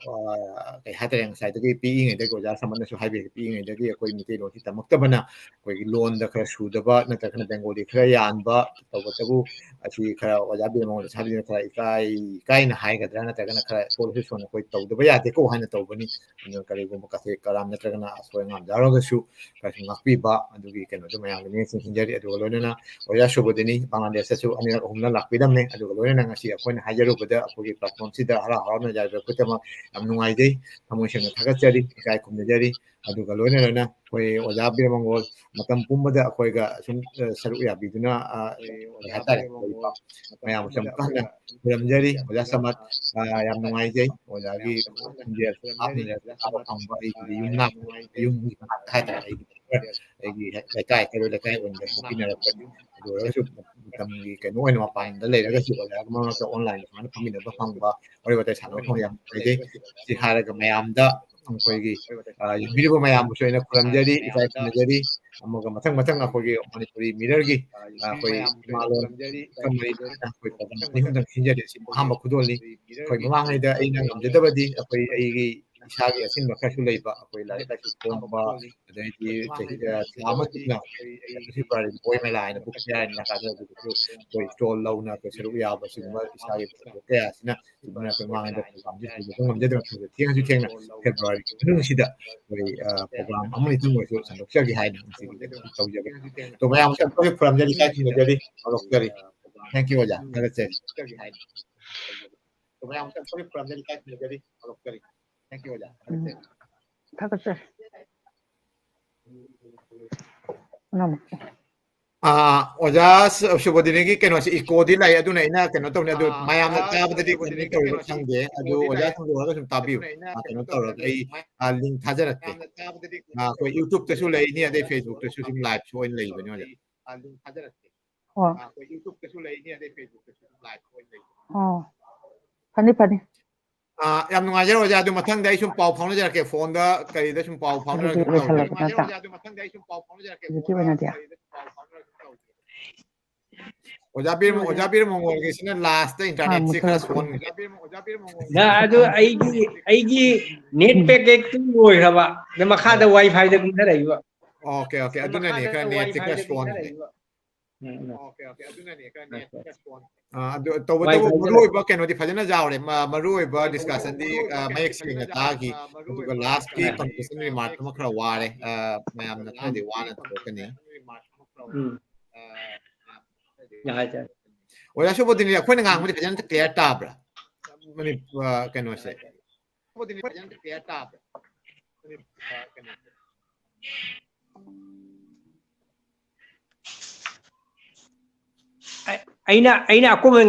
ꯑ, ꯀꯩ ꯍꯥꯏꯇꯥꯔꯦ, ꯉꯁꯥꯏꯗꯒꯤ ꯄꯤꯛꯏꯉꯩꯗꯒꯤ ꯑꯣꯖꯥ ꯁꯃꯟꯅꯁꯨ ꯍꯥꯏꯕꯤꯔꯦ, ꯄꯤꯛꯏꯉꯩꯗꯒꯤ ꯑꯩꯈꯣꯏ ꯃꯤꯇꯩꯂꯣꯟꯁꯤ ꯇꯝꯃꯛꯇꯕꯅ ꯑꯩꯈꯣꯏꯒꯤ ꯂꯣꯟꯗ ꯈꯔ ꯁꯨꯗꯕ ꯅꯠꯇ꯭ꯔꯒꯅ ꯕꯦꯡꯒꯣꯂꯤ ꯈꯔ ꯌꯥꯟꯕ ꯇꯧꯕꯇꯕꯨ ꯑꯁꯤ ꯈꯔ ꯑꯣꯖꯥ ꯕꯦꯝꯃ ꯂꯩꯁꯥꯕꯤꯗꯨꯅ ꯈꯔ ꯏꯀꯥꯏ, ꯏꯀꯥꯏꯅ ꯍꯥꯏꯒꯗ꯭ꯔꯥ ꯅꯠꯇ꯭ꯔꯒꯅ ꯈꯔ ꯁꯣꯜꯂꯁꯨ ꯁꯣꯟꯅ ꯑꯩꯈꯣꯏ ꯇꯧꯗꯕ ꯌꯥꯗꯦꯀꯣ ꯍꯥꯏꯅ ꯇꯧꯕꯅꯤ꯫ ꯑꯗꯨꯅ ꯀꯔꯤꯒꯨꯝꯕ ꯀꯊꯦꯛ ꯀꯔꯥꯝ ꯅꯠꯇ꯭ꯔꯒꯅ ꯑꯁꯣꯏ ꯑꯉꯥꯝ ꯌꯥꯎꯔꯒꯁꯨ ꯈꯔꯁꯨ ꯉꯥꯛꯄꯤꯕ, ꯑꯗꯨꯒꯤ ꯀꯩꯅꯣꯗꯣ ꯃꯌꯥꯝꯒꯤ ꯅꯤꯡꯁꯤꯡ ꯍꯤꯡꯖꯔꯤ꯫ ꯑꯗꯨꯒ ꯂꯣꯏꯅꯅ ꯑꯣꯖꯥ ꯁꯨꯕꯗꯤꯅꯤ ꯕꯪꯒ꯭ꯂꯥꯗꯦꯁꯇꯁꯨ ꯑꯅꯤꯔꯛ ꯑꯍꯨꯝꯂꯛ ꯂꯥꯛꯄꯤꯔꯝꯃꯦ꯫ ꯑꯗꯨꯒ ꯂꯣꯏꯅꯅ ꯉꯁꯤ ꯑꯩꯈꯣꯏꯅ ꯍꯥꯏꯖꯔꯨꯕꯗ ꯑꯩꯈꯣꯏꯒꯤ platform ꯁꯤꯗ ꯍꯔꯥꯎ ꯍꯔꯥꯎꯅ ꯌꯥꯕꯤꯔꯛꯄꯒꯤꯗꯃꯛ ꯌꯥꯝ ꯅꯨꯡꯉꯥꯏꯖꯩ, ꯊꯃꯣꯏ ꯁꯦꯡꯅ ꯊꯥꯒꯠꯆꯔꯤ, ꯏꯀꯥꯏ ꯈꯨꯝꯅꯖꯔꯤ꯫ ꯑꯗꯨꯒ ꯂꯣꯏꯅ ꯂꯣꯏꯅ ꯑꯩꯈꯣꯏ ꯑꯣꯖꯥ ꯕꯤꯔꯃꯪꯒꯣꯜ ꯃꯇꯝ ꯄꯨꯝꯕꯗ ꯑꯩꯈꯣꯏꯒ ꯁꯨꯝ, ꯑ, ꯁꯔꯨꯛ ꯌꯥꯕꯤꯗꯨꯅ, ꯑ, ꯑ, ꯀꯩ ꯍꯥꯏꯇꯥꯔꯦ, ꯑꯩꯈꯣꯏ ꯃꯌꯥꯝ ꯁꯨꯝ ꯀꯟꯅ ꯈꯨꯔꯨꯝꯖꯔꯤ꯫ ꯑꯣꯖꯥ ꯁꯃꯠ, ꯑ, ꯌꯥꯝ ꯅꯨꯡꯉꯥꯏꯖꯩ ꯑꯣꯖꯥꯒꯤ ꯈꯣꯟꯖꯦꯜ ꯍꯥꯞꯅ ꯐꯪꯕ ꯑꯩꯒꯤꯗꯤ ꯌꯨꯝ ꯅꯥꯛ-, ꯌꯨꯝꯒꯤ ꯃꯅꯥꯛꯇ ꯍꯥꯏꯇꯥꯔꯦ, ꯑꯩꯒꯤ, ꯑꯩꯒꯤ ꯂꯩꯀꯥꯏ, ꯀꯩꯔꯣꯏ ꯂꯩꯀꯥꯏ ꯑꯣꯏꯅ ꯄꯣꯛꯄꯤꯅꯔꯛꯄꯅꯤ꯫ ꯑꯗꯨ ꯑꯣꯏꯔꯒꯁꯨ ꯃꯇꯝꯒꯤ ꯀꯩꯅꯣ ꯑꯣꯏꯅ ꯃꯄꯥꯟꯗ ꯂꯩꯔꯒꯁꯨ ꯑꯣꯖꯥꯒ ꯃꯔꯛ ꯃꯔꯛꯇ online ꯁꯨꯃꯥꯏꯅ ꯐꯝꯃꯤꯟꯅꯕ ꯐꯪꯕ, ꯋꯥꯔꯤ ꯋꯥꯇꯥꯏ ꯁꯥꯟꯅꯕ ꯐꯪꯕ ꯌꯥꯝ ꯅꯨꯡꯉꯥꯏꯖꯩ꯫ ꯁꯤ ꯍꯥꯏꯔꯒ ꯃꯌꯥꯝꯗ ꯑꯩꯈꯣꯏꯒꯤ, ꯑ, ꯌꯦꯡꯕꯤꯔꯤꯕ ꯃꯌꯥꯝꯕꯨꯁꯨ ꯑꯩꯅ ꯈꯨꯔꯨꯝꯖꯔꯤ, ꯏꯀꯥꯏ ꯈꯨꯝꯅꯖꯔꯤ꯫ ꯑꯃꯒ ꯃꯊꯪ ꯃꯊꯪ ꯑꯩꯈꯣꯏꯒꯤ ꯃꯅꯤꯄꯨꯔꯤ ꯃꯤꯔꯔꯒꯤ, ꯑ, ꯑꯩꯈꯣꯏ ꯏꯃꯥ ꯂꯣꯟ ꯃꯔꯤ ꯂꯩꯅꯅ ꯑꯩꯈꯣꯏ program ꯑꯅꯤ ꯑꯍꯨꯝꯗꯪ ꯁꯤꯟꯖꯔꯤ꯫ ꯁꯤ ꯑꯍꯥꯟꯕ ꯈꯨꯗꯣꯜꯅꯤ꯫ ꯑꯩꯈꯣꯏ ꯃꯃꯥꯡꯉꯩꯗ ꯑꯩꯅ ꯉꯝꯖꯗꯕꯗꯤ ꯑꯩꯈꯣꯏ ꯑꯩꯒꯤ ꯏꯁꯥꯒꯤ ꯑꯁꯤꯟꯕ ꯈꯔꯁꯨ ꯂꯩꯕ, ꯑꯩꯈꯣꯏ ꯂꯥꯏꯔꯤꯛ ꯂꯥꯏꯁꯨ ꯐꯣꯡꯕ, ꯑꯗꯩꯗꯤ ꯆꯍꯤ, ꯑ, ꯊꯥ ꯑꯃ ꯆꯨꯞꯅ ꯁꯤ ꯕꯣꯏ ꯃꯦꯂꯥ ꯍꯥꯏꯅ book fair ꯍꯥꯏꯅ ꯂꯥꯛꯀꯥꯟꯗ ꯑꯗꯨꯗꯁꯨ ꯑꯩꯈꯣꯏ stall ꯂꯧꯅ ꯑꯩꯈꯣꯏ ꯁꯔꯨꯛ ꯌꯥꯕ, ꯁꯤꯒꯨꯝꯕ ꯏꯁꯥꯒꯤ ꯄꯨꯊꯣꯛ ꯀꯌꯥꯁꯤꯅ ꯁꯤꯒꯨꯝꯕ ꯑꯩꯈꯣꯏ ꯃꯃꯥꯡꯗ program ꯁꯤ ꯄꯨꯊꯣꯛꯄ ꯉꯝꯖꯗꯕ ꯊꯦꯡꯅꯁꯨ ꯊꯦꯡꯅ February ꯃꯅꯨꯡꯁꯤꯗ ꯑꯩꯈꯣꯏ, ꯑ, program ꯑꯃꯅꯤꯇꯪ ꯑꯣꯏꯔꯁꯨ ꯁꯟꯗꯣꯛꯆꯒꯦ ꯍꯥꯏꯅ ꯉꯁꯤꯒꯤꯗꯤ ꯇꯧꯖꯕꯅꯤ꯫ ꯑꯗꯣ ꯃꯌꯥꯝ ꯑꯃꯨꯛꯇꯪ ꯈꯨꯔꯨꯝꯖꯔꯤ, ꯏꯀꯥꯏ ꯈꯨꯝꯅꯖꯔꯤ, ꯍꯧꯔꯛꯆꯔꯤ꯫ Thank you ꯑꯣꯖꯥ, ꯊꯥꯒꯠꯆꯔꯤ꯫ ꯎꯝ, ꯊꯥꯒꯠꯆꯔꯤ꯫ ꯑꯥ, ꯑꯣꯖꯥ ꯁꯨ-, ꯁꯨꯕꯣꯙꯤꯅꯤꯒꯤ ꯀꯩꯅꯣꯁꯦ echo ꯗꯤ ꯂꯥꯛꯑꯦ, ꯑꯗꯨꯅ ꯑꯩꯅ ꯀꯩꯅꯣ ꯇꯧꯅꯤ, ꯑꯗꯨ ꯃꯌꯥꯝꯅ ꯇꯥꯕꯗꯗꯤ ꯀꯃꯥꯏꯅ ꯇꯧꯔꯤꯅꯣ ꯈꯪꯗꯦ, ꯑꯗꯨ ꯑꯣꯖꯥ ꯁꯪꯒꯣꯔꯒ ꯁꯨꯝ ꯇꯥꯕꯤꯌꯨ꯫ ꯑꯥ, ꯀꯩꯅꯣ ꯇꯧꯔꯒ ꯑꯩ, ꯑꯥ, link ꯊꯥꯖꯔꯛꯀꯦ꯫ ꯑꯥ, ꯑꯩꯈꯣꯏ YouTube ꯇꯁꯨ ꯂꯩꯅꯤ, ꯑꯗꯩ Facebook ꯇꯁꯨ ꯁꯨꯝ live ꯁꯨ ꯑꯣꯏꯅ ꯂꯩꯕꯅꯤ ꯑꯣꯖꯥ꯫ ꯑꯣ꯫ ꯑꯣ꯫ ꯐꯅꯤ, ꯐꯅꯤ꯫ ꯑꯥ, ꯌꯥꯝ ꯅꯨꯡꯉꯥꯏꯖꯔꯦ ꯑꯣꯖꯥ, ꯑꯗꯨ ꯃꯊꯪꯗ ꯑꯩ ꯁꯨꯝ ꯄꯥꯎ ꯐꯥꯎꯅꯖꯔꯛꯀꯦ, phone ꯗ ꯀꯩꯗ ꯁꯨꯝ ꯄꯥꯎ ꯐꯥꯎꯅꯔꯒ ꯑꯗꯨꯗꯤ ꯁꯨꯝ ꯇꯧꯖꯔꯛꯀꯦ꯫ ꯂꯣꯏꯁꯜꯂꯒꯦ ꯅꯠꯇ꯭ꯔꯥ? ꯍꯧꯖꯤꯛꯀꯤ ꯑꯣꯏꯅꯗꯤ꯫ ꯑꯣꯖꯥ ꯕꯤꯔꯃ-, ꯑꯣꯖꯥ ꯕꯤꯔꯃꯉꯣꯜꯒꯤꯁꯤꯅ last ꯇ ꯑꯥ, internet ꯁꯦ ꯈꯔ ꯃꯨꯊꯠꯂꯛꯄꯅꯦ꯫ ꯁꯣꯟꯈ꯭ꯔꯦ꯫ ꯌꯥ, ꯑꯗꯨ ꯑꯩꯒꯤ, ꯑꯩꯒꯤ net pack ꯍꯦꯛ ꯇꯨ ꯂꯣꯏꯈ꯭ꯔꯕ, ꯑꯗ ꯃꯈꯥꯗ ꯑꯣ꯫ Wi-Fi ꯗ ꯀꯨꯝꯊꯔꯛꯏꯕ꯫ Okay, okay, ꯑꯗꯨꯅꯅꯦ ꯈꯔ net ꯁꯦ ꯈꯔ ꯁꯣꯟꯈ꯭ꯔꯦ꯫ ꯎꯝ, ꯎꯝ꯫ ꯑꯥ, ꯑꯗꯨ ꯇꯧꯕꯇꯕꯨ ꯃꯔꯨꯑꯣꯏꯕ ꯀꯩꯅꯣꯗꯤ ꯐꯖꯅ ꯌꯥꯎꯔꯦ꯫ ꯃ-, ꯃꯔꯨꯑꯣꯏꯕ discussion ꯗꯤ, ꯑ, ꯃꯌꯦꯛ ꯁꯦꯡꯅ ꯇꯥꯈꯤ꯫ ꯑꯗꯨꯒ last ꯀꯤ conclusion remark ꯑꯃ ꯈꯔ ꯋꯥꯔꯦ꯫ ꯑ, ꯃꯌꯥꯝꯅ ꯈꯔꯗꯤ ꯋꯥꯅ ꯊꯣꯛꯀꯅꯤ꯫ ꯎꯝ꯫ ꯌꯥꯏ, ꯌꯥꯏ꯫ ꯑꯣꯖꯥ ꯁꯨꯕꯣꯙꯤꯅꯤ, ꯑꯩꯈꯣꯏꯅ ꯉꯥꯡꯕꯗꯤ ꯐꯖꯅ clear ꯇꯥꯕ꯭ꯔꯥ? ꯃꯅꯤ-, ꯑ, ꯀꯩꯅꯣꯁꯦ꯫ ꯑꯩ-, ꯑꯩꯅ, ꯑꯩꯅ ꯑꯀꯨꯝꯍꯟ